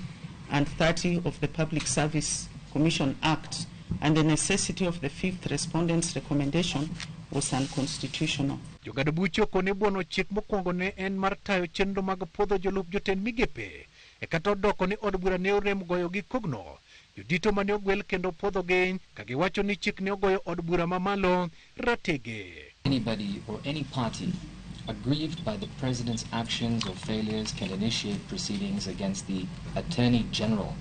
and 30 of the Public Service Commission Act, and the necessity of the fifth respondent's recommendation was unconstitutional. Jong'ad buche okone buono chik mokwongo ne en mar tayo chenro mag puodho jolup jotend migepe e kata odoko ni od bura ne orem goyo gi kogno jodito mane ogwel kendo puodhogi ka giwacho ni chik ne ogoyo od bura mamalo ratege. Anybody or any party aggrieved by the president's actions or failures can initiate proceedings against the Attorney General,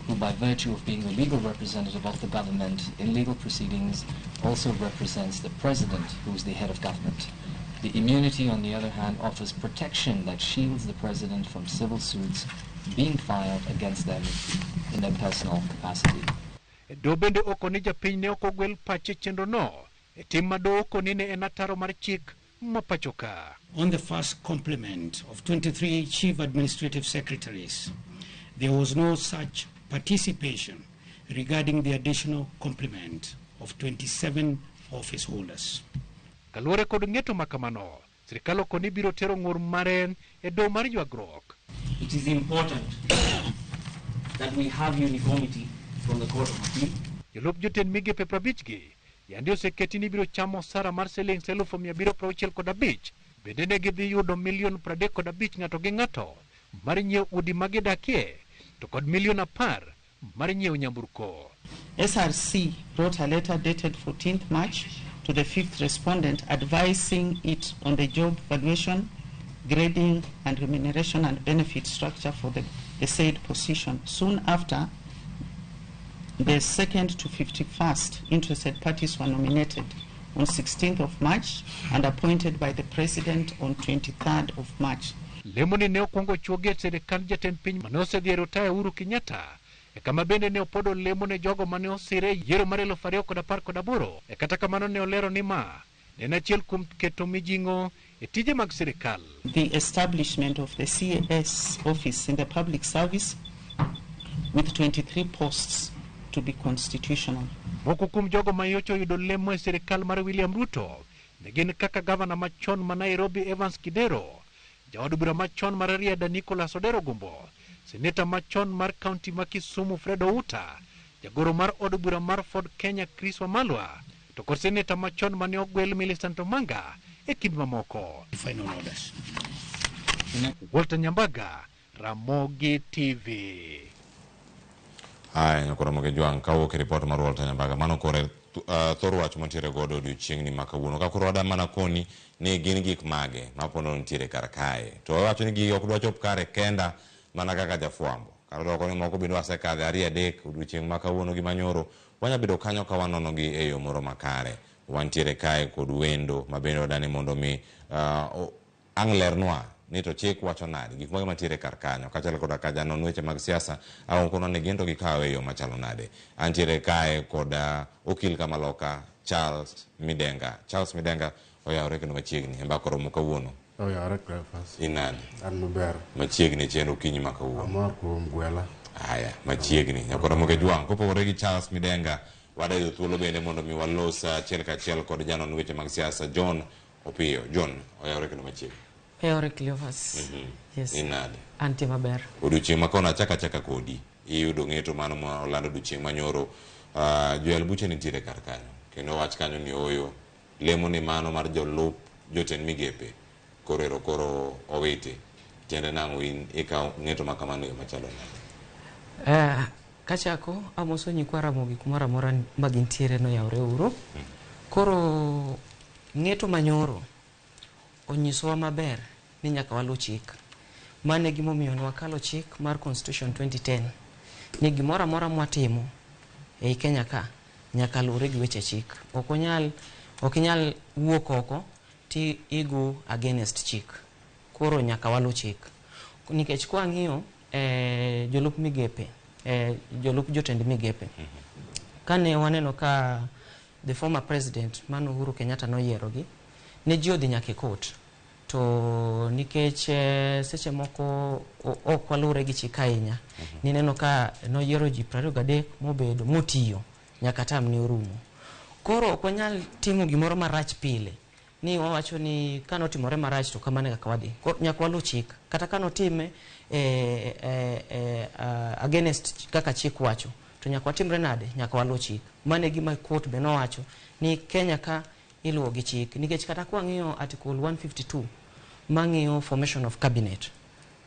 who by virtue of being the legal representative of the government in legal proceedings also represents the president, who is the head of government. The immunity, on the other hand, offers protection that shields the president from civil suits being filed against them in their personal capacity. Doho bende okoni japiny ne ok ogwel pache chenro no e tim ma doho okoni ne en ataro mar chik ma pacho ka. On the first complement of 23 chief administrative secretaries, there was no such participation regarding the additional complement of 27 office holders. Kaluwore kod ng'eto ma kamano, sirikal okoni biro tero ng'ur mare e doho mar ywagruok. It is important that we have uniformity from the Court of Appeal. Jolup jotend migepe 50 gi yande oseketi ni biro chamo osara mar siling 765,000. Bende ne gidhi yudo milion 35 ng'ato gi ng'ato mar nyiewo udi ma gidakie to kod milion 10 mar nyiewo nyamburko. SRC wrote a letter dated 14th March to the fifth respondent advising it on the job valuation, grading and remuneration and benefit structure for the said position. Soon after, the 2nd to 51st interested parties were nominated on 16th of March and appointed by the President on 23rd of March. Lemoni ne okwongo chuogi e sirikand jatend piny mane osedhi e rotaya Uhuru Kenyatta e kama bende ne opodo lemo ne jogo mane osire e yiero mar 2018. E kata kamano ne olero ni ma ne en achiel kuom keto mijing'o e tije mag sirikal. The establishment of the CAS office in the public service with 23 posts to be constitutional. Moko kuom jogo ma nyocha oyudo lemo e sirikal mar William Ruto ne gin kaka gavana machon ma Nairobi Evans Kidero, jaod bura machon mar Rarieda Nicholas Odero Gumbo, seneta machon mar kaunti ma Kisumu Fred Outa, jagoro mar od bura mar Ford Kenya Chris Wamalwa, to kod seneta machon mane ogwel Millicent Omanga e kind mamoko. Final orders. Walter Nyambaga, Ramogi TV. Haya, nyakoro Mogi Jwang', kawuok e ripot mar Walter Nyambaga, mano kore thor wach mantiere godo odiochieng'ni ma kawuono. Ka koro wada mana koni ni gin gik mage mapono nitiere kar kae. To wawacho ni gigi ok dwa chop kare kenda mana kaka jafwambo. Kata dwoko ni moko bende wasekadhe 2 3 odiochieng' ma kawuono gi manyoro. Wanya bedo kanyo ka wanono gi e yo moro makare. Wantiere kae kod wendo ma bende wadani mondo mi ang' lernwa ni to chik wacho nade, gik mage mantiere kar kanyo, kaachiel koda ka janon weche mag siasa ang' kono ni gin to gikawe e yo machalo nade. Antiere kae kod okil kamaloka Charles Midenga. Charles Midenga oyawore kendo machiegni e mbaka romo kawuono. Oyawore Cleophas. Inade? An maber. Machiegni chenro okinyi ma kawuono. Amor kuom gwela. Aya, machiegni. Nyakoro Ramogi Jwang', kopogore gi Charles Midenga, wadayudo thuolo bende mondo mi walos achiel kachiel kod janon weche mag siasa John Opiyo. John, oyawore kendo machiegni. Oyawore Cleophas. Yes. Inade? Antie maber. Odiochieng' ma kono achaka achaka kodi. Iyudo ng'eto mano ma olando odiochieng' manyoro. Joyal buche nitiere kar kanyo. Kendo wach kanyo ni oyo. Lemo ni mano mar jolup jotend migepe. Koro ero koro owiti. Tiende nang'o in ikawo ng'eto ma kamano e yo machalo nade? Kachako amoso nyikwa Ramogi kumoro amora ma gintiere no yawre uru. Koro ng'eto manyoro onyisowa maber ni nyaka waluw chik. Mano e gimomiyo ne wakalo chik mar Constitution 2010 ni gimoro amora mwatimo ei Kenya ka nyaka luwre gi weche chik. Ok inyal wuok oko ti igo against chik. Koro nyaka waluw chik. Nikech kwang'iyo jolup migepe, jolup jotend migepe. Kane waneno ka the former president mano Uhuru Kenyatta noyierogi, ne ji odhi nyaka e court. To nikech seche moko ok waluwre gi chik ahinya, nineno ka noyiero ji 23 mobedo motiyo nyaka tam ne orumo. Koro ok wanyal timo gimoro marach pile ni wawacho ni kanotimore marach to kamano e kaka wadhi. Koro nyaka waluw chik. Kata kanotime against kaka chik wacho, to nyaka watimre nade? Nyaka waluw chik. Mano e gima court be nowacho ni Kenya ka iluwo gi chik. Nikech kata kwang'iyo Article 152 mang'iyo formation of cabinet.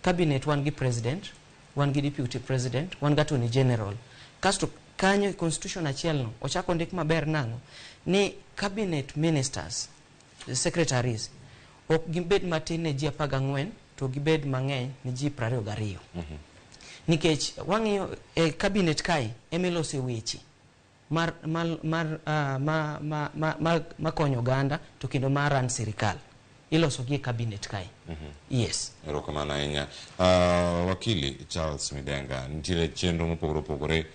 Cabinet wan gi president, wan gi deputy president, wan gi attorney general. Kasto kanyo e constitution achiel no ochako ndik maber nang'o? Ni cabinet ministers, secretaries ok gibed matin ne ji 14 to gibed mang'eny ne ji 22. Nikech wang'iyo e cabinet kae emilose weche mar makonyo oganda to kendo mar ran sirikal. Iloso gi e cabinet kae. Yes. Erokamano ahinya. Wakili Charles Midenga, nitiere chenro mopogore opogore.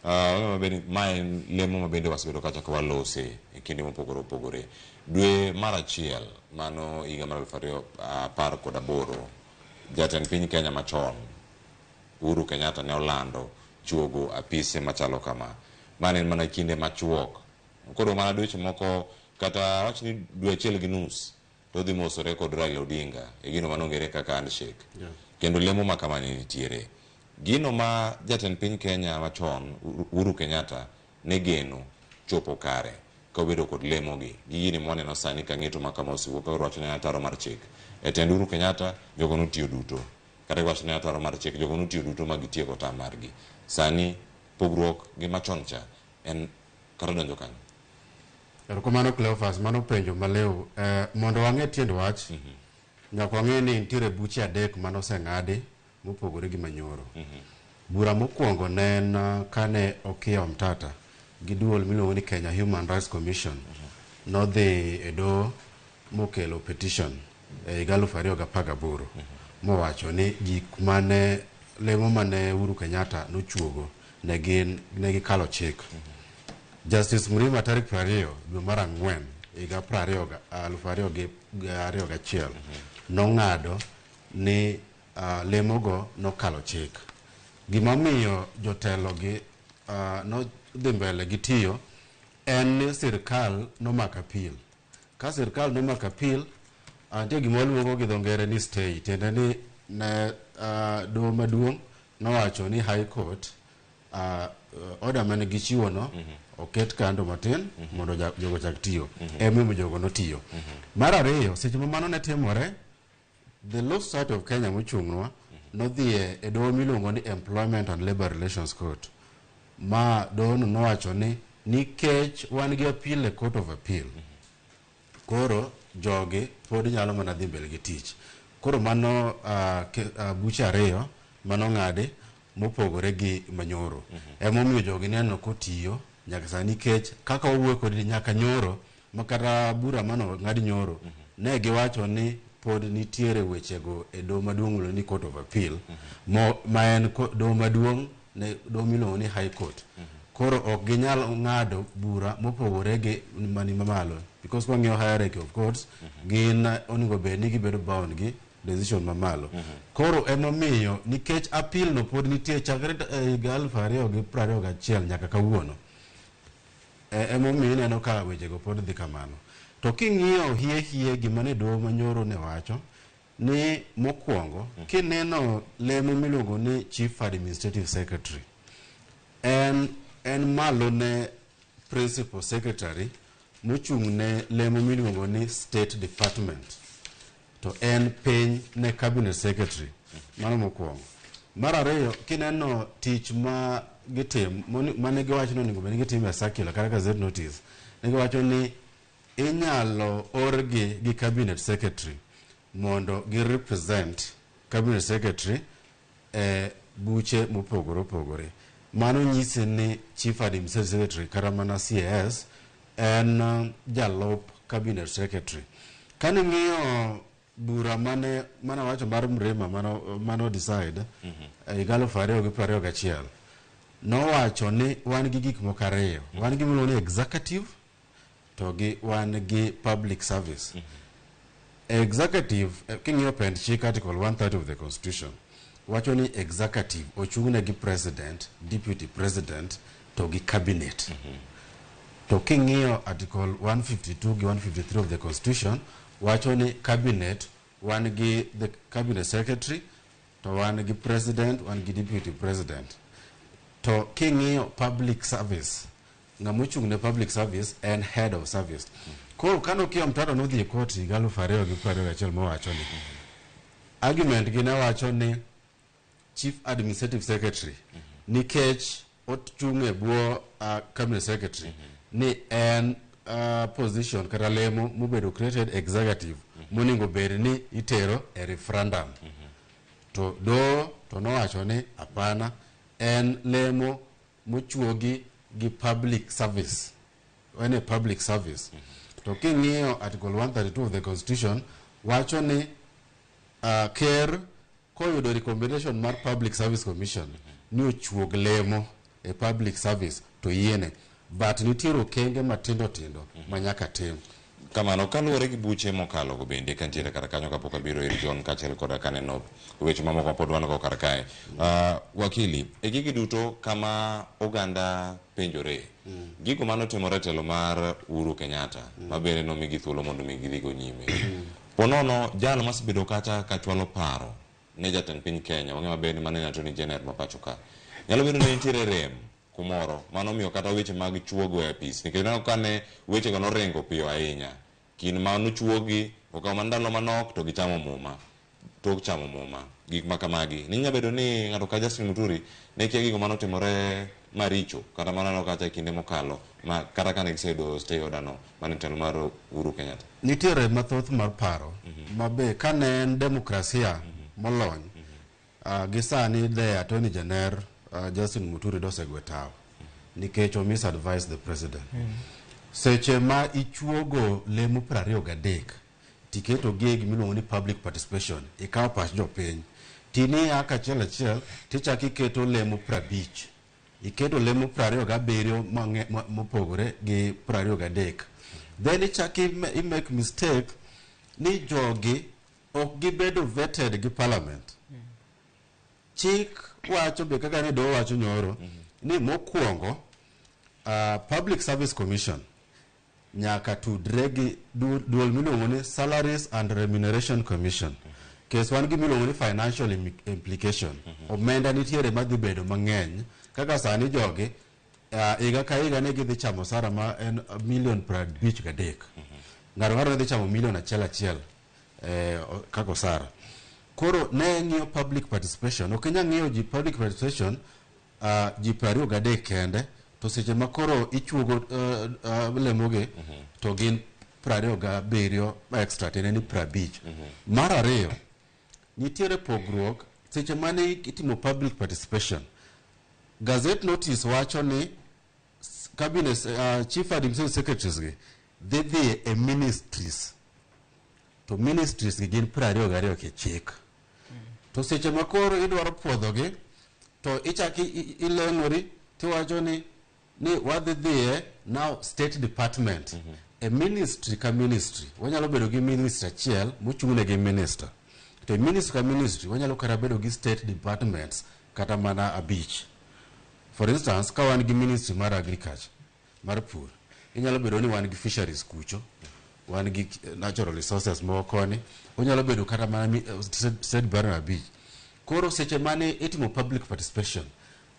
Ma en lemo ma bende wasebedo kacha ka walose e kinde mopogore opogore. Dwe mar achiel mano higa mar 2018, jatend piny Kenya machon Uhuru Kenyatta ne olando chuogo apise machalo kama. Mano en mana kinde machuok. Koro mana dweche moko kata wach ni dwe 1.5 to odhi mosore kod Raila Odinga e gino manong'ere kaka handshake. Kendo lemo ma kama ne nitiere. Gino ma jatend piny Kenya machon Uhuru Kenyatta ne geno chopo kare ka obedo kod lemo gi gi gini mwaneno sani ka ng'eto ma kama osewuok ka wacho ni ataro mar chik. E tend Uhuru Kenyatta jogo notiyo duto. Kata iwacho ni ataro mar chik jogo notiyo duto ma gitieko tam margi. Sani pogruok gi machon cha en kata donjo kanyo. Erokamano Cleophas, mano penjo maliw. Mondo wang'e tiend wach, nyaka wang'e ni nitiere buche adek mane oseng'adi mopogore gi manyoro. Bura mokwongo ne en kane Okiya Omtata gi duol miluongo ni Kenya Human Rights Commission nodhi e doho mokelo petition e higa 2018 mowacho ni gik mane lemo mane Uhuru Kenyatta nochuogo ne gin ne gikalo chik. Justice Mrima tarik 20 dwe mar ang'wen higa 2021 nong'ado ni lemogo nokalo chik. Gimomiyo jotelo gi nodhi mbele gi tiyo en ni sirkal nomako appeal. Ka sirkal nomako appeal, nitie gima waluongo gi dho ngere ni stay, tiende ni ne doho maduong' nowacho ni High Court order mane gichiwo no oket kando matin mondo jogo chak tiyo. Emomiyo jogo notiyo. Mar ariyo, seche ma mano ne timore, the Law Society of Kenya mochung'nwa nodhi e doho miluongo ni Employment and Labour Relations Court. Ma dohono nowacho ni nikech wan gi appeal e Court of Appeal, koro jogi pod nyalo mana dhi mbele gi tich. Koro mano buche ariyo manong'adi mopogore gi manyoro. Emomiyo jogi neno kotiyo nyaka sani nikech kaka wawuoyo kodi nyaka nyoro ma kata bura mano ng'ad nyoro ne giwacho ni pod nitiere wechego e doho maduong' miluongo ni Court of Appeal ma en doho maduong' ne doho miluongo ni High Court. Koro ok ginyal ng'ado bura mopogore gi mani mamalo because kwang'iyo hierarchy of courts gin onego bed ni gibedo bound gi decision mamalo. Koro emomiyo nikech appeal no pod nitie chakre higa 2021 nyaka kawuono. Emomiyo ineno ka wechego pod dhi kamano. To king'iyo hie hie gima ne doho manyoro ne wacho ni mokwongo kineno lemo miluongo ni Chief Administrative Secretary en malo ne Principal Secretary mochung' ne lemo miluongo ni State Department to en piny ne Cabinet Secretary. Mano mokwongo. Mar ariyo, kineno tich ma gitim mane giwacho ni onego bed ni gitimo e circular kata gazette notice, ne giwacho ni inyalo orgi gi Cabinet Secretary mondo gi represent Cabinet Secretary e buche mopogore opogore. Mano nyisi ni Chief Administrative Secretary kata mana CAS en jalup Cabinet Secretary. Kane ng'iyo bura mane wacho mar Mrima mano decide e higa 2021 nowacho ni wan gi gik moko ariyo. Wan gi miluongo ni executive to gi wan gi public service. Executive, king'iyo pend chik article 130 of the Constitution, wacho ni executive ochung'ne gi president, deputy president to gi cabinet. To king'iyo article 152 gi 153 of the Constitution, wacho ni cabinet wan gi the cabinet secretary to wan gi president, wan gi deputy president. To king'iyo public service, ng'ama ochung' ne public service en head of service. Koro kane Okiya Omtata nodhi e court higa 2021 mowacho ni argument gi ne wacho ni Chief Administrative Secretary nikech ochung' e bwo cabinet secretary ni en position kata lemo mobedo created executive monego bed ni itero e referendum. To doho to nowacho ni hapana, en lemo mochuogi gi public service. En e public service. To king'iyo article 132 of the Constitution wacho ni ker koyudo recommendation mar Public Service Commission ni ochuog lemo e public service to yiene, but nitiere okenge matindo tindo ma nyaka tim. Kamano kaluwore gi buche mokalo go bende kantiere kar kanyo kapok abiro ir John kaachiel koda kaneno weche mamoko pod wan go kar kae. Wakili, e gigi duto kama oganda penjore, gigo manotimore e telo mar Uhuru Kenyatta ma bende nomigi thuolo mondo mi gidhi go nyime. Ponono jal masebedo kata ka chwalo paro ne jatend piny Kenya, wang'e maber ni mano en Attorney General ma pacho ka. Nyalo bedo ni nitiere rem kumoro, mano omiyo kata weche mag chuogo e apis, nikech ineno kane wechego noringo piyo ahinya, kind ma nochuogi okawo mana ndalo manok to gichamo muma, tok chamo muma, gik ma kamagi. Ni nyalo bedo ni ng'ato ka Justin Muturi ne kia gigo manotimore maricho, kata maneno kacha e kinde mokalo, ma kata kane giseyudo stay order no, mane telo mar Uhuru Kenyatta. Nitiere mathoth mar paro ma be kane en demokrasia molony gi sani the Attorney General Justin Muturi dosegwe tawo nikech o misadvise the president. Seche ma ichuogo lemo 23 tiketo gi e gimiluongo ni public participation, ikawo pach jopiny tiniya kachiel achiel tichako iketo lemo 50, iketo lemo 27 mopogore gi 23, then ichako i make mistake ni jogi ok gibedo vetted gi parliament. Chik wacho be kaka ne doho wacho nyoro ni mokwongo Public Service Commission nyaka tudre gi duol miluongo ni Salaries and Remuneration Commission. Kes wan gi miluongo ni financial implication. Omenda nitiere madhi bedo mang'eny kaka sani jogi higa ka higa ne gidhi chamo osara ma en milion 53. Ng'ato ng'ato ne dhi chamo milion achiel achiel kaka osara. Koro ne ng'iyo public participation, ok inyal ng'iyo ji public participation ji 23 kende, to seche ma koro ichuogo lemogi to gin 27 extra, tiende ni 50. Mar ariyo, nitiere pogruok seche mane itimo public participation. Gazette notice wacho ni cabinet chief administrative secretaries gi dhi dhi e ministries, to ministries gi gin 22 kichik. To seche ma koro idwaro puodhogi to ichako ileng'ori tiwacho ni wadhi dhiye now state department. E ministry ka ministry wanyalo bedo gi ministry achiel mochung'ne gi minister, to e ministry ka ministry wanyalo kata bedo gi state departments kata mana 5. For instance, ka wan gi ministry mar agriculture mar pur, inyalo bedo ni wan gi fisheries kucho, wan gi natural resources moko koni, onyalo bedo kata mana state department 5. Koro seche mane itimo public participation,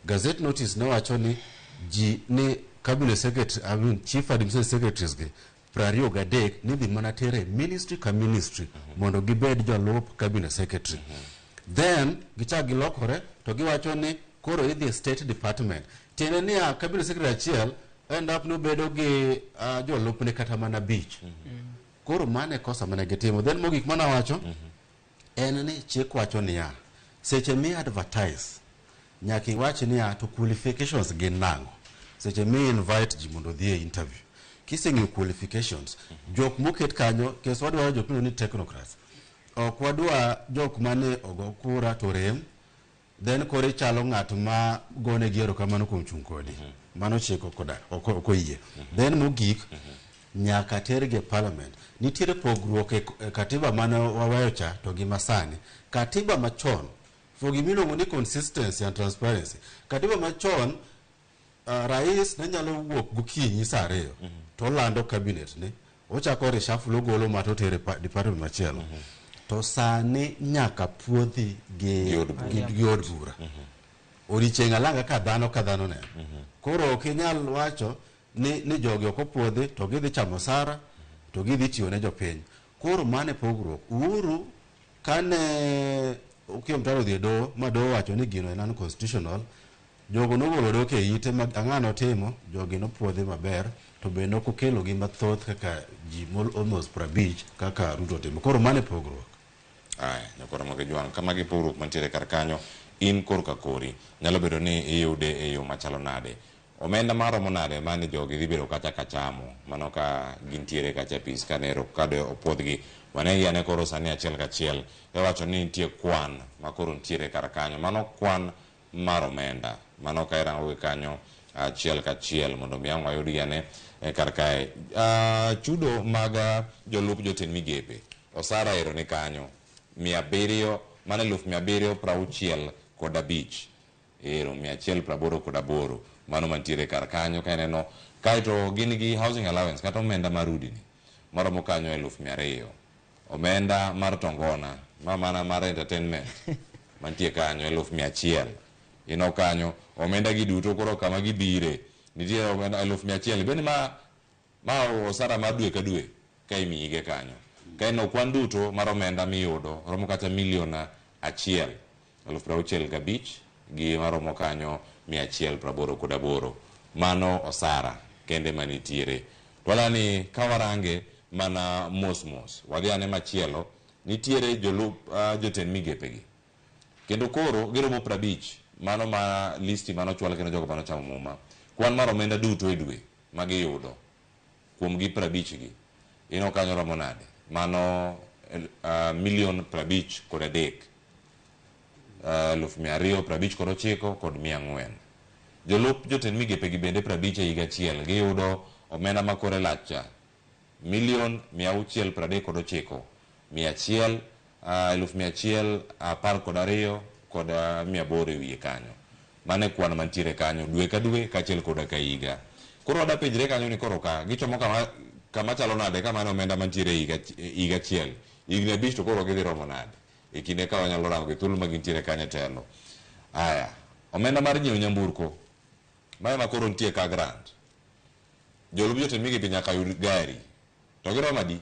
Gazette notice nowacho ni ji ni cabinet secretary, I mean chief administrative secretaries gi 23 ni dhi mana tere ministry ka ministry mondo gibed jolup cabinet secretary. Then gichak gilokore to giwacho ni koro idhi e state department. Tiende ni a cabinet secretary achiel end up nobedo gi jolupne kata mana 5. Koro mane kosa mane gitimo. Then mogik manawacho en ni chik wacho niya, seche mi advertise nyaka iwach niya to qualifications gin nang'o. Seche mi invite ji mondo odhi e interview, kiseng'iyo qualifications, jok moket kanyo, kes wadwaro jok miluongo ni technocrats, ok wadwa jok mane ogo kura to rem, then koro ichalo ng'at ma gonegi erokamano kuom chung' kodi. Mano chik ok oyie. Then mogik, nyaka tergi e parliament. Nitiere pogruok e katiba mane waweyo cha to gi masani. Katiba machon, for gimiluongo ni consistency and transparency, katiba machon rais ne nyalo wuok gokinyi saa 2 to olando cabinet ne, ochako reshuffle ogolo ma to otere department machielo. To sani nyaka puodhi gi od bura. Odiechieng' alanga ka dhano neno. Koro ok inyal wacho ni jogi ok opuodhi to gidhi chamo osara to gidhi tiyo ne jopiny. Koro mano e pogruok. Uhuru kane Okiya Omtata odhi e doho ma doho owacho ni gino en unconstitutional, jogo nogolo doke e ite ma ang'o notimo, jogi nopuodhi maber to be nok okelo gi mathoth kaka ji almost 50 kaka Ruto otimo. Koro mano e pogruok. Aya, nyakoro mogi jwang', kamagi pogruok mantiere kar kanyo, in korka kori, nyalo bedo ni iyude e yo machalo nade. Omenda maromo nade mane jogi dhi bedo kacha kachamo, mano ka gintiere kacha apis kanero kade opuodhgi. Wanegi ane koro sani achiel kachiel, iwacho ni nitie kwan ma koro nitiere kar kanyo, mano kwan mar omenda, mano ka irango gi kanyo achiel kachiel mondo mi ang' wayudgi ane kar kae. Chudo mag jolup jotend migepe, osara ero ni kanyo, 700, mano 765,000, ero 188, mano mantiere kar kanyo ka ineno. Kaeto gin gi housing allowance kata omenda mar udi ni maromo kanyo 200,000, omenda mar tongona Ma mana mar entertainment mantie kanyo 100,000. Ineno kanyo omenda gi duto koro kama gibire nitie omenda 100,000 bende ma osara mar dwe ka dwe ka imiyige kanyo. Ka ineno kwan duto mar omenda miyudo romo kata milion 1 65,000 gi maromo kanyo 188. Mano osara kende manitiere. Twala ni kawarange mana mos mos wadhi ane machielo nitiere jolup jotend migepegi kendo koro giromo 50 mano ma listi mano chwal kendo jogo mano chamo muma kwan mar omenda duto e dwe magiyudo kuom gi 50 gi ino kanyo romo nade mano milion 53 259 kod 400. Jolup jotend migepegi bende 50 e higa achiel giyudo omenda makore lach cha milion 639 100 112 kod 800 e wiye kanyo. Mano e kwan mantiere kanyo dwe ka dwe kaachiel koda ka higa. Koro wada penjre kanyo ni koro ka gichomo kama chalo nade ka mano omenda mantiere higa achiel higni 5 to koro gidhi romo nade e kinde ka wanyalo rango gi thuolo ma gintiere kanyo e telo. Aya, omenda mar nyiewo nyamburko mae ma koro nitie ka grant. Jolup jotend migepe nyaka yud gari to giromo adi?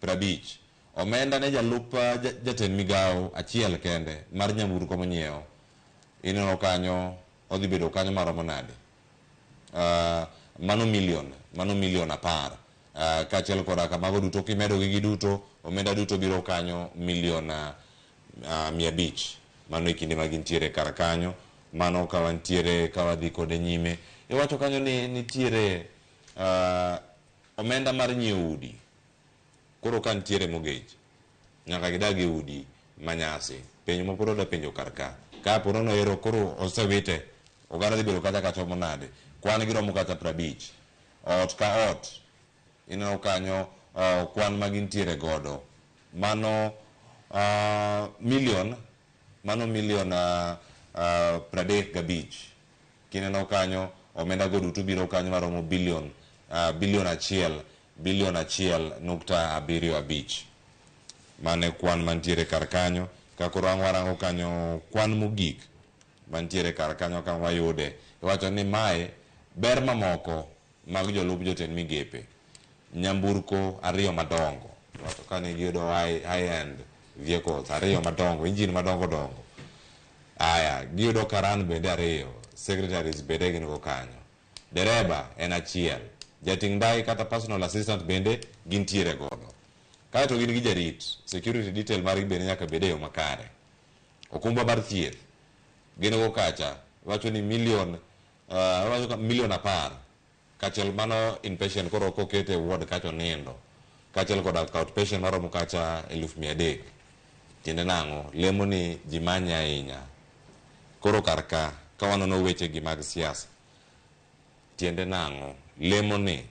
50. Omenda ne jalup jatend migawo achiel kende mar nyamburko monyiewo ineno kanyo odhi bedo kanyo maromo nade? Mano milion 10 kaachiel koda kamago duto kimedo gi duto omenda duto biro kanyo milion 500. Mano e kinde ma gintiere kar kanyo. Mano ka wantiere ka wadhi kode nyime iwacho kanyo ni nitiere omenda mar nyiewo udi. Koro ka nitiere mortgage nyaka gidag e udi manyasi. Penjo ma pod oda penjo kar ka ka po nono ero koro osewite oganda dhi bedo kata kachomo nade kwan giromo kata 50 ot ka ot ineno kanyo kwan ma gintiere godo mano milion 35. Kineno kanyo omenda go duto biro kanyo maromo bilion 1.75. Mane kwan mantiere kar kanyo. Ka koro ang' warango kanyo kwan mogik mantiere kar kanyo ka wayude iwacho ni mae ber mamoko mag jolup jotend migepe nyamburko 2 madongo. Iwacho ka ne giyudo high end vehicles 2 madongo, engine madongo dongo. Aya, giyudo karan bende 2, secretaries bende gin go kanyo, dereba en 1, jating' ndai kata personal assistant bende gintiere godo. Kaeto gin gi jarit, security detail margi bende nyaka bed e yo makare. Okumba mar thieth gin go kacha, wacho ni milion 10 kaachiel mano inpatient koro kokete e ward kacha onindo kaachiel koda outpatient maromo kacha 300,000. Tiende nang'o? Lemo ni ji manye ahinya. Koro kar ka wanono weche gi mag siasa, tiende nang'o? Lemo ni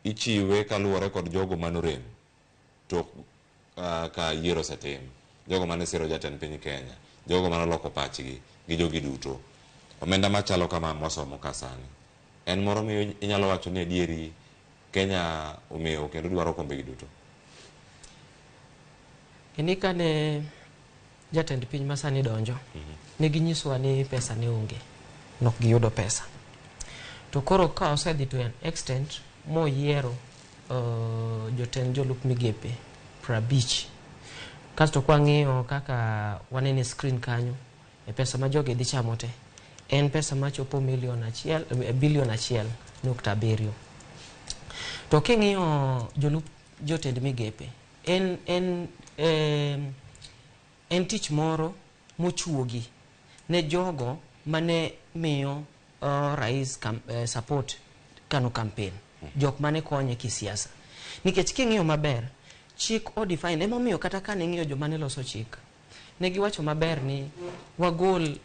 ichiwe kaluwore kod jogo manorem tok ka yiero osetim, jogo mane siro jatend piny Kenya, jogo manoloko pachgi gi jogi duto. Omenda machalo kama mwasomo ka sani en moro miyo inyalo wacho ni adieri Kenya omewo kendo dwaro kombe gi duto. Ni kane jatend piny masani donjo, ne ginyisowa ni pesa ne onge, nok giyudo pesa. To koro ka osedhi to an extent moyiero jotend jolup migepe 50. Kasto kwang'iyo kaka wanene screen kanyo, e pesa ma jogi dhi chamo te en pesa machopo bilion 1.7. To king'iyo jolup jotend migepe en tich moro mochuogi ne jogo mane miyo rais support kano campaign, jok mane konye kisiasa. Nikech king'iyo maber chik o define, emomiyo kata kane ng'iyo joma ne loso chik ne giwacho maber ni wagol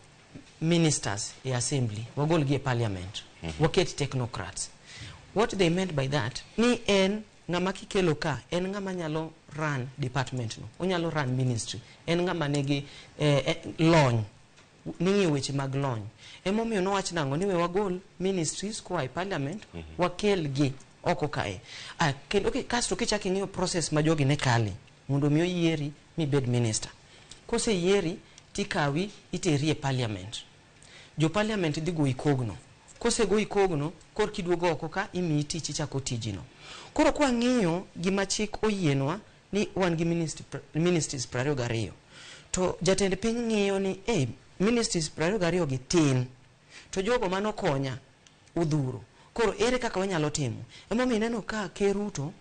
ministers e assembly, wagol gi e parliament, waket technocrats. What they meant by that ni en ng'ama kikelo ka en ng'ama nyalo run department no, onyalo run ministry, en ng'ama nigi lony, ning'iyo weche mag lony. Emomiyo nowach nang'o ni we wagol ministries koa e parliament, wakel gi oko kae. Kendo kasto kichak ing'iyo process ma jogi ne kale mondo mi oyieri mibed minister. Koseyieri tikawi iteri e parliament. Jo parliament dhi goyi kogno. Kosegoyi kogno, korka iduogo oko ka imiyi tich ichako tijino. Koro kwang'iyo gima chik oyienwa ni wan gi ministries 22. To jatend piny ng'iyo ni eh, ministries 22 gi tin. To jogo manokonya odhuro. Koro ere kaka wanyalo timo? Emomiyo ineno ka Ker Ruto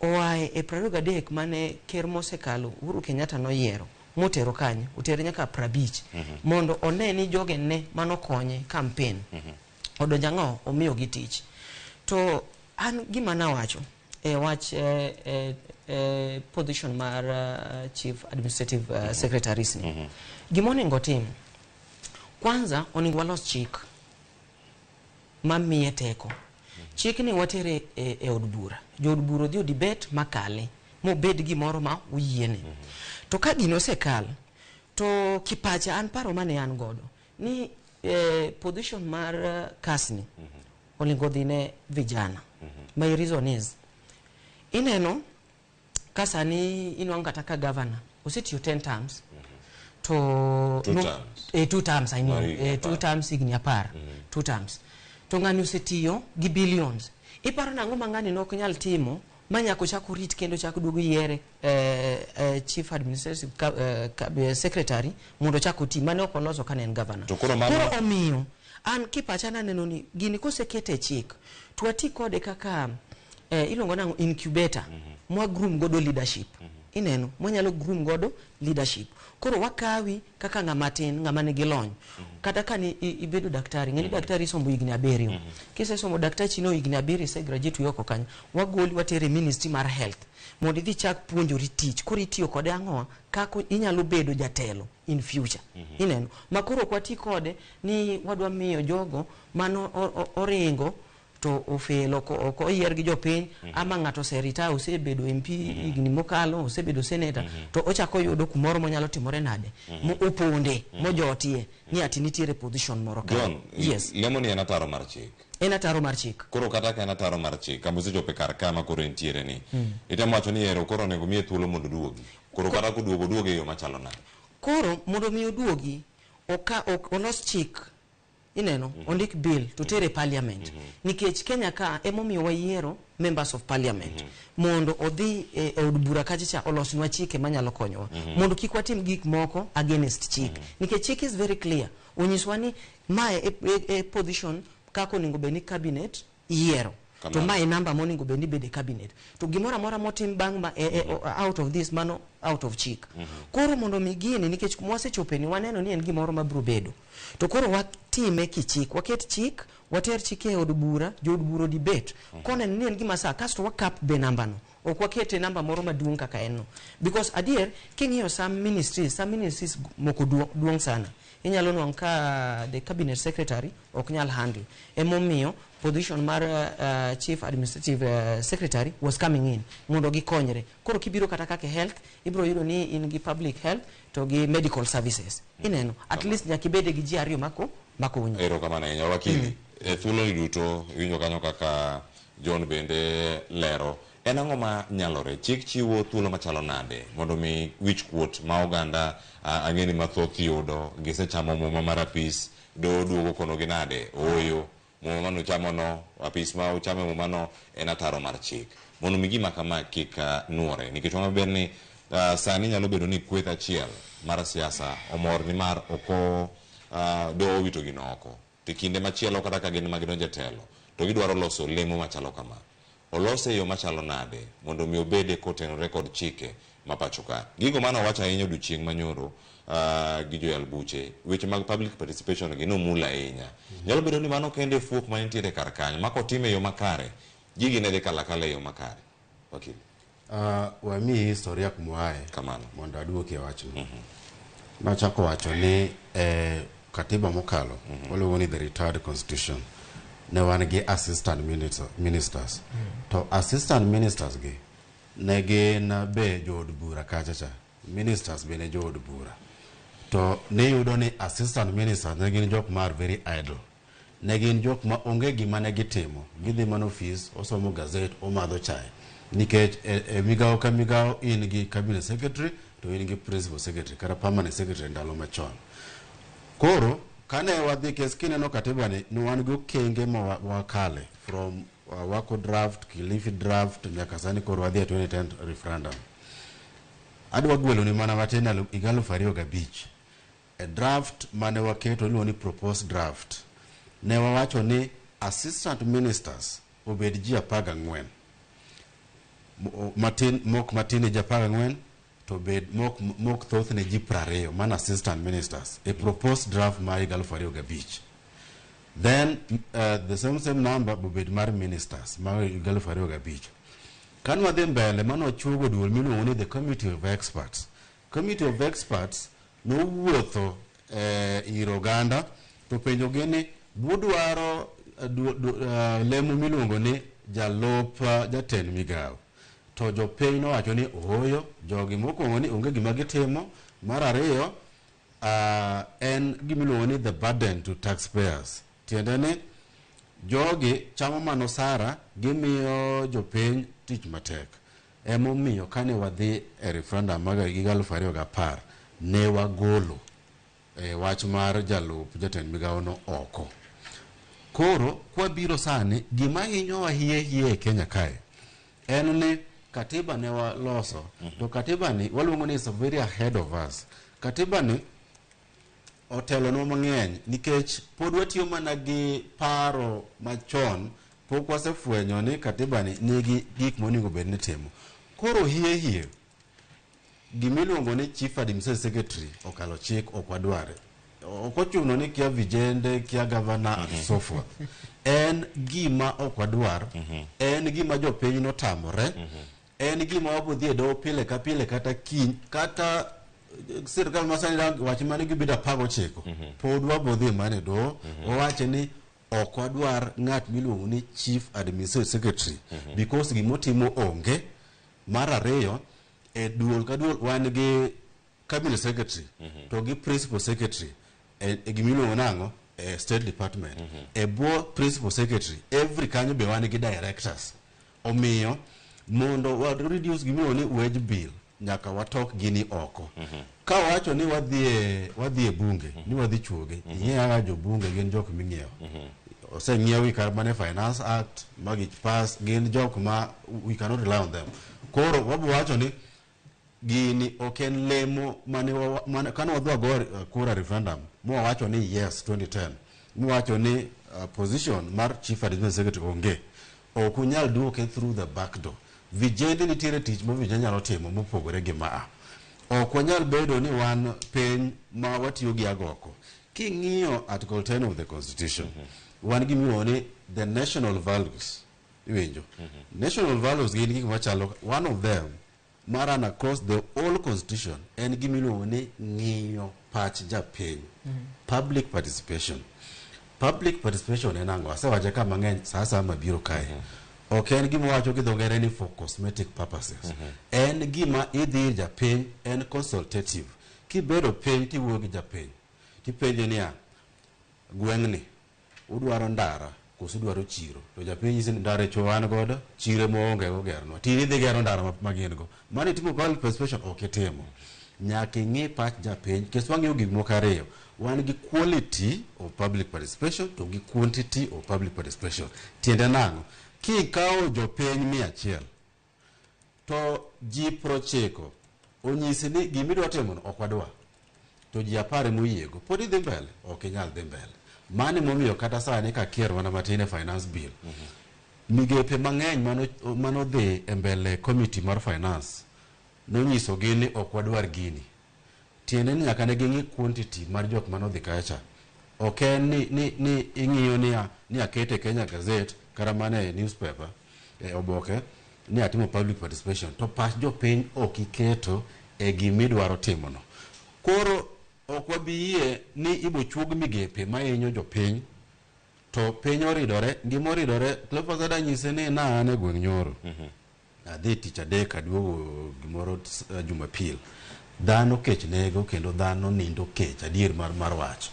oa e 23 mane ker mosekalo Uhuru Kenyatta noyiero motero kanye? Otere nyaka 50 mondo one ni joge ne manokonye campaign odonjo ang'o omiyogi tich. To an gima nawacho e wach position mar chief administrative secretaries ni gima onego otim kwanza onego walos chik mamiye teko. Chikni watere e od bura. Jood bura odhi debate makale mobed gimoro ma oyiene. To ka gino osekal to kipacha an paro mane an godo ni position mar kasni onego dhi ne vijana. My reason is ineno ka sani inwang'o kata ka governor osetiyo 10 terms to Two no, terms. 2 terms I mean Mar higni 2 apar. terms higni 10 2 terms to ng'ani osetiyo gi billions. Iparo nang'o ma ng'ani nok nyal timo ma nyaka ochak orit kendo chak duogo yiere chief administrative secretary mondo ochak oti mane ok oloso kane en governor. To koro mano- Koro omiyo an kipacha naneno ni gini kosekete e chik to wati kode kaka iluongo nang'o incubator mwa groom godo leadership. Ineno mwanyalo groom godo leadership. Koro wakawi kaka ng'ama tin, ng'ama nigi lony. Kata ka ni ibedo daktari, ng'eni daktari isomo higni 7. Kisesomo daktachi no higni 7 ise graduate oko kanyo, wagoli watere ministry mar health mondo idhi chak puonjori tich. Koro itiyo kode ang'o kaka inyalo bedo jatelo in future. Ineno ma koro ok wati kode ni wadwa miyo jogo mano oringo to ofel ok oyier gi jopiny ama ng'ato oseretire osebedo MP higni mokalo osebedo senator to ochako yudo kumoro monyalo timore nade mo oponde mojotie ni ati nitiere position moro ka. John, Yes. lemo ni en ataro mar chik. En ataro mar chik. Koro kata ka en ataro mar chik, kama osechopo kar kama koro entiere ni. Itemo wacho ni ero koro onego miye thuolo mondo oduogi. Koro kata koduogo oduogo e yo machalo nade? Koro mondo mi oduogi oka ok olos chik ineno ondik bill to tere parliament nikech Kenya ka emomiyo wayiero members of parliament mondo odhi e od bura kacha cha olosnwa chike manyalo konyowa mondo kik watim gik moko against chik nikech chik is very clear onyiswa ni mae e position kaka onego bed ni cabinet yiero to mae namba monego bed ni bede cabinet to gimoro amora motim bang' ma out of this mano out of chik. Koro mondo mi gini nikech mwasechope ni waneno ni en gimoro mabiro bedo to koro watime kichik waket chik water chik e od bura jood bura debate koneno ni en gima saa kasto wakap be namba no ok wakete namba moro maduong' kaka en no because adier king'iyo some ministries moko duong' sana inyalo nwang' ka the cabinet secretary ok nyal handle emomiyo position mar chief administrative secretary was coming in mondo gikonyre. Koro kibiro kata kaka health ibiro yudo ni in gi public health to gi medical services ineno at least nyaka ibede gi ji ariyo makonyi. Erokamano ahinya wakili. E thuolo ni duto iwinjo kanyo kaka John bende lero en ang'o ma nyalore chik chiwo thuolo machalo nade mondo mi wich kuot ma oganda ang'e ni mathoth yudo gisechamo muma mar apis do duogo konogi nade ooyo muma manochamo no apis ma uchamo muma no en ataro mar chik mondo mi gima kama kik nuore nikech wamaber ni sani nyalo bedo ni kweth achiel mar siasa omor ni mar oko do owito gino oko to kinde machielo kata ka gin magidonjo e telo to gidwaro loso lemo machalo kama olose e yo machalo nade mondo mi obede kotenore kod chike ma pacho ka. Gigo mane owacho ahinya odiochieng' manyoro gi joyal buche weche mag public participation gi nomul ahinya. Nyalo bedo ni mano kende fuok manitiere kar kanyo ma kotime e yo makare gigi ne dhi kalakala e yo makare. Wakili. Wamiyi historia kumwae kamano mondo aduoki e wachno. Nachako wacho ni katiba mokalo waluongo ni the retired constitution ne wan gi assistant ministers to assistant ministers gi ne gin be jood bura kacha cha ministers be ne jood bura to niyudo ni assistant ministers ne gin jok mar very idle ne gin jok ma onge gima ne gitimo gidhi mana ofis osomo gazet omadho chae nikech e migawo ka migawo in gi cabinet secretary to in gi principal secretary kata permanent secretary ndalo machon. Koro kane wadhi kes kineno katiba ni ne wan gi okenge ma wakale from Wako draft, Kilifi draft nyaka sani koro wadhi e 2010 referendum. Adwa gweloni mana matin higa 2005 e draft mane waketo iluongo ni proposed draft ne wawacho ni assistant ministers obed ji 14 matin mok matin ne ji 14 to bed mok thoth ne ji 20 mana assistant ministers e proposed draft ma higa 2005. Then the same number bobed mar ministers ma higa 2005. Kane wadhi mbele mane wachuogo duol miluongo ni the committee of experts. Committee of experts nowuotho ir oganda to penjogi ni budwaro lemo miluongo ni jalup jatend migawo. To jopiny nowacho ni ooyo, jogi mokwongo ni onge gima gitimo. Mar ariyo, en gimiluongo ni the burden to taxpayers. Tiende ni jogi chamo mana osara, gimiyo jopiny tich matek. Emomiyo kane wadhi e referendum mag higa 2010 ne wagolo wach mar jalup jatend migawo no oko. Koro kwabiro sani, gima hinyowa hie hie e Kenya kae en ni katiba ne waloso, to katiba ni waluongo ni is very ahead of us. Katiba ni otelonwa mang'eny nikech pod watiyo mana gi paro machon, pok wasefwenyo ni katiba ni nigi gik monego bed ni timo. Koro hie hie gimiluongo ni chief administrative secretary okalo chik, ok wadware. Ok ochuno ni kia vijende, kia governor and so forth. En gima ok wadwar, en gima jopiny notamore, en gima wabodhi e doho pile ka pile kata kiny, kata sirkal masani wach mane gibedo 19, pod wabodhi mana e doho, wawache ni ok wadwar ng'at miluongo ni chief administrative secretary because gimotimo onge. Mar ariyo, e duol ka duol wan gi cabinet secretary to gi principal secretary e gimiluongo nang'o e state department. E bwo principal secretary every kanyo be wan gi directors. Omiyo mondo wa reduce gimiluongo ni wage bill nyaka watok gini oko. Ka wawacho ni wadhi e bunge ni wadhi chuoge, ing'eyo kaka jobunge gin jok ming'iewo. Oseng'iewi kar mane Finance Act magi pass, gin jok ma we cannot rely on them. Koro wabo wacho ni gini ok en lemo mane kane wadhi wago kura referendum mwawacho ni yes 2010, mwawacho ni position mar chief administrative secretary onge, ok unyal duoke through the back door. Vijende nitiere tich ma vijende nyalo timo mopogore gi maa. Ok wanyal bedo ni wan piny ma watiyo gi agoko. King'iyo Article 10 of the Constitution, wan gi miluongo ni the national values. Iwinjo? National values gin gik machalo, one of them ma run across the whole constitution en gima iluongo ni ng'iyo pach japiny. Public participation. Public participation en ang'o? Asewache ka mang'eny sa asaya mabiro kae. Ok en gima wacho gi dho ngere ni for cosmetic purposes. En gima idhi ir japiny, en consultative. Kibedo piny tiwuoyo gi japiny, tipenje niya, gweng'ni udwaro ndara koso udwaro chiro? To japiny nyisi ni ndara echo wan godo, chiro ema waonge go gernwa. To in idhi gero ndara ma gin go. Mano itimo public participation? Ok itimo. Nyaka ing'i pach japiny, nikech wang'iyo gik moko ariyo. Wan gi quality of public participation to gi quantity of public participation. Tiende nang'o? Kikawo jopiny 100 to ji 90 onyisi ni gimidwa timono ok wadwa, to ji 10 ema oyiego, pod idhi mbele? Ok inyal dhi mbele. Mano emomiyo kata sani kakier mana matin e finance bill, migepe mang'eny manodhi e mbele committee mar finance nonyisogi ni ok wadwar gini. Tiende ni nyaka ne ging'i quantity mar jok manodhi kacha. Ok en ni ing'iyo ni akete Kenya Gazette kata mana e newspaper, e oboke ni atimo public participation, to pach jopiny ok iketo e gimidwaro timono. Koro ok wabi yie ni ibochuog migepe mahinyo jopiny, to piny oridore, ngima oridore. Cleophas ada nyise ni na an e gweng' nyoro. Adhi tich adek aduogo gimoro Jumapil. Dhano kech nego kendo dhano nindo kech, adier mar wach.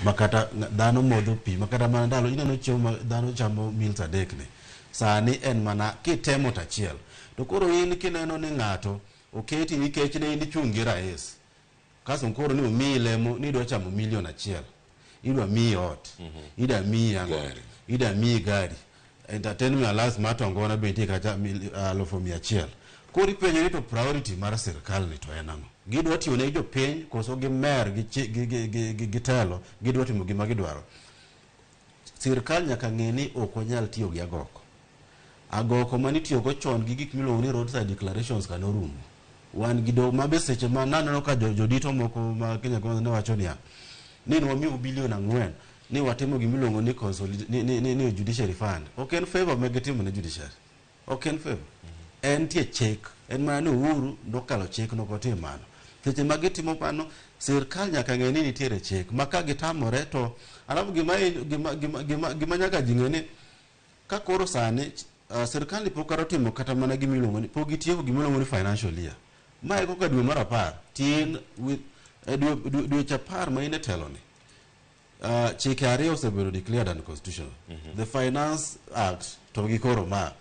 Makata dhano modho pi, makata mana ndalo ineno chiemo ma dhano chamo meals adek ni. Sani en mana kitemo to achiel. To koro in kineno ni ng'ato Oketi nikech ne in ichung' gi rais. Kasto koro ni omiyi lemo ni idwa chamo milion achiel. Idwa miyi ot. Idwa miyi ang'o? Idwa miyi gari. Entertainment allowance mar tongona be nitie kacha 100,000. Koro ipenjo ni to priority mar sirkal ni to en ang'o? Gidwa tiyo ne jopiny koso gimer gi, chi- gi, gi, gi, gi, gi telo gidwa timo gima gidwaro. Sirkal nyaka ng'e ni ok wanyal tiyo gi agoko. Agoko manitiyogo chon gi gik miluongo ni roadside declarations ka norumo. Wan gi doho ma be seche ma naneno ka jodito moko ma Kenya Kwanza ne wacho niya ni nwamiyo bilion 4 ni watimo gimiluongo ni, ni judiciary fund. Ok en favor ma gitimo ne judiciary. Ok en favor. En tie chik. En mana ni Uhuru nokalo chik nokotim mano. Seche ma gitimo mano, sirkal nyaka ng'e ni nitiere chik ma ka gitamore to alafu gima, gima, gima, gima, gima nyaka ji ng'e ni ka koro sani sirkal ni pok kata otimo kata mana gima iluongo ni pok gitieko gima iluongo ni financial year. Mae koka dwe mar 10 tin with dweche 10 ma in e telo ni. Chike ariyo osebedo declared unconstitutional. The Finance Act to gi koro ma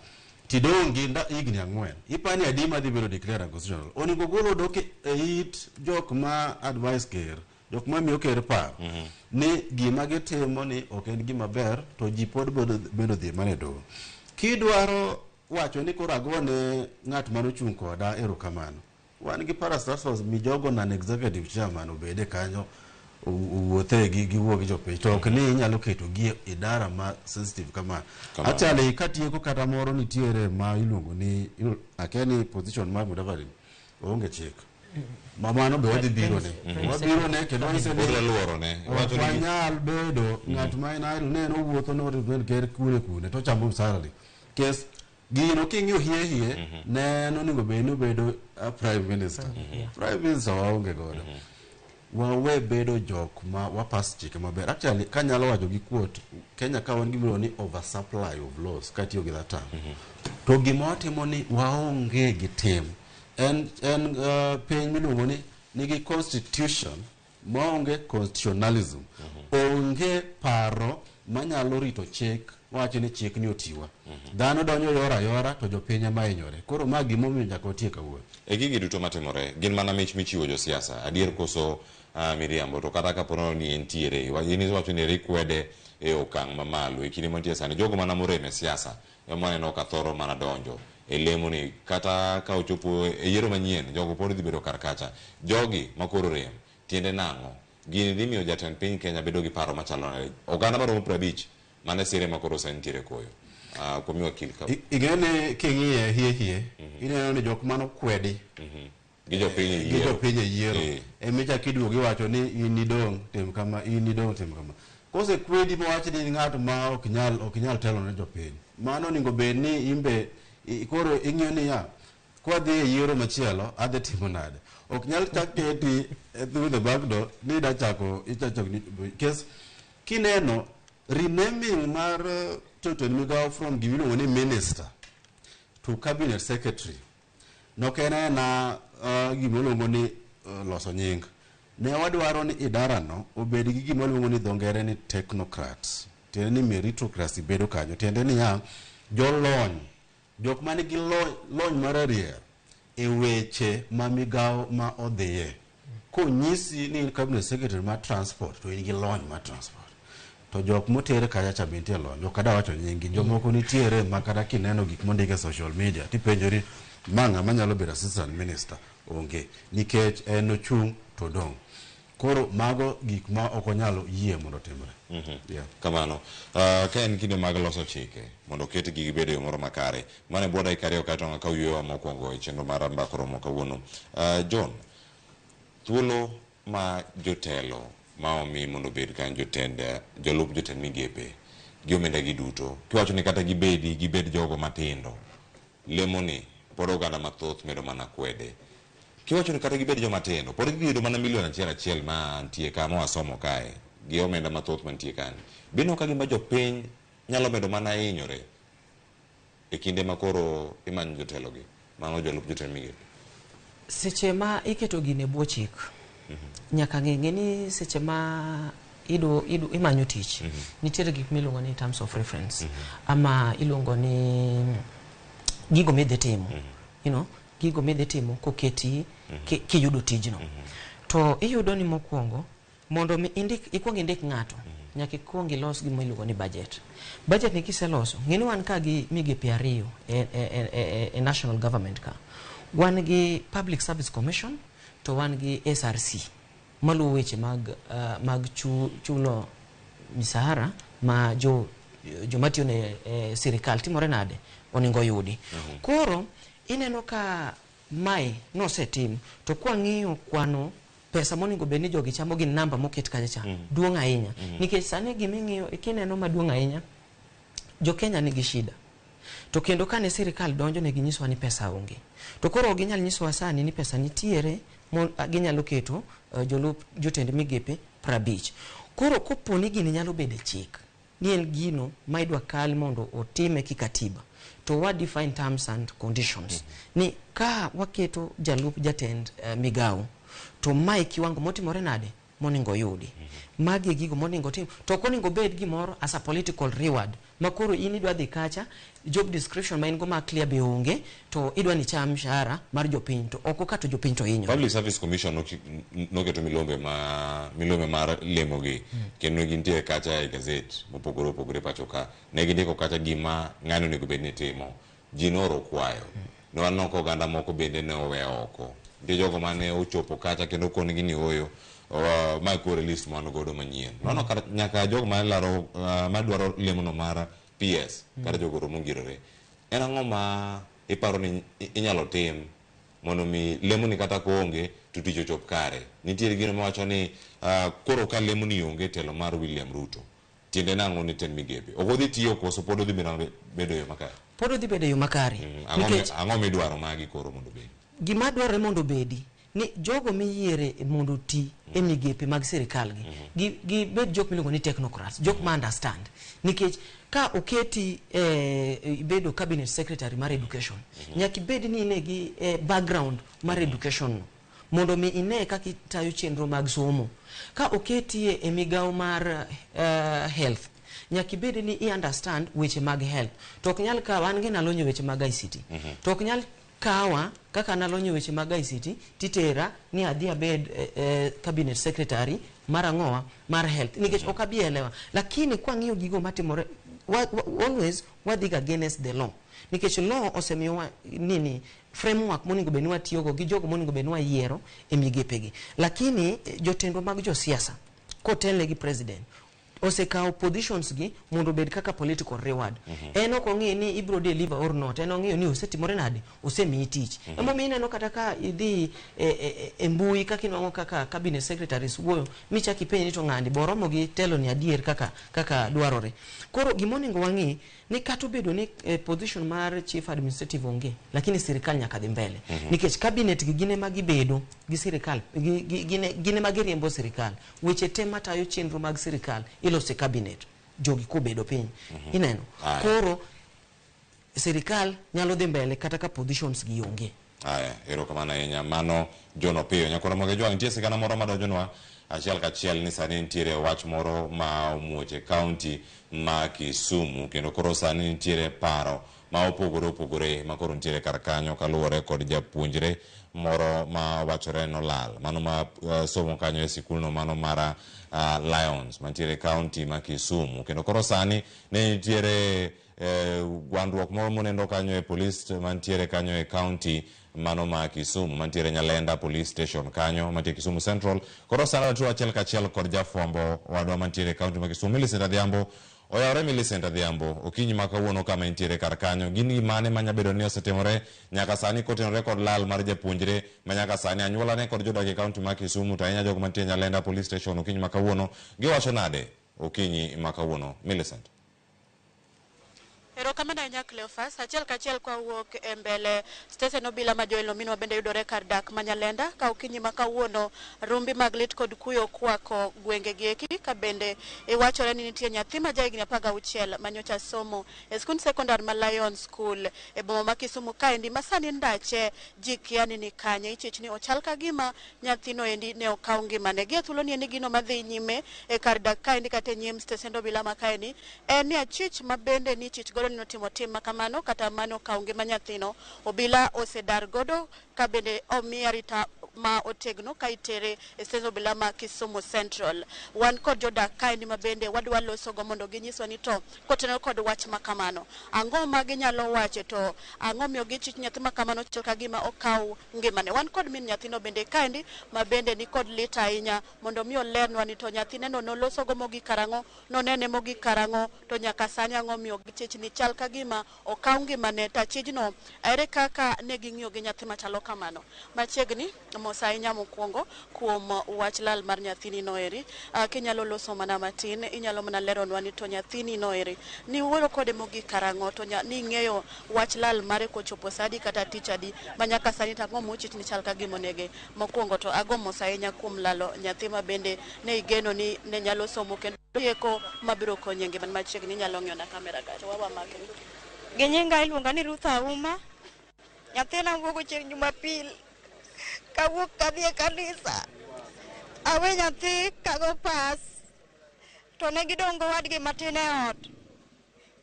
tidong' gi higni 4. Ipani adi madhi bedo declared unconstitutional? Onego gol odok e it jok ma advice ker, jok ma miyo ker paro ni gima gitimo ni ok en gima ber to ji pod bedo dhi mana e doho. Kidwaro wacho ni koro agone ng'at manochung' koda erokamano. Wan gi parastatals mijogo non-executive chairman obede kanyo owuothe gi giwuo gi jopiny to ok ni inyalo keto gi e idara ma sensitive kama. Kamano. Actually katieko kata moro nitiere ma iluongo ni akia ni position mar Mudavadi onge chik. Ma mano be wadhi biro ne. Wabiro ne kendo wanyise ni Udwa luoro ne. ok Iwacho ni wanyal bedo ng'at ma en idle ne en owuotho ne orepresent ker kune kune to ochamo salary. Kes gino king'iyo hie hie ne en onego bed ni obedo prime minister. Prime minister waonge godo. Wawe bedo jok ma wapas chike maber. Actually kanyalo wacho gi quote, Kenya ka wan gimiluongo ni oversupply of laws katiyo gi that term. To gima watimo ni waonge gi tim. En piny miluongo ni nigi constitution maonge constitutionalism. Onge paro manyalo rito chik wacho ni chik ni otiwa. Dhano donjo yora yora to jopiny ema hinyore. Koro ma gimomiyo nyaka watiek kawuono. E gigi duto matimore gin mana mich michiwo josiasa adier koso miriambo to kata kapo nono ni entiere in iwacho ni eri kwede e okang' mamalo e kinde mantie sani jogo mana morem e siasa ema waneno ka thoro mana donjo e lemo ni kata ka ochopo e yiero manyien jogo pod dhi bedo kar kacha jogi makoro rem tiende nang'o gini dhi miyo jatend piny Kenya bedo gi paro machalo nade oganda maromo 50 mane sire makoro sani nitiere koyo kuom wakil ka Ing'e ni king'iye hie hie ineno ni jok manokwedi gi jopiny e gi yiero jopiny e yiero emichako iduogo iwacho ni in idong' tim kama in idong' tim kama kosekwedi mowach ni in ng'at ma ok nyal telo ne jopiny mano onego bed ni imbe koro ing'iyo niya kwadhi e yiero machielo adhi timo nade ok nyal chak keti through the back door ni ida chako ichako kes kineno renaming mar jotend migawo from gimiluongo ni minister to cabinet secretary nok en aena gimiluongo ni loso nying ne wadwaro ni idara no obed gi gima luongo ni dho ngere ni technocrats tiende ni meritocracy bedo kanyo tiende niya jolony jok manigi lony mararier e weche ma migawo ma odhiye konyisi ni in cabinet secretary mar transport to in gi lony mar transport to jok moter kacha cha be nitie lony ok adwa wacho nying gi jomoko nitiere ma kata kineno gik mondik e social media tipenjori ma ng'ama nyalo bedo assistant minister onge nikech en ochung' to dong' koro mago gik ma ok onyal yie mondo otimre. Yeah. Kamano. Ka en kinde mag loso chike mondo oketgi gibed e yo moro makare. Mano e bwo dakika 2 kaeto ka uywewa mokwongo e chenro mar mbak romo kawuono. John, thuolo ma jotelo ma omi mondo obed kanyo jotend jolup jotend migepe gi omenda gi duto kiwacho ni kata gibedi gibed jogo matindo lemo ni pod oganda mathoth medo mana kwede kiwacho ni kata gibed joma tindo pod gidhi yudo mana milion achiel achiel ma nitie ka ma wasomo kae gi omenda mathoth mantie kani bino ka gima jopiny nyalo medo mana hinyore e kinde ma koro imanyo jotelo gi mano jolup jotend migepe. Seche ma iketo gini e bwo chik nyaka ng'e ni seche ma imanyo tich nitiere gik miluongo ni terms of reference ama iluongo ni gigo midhi timo you know gigo midhi timo koketi kiyudo tijno. To iyudo ni mokwongo mondo mi indik ikuong indik ng'ato nyaka ikuong ilos gima iluongo ni budget. Budget ni kiseloso, ng'e ni wan ka gi migepe ariyo e national government ka. Wan gi Public Service Commission to wan gi SRC maluwo weche mag chulo misahara ma joma tiyo ne sirikal timore nade oningo yudi. Koro ineno ka mae nosetim to kwang'iyo kwano pesa monego bed ni jogi chamo gi namba moket kacha cha duong' ahinya. Nikech sani giming'iyo kineno maduong' ahinya, jo Kenya nigi shida. To kendo kane sirikal donjo ne ginyisowa ni pesa onge. To koro ok ginyal nyisowa sani ni pesa nitiere ginyalo keto jolup jotend migepe 50. Koro kopo ni gini nyalo bedo e chik, ni en gino ma idwa kal mondo otime kikatiba, to wa define terms and conditions. Ni ka waketo jalup jatend migawo, to mae kiwango motimore nade moningo yudi. Magi e gigo moningo tim. To ok oningo bed gimoro as a political reward. Ma koro in idwa dhi kacha, job description ma in go ma clear be onge, to idwa ni cham mshahara mar jopiny, to oko ka to jopiny to hinyore. Public Service Commission noketo milombe mar lemogi, kendo gintie kacha e gazet mopogore opogore pacho ka. Ne gindiko kacha gima ng'ani onego bed ni timo. Ji nooro kwayo. Ne waneno ka oganda moko bende ne owe oko. Nitie jogo mane ochopo kacha kendo konigi ni ooyo, mae koro e list mwan godo manyien. Waneno ka nyaka jogo mane laro, madwaro lemono mar PS, kata jogoro mongirore. En ang'o ma iparo ni inyalo tim mondo mi lemoni kata koonge to tich ochop kare? Nitiere gino mawacho ni koro ka lemoni onge telo mar William Ruto, tiende nang'o ni tend migepe? Ok odhi tiyo koso pod odhi bedo e yo makare? Pod odhi bedo e yo makare. Nikech Ang'o midwaro magi koro mondo obedi? Gima dwarore mondo obedi ni jogo miyiere mondo oti e migepe mag sirikal gi, gibed jok miluongo ni technocrats, jok ma understand. Nikech ka oketi ibedo cabinet secretary mar education, nyaka ibed ni in gi background mar education no, mondo mi ine kaka itayo chenro mag somo. Ka oketi e migawo mar health, nyaka ibed ni i understand weche mag health. To ok nyal kawa, an gi nalonyo weche mag ICT. To ok nyal kawa kaka nalonyo weche mag ICT titera ni adhi abed cabinet secretary mar ang'owa mar health, nikech ok abi elewa. Lakini kwang'iyo gigo matimore, always wadhi ga against the law, nikech law osemiyowa nini framework monego bed ni watiyogo gi jogo monego bed ni wayiero e migepegi. Lakini jotendwa mag josiasa kotelne gi president osekawo positions gi mondo obed kaka political reward. En ok ong'e ni ibro deliver or not, en ong'eyo ni osetimore nade, osemiyi tich. Emomiyo ineno kata ka idhi e mbui kaka inwang'o kaka cabinet secretaries wuoyo, michak ipenj ni to ng'ani boromo gi telo ni adier kaka dwarore. Koro gimonego wang'i ni kata obedo ni position mar chief administrative onge, lakini sirikal nyaka dhi mbele. Nikech cabinet gi gin ema gibedo gi sirikal, gin ema giriembo sirikal. Weche te matayo chenro mag sirikal iloso e cabinet, jogi kobedo piny. Ineno? Koro sirikal nyalo dhi mbele kata ka positions gi onge. Aya, erokamano ahinya. Mano John Opiyo. Nyakoro Moge Jwang', nitie sigana moro madonjonwa achiel kachiel ni sani nitiere wach moro ma omuoch e kaunti ma Kisumu, kendo koro sani nitiere paro ma opogore opogore ma koro nitiere kar kanyo kaluwore kod japuonjre moro ma wachore nolal, mano ma somo kanyo e sikulno mano mar Lions mantiere e kaunti ma Kisumu, kendo koro sani ne nitiere gwandruok moro monendo kanyo e police mantiere kanyo e kaunti mano ma Kisumu, mantiere Nyalenda Police Station kanyo mantiere Kisumu Central. Koro sani watuo achiel kachiel kod jafwambo wadwa mantiere e kaunti ma Kisumu, Millicent Adhiambo. Oyawore Millicent Adhiambo, okinyi ma kawuono kama intiere kar kanyo, gin gimane manya bedo ni osetimore nyaka sani kotenore kod lal mar japuonjre ma nyaka sani anyuolane kod jodak e kaunti ma Kisumu, to ahinya jogo mantie Nyalenda Police Station okinyi ma kawuono, giwacho nade okinyi ma kawuono? Millicent. Erokamano ahinya Cleophas. Achiel kachiel kwa wuok e mbele stesen obila ma Joel Ominwa bende yudore kar dak ma Nyalenda ka okinyi ma kawuono rumbi mag lit kod kuyo kwako gwenge gi eki, ka bende iwachore ni nitie nyathi ma jahigni 16 ma nyocha somo e skund sekondar ma Lion School e boma ma Kisumu kaendi ma sani ndache ji kia ni ni kanye. Ichich ni ochal ka gima nyathino endi ne okaw ngimane. Gi e thuolo ni endi gino madhi nyime e kar dak kaendi kata e nyim stesend obila ma kaendi en ni achich ma bende ni ichich godo godo ni notimo tim makamano kata mano okawo ngima nyathino. Obila osedar godo ka bende omiye arita ma otegno ka itere e stesen obila ma Kisumu Central. Wan kod jodak kaendi ma bende wadwa losogo mondo ginyiswa ni to kotenore kod wach makamano, ang'o ma ginyalo wacho to ang'o miyo gichich nyathi makamano chal ka gima okaw ngimane. Wan kod min nyathino bende kaendi ma bende ni kod lit ahinya mondo mi olernwa ni to nyathineno nolosogo mogik karang'o, nonene mogik karang'o, to nyaka sani ang'o miyo gichich ni chal ka gima okaw ngimane to achijno ere kaka ne ging'iyo gi nyathi machalo kamano. Machiegni mos ahinya mokwongo kuom wach lal mar nyathini noeri. Kinyalo loso mana matin, inyalo mana leronwa ni to nyathini noeri niwuoyo kode mogik karang'o to ning'eyo wach lal mare kochopo sa adi kata tich adi ma nyaka sani to ang'o mochich ni chal ka gima onege. Mokwongo to ago mos ahinya kuom lalo nyathi ma bende ne igeno ni ne nyalo somo kendo rieko mabiro konyi e ngimani. Machiegni inyalo ng'iyo na kamera kacha wawa makni. Gi nyinga iluonga ni Ruth Auma. Nyathina wuok chieng' Jumapil. Kawuok kadhi e kanisa. Awe nyathi kago pas. To ne gidong' gowadgi matin e ot.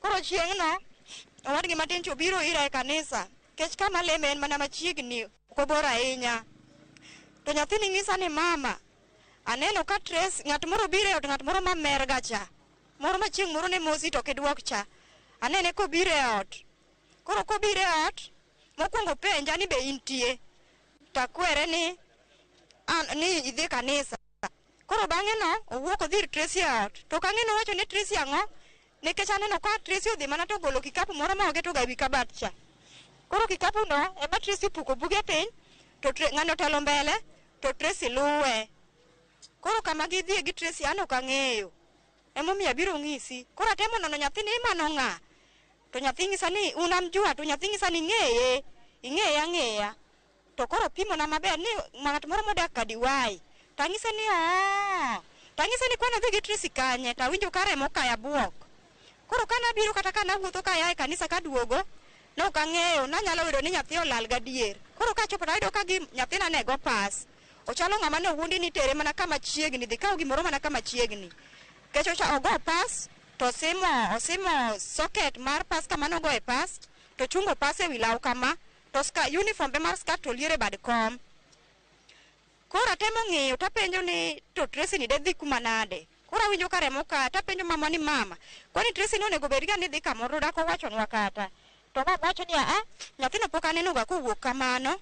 Koro chieng'no, owadgi matin cha obiro ira e kanisa. Nikech kama leme en mana machiegni, ok obor ahinya. To nyathini nyisa ni mama, aneno ka Tracy, ng'at moro obiro e ot, ng'at moro mamer ga cha. Moro ma chieng' moro ne mosi to ok iduok cha. Anene kobiro e ot. Koro kobiro e ot, mokwongo penja ni be intie. Takwere ni an ni idhi kanisa. Koro bang'e no owuok odhi ir Tracy e ot. To kang'e nowacho ni Tracy ang'o? Nikech aneno ka Tracy odhi mana to ogolo kikapu moro ma oketo ga ewi kabat cha. Koro kikapu no ema Tracy opuko buge piny to ng'ano otelo mbele to Tracy luwe. Koro kama gidhiye gi Tracy an ok ang'eyo. Emomiyo abiro ng'isi. Koro atemo nono nyathi ni mano ng'a? To nyathi ng'isa ni unamjua, to nyathi ng'isa ni ing'eye, ing'eye ang'eya. To koro pimona maber ni ng'at moro modak Kadiwai. To anyise ni oo. To anyise ni kwani odhi gi Tracy kanye? To awinjo ka remo okaya buok. Koro ka nabiro kata ka nawuotho ka aya e kanisa kaduogo, ne ok ang'eyo, nanyalo yudo ni nyathi olal gadier. Koro kachopo to ayudo ka gi nyathina ne go pas. Ochalo ng'ama ne owuondi ni tere mana kama chiegni, dhi kaw gimoro mana kama chiegni. Nikech ogo pas, to osimo socket mar pas kama nogoye pas, to chungo pas ewi law kama, to uniform be mar skirt to oliero e bad kom. Koro atemo ng'iyo tapenjo ni to Tracy ni de dhi kuma nade? Koro awinjo ka remo ka, tapenjo mama ni mama, kwani Tracy ni onego bed ga ni dhi kamoro dak owachonwa kata. To baba wacho ni aa, nyathino pok aneno ga kowuok kamano.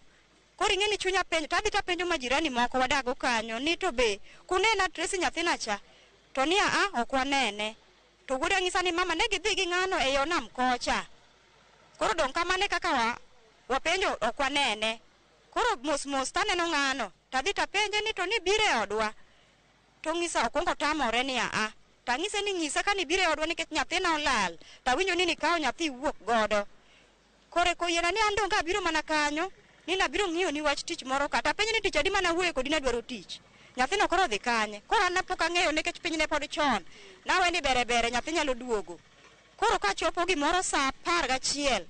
Koro ing'e ni chunya penjo, tadhi tapenjo majirani moko wadago kanyo ni to be kunena Tracy nyathina cha? To ni aa, ok wanene. To wuoda nyisa ni mama ne gidhi gi ng'ano e yo nam kocha. Koro dong' kamano e kaka wapenjo ok wanene. Koro mos mos taneno ng'ano, tadhi tapenje ni to ni biro e odwa. To ng'isa okwongo tamore ni aa. Tang'ise ni ng'isa ka nibiro e odwa nikech nyathina olal. Tawinjo ni nikawo nyathi iwuok godo. Koro koyiena ni an dong' abiro mana kanyo, ni nabiro ng'iyo ni wach tich moro ka. Tapenje ni tich adi mana wuoye kodi nadwaro tich. Nyathino koro odhi kanye? Koro an pok ang'eyo nikech piny ne pod chon. Nawe ni bere bere nyathi nyalo duogo. Koro kachopo gimoro sa 11,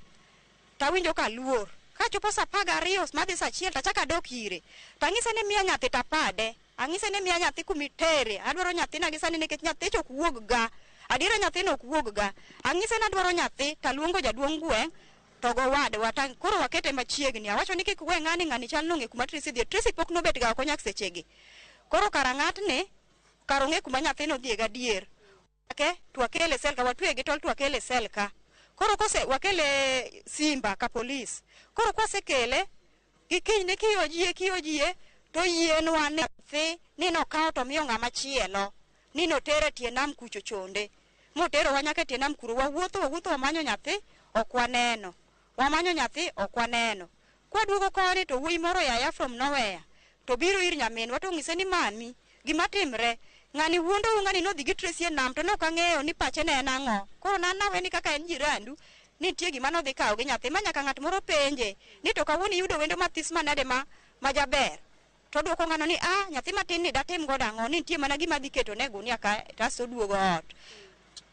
tawinjo ka luor. Kachopo sa 12 madhi sa 1 tachako adok ire. Tang'ise ni miya nyathi tapade. Ang'ise ni miya nyathi kumitere. Adwaro nyathina gi sani nikech nyathi ok wuog ga. Adiera nyathino ok wuog ga. Ang'ise ni adwaro nyathi taluongo jaduong' gweng' to gowadwa ta koro wakete machiegni. Awacho ni kik we ng'ani, ng'ani chal nong'e kuma Tracy dhiye. Tracy pok nobet ga oko nyaka sechegi. Koro kara ng'atni kar ong'e kuma nyathino dhiye gadier. Ke to wakele sel ka, watweye gi tol to wakele sel ka. Koro kose wakele Simba ka polis. Koro kwasekele gi kinyne kiyojie to yienwa ni nyathi ni nokawo to miyo ng'ama chielo. Ni notere tie nam kucho chonde. Moterowa nyaka tie nam kuro, wawuotho wamanyo nyathi ok waneno. Wamanyo nyathi ok waneno. Kwaduogo koni to wuoyi moro yaya from nowhere to biro ir nyaminwa to ng'ise ni mami, gima timre, ng'ani wuondou, ng'ani nodhi gi Tracy e nam to ne ok ang'eyo ni pache ne en ang'o. Koro nan nawe ni kaka en jirandu, nitie gima nodhi kawo gi nyathi ma nyaka ng'at moro penje ni to kawuono iyudo wendo mathis manade ma jaber. To duoko ng'ano ni a nyathi matin ni datim godo ang'o, ni nitie mana gima adhi keto ne e gunia ka kasto oduogo ot.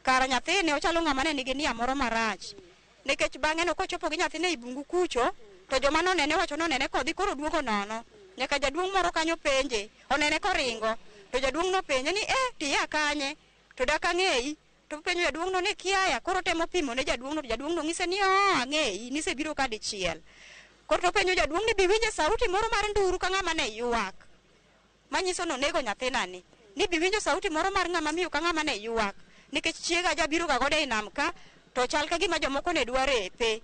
Kara nyathini ochalo ng'ama ne nigi nia moro marach. Nikech bang'e no kochopo gi nyathine ei bungu kucho, to joma nonene wacho nonene kodhi koro duogo nono. Nyaka jaduong' moro kanyo penje, onene koringo, to jaduong' nopenje ni tiya kanye? To dak ang'eyi. To penjo jaduong' no ni kiaya, koro temo pimo ne jaduong' no, to jaduong' no ng'ise ni oo ang'eyi, nisebiro ka dichiel. Koro to penjo jaduong' ni biwinje sauti moro mar nduru ka ng'ama ne ywak. Manyiso nonego nyathinani. Ni biwinjo sauti moro mar ng'ama miyo ka ng'ama ne ywak. Nikech chiega jabiro ga godo ei nam ka, to chal ka gima jomoko ne dwa repe.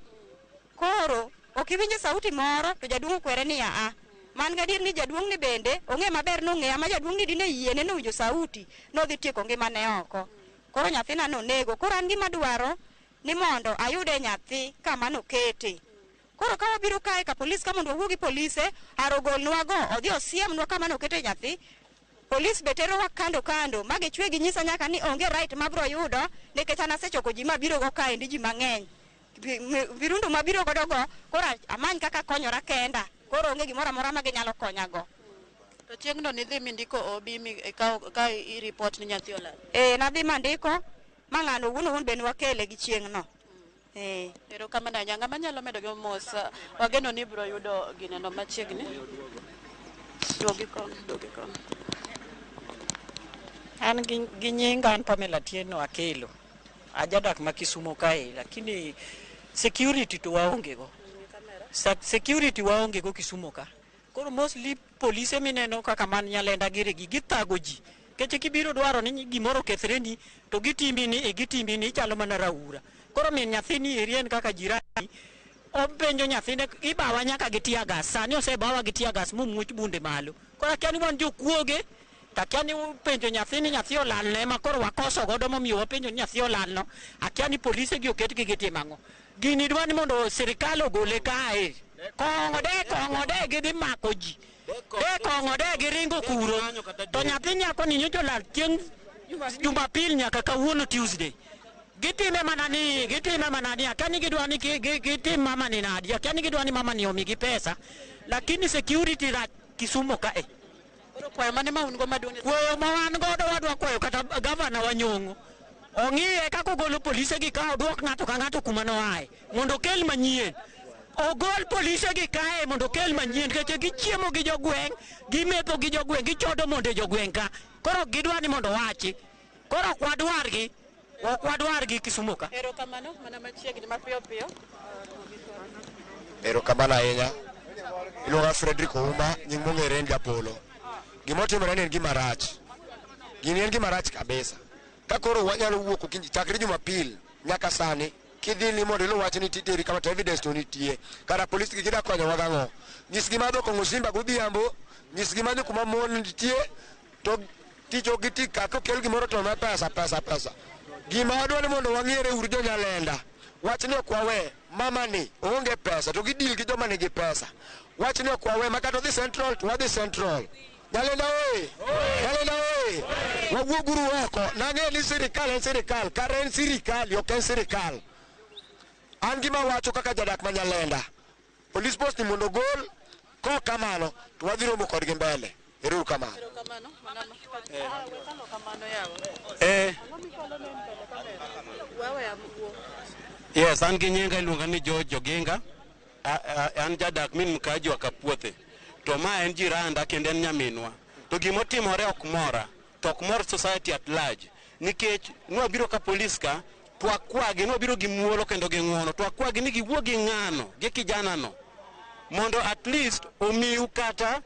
Koro ok iwinjo sauti moro to jaduong' okwere ni aa. Man gadier ni jaduong' ni bende ong'e maber nong'eya ma jaduong' ni dine yiene nowinjo sauti nodhi tieko ngimane oko. Koro nyathina nonego. Koro an gima dwaro ni mondo ayude nyathi kama nokete. Koro ka wabiro kae ka polis ka mondo wawuo gi polise, arogolnwa go, odhi osiemnwa kama nokete nyathi. Polis be terowa kando kando, ma gichwe ginyisa nyaka ni onge right mabro yudo, nikech an asechoko ji mabiro go kaendi ji mang'eny. Virundu mabiro godo go, koro amany kaka konyora kenda. Koro onge gimoro amora ma ginyalo konyago. To chieng'no nidhi mindiko OB mi ikawo ka i report ni nyathi olal. Nadhi mandiko, ma ng'ano owuon owuon be nwakele gi chieng'no. Erokamano ahinya. Ng'ama nyalo medo gi mos, wageno ni ibiro yudo gineno machiegni. Duogi koni, duogi koni. An gi nyinga an Pamela Atieno Akelo. Ajadak ma Kisumo kae, lakini security to waonge go. Security waonge go Kisumo ka. Koro mostly polise mineno kaka man Nyalenda giri gi githago ji. Keche kibiro dwaro ni gimoro okethreni to gitimi ni e gitimi ni ichalo mana raura. Koro min nyathini eri en kaka jirani openjo nyathine ibawa nyaka gi tear gas. Sani osebawa gi tear gas momuoch bunde malo. Koro akia ni wan jokuoge to akia ni penjo nyathini nyathi olalne ma koro wakoso godo momiyo wapenjo ni nyathi olalno. Akia ni polise gi oketgi gitimo ang'o. Gini dwa ni mondo sirikal ogole kae. Kong'o de gidhi mako ji. De kong'o de giringo kuro. To nyathi nyako ni nyocha olal chieng' Jumapil nyaka kawuono Tuesday. Gitime mana ni, gitime mana ni, akia ni gidwa ni gitim mama ni nadi, akia ni gidwa ni mama ni omigi pesa. Lakini security rach Kisumo kae. Koro kwayo mane ma un go maduong'? Kwayo ma wan godo wadwa kwayo kata gavana Wanyong'o. Ong'iye kaka ogolo polise gi ka oduok ng'ato ka ng'ato kuma noaye mondo okel manyien. Ogol polise gi kae mondo okel manyien nikech gichiemo gi jogweng', gimetho gi jogweng', gichodo mondo e jogweng' ka. Koro gidwa ni mondo owachi. Koro ok wadwargi. Ok wadwargi Kisumo ka. Erokamano mana machiegni mapiyo piyo. Erokamano ahinya. Iluonga Frederick Ouma, nying mong'ere en Japolo. Gima otimore ni en gima rach. Gini en gima rach kabisa. Ka koro wanyalo wuok okinyi chakre Jumapil nyaka sani kidhi ni mondo iluw wach ni titeri kama to evidence to nitie. Kara polis gi gida konyowa gang'o? Nyisgi madho kong'o Simba godhiambo, nyisgi manyo kuma mon nitie to tich ok giti ka kokel gimoro to ma pesa pesa pesa. Gima wadwa ni mondo wang'ere uru jo Nyalenda. Wach ni ok wawe, mama ni oonge pesa to gidil gi joma nigi pesa. Wach ni ok wawe, ma kata odhi Central to wadhi Central. Nyalenda oye! Nyalenda oye! Wawuoguru oko. Nang'e ni sirikal en sirikal, kare en sirikali ok en sirikal. An gima wacho kaka jadak ma Nyalenda, police post ni mondo ogol, kok kamano to wadhi romo kodgi mbele. Ero kamano. Yes, an gi nyinga iluonga ni George Oginga. An jadak min mkaji wa Kapuothe. To ma en jiranda kendo en nyaminwa. To gimotimore ok mora, to ok mor society at large. Nikech nwabiro ka polis ka, to wakwagi, nwabiro gi muolo kendo gi ng'uono, to wakwagi ni giwuo gi ng'ano, gi kijana no. Mondo at least omiu kata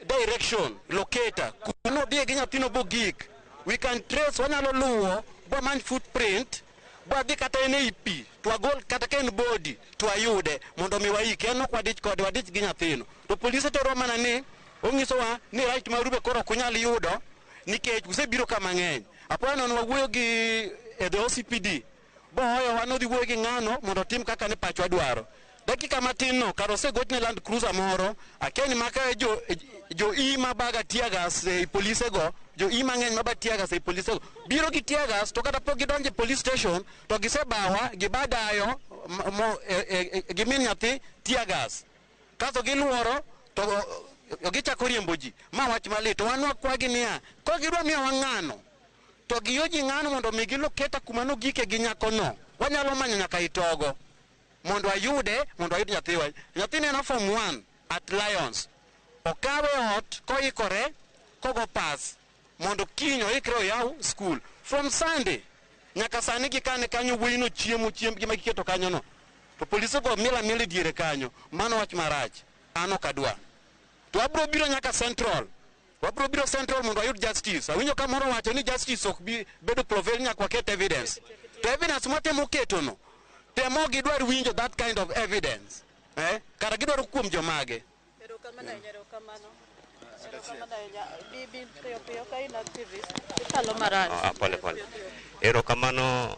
direction, locator. Kuma nodhiye gi nyathino bogik. We can trace, wanyalo luwo, bwamany footprint, bwadhi kata en ei pi, to wagol kata ka en body, to wayude, mondo mi waike. En ok wadich kode, wadich gi nyathino. To polise tero mana ni, onyisowa ni right maru be koro ok unyal yudo, nikech usebiro ka mang'eny. Apoya nono wawuoyo gi e the OCPD, bohoyowa nodhi wuoyo gi ng'ano mondo otim kaka ne pachwa dwaro. Dakika matin no, kar osegochne Land Cruiser moro, akia ni maka jo I mabaga tear gas e polise go, jo I mang'eny maba tear gas e polise go, biro gi tear gas to kata pok gidonjo e police station, to gisebawa, gibadayo, gi min nyathi tear gas. Kasto giluoro, to gichako riembo ji. Ma wach malit, to wan wakwagi niya, ka gidwa miyowa ng'ano, to giyoji ng'ano mondo mi giloketa kuma nogike gi nyakono. Wanyalo manyo nyaka itogo. Mondo ayude, mondo ayud nyathiwa. Nyathini en form 1 at Lions. Okawe ot koikore, kogo pass, mondo kiny oikre oyaw school. From Sunday, Nyaka sani gikane kanyo wuoyi no chiemo chiembgi ma giketo kanyo no. To polise go miel amiela e diere kanyo. Mano wach marach. An ok adwa. To abro biro nyaka Central. Wabro biro Central mondo wayud justice. Awinjo ka moro wacho ni justice ok bi bedo prevail nyaka waket evidence. To evidence mwatemo keto no, temo gidwar winjo that kind of evidence. Kara gidwaro kuom jomage. Erokamano ahinya, erokamano. Erokamano ahinya. Bibi piyo piyo ka in activist, ikalo marach. Pole pole. Erokamano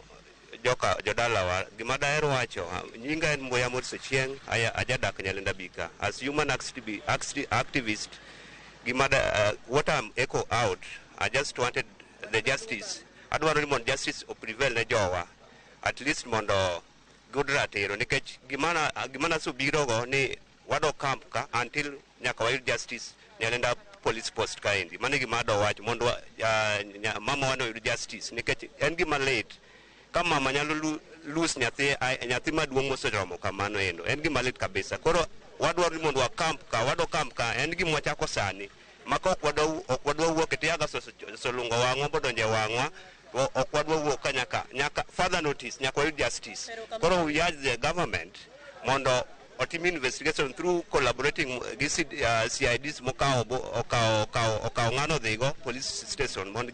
joka jodalawa. Gima daher wacho, nyinga en Mbuya Morris Ochieng, ajadak Nyalenda Bika. As human activist, gima da, what I'm echo out, I just wanted the justice. Adwaro ni mondo justice oprevail ne jowa. At least mondo good ratiro nikech gimana nasebirogo ni wadok camp ka until nyaka wayud justice Nyalenda police post kaendi. Mano e gima adwa wacho mondo mama wa oyud justice nikech en gima lit ka mama nyalo lose nyathi maduong' moseromo kamano endo. En gima lit kabisa. Koro wadwaro ni mondo wa camp ka, wadok camp ka, en gima wachako sani. Maka ok wadwa wuok e tiaga solungo wang'wa bodonje wang'wa. Ok wadwa wuok ka nyaka further notice, nyaka wayud justice. Koro we urge the government mondo otim investigation through collaborating gi CIDs mokawo ng'ano dhigo police station mondo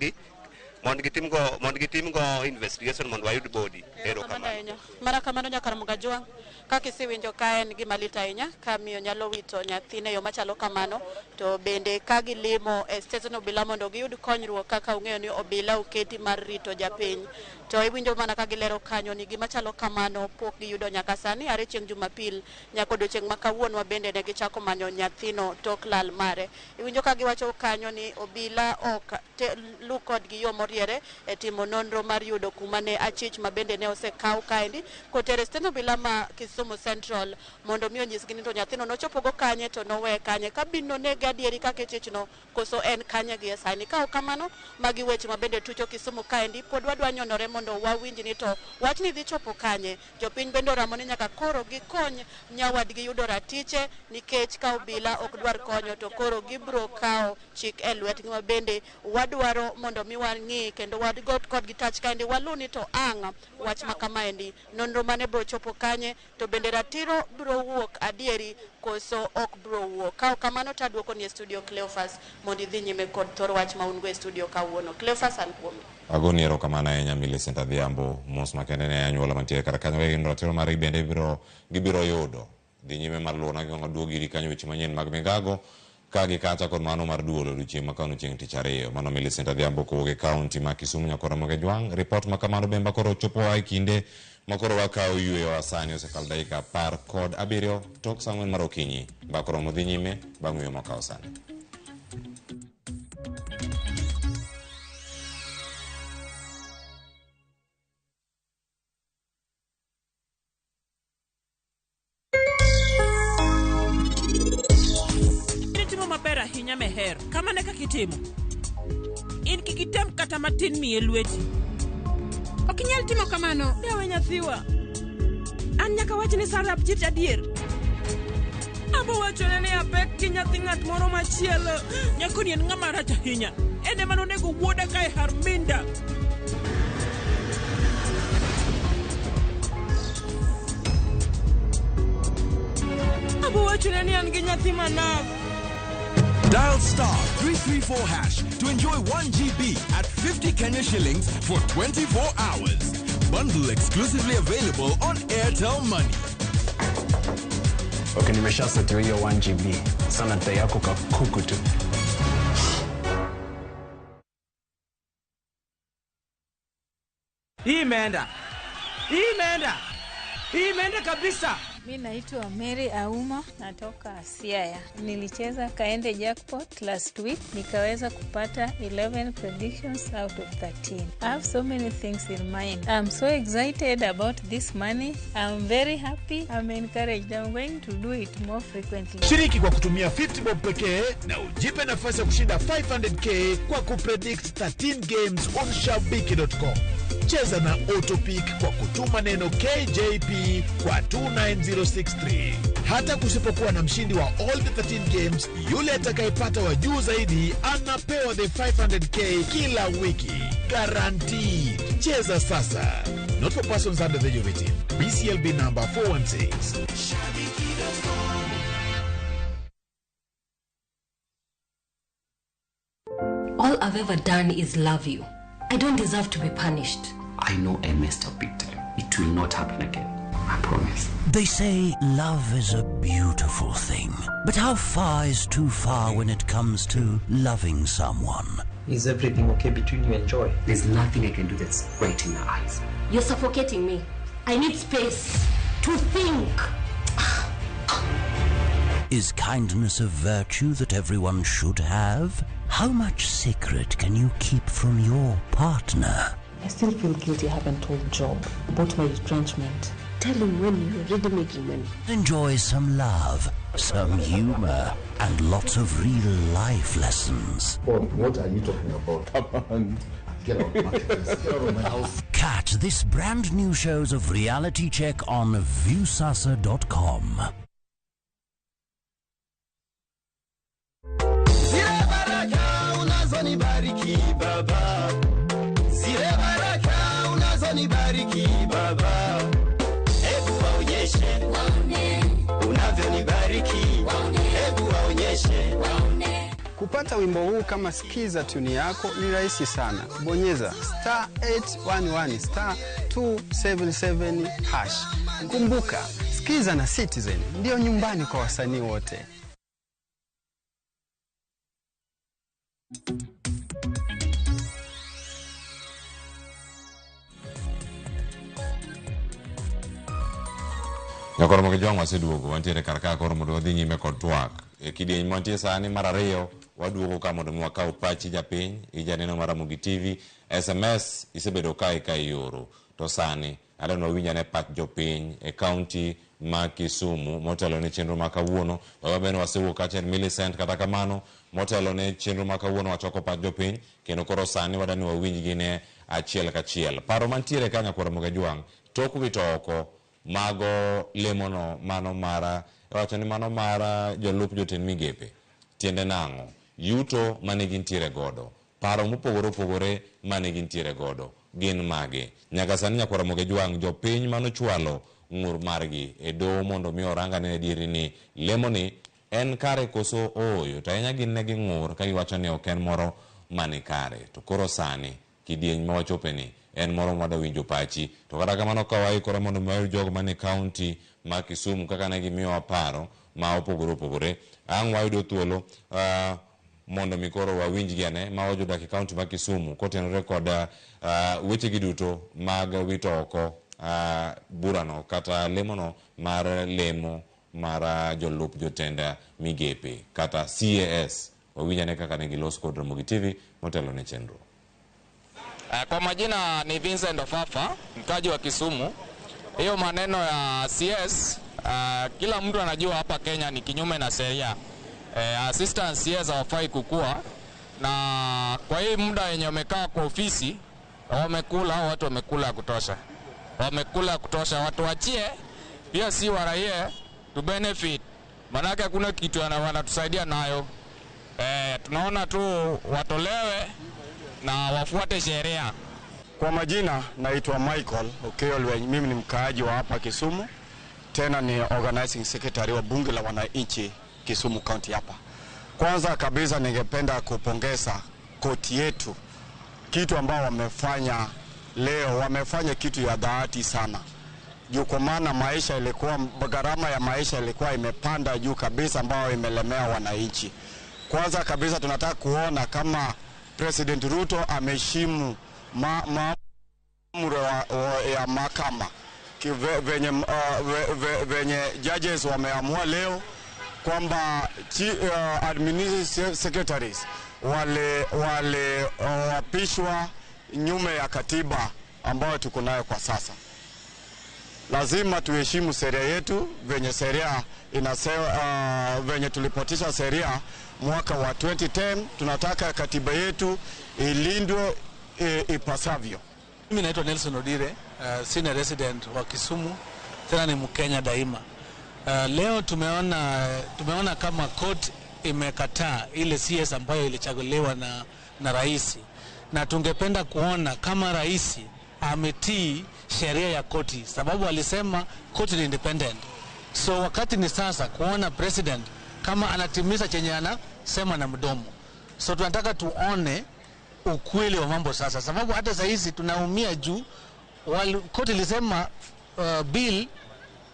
gitimgo investigation mondo wayud body. Erokamano. Mara kamano nyakar Mugajwang', kaka isewinjo ka en gima lit ahinya ka miyo nyalo wito nyathine e yo machalo kamano, to bende ka gilimo e stesen obila mondo giyud konyruok kaka ung'eyo ni obila oketi mar rito japiny. To iwinjo mana ka gilero kanyo ni gima chalo kamano pok giyudo nyaka sani are chieng' Jumapil nyaka odiochieng' ma kawuono bende ne gichako manyo nyathino tok lal mare. Iwinjo ka giwacho kanyo ni obila ok lu kodgi yo moriere e timo nonro mar yudo kuma ne achich ma bende ne osekaw kaendi kotere stesen obila ma Kisumu Central mondo mi onyisgi ni to nyathino nochopogo kanye to nowe kanye, ka bin nonege adieri kaka ichichno koso en kanye gi e sani. Ka ok kamano, magi weche ma bende tucho Kisumu kaendi pod wadwa nyonore mondo wawinj ni to wachni dhi chopo kanye. Jopiny bende oramo ni nyaka koro gikony nyawadgi yudo ratiche nikech ka obila ok dwar konyo to koro gibro kawo chik e lwetgi, ma bende wadwaro mondo mi wang'i kendo wagot kodgi tach kaendi walu ni to ang' wach ma kamaendi nonro mane bro chopo kanye, to bende ratiro bro wuok adieri koso ok bro wuok. Ka ok kamano to aduoko ni e studio Cleophas mondo idhi nyime kod thor wach ma un go e studio kawuono. Cleophas, an kuomi. Agoni erokamano ahinya Millicent Adhiambo, mos makende ne anyuola mantiere kar kanyo gin ratiro margi bende gibiro yudo. Dhi nyime mar luwo na gima duogo iri kanyo weche manyien mag migago ka gi kacha kod mano mar duol odiochieng' ma kawuono chieng' tich ariyo. Mano Millicent Adhiambo kowuok e kaunti ma Kisumu nyakora Mogejwang'. Ripot ma kamano bende koro chopowa e kinde ma koro wakawo yweyo sani osekalo dakika 17 tok saa 4 mar okinyi. Mbaka romo dhi nyime bang' yweyo makawo sani. Maber ahinya Meher, kamano e kaka itimo. In kik item kata matin miye lweti. Ok inyal timo kamano. Dawe nyathiwa. An nyaka wach ni Sarah Abjit adier. Abo wachone ni apek gi nyathi ng'at moro machielo. Nyakoni en ng'ama rach ahinya. En ema nonego wuoda kae Harminda. Abo wachone ni an gi nyathi manav. Dial star 334 hash to enjoy 1 GB at 50 Kenya shillings for 24 hours. Bundle exclusively available on Airtel Money. Okay, nimeshasetiwa hiyo 1 GB. Sana dai yako kakuku tu. Hii imeenda. Hii imeenda. Hii imeenda kabisa. Mi naitwa Mary Auma, natoka Siaya. Nilicheza Kaende Jackpot last week, nikaweza kupata 11 predictions out of 13. I have so many things in mind. I'm so excited about this money. I'm very happy. I'm encouraged. I'm going to do it more frequently. Shiriki kwa kutumia 50 bob pekee na ujipe nafasi ya kushinda 500k kwa kupredict 13 games on shabiki.com. Cheza na Autopick kwa kutuma neno KJP kwa 29063. Hata kusipokuwa na mshindi wa all the 13 games, yule atakayepata wa juu zaidi anapewa the 500k kila wiki. Guaranteed. Cheza sasa. Not for persons under the age of 18. BCLB number 416. All I've ever done is love you. I don't deserve to be punished. I know I messed up big time. It will not happen again. I promise. They say love is a beautiful thing. But how far is too far when it comes to loving someone? Is everything okay between you and Joy? There's nothing I can do that's right in her eyes. You're suffocating me. I need space to think. Is kindness a virtue that everyone should have? How much secret can you keep from your partner? I still feel guilty I haven't told Job about my retrenchment. Tell him when you're already making money. Enjoy some love, some humor, and lots of real life lessons. What are you talking about? Come on. Get out of my house. Get out of my house. Catch this brand new shows of Reality Check on Viusasa.com. Zile baraka unazonibariki baba, zile baraka unazonibariki baba, hebu waonyeshe unavyonibariki, hebu waonyeshe. Kupata wimbo huu kama skiza tuni yako ni rahisi sana. Bonyeza star 811 star 277 hash. Kumbuka, skiza na Citizen ndio nyumbani kwa wasanii wote. Nyakoro mogi jwang' waseduogo wantiere kar ka koro mondo wadhi nyime kod twak. E kidieny mantie sani mar ariyo waduogo ka mondo mi wakaw pachi japiny gi janeno mar Ramogi TV. SMS isebedo kae ka ioro to sani adwa wawinj ane pach jopiny e kaunti ma Kisumu motelo ne chenro ma kawuono. Wabe wasewuok kacha Millicent, kata kamano motelo ne chenro ma kawuono wachoko pach jopiny kendo koro sani wadani wawinj gine achiel kachiel. Paro mantiere ka nyakwar Ramogi Jwang' tok wito oko mago lemono mano mara wacho ni mano mara jolup jotend migepe tiende nang'o, yuto mane gintiere godo, paro mopogore opogore mane gintiere godo gin mage. Nyaka sani nyakwar Ramogi Jwang' jopiny manochwalo ng'ur margi e doho mondo mi orang ane adieri ni lemoni en kare koso ooyo, to ahinya gin ne ging'ur ka giwacho ni ok en moro mani kare. To koro sani kidieny ma wachopeni en moro ma wadwa pachi. To kata kamano ka waikore mondo mi wayud jogo manie kaunti ma Kisumu kaka ne gimiyowa paro ma opogore opogore, ang' wayudo thuolo mondo mi koro wawinjgi ane ma jodak e kaunti ma Kisumu kotenore kod wechegi duto mag wito oko burano kata lemono mar lemo mar jolup jotend migepe kata CAS. Wawinj ane kaka ne giloso kod Ramogi TV motelo ne chenro. Kwa majina ni Vincent Ofafa, mkaji wa Kisumu. Hiyo maneno ya CS, kila mtu anajua hapa Kenya ni kinyume na sheria. Assistant CS hawafai kukua, na kwa hii muda yenye wamekaa kwa ofisi wamekula, watu wamekula ya kutosha. Wamekula kutosha, watu wachie pia si waraie to benefit. Manake hakuna kitu wanatusaidia nayo. Tunaona tu watolewe na wafuate sheria. Kwa majina naitwa Michael Okeyo Lweny, mimi ni mkaaji wa hapa Kisumu, tena ni organizing secretary wa bunge la wananchi Kisumu County hapa. Kwanza kabisa ningependa kupongeza koti yetu, kitu ambao wamefanya leo, wamefanya kitu ya dhati sana. Juu kwa maana maisha ilikuwa, gharama ya maisha ilikuwa imepanda juu kabisa ambao imelemea wananchi. Kwanza kabisa tunataka kuona kama President Ruto ameheshimu maamuri ya mahakama venye judges wameamua leo kwamba administrative secretaries wale wapishwa nyume ya katiba ambayo tuko nayo kwa sasa. Lazima tuheshimu sheria yetu venye sheria inasema, venye tulipotisha sheria mwaka wa 2010. Tunataka katiba yetu ilindwe ipasavyo. Mimi naitwa Nelson Odire, senior resident wa Kisumu, tena ni Mkenya daima. Leo tumeona kama court imekataa ile CS ambayo ilichaguliwa na rais. Na tungependa kuona kama rais ametii sheria ya koti, sababu alisema koti ni independent. So wakati ni sasa kuona president kama anatimiza chenye anasema na mdomo. So tunataka tuone ukweli wa mambo sasa, sababu hata saa hizi tunaumia juu koti ilisema bill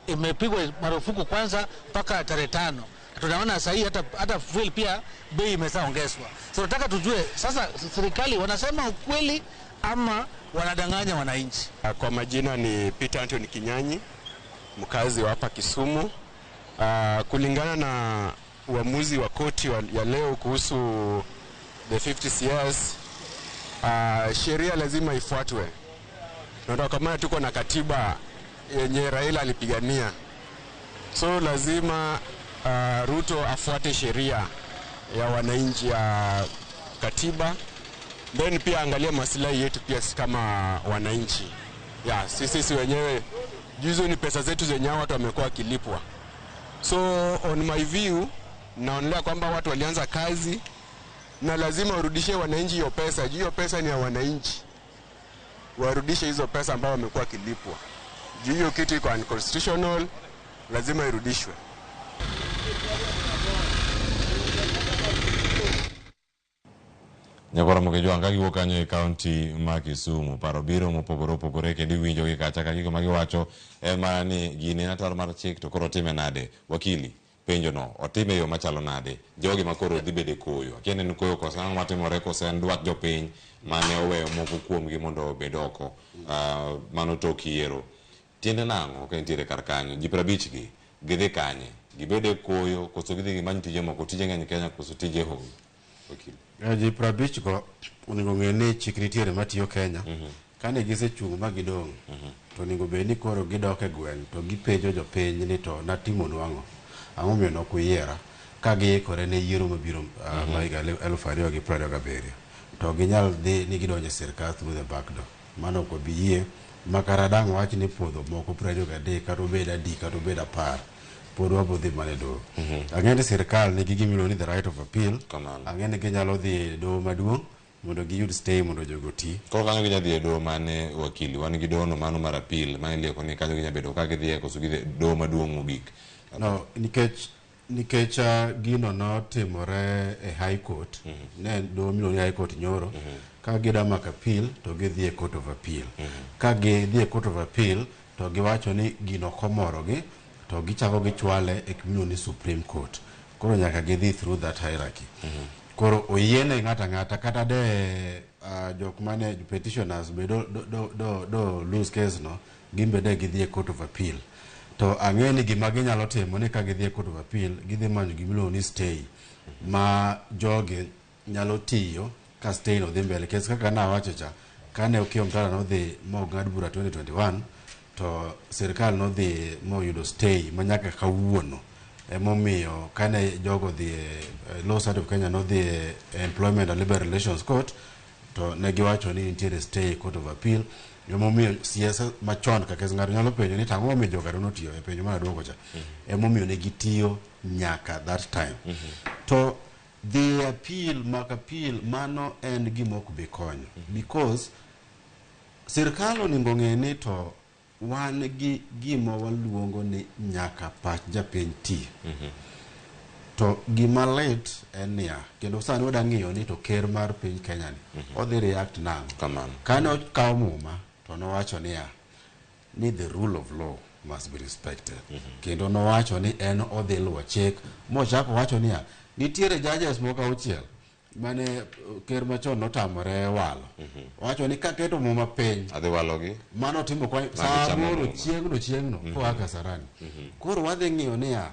imepigwa marufuku kwanza mpaka tarehe 5. Tunaona sasa hii hata fuel pia bei imeshaongezwa. So tunataka tujue sasa serikali wanasema ukweli ama wanadanganya wananchi. Kwa majina ni Peter Anthony Kinyanyi, mkazi wa hapa Kisumu. Kulingana na uamuzi wa koti ya leo kuhusu the 50 CS, sheria lazima ifuatwe. Na ndio kwa maana tuko na katiba yenye Raila alipigania. So lazima Ruto afuate sheria ya wananchi ya katiba. Then pia angalia maslahi yetu pia kama wananchi. Ya, sisi wenyewe juzo ni pesa zetu zenye watu wamekuwa wakilipwa. So on my view naonelea kwamba watu walianza kazi na lazima warudishie wananchi hiyo pesa. Hiyo pesa ni ya wananchi. Warudishe hizo pesa ambao wamekuwa wakilipwa. Hiyo kitu iko unconstitutional, lazima irudishwe. Nyakora Mokejwang' ka giwuok kanyo e kaunti ma Kisumu, paro biro mopogore opogore kendo iwinjo gi kacha ka gigo magiwacho en mana ni gini en ataro mar chik to koro otime nade. Wakili, penjo no otime e yo machalo nade? Jogi ma koro dhi bedo e koyo, akia ni en koyo koso ang'o matimore koso en dwach jopiny mane oweyo moko kuomgi mondo obed oko mano tok yiero. Tiende nang'o ka entiere kar kanyo? Ji 50 gi gidhi kanye? Gibedo e koyo koso gidhi gimany tije moko? Tije ng'eny Kenya koso tije onge? Wakili. Ji 50 go onego ng'e ni chik nitiere matiyo Kenya. Kane gisechung' ma gidong' to onego bed ni koro gidok e gweng' to gipenjo jopiny ni to natimonu ang'o? Ang'o momiyo ne ok uyiera? Ka giikore ne yiero mabiro ma higa 2027. To ginyal dhi ni gidonjo e sirkal through the back door. Mano ok wabi yie. Ma kara dang' wach ni puodho moko 23 kata obed adi kata obed 10 pod wabo dhi mana e doho. Ang'e ni sirkal nigi gima iluongo ni the right of appeal. Ang'e ni ginyalo dhi e doho maduong' mondo giyud stay mondo jogo oti. Koro kanyo ginya dhi e doho mane wakili? Wan gi doho no mano mar appeal ma ilieko ni kanyo ginya bedo ka gidhiye koso gidhi doho maduong' mogik. No, nikech gino notimore e High Court. Ne doho miluongo ni High Court nyoro. Ka gida mako appeal to gidhi e Court of Appeal. Ka gidhi e Court of Appeal to giwacho ni gino ok omorogi to gichako gichwale e gimiluongo ni Supreme Court. Koro nyaka gidhi through that hierarchy. Koro oyiene ng'ato ang'ata kata de jok mane petitioners be do lose case no, gin be de gidhi e Court of Appeal. To ang'e ni gima ginyalo timo ni ka gidhi e Court of Appeal gidhi manyo gimiluongo ni stay ma jogi nyalo tiyo ka stay no dhi mbele. Kes kaka nawacho cha, kane Okiya Omtata nodhi mong'ad bura 2021 to sirkal nodhi moyudo stay ma nyaka kawuono. Emomiyo kane jogo dhi e Law Society of Kenya nodhi e Employment and Labour Relations Court to ne giwacho ni nitiere stay Court of Appeal. Emomiyo siasa machon kaka ng'ato nyalo penjo ni tang'o momiyo jogo notiyo e penjo mana duoko cha. Emomiyo ne gitiyo nyaka that time. To the appeal mak appeal mano en gima ok bi konyo because sirkal onego ng'e ni to wan gi gima waluongo ni nyaka pach japiny ti. To gima lit en niya, kendo sani wada ng'iyo ni to ker mar piny Kenya ni odhi react nang'o. Kane okawo muma to nowacho niya ni the rule of law must be respected. Kendo nowacho ni en odhi luwo chik mochako wacho niya nitiere judges moko 6 mane ker machon notamore walo. Wacho ni kaketo muma piny adhi walogi mano timo kwa saa 8 chieng'no koa Kasarani. Koro wadhi ng'iyo niya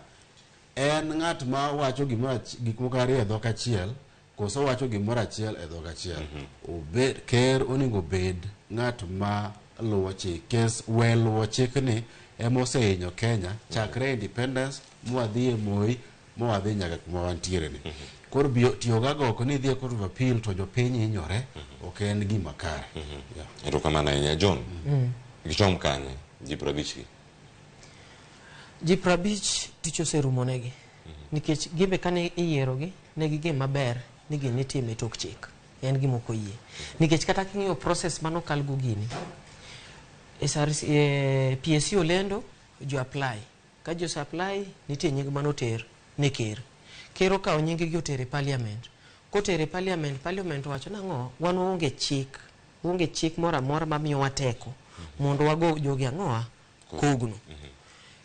en ng'at ma wacho gimoro gik moko ariyo e dhok achiel koso wacho gimoro achiel e dhok achiel. Obed ker onego bed ng'at ma luwo chik. Kes we luwo chikni ema osehinyo Kenya chakre independence mwadhi e Moi mwadhi nyaka kuma wantiere ni. Koro tiyo gago oko ni idhi e Court of Appeal to jopiny hinyore ok en gima kare. Erokamano ahinya John. Gichom kanye ji 50 gi? Ji 50 tich oserumo negi. Nikech gimbe kane iyierogi ne gigem maber ni gini itime e tok chik. En gima ok oyie. Nikech kata king'iyo process manokal go gini, SRC, PSC olendo jo apply ka jo apply nitie nying manoter ne ker. Ker okawo nying gi otere e parliament. Kotere e parliament, parliament owacho nang'o wan waonge chik, onge chik moro amora mamiyowa teko mondo wago jogi ang'owa kogno.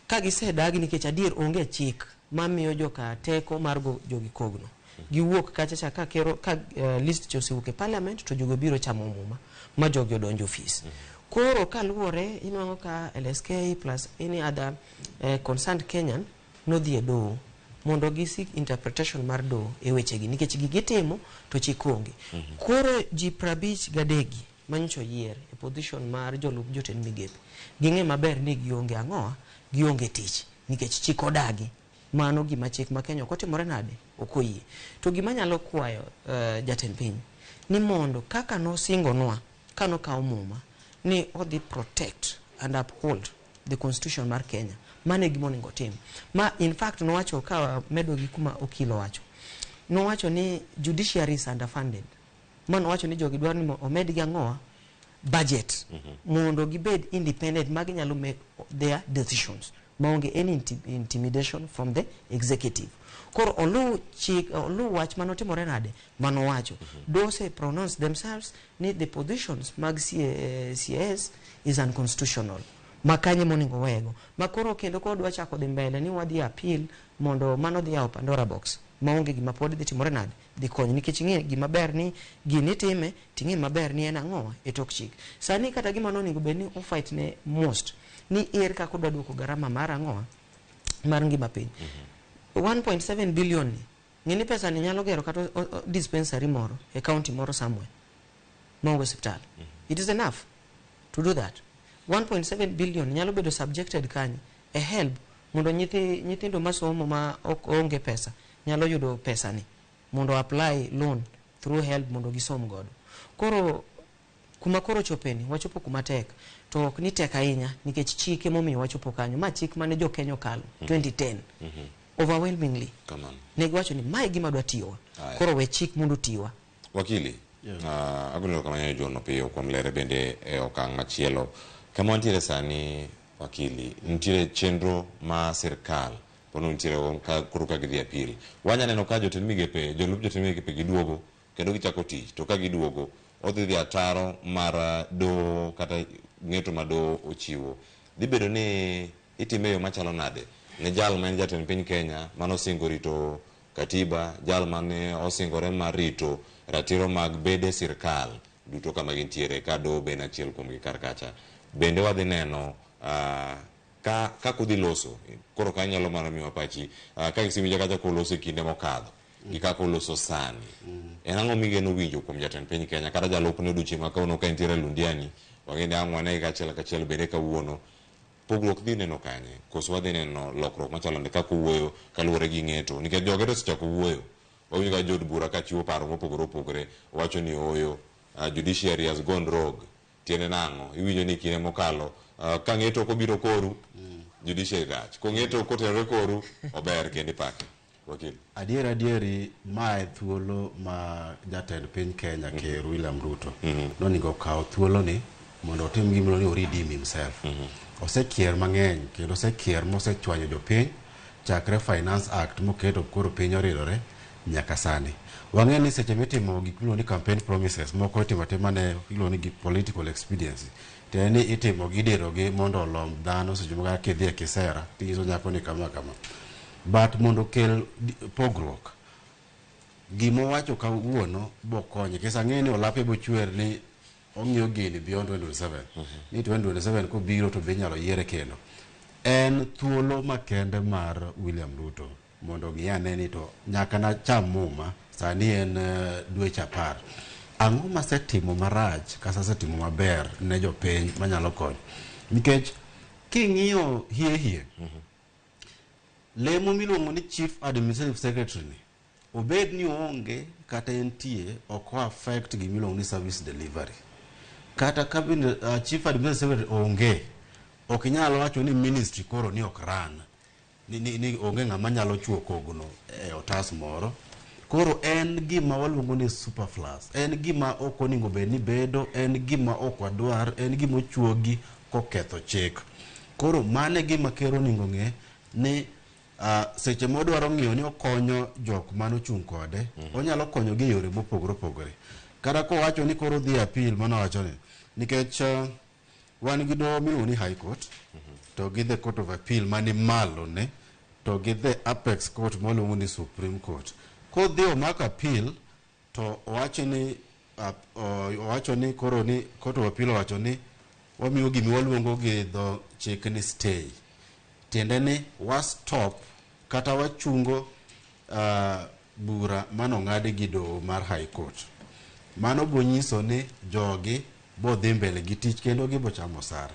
Ka gisedagi nikech adier onge chik mamiyo joka teko mar go jogi kogno. Giwuok kacha cha ka kero ka list cha osewuok e parliament to jogo biro chamo muma ma jogi odonjo ofis. Koro kaluwore inwang'o ka LSK plus any other concerned Kenyan nodhi e doho mondo gi seek interpretation mar doho e wechegi nikech gigitimo to chik onge. Koro ji 53 gi manyocha oyier e position mar jolup jotend migepe ging'e maber ni gionge ang'owa, gionge tich nikech chik odagi. Mano gima chik ma Kenya ok otimore nade ok oyie. To gima nyalo kwayo jatend piny ni mondo kaka nosingonwa kanokawo muma ni odhi protect and uphold the constitution mar Kenya. Mano e gima onego otim. Ma in fact nowacho ka medo gi kuma okil owacho. Nowacho ni judiciary is underfunded. Ma nowacho ni jogi dwaro ni omedgi ang'owa budget mondo gibed independent ma ginyalo make their decisions maonge any intimidation from the executive. Koro oluw chik, oluw wach manotimore nade manowacho. Dose pronounce themselves ni the positions mag CAS is unconstitutional. Ma kanye monego wego. Ma koro kendo kodwa chako dhi mbele ni wadhi appeal mondo mano dhi yawo Pandora box. Maonge gima pod dhi timore nade dhi konyo nikech ing'e gima ber ni gini itime ting'e maber ni en ang'owa e tok chik. Sani kata gima nonego bed ni ofight ne most ni er kaka odwa duoko garama mar ang'owa mar ngima piny. 1.7 billion ni ng'e ni pesa ni nyalo gero kata dispensary moro e county moro somewhere maonge osiptal. It is enough to do that. 1.7 billion nyalo bedo subjected kanye e help mondo nyithindo masomo ma ok onge pesa nyalo yudo pesa ni mondo apply loan through help mondo gisom godo. Koro kuma koro chopeni wachopo kuma tek to ok ni tek ahinya nikech chike momiyo wachopo kanyo ma chik mane jo Kenya okalo 2010 overwhelmingly ne giwacho ni mae gima dwa tiyowa. Koro we chik mondo otiwa. Wakili, agolo erokamano John Opiyo kuom lere bende e okang' machielo. Kama wantiere sani wakili, nitiere chenro ma sirkal pono nitiere ka koro ka gidhi appeal. Wanya neno ka jotend migepe, jolup jotend migepe giduogo kendo gichako tich, to ka giduogo odhi dhi ataro mar doho kata ng'eto ma doho ochiwo. Dhi bedo ni itime e yo machalo nade ne jal ma en jatend piny Kenya manosingo rito katiba, jal mane osingore mar rito ratiro mag bede sirkal duto kama gintiere ka doho be en achiel kuomgi kar kacha. Bende wadhi neno ka kaka udhi loso koro ka inyalo mana miwa pachi ka isewinjo kacha koloso e kinde mokadho gi kaka oloso sani. En ang'o migeno winjo kuom jatend piny Kenya kata jalupne odiochieng' ma kawuono ka entiere Londiani wang'e ni ang' wane kachiel kachiel bende kawuono pogruok dhi neno kanye koso wadhi neno lokruok machalo nade kaka owuoyo kaluwore gi ng'eto nikech joge to osechako wuoyo wawinjo ka jood bura ka chiwo paro mopogore opogore wacho ni ooyo judiciary has gone rogue tiende nang'o iwinjo ni kinde mokalo ka ng'eto ok obiro koru judiciary rach kong'eto kotenore koru ober kendo ipake. Wakil. Adier adieri mae thuolo ma jatend piny Kenya Ker William Ruto nonego okaw thuolo ni mondo otim gima iluongo ni redeem himself. Osekier mang'eny kendo osekier mosechwanyo jopiny chakre Finance Act moketo koro piny oridore nyaka sani. Wang'e ni seche mitimo gik miluongo ni campaign promises moko itimo atima ne iluongo ni gi political expediency. Tiende ni itimo gi idiro gi mondo olomb dhano seche moko kaka kidhi e kisera tinyiso nyako ni kama kama. But mondo okel pogruok gimowacho kawuono bokonye nikech ang'e ni olape bochwer ni ong'iyo gini beyond 2027 ni 2027 kobiro to be inyalo yiere kendo. En thuolo makende mar William Ruto mondo ong'i ane ni to nyaka nacham muma sani en dweche 10 ang'o masetimo marach kata asetimo maber ne jopiny manyalo konyo nikech king'iyo hie hie lemo miluongo ni chief administrative secretary ni obed ni oonge kata entie ok o affect gimiluongo ni service delivery kata cabinet chief administrative secretary onge ok inyal wacho ni ministry koro ni ok run ni onge ng'ama nyalo chuo kogno e otas moro koro en gima waluongo ni superfluous en gima ok onego bed ni bedo en gima ok wadwar en gima ochuogi koketho chik. Koro mano e gima ker onego ng'e ni seche modwaro ng'iyo ni okonyo jok manochung' kode, onyalo konyogi e yore mopogore opogore. Kata kowacho ni koro odhi e appeal, mano wacho ni nikech wan gi doho miluongo ni High Court to gi the Court of Appeal mani malo ne to gi the Apex Court maluongo ni Supreme Court. Kodhi omako appeal to owacho ni owacho ni koro ni Court of Appeal owacho ni wamiyo gimi waluongo gi dho chik ni stay, tiende ni wa stop kata wachungo bura manong'adi gi doho mar High Court. Mano bonyiso ni jogi bodhi mbele gi tich kendo gibochamo osara.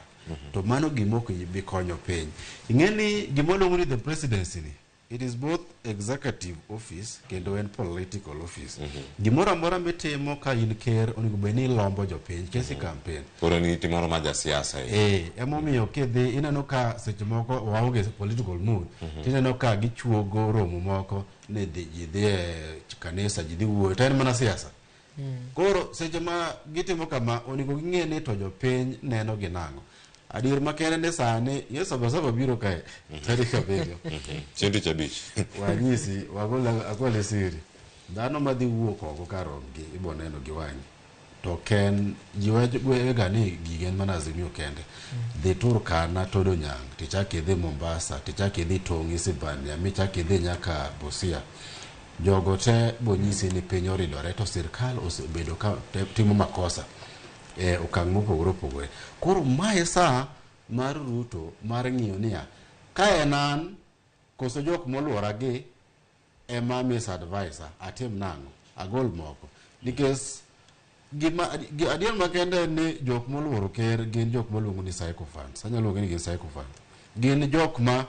To mano gima ok bi konyo piny. Ing'e ni gima waluongo ni the presidency ni, it is both executive office kendo en political office. Gimoro amora mitimo ka in ker, onego bed ni ilombo jopiny kesi campaign. Koro ni timoro ma jasiasa e. Emomiyo kidhi ineno ka seche moko waonge political mood, tineno ka gichuogo romo moko ni dhi ji dhi e kanisa, ji dhi wuoyo, to en mana siasa. Koro seche ma gitimo kama, onego ging'e ni to jopiny neno gi nang'o. Adier makende ni sani ye Sabasaba biro kae tarik 7. Chieng' tich abich. Wanyisi wagol agole siri. Dhano madhi wuok oko kar romgi ibo neno gi wang'i. To ken ji wega ni gigi en mana Azimio kende. Dhi Turkana Todonyang, tichak idhi Mombasa, tichak idhi Tong' Isebania, michak idhi nyaka Busia. Jogo te bonyisi ni piny oridore to sirkal osebedo ka timo makosa e okang' mopogore opogore. Koro mae saa mar Ruto mar ng'iyo niya, ka en an koso jok moluora gi ema misadvise, atim nang'o, agol moko, nikech gima adier makende en ni jok moluoro ker gin jok maluongo ni sycophants. Anyalo luongo ni gin sycophants. Gin jok ma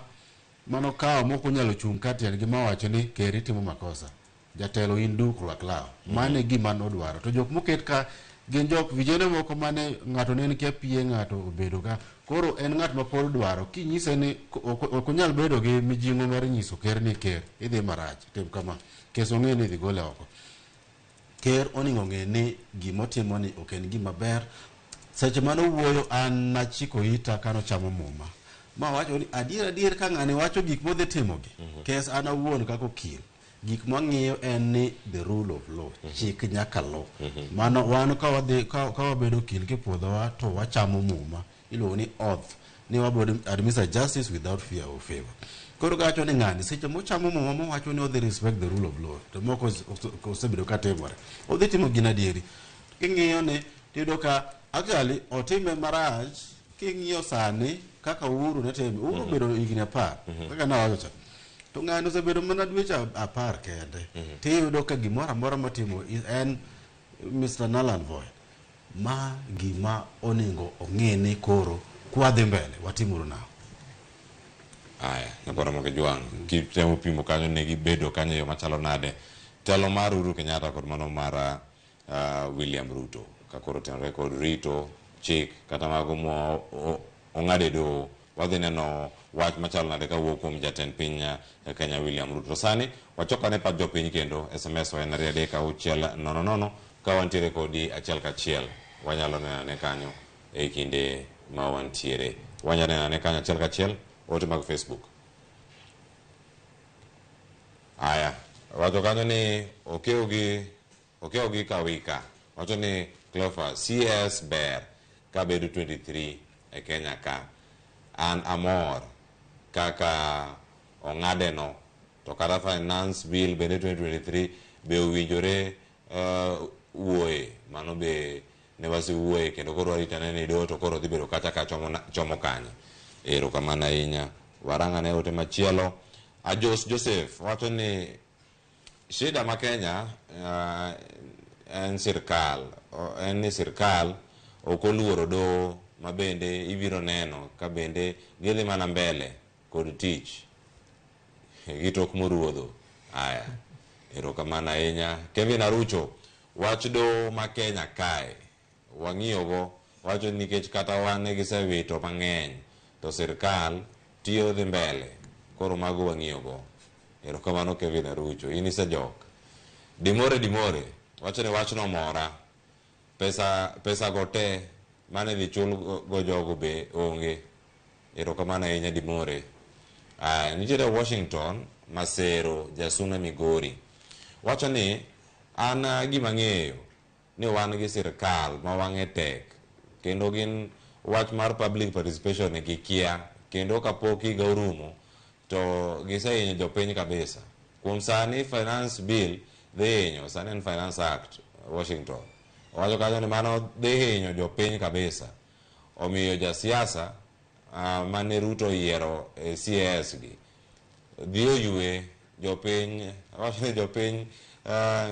manokawo mok onyalo chung' ka tiendgi mawacho ni ker itimo makosa, jatelo in duk rwak law. Mano e gima nodwaro. To jok moket ka gin jok vijende moko mane ng'ato ne en kia pie, ng'ato obedo ka koro en ng'at ma pod dwaro kinyise ni ok onyal bedo gi mijing'o mar nyiso ker ni ker idhi marach, tim kama, kes ong'e ni idhi gole oko. Ker onego ng'e ni gimotimo ni ok en gima ber. Seche mane owuoyo, an nachiko ita kanochamo muma ma wacho ni adier adier ka ng'ani wacho gik modhi timogi, kes an awuon kaka okil, gik mwang'iyo en ni the rule of law, chik nyaka law. Mano wan ka wadhi ka wabedo okil kipuodhowa to wachamo muma iluongo ni oath ni wabedo administer justice without fear or favor. Koro kawacho ni ng'ani seche mochamo muma mowacho ni odhi respect the rule of law, to moko osebedo ka timore, odhi timo gin adieri. King'iyo ni tiyudo ka actually otime marach. King'iyo sani kaka Uhuru ne time, Uhuru obedo higni 10 kaka nawacho cha, to ng'ani osebedo mana dweche 10 kende, tiyudo ka gimoro amora motimo en Mr. Null and Void. Ma gima onego ong'e ni koro kwadhi mbele watimuru nang'o. Aya, nyakoro moke jwang' kitemo pimo kanyo ne gibedo kanyo e yo machalo nade telo mar Uhuru Kenyatta kod mano mar William Ruto ka koro tenore kod rito chik kata mago mo ong'ade doho. Wadhi neno wach machalo nade kawuok kuom jatend piny Kenya William Ruto. To sani wachokane pach jopiny kendo SMS wa en 23600 ka wantiere kodi achiel kachiel wanyalo neno ane kanyo e kinde ma wantiere, wanyalo neno ane kanyo achiel kachiel ote mag Facebook. Aya, wacho kanyo ni okew gi kawika, wacho ni Cleophas CS ber kabedo 23 e Kenya ka an amor kaka ong'ade no, to kata finance bill bende 2023 be owinjore wuoye mano be ne wasewuoye kendo koro warito ane ni doho to koro dhi bedo kacha ka chomo kanye. Erokamano ahinya. Warang' ane ote machielo. Ajos Joseph wacho ni shida ma Kenya en sirkal en ni sirkal ok oluoro doho ma bende ibiro neno ka bende gidhi mana mbele kod tich gi tok moruodho. Aya, erokamano ahinya. Kevin Arucho wach doho ma Kenya kae wang'iyogo wacho nikech kata wan ne gisewito mang'eny to sirkal tiyo dhi mbele koro mago wang'iyogo. Erokamano Kevin Arucho, in isejok. Dimore Dimore wacho ni wachno mora pesa, pesa go te. mane dhi chul go jogo be onge. Erokamano ahinya Dimore. Aya, nitiere Washington Masero Jasuna Migori. Wacho ni an gima ang'eyo ni wan gi sirkal ma wang'e tek kendo gin wach mar public participation ni gikia kendo kapok higa orumo to gisehinyo jopiny kabisa. Kuom sani finance bill dhi hinyo, sani en Finance Act Washington. Owacho kanyo ni mano dhi hinyo jopiny kabisa. Omiyo jasiasa mane Ruto oyiero e CAS gi dhi oywe jopiny, wacho ni jopiny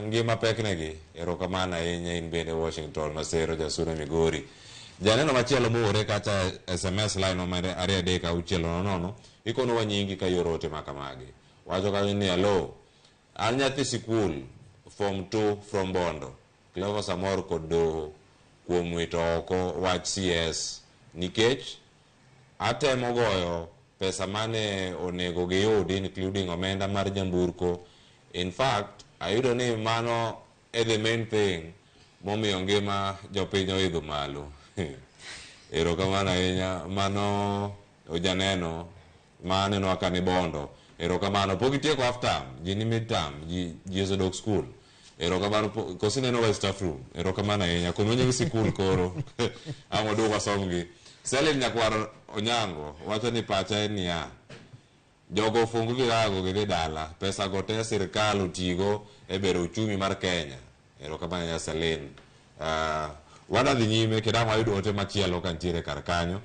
ngima peknegi. Erokamano ahinya in bende Washington Masero Jasuna Migori. Janeno machielo moore kata SMS line mar 23600 ikonowa nyingi ka ioro ote makamagi. Wacho kanyo ni hello, an nyathi sikul form 2 from Bondo. Cleophas amor kod doho kuom wito oko wach CS nikech atemo goyo pesa mane onego giyud including omenda mar nyamburko. In fact, ayudo ni mano e the main thing momiyo ngima jopiny oidho malo. Erokamano ahinya, mano janeno ma aneno ka ni Bondo. Erokamano, pok itieko half term, ji ni mid term, ji osedok school. Erokamano, koso ineno wa e staff room. Erokamano ahinya, kono nying sikul koro. Ang' waduog wasomgi. Selin Nyakwar Onyango wacho ni pacha en niya, jogo ofung virago gidhi dala, pesa go te sirkal otigo e bero uchumi mar Kenya. Erokamano ahinya Selin. Wadhi nyime kendo ang' wayud ote machielo ka nitiere kar kanyo.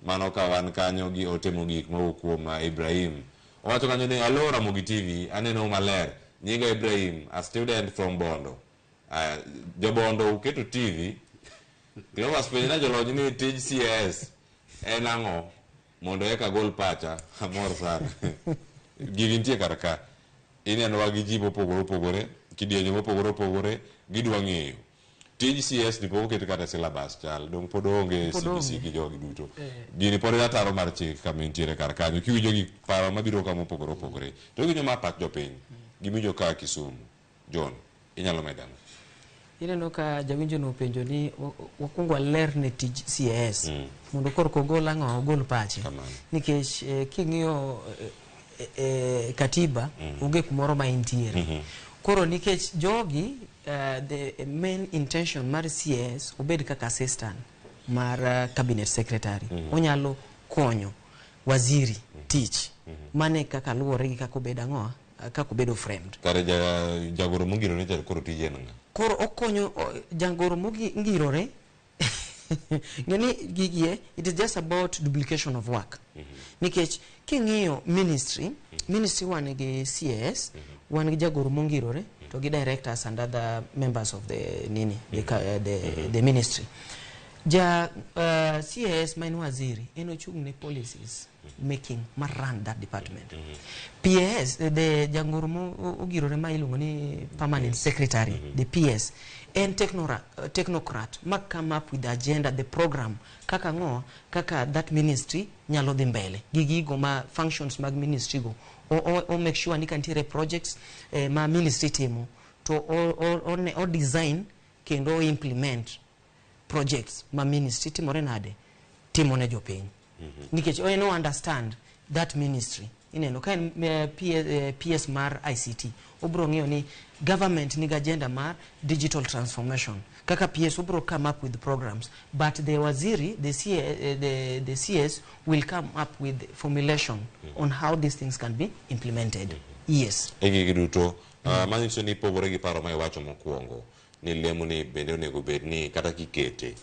Mano ka wan kanyo gi ote mogik mowuok kuom Ibrahim. Owacho kanyo ni hello Ramogi TV, aneno maler. Nyinga Ibrahim, a student from Bondo. Jobondo uketo TV. Cleophas penjna jolony ni tij CS en ang'o mondo eka gol pacha. Amor sana. Gigi nitie kar ka. Inenowa gi ji mopogore opogore, kidienje mopogore opogore, gidwa ng'eyo. Tij CS ni pok oket kata syllabus chal, dong pod oonge CBC gi jogi duto. Gini pod en ataro mar chik kama entiere kar kanyo. Kiwinjo gik paro mabiro ka mopogore opogore, to iwinjo ma pach jopiny, gimiwinjo ka Kisumu. John, inyalo medo ang'o? Ineno ka jawinjo no openjo ni wakwongo waler ne tij CAS mondo korka ogol ang'o, ogol pache. Nikech king'iyo katiba onge kumoro ma intiere. Koro nikech jogi the main intention mar CAS obed kaka assistant mar cabinet secretary. Onyalo konyo waziri tich. Mane kaka luwore gi kaka obedo ang'o, kaka obedo framed. Kare jagoro mongirore cha koro tije en ang'o? Koro okonyo jagoro mongirore. Ng'eni gigi it is just about duplication of work. Nikech king'iyo ministry, ministry wan gi CAS, wan gi jagoro mongirore to gi directors and other members of the nini, the ministry. Ja CAS ma en waziri en ochung' ne policies making mar run that department. PS, the jagoro mogirore ma iluongo ni permanent secretary, the PS, en technocrat ma come up with the agenda, the program, kaka ng'o, kaka that ministry nyalo dhi mbele. Gi gigo ma functions mag ministry go. O make sure ni ka nitiere projects ma ministry timo, to o design kendo o implement projects ma ministry timore nade, timo ne jopiny. Nikech o no understand that ministry. Ineno ka en PS mar ICT, obro ng'iyo ni government nigi agenda mar digital transformation. Kaka PS obro come up with programs, but the waziri, the CS will come up with formulation on how these things can be implemented. Yes. E gigi duto, manyiso ni pogore gi paro ma iwacho mokwongo, ni lemo ni bende onego bed ni kata kikete,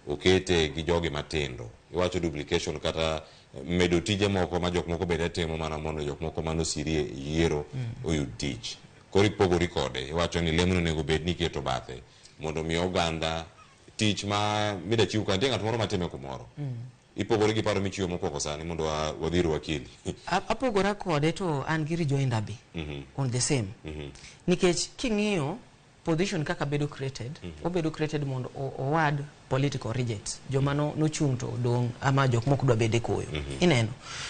okete gi jogi matindo. Iwacho duplication kata medo tije moko ma jok moko bende timo mana mondo jok moko manosirie yiero oyud tich. Koro ipogori kode, iwacho ni lemo onego bed ni iketo bathe mondo mi oganda tich ma mida chiw ka nitie ng'at moro matime kumoro. Ipogori gi paro michiwo mokwongo sani mondo wadhir wakili. Apogora kode to an gi rejoinder be on the same. Nikech king'iyo position kaka bedo created, obedo created mondo owad political rejects. Joma nochung' to odong' ama jok mok dwa bede koyo. Ineno.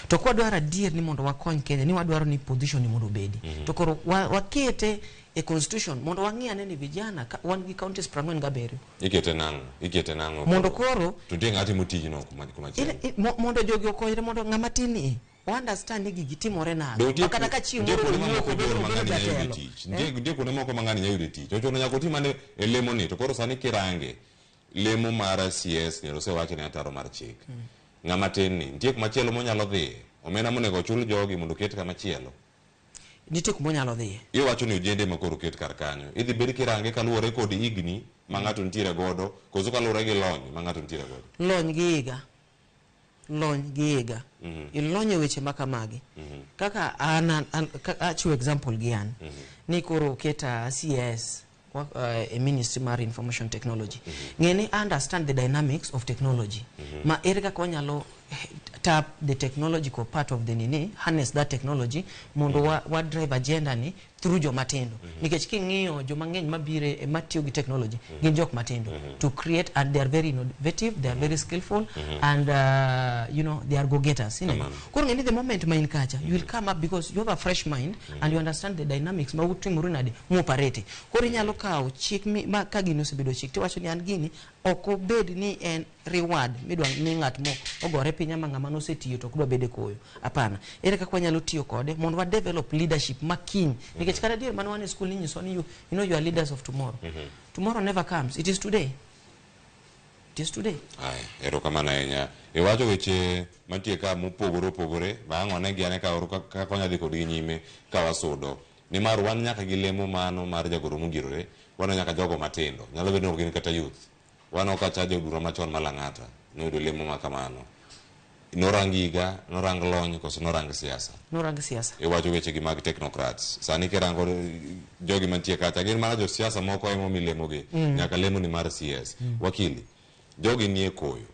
To kwa dwaro adier ni mondo wakony Kenya, ni wadwaro ni position ni mondo obedi. To koro wakete e constitution mondo wang'i ane ni vijana ka, wan gi counties 47. Ikete nang'o? Ikete nang'o? Mondo koro To nitie ng'at timo tijno kuma chielo. Mondo jogi okonyre, mondo ng'ama tin ni o understand ni gigi timore nade. Nitie Ma kata ka chieng' nitie moro kuonde mamoko owuok, jor obedo ma ng'ani nyalo yude jatelo. tich. Nitie kuonde moko ma ng'ani nyalo yude tich. Ochuno nyaka otim ane e lemo ni. To koro sani kirange, lemo mar CS ni osewach ni ataro mar chik. Ng'ama tin ni, nitie kuma chielo monyalo dhiye. Omenda monego ochul jogi mondo oket kama chielo. Nitie kuma onyalo dhiye. Iwacho ni ojende ma koro oket kar kanyo. Idhi bed kirange kaluwore kod higni ma ng'ato nitiere godo, koso kaluwore gi lony ma ng'ato nitiere godo. Lony gi higa. Lony gi higa. Ilony e weche ma kamagi. Kaka an achiwo example gi an. Ni koro oketa CS e Ministry mar Information Technology. Ng'e ni understand the dynamics of technology. Ma ere kaka wanyalo tap the technological part of the nini, harness that technology mondo wa drive agenda ni through joma tindo. Nikech king'iyo joma ng'eny mabire matiyo gi technology gin jok matindo. To create, and they are very innovative, they are very skillful, and you know, they are go-getters. You know? Koro ng'e ni the moment ma in kacha, you will come up because you have a fresh mind and you understand the dynamics ma utimore nade muoperate. Koro inyalo kawo chik ma ka gini osebedo chik tiwacho ni an gini ok obed ni en reward midwa mi ng'at mo ogore piny ama ng'ama nosetiyo to ok dwa bedo e koyo. Hapana. Ere kaka wanyalo tiyo kode mondo wa develop leadership makiny. Nikech kata dier mane wan e school ninyiso ni you know you are leaders of tomorrow. Tomorrow never comes. It is today. It is today. Aya, erokamano ahinya. Iwacho weche mantie ka mopogore opogore, bang' wane gi ane ka konya dhi kodgi nyime ka wasudo. Nimar wan nyaka gi lemo mano mar jagoro mogirore, wan nyaka jogo matindo. Nyalo bedo ni ok gin kata youth. Wan ok acha joduro machon malang'ata, noyudo lemo ma kamano. Norang higa, norang lony, koso norang siasa. Norang siasa. Iwacho weche gi mag technocrats. Sani kirango jogi mantie kacha, gin mana josiasa moko ema omi lemogi. Nyaka lemo ni mar CS. Wakili, jogi nie koyo.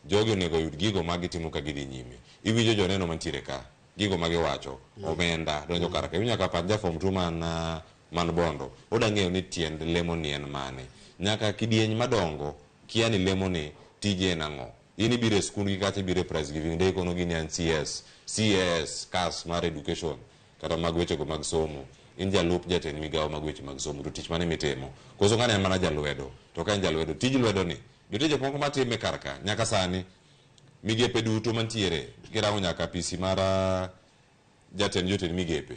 Jogi onego oyud gigo ma gitimo ka gidhi nyime. Iwinjo joneno mantiere ka, gigo ma giwacho, omenda donjo kar ka. Iwinjo nyaka pach ja form 2 man Bondo. Oda ng'eyo ni tiend lemo ni en mane. Nyaka kidieny madongo kia ni lemo ni tije en ang'o. In ibiro e skul gi kacha ibiro e prize giving day kono gini en CS, CS, CAS mar education kata mag wechego mag somo. In jalup jatend migawo mag weche mag somo to tich mane mitimo. Koso ng'ane en mana jalwedo. To ka en jalwedo, tij lwedo ni nitie jok moko matime kar ka nyaka sani migepe duto mantiere kirango nyaka apisi mar jatend jotend migepe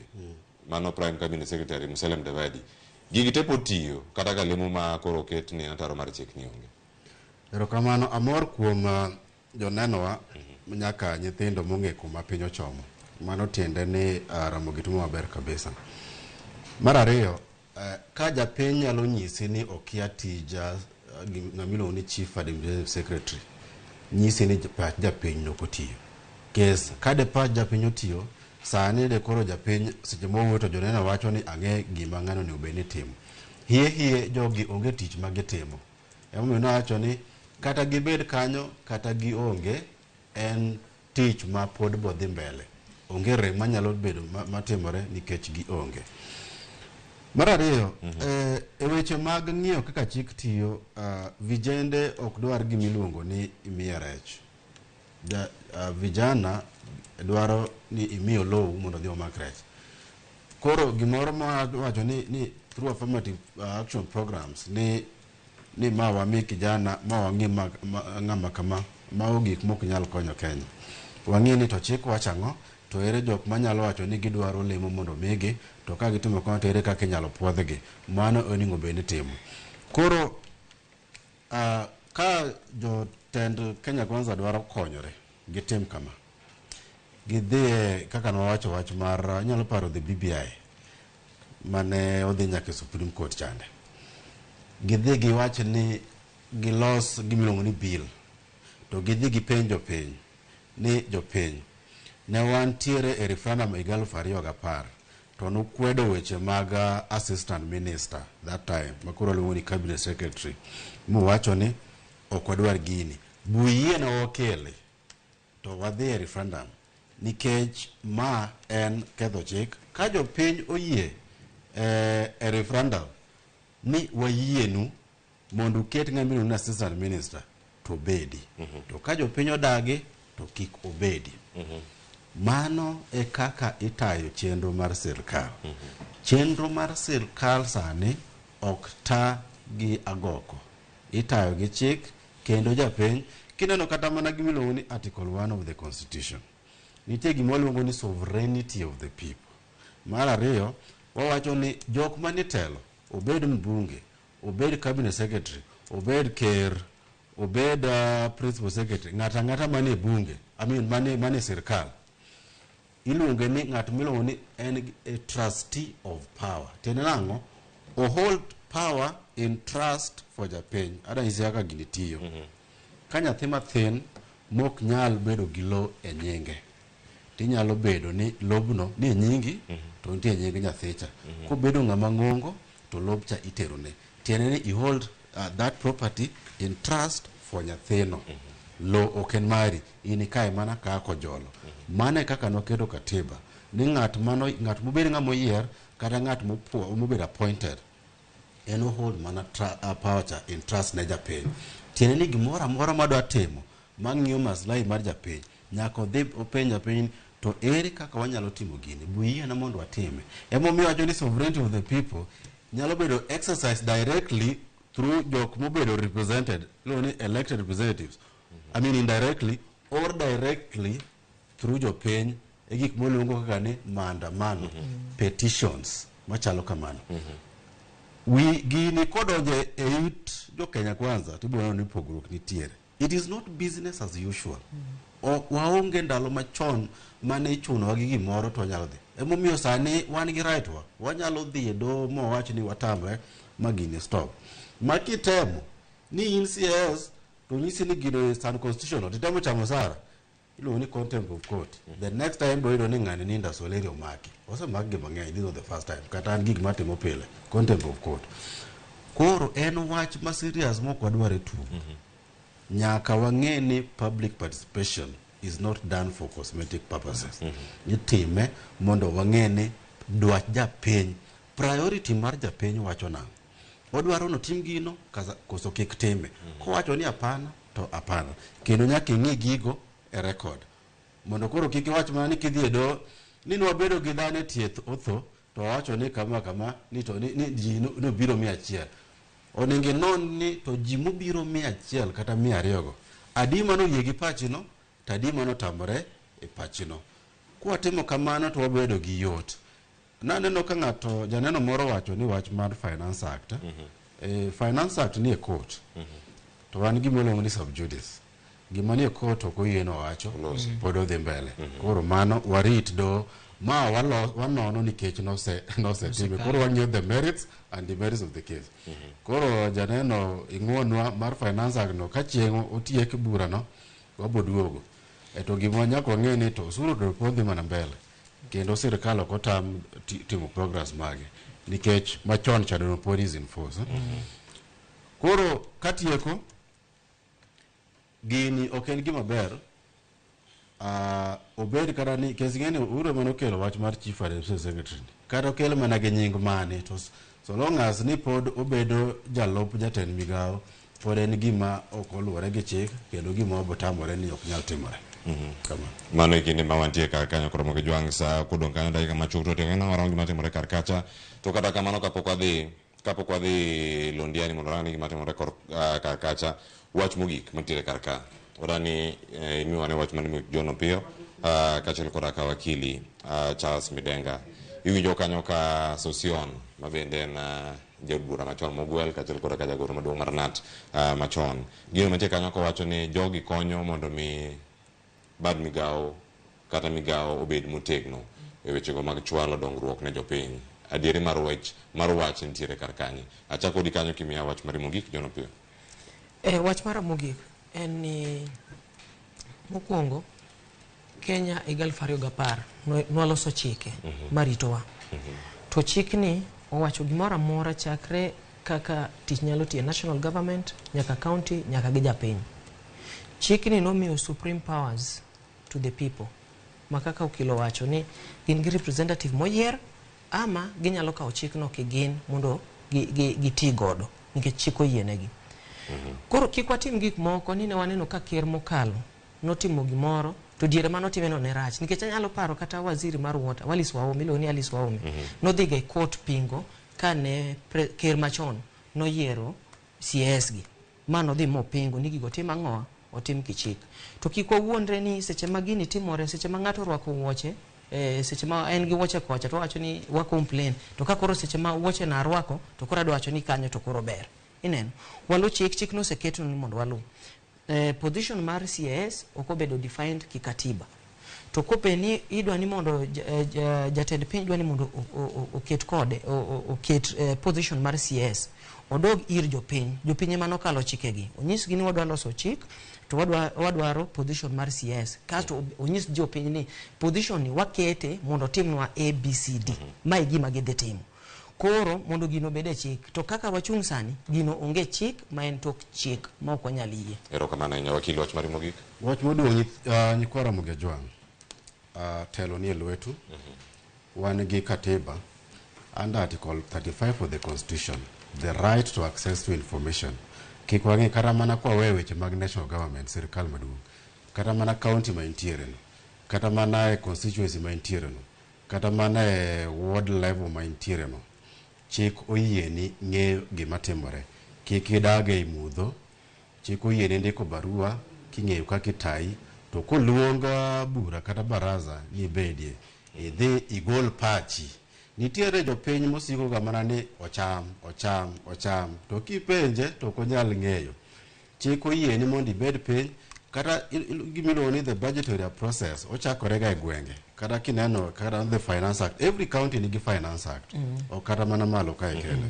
mano Prime Cabinet Secretary Musalia Mudavadi. Gigi te pod tiyo kata ka lemo ma koro oket ni ataro mar chik ni onge. Erokamano, amor kuom jonenowa nyaka nyithindo mong'e kuma piny ochomo. Mano tiende ni Ramogi timo maber kabisa. Mar ariyo, ka japiny nyalo nyisi ni okia tij ng'ama iluongo ni Chief Administrative Secretary, nyisi ni pach japiny ok otiyo. Kes ka de pach japiny otiyo, sani de koro japiny seche mowuoyo to joneno wacho ni ang'e gima ng'ano onego bed ni timo. Hie hie jogi onge tich ma gitimo. Emomiyo nawacho ni kata gibed kanyo kata gionge, en tich ma pod bodhi mbele. Onge rem manyalo bedo matimore nikech gionge. Mar ariyo, e weche mag ng'iyo kaka chik tiyo, vijende ok dwar gimiluongo ni imiye rech. Vijana dwaro ni imiyo lowo mondo odhi omak rech. Koro gimoro ma wacho ni through affirmative action programs ni ma wami kijana, ma wang'i ng'ama kama, mago gik mok nyal konyo Kenya. Wang'i ni to chik wacho ang'o, to ere jok manyalo wacho ni gidwaro lemo mondo omigi, to ka gitimo kamano to ere kaka inyalo puodhgi. Mano onego bed ni timo. Koro ka jotend Kenya Kwanza dwaro konyore, gitim kama. Gidhiye kaka nwawacho wach mar, inyalo paro the BBI mane odhi nyaka e Supreme Court chande. Gidhi giwach ni gilos gimiluongo ni bill, to gidhi gipenj jopiny ni jopiny ne wantiere e referendum higa 2010 to nukwedo weche mag assistant minister that time makoro luongo ni cabinet secretary, muwacho ni ok wadwar gini, buyie wakele to wadhi e referendum nikech ma en ketho chik. Ka jopiny oyie e referendum ni wayienu mondo uket ng'ama iluongo ni assistant minister to obedi, to ka jopiny odagi to kik obedi. Mano e kaka itayo chenro mar sirkal. Chenro mar sirkal sani ok ta gi agoko. Itayo gi chik kendo japiny kineno kata mana gimiluongo ni Article 1 of the Constitution. Nitie gima waluongo ni sovereignty of the people. Mar ariyo, wawacho ni jok manie telo, obed mbunge, obed cabinet secretary, obed ker, obed principal secretary, ng'ato ang'ata manie bunge, I mean manie, manie sirkal, iluonge ni ng'at miluongo ni en a trustee of power. Tiende nang'o? O hold power in trust for japiny. Adwa nyisi kaka gini tiyo. Ka nyathi mathin mok nyal bedo gi lo e nyinge, tinyalo bedo ni lobno ni e nyingi to nitie e nying nyathicha. Kobedo ng'ama ng'ongo to lobcha iterone. Tiende ni i hold that property in trust for nyathino. Lo ok en mari, in ikae mana kaka ojolo. Mano e kaka noketo katiba ni ng'at mano ng'at mobed ng'ama oyier kata ng'at mobedo appointed en ohold mana power cha in trust ne japiny. Tiende ni gimoro amora madwa timo mang'iyo maslahi mar japiny nyaka odhi openj japiny to ere kaka wanyalo timo gini, buyiena mondo watime. Emomiyo wacho ni sovereignty of the people nyalo bedo exercise directly through jok mobedo represented, iluongo ni elected representatives. I mean indirectly or directly through jopiny e gik moluongo kaka ni maandamano, petitions machalo kamano. Wi gini kodonjo e it jo Kenya Kwanza tibiro neno ni pogruok nitiere. It is not business as usual. O, waonge ndalo machon mane ichunowa gi gimoro to wanyalo dhi. Emomiyo sani wan gi right wa. Wanyalo dhi e doho ma wawach ni watamre ma gini stop. Ma kitemo ni in CS to nyisi ni gino is unconstitutional titemo chamo osara iluongo ni contempt of court. The next time biro yudo ni ng'ani ni Indasoleri omaki. Osemak gi mang'eny, this is not the first time. Kata an gik matimo pile, contempt of court. Koro en wach ma serious mok wadwar e tugo. Nyaka wang'e ni public participation is not done for cosmetic purposes. Itime mondo wang'e ni dwach japiny, priority mar japiny wacho nang'o. Odwaro notim gino koso kik time. Kowacho ni hapana to hapana. Kendo nyaka ing'i gigo e record. Mondo koro kik iwach mana ni kidhi e doho ni nwabedo gi dhano e thieth otho to wawacho ni kama kama ni to ni ji nobiro 100. Onego inon ni to ji mobiro 100 kata 200 go adi manoyie gi pachino to adi manotamore e pachino. Kwatimo kamano to wabedo gi yot. Naneno ka ng'ato janeno moro wacho ni wach mar Finance Act. Finance Act ni e court. To wan gima iluongo ni sub judice. Gima ni e court ok oyienwa wacho, pod odhi mbele. Koro mano warit do ma wanono nikech nosetime. Koro wang'iyo the merits and the merits of the case. Koro janeno ing'uonwa mar Finance Act no ka chieng' otiek burano wabo duogo. To gima nyaka wang'e ni to osuru to pod dhi mana mbele. Kendo sirkal ok otam timo progress mage nikech machon cha no pod is in force. Koro katieko gini ok en gima ber. Obed kata ni kes ng'eni Uhuru ema nokelo wach mar chief financial secretary kata okel mana gi nying mane to so long as ni pod obedo jalup jatend migawo pod en gima ok oluwore gi chik kendo gima obotamore ni ok nyal timore. Kamano. Mano e kinde ma wantie kar kanyo koro mondo jwang' sa kodong' kanyo dakika machuok to oting'o warango gima timore kar kacha to kata kamano kapok wadhi Londiani mondo warang ni gima timore kar kacha wach mogik mantiere kar ka wadani imiwa ne wach mane John Opiyo kaachiel koda ka wakili Charles Midenga iwinjo kanyo ka Sosion ma bende en jaod bura machon mogwel kaachiel koda ka jagoro maduong' mar NAT machon gino mantie kanyo kowacho ni jogi konyo mondo mi bad migawo kata migawo obed motegno e wechego mag chwalo dongruok ne jopiny. Adieri mar wach nitiere kar kanye. Achako kodi kanyo kimiya wach mari mogik John Opiyo. Wach mara mogik en ni mokwongo Kenya e 2010 nwaloso chike maritowa. To chikni owacho gimoro amora chakre kaka tich nyalo tiyo national government nyaka county nyaka gi japiny. Chikni nomiyo supreme powers to the people. Ma kaka okilo wacho ni gin gi representative moyier ama ginyalo kawo chikno kigin mondo giti godo nikech chik oyienegi. Koro kik watim gik moko ni ne waneno ka ker mokalo notimo gimoro To diere manotime no ne rach nikech anyalo paro kata waziri mar water Alice Wahome, iluongo ni Alice Wahome, nodhiga e court pingo kane ker machon noyiero CS gi ma nodhi mopingo ni gigo tim ang'owa otim kichik. To kik wawuondre ni seche ma gini timore, seche ma ng'ato orwako wuoche, seche ma en gi wuoche kocha to wawacho ni wa complain, to ka koro seche ma wuoche na arwako to koro adwa wacho ni kanyo to koro ber. Ineno, walu chik, chik noseketno ni mondo walu. Position mar CAS ok obedo defined kikatiba. To kope ni idwa ni mondo jatend piny dwa ni mondo oket kode, oket position mar CS, odog ir jopiny. Jopiny ema nokalo chikegi. Onyisgi ni wadwa loso chik, to wadwaro position mar CS. Kasto onyis jopiny ni position ni wakete mondo otimnwa A, B, C, D. Ma e gima gidhi timo. Koro mondo gino obed e chik. To kaka wachung' sani, gino onge chik ma en tok chik ma ok wanyal yie. Erokamano ahinya wakili, wach mari mogik. Wach maduong' nyikwa Ramogi Ajwang', telo nie lwetu. Wan gi katiba under Article 35 of the Constitution, the right to access to information. Kik wang'i kata mana kwa weyo weche mag national government, sirikal maduong', kata mana county ma intiere no, kata mana e constituency ma intiere no, kata mana e ward level ma intiere no, chik oyieni ng'eyo gima timore. Kik idag ei mudho, chik oyieni ndiko barua king'eyo kaka itayi, to koluong bura kata baraza ni ibedie, idhi igol pachi. Nitiere jopiny mosiko ga mana ni ocham, ocham, ocham, to kipenje to ok onyal ng'eyo. Chik oyieni mondo ibed piny, kata gimiluongo ni the budgetary process ochakore ga e gwenge. Kata kineno kata the Finance Act, every county nigi Finance Act, ok kata mana malo kae kende.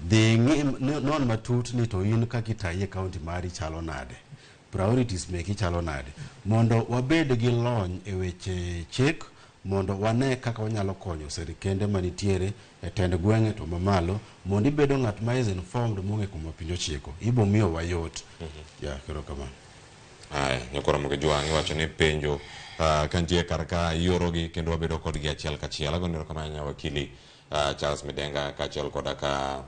Dhi non matut ni to in kaka itayi e county mari chalo nade, priorities meki chalo nade, mondo wabed gi lony e weche chik, mondo wane kaka wanyalo konyo sirikende manitiere e tend gwenge to mamalo, mondo ibedo ng'at ma is informed mong'e kuma piny ochiko, ibo miyo wayot. Ya, erokamano. Aya, nyakwa Ramogi Ajwang' iwacho ni penjo ka nitie kar ka iorogi kendo wabedo kodgi achiel kachiel. Agoni erokamano ahinya wakili Charles Midenga kaachiel koda ka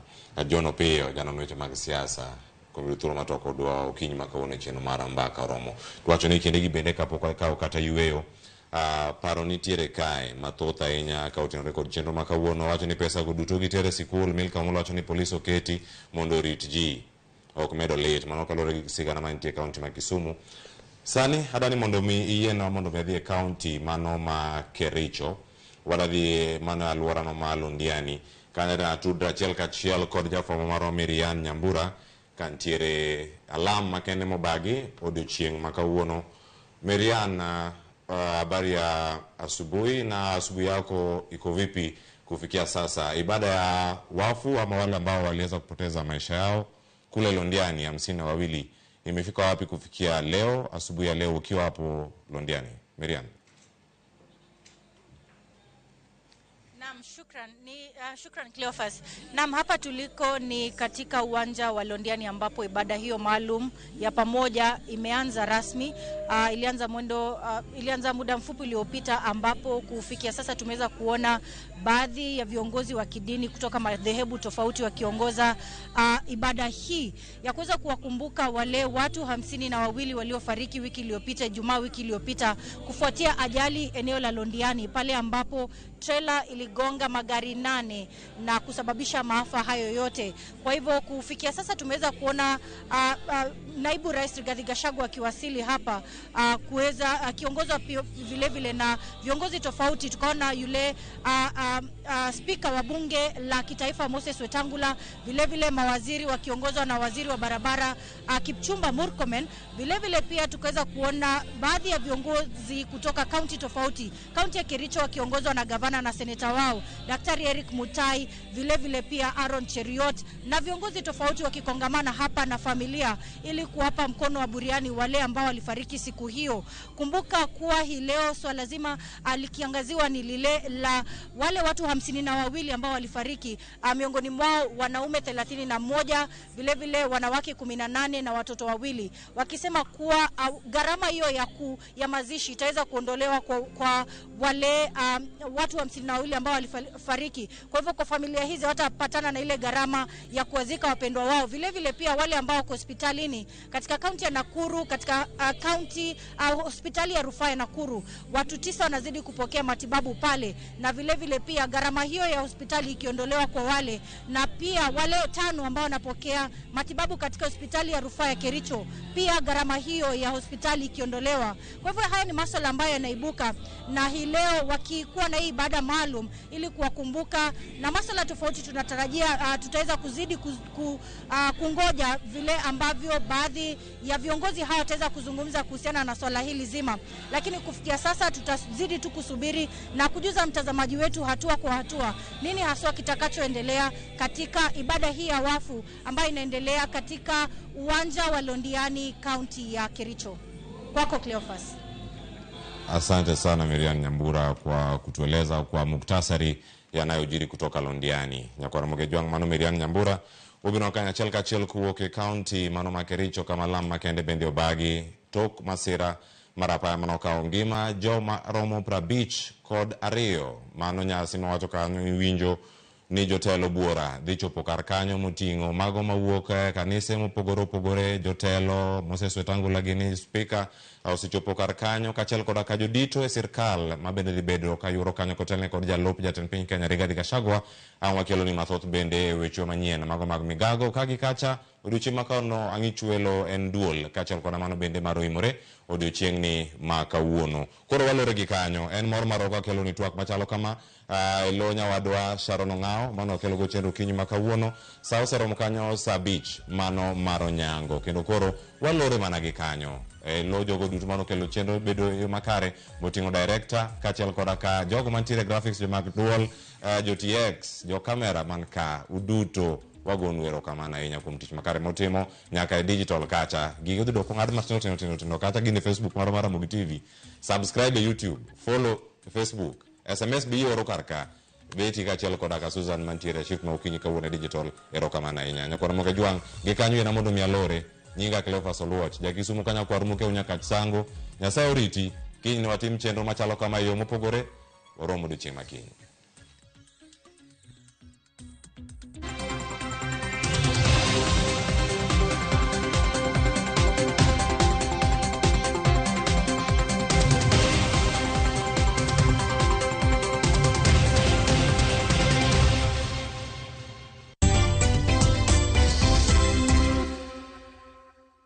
John Opiyo, janon weche mag siasa, kuom yudo thuolo matok kodwa okinyi ma kawuono e chenro mar Mbaka Oromo. Tuwacho ni kindegi bende kapok wakawo kata yweyo, paro nitiere kae mathoth ahinya ka otenore kod chenro ma kawuono. Wacho ni pesa go duto gitere sikul. Milka Omolo wacho ni polis oketi mondo orit ji, ok medo lit. Mano kaluwore gi sigana mantie e kaunti ma Kisumu. Sani adwani mondo mi iyienwa mondo mi adhi e kaunti mano ma Kericho, wadhi mano e alworano ma Londiani. Kanyo atudra achiel kachiel kod jafwambo marwa Miriam Nyambura kantiere alam makende mobagi odiochieng' ma kawuono. Miriam, habari ya asubuhi, na asubuhi yako iko vipi kufikia sasa? Ibada ya wafu ama wale ambao waliweza kupoteza maisha yao kule Londiani 52 imefika wapi kufikia leo asubuhi ya leo ukiwa hapo Londiani? Miriam. Naam, shukran. Ni shukran Cleophas. Naam, hapa tuliko ni katika uwanja wa Londiani ambapo ibada hiyo maalum ya pamoja imeanza rasmi. Ilianza muda mfupi uliopita, ambapo kufikia sasa tumeweza kuona baadhi ya viongozi wa kidini kutoka madhehebu tofauti wakiongoza ibada hii ya kuweza kuwakumbuka wale watu 52 waliofariki wiki iliyopita, Ijumaa wiki iliyopita, kufuatia ajali eneo la Londiani pale ambapo trela iligonga magari 8 na kusababisha maafa hayo yote. Kwa hivyo kufikia sasa tumeweza kuona naibu rais Rigathi Gachagua akiwasili hapa, kuweza akiongozwa vile vile na viongozi tofauti. Tukaona yule spika wa bunge la kitaifa Moses Wetangula, vile vile mawaziri wakiongozwa na waziri wa barabara Kipchumba Murkomen. Vile vile pia tukaweza kuona baadhi ya viongozi kutoka kaunti tofauti, kaunti ya Kericho wakiongozwa na gavana na seneta wao Daktari Eric Mutai, vile vile pia Aaron Cheriot na viongozi tofauti wakikongamana hapa na familia ili kuwapa mkono wa buriani wale ambao walifariki siku hiyo. Kumbuka kuwa hii leo swala zima likiangaziwa ni lile la wale watu 52 ambao walifariki, miongoni mwao wanaume 31, vile vile wanawake 18 na watoto wawili, wakisema kuwa gharama hiyo ya mazishi itaweza kuondolewa kwa wale watu 52 ambao walifariki. Kwa hivyo kwa familia hizi watapatana na ile gharama ya kuwazika wapendwa wao. Vile vile pia wale ambao wako hospitalini katika kaunti ya Nakuru, katika kaunti hospitali ya rufaa ya Nakuru, watu 9 wanazidi kupokea matibabu pale, na vile vile pia gharama hiyo ya hospitali ikiondolewa kwa wale, na pia wale 5 ambao wanapokea matibabu katika hospitali ya rufaa ya Kericho, pia gharama hiyo ya hospitali ikiondolewa. Kwa hivyo haya ni masuala ambayo yanaibuka, na hii leo wakikuwa na hii ibada maalum ili kuwakumbuka na masuala tofauti, tunatarajia tutaweza kuzidi kungoja vile ambavyo baadhi ya viongozi hawa wataweza kuzungumza kuhusiana na swala hili zima. Lakini kufikia sasa tutazidi tu kusubiri na kujuza mtazamaji wetu hatua kwa hatua nini haswa kitakachoendelea katika ibada hii ya wafu ambayo inaendelea katika uwanja wa Londiani, kaunti ya Kericho. Kwako Cleophas. Asante sana Miriam Nyambura kwa kutueleza kwa muktasari yanayojiri kutoka Londiani. Nyakwara Mogejwang mano Miriam Nyambura ubiro kanya achiel kachiel kowuok e kaunti mano ma Kericho kama lam makende bende obagi tok masira mar apaya manokawo ngima joma romo 52 . Mano nyasi mawacho kanyo iwinjo ni jotelo buora dhi chopo kar kanyo moting'o mago mawuok e kanise mopogore opogore, jotelo Moses Wetangula gini spika osechopo kar kanyo kaachiel koda ka jodito e sirkal mabende dhi bedo kayuoro kanyo kotelne kod jalup jatend piny Kenya Rigathi Gachagua. Ang' wakelo ni mathoth bende e weche manyien mago mag migago ka gi kacha odiochieng' ma kawuono ang'ich welo en duol kaachiel koda mano bende mar oimore odiochieng' ni ma kawuono. Koro walore gi kanyo en mor marwa kakelo ni twak machalo kama e lo nyawadwa Sharon Ong'ao mano wakelo go chenro okinyi ma kawuono sa oseromo kanyo sa 5 mano mar onyango kendo koro walore mana gi kanyo e lo jogo duto mano kelo chenro bedo e yo makare moting'o director kaachiel koda ka jogo mantiere graphics, jomak duol, jo TX, jo camera man ka uduto wagonu erokamano ahinya kuom tich makare motimo nyaka e digital kacha. Gigo dhi dok ong'ad matindo tindo tindo tindo kacha gin e Facebook marwa mar Ramogi TV. Subscribe e YouTube, follow e Facebook, SMS be ioro kar ka Beti kaachiel koda ka Susan mantiere e shift ma okinyi kawuono e digital. Erokamano ahinya nyakwar Moke Jwang' gi kanyo yena mondo mi alore. Nyinga Cleophas Oluoch jakisumu kanyakwar Mokeu Nyakach Sango. Nyasaye oriti kiny ne watim chenro machalo kama e yo mopogore. Warom odiochieng' makiny.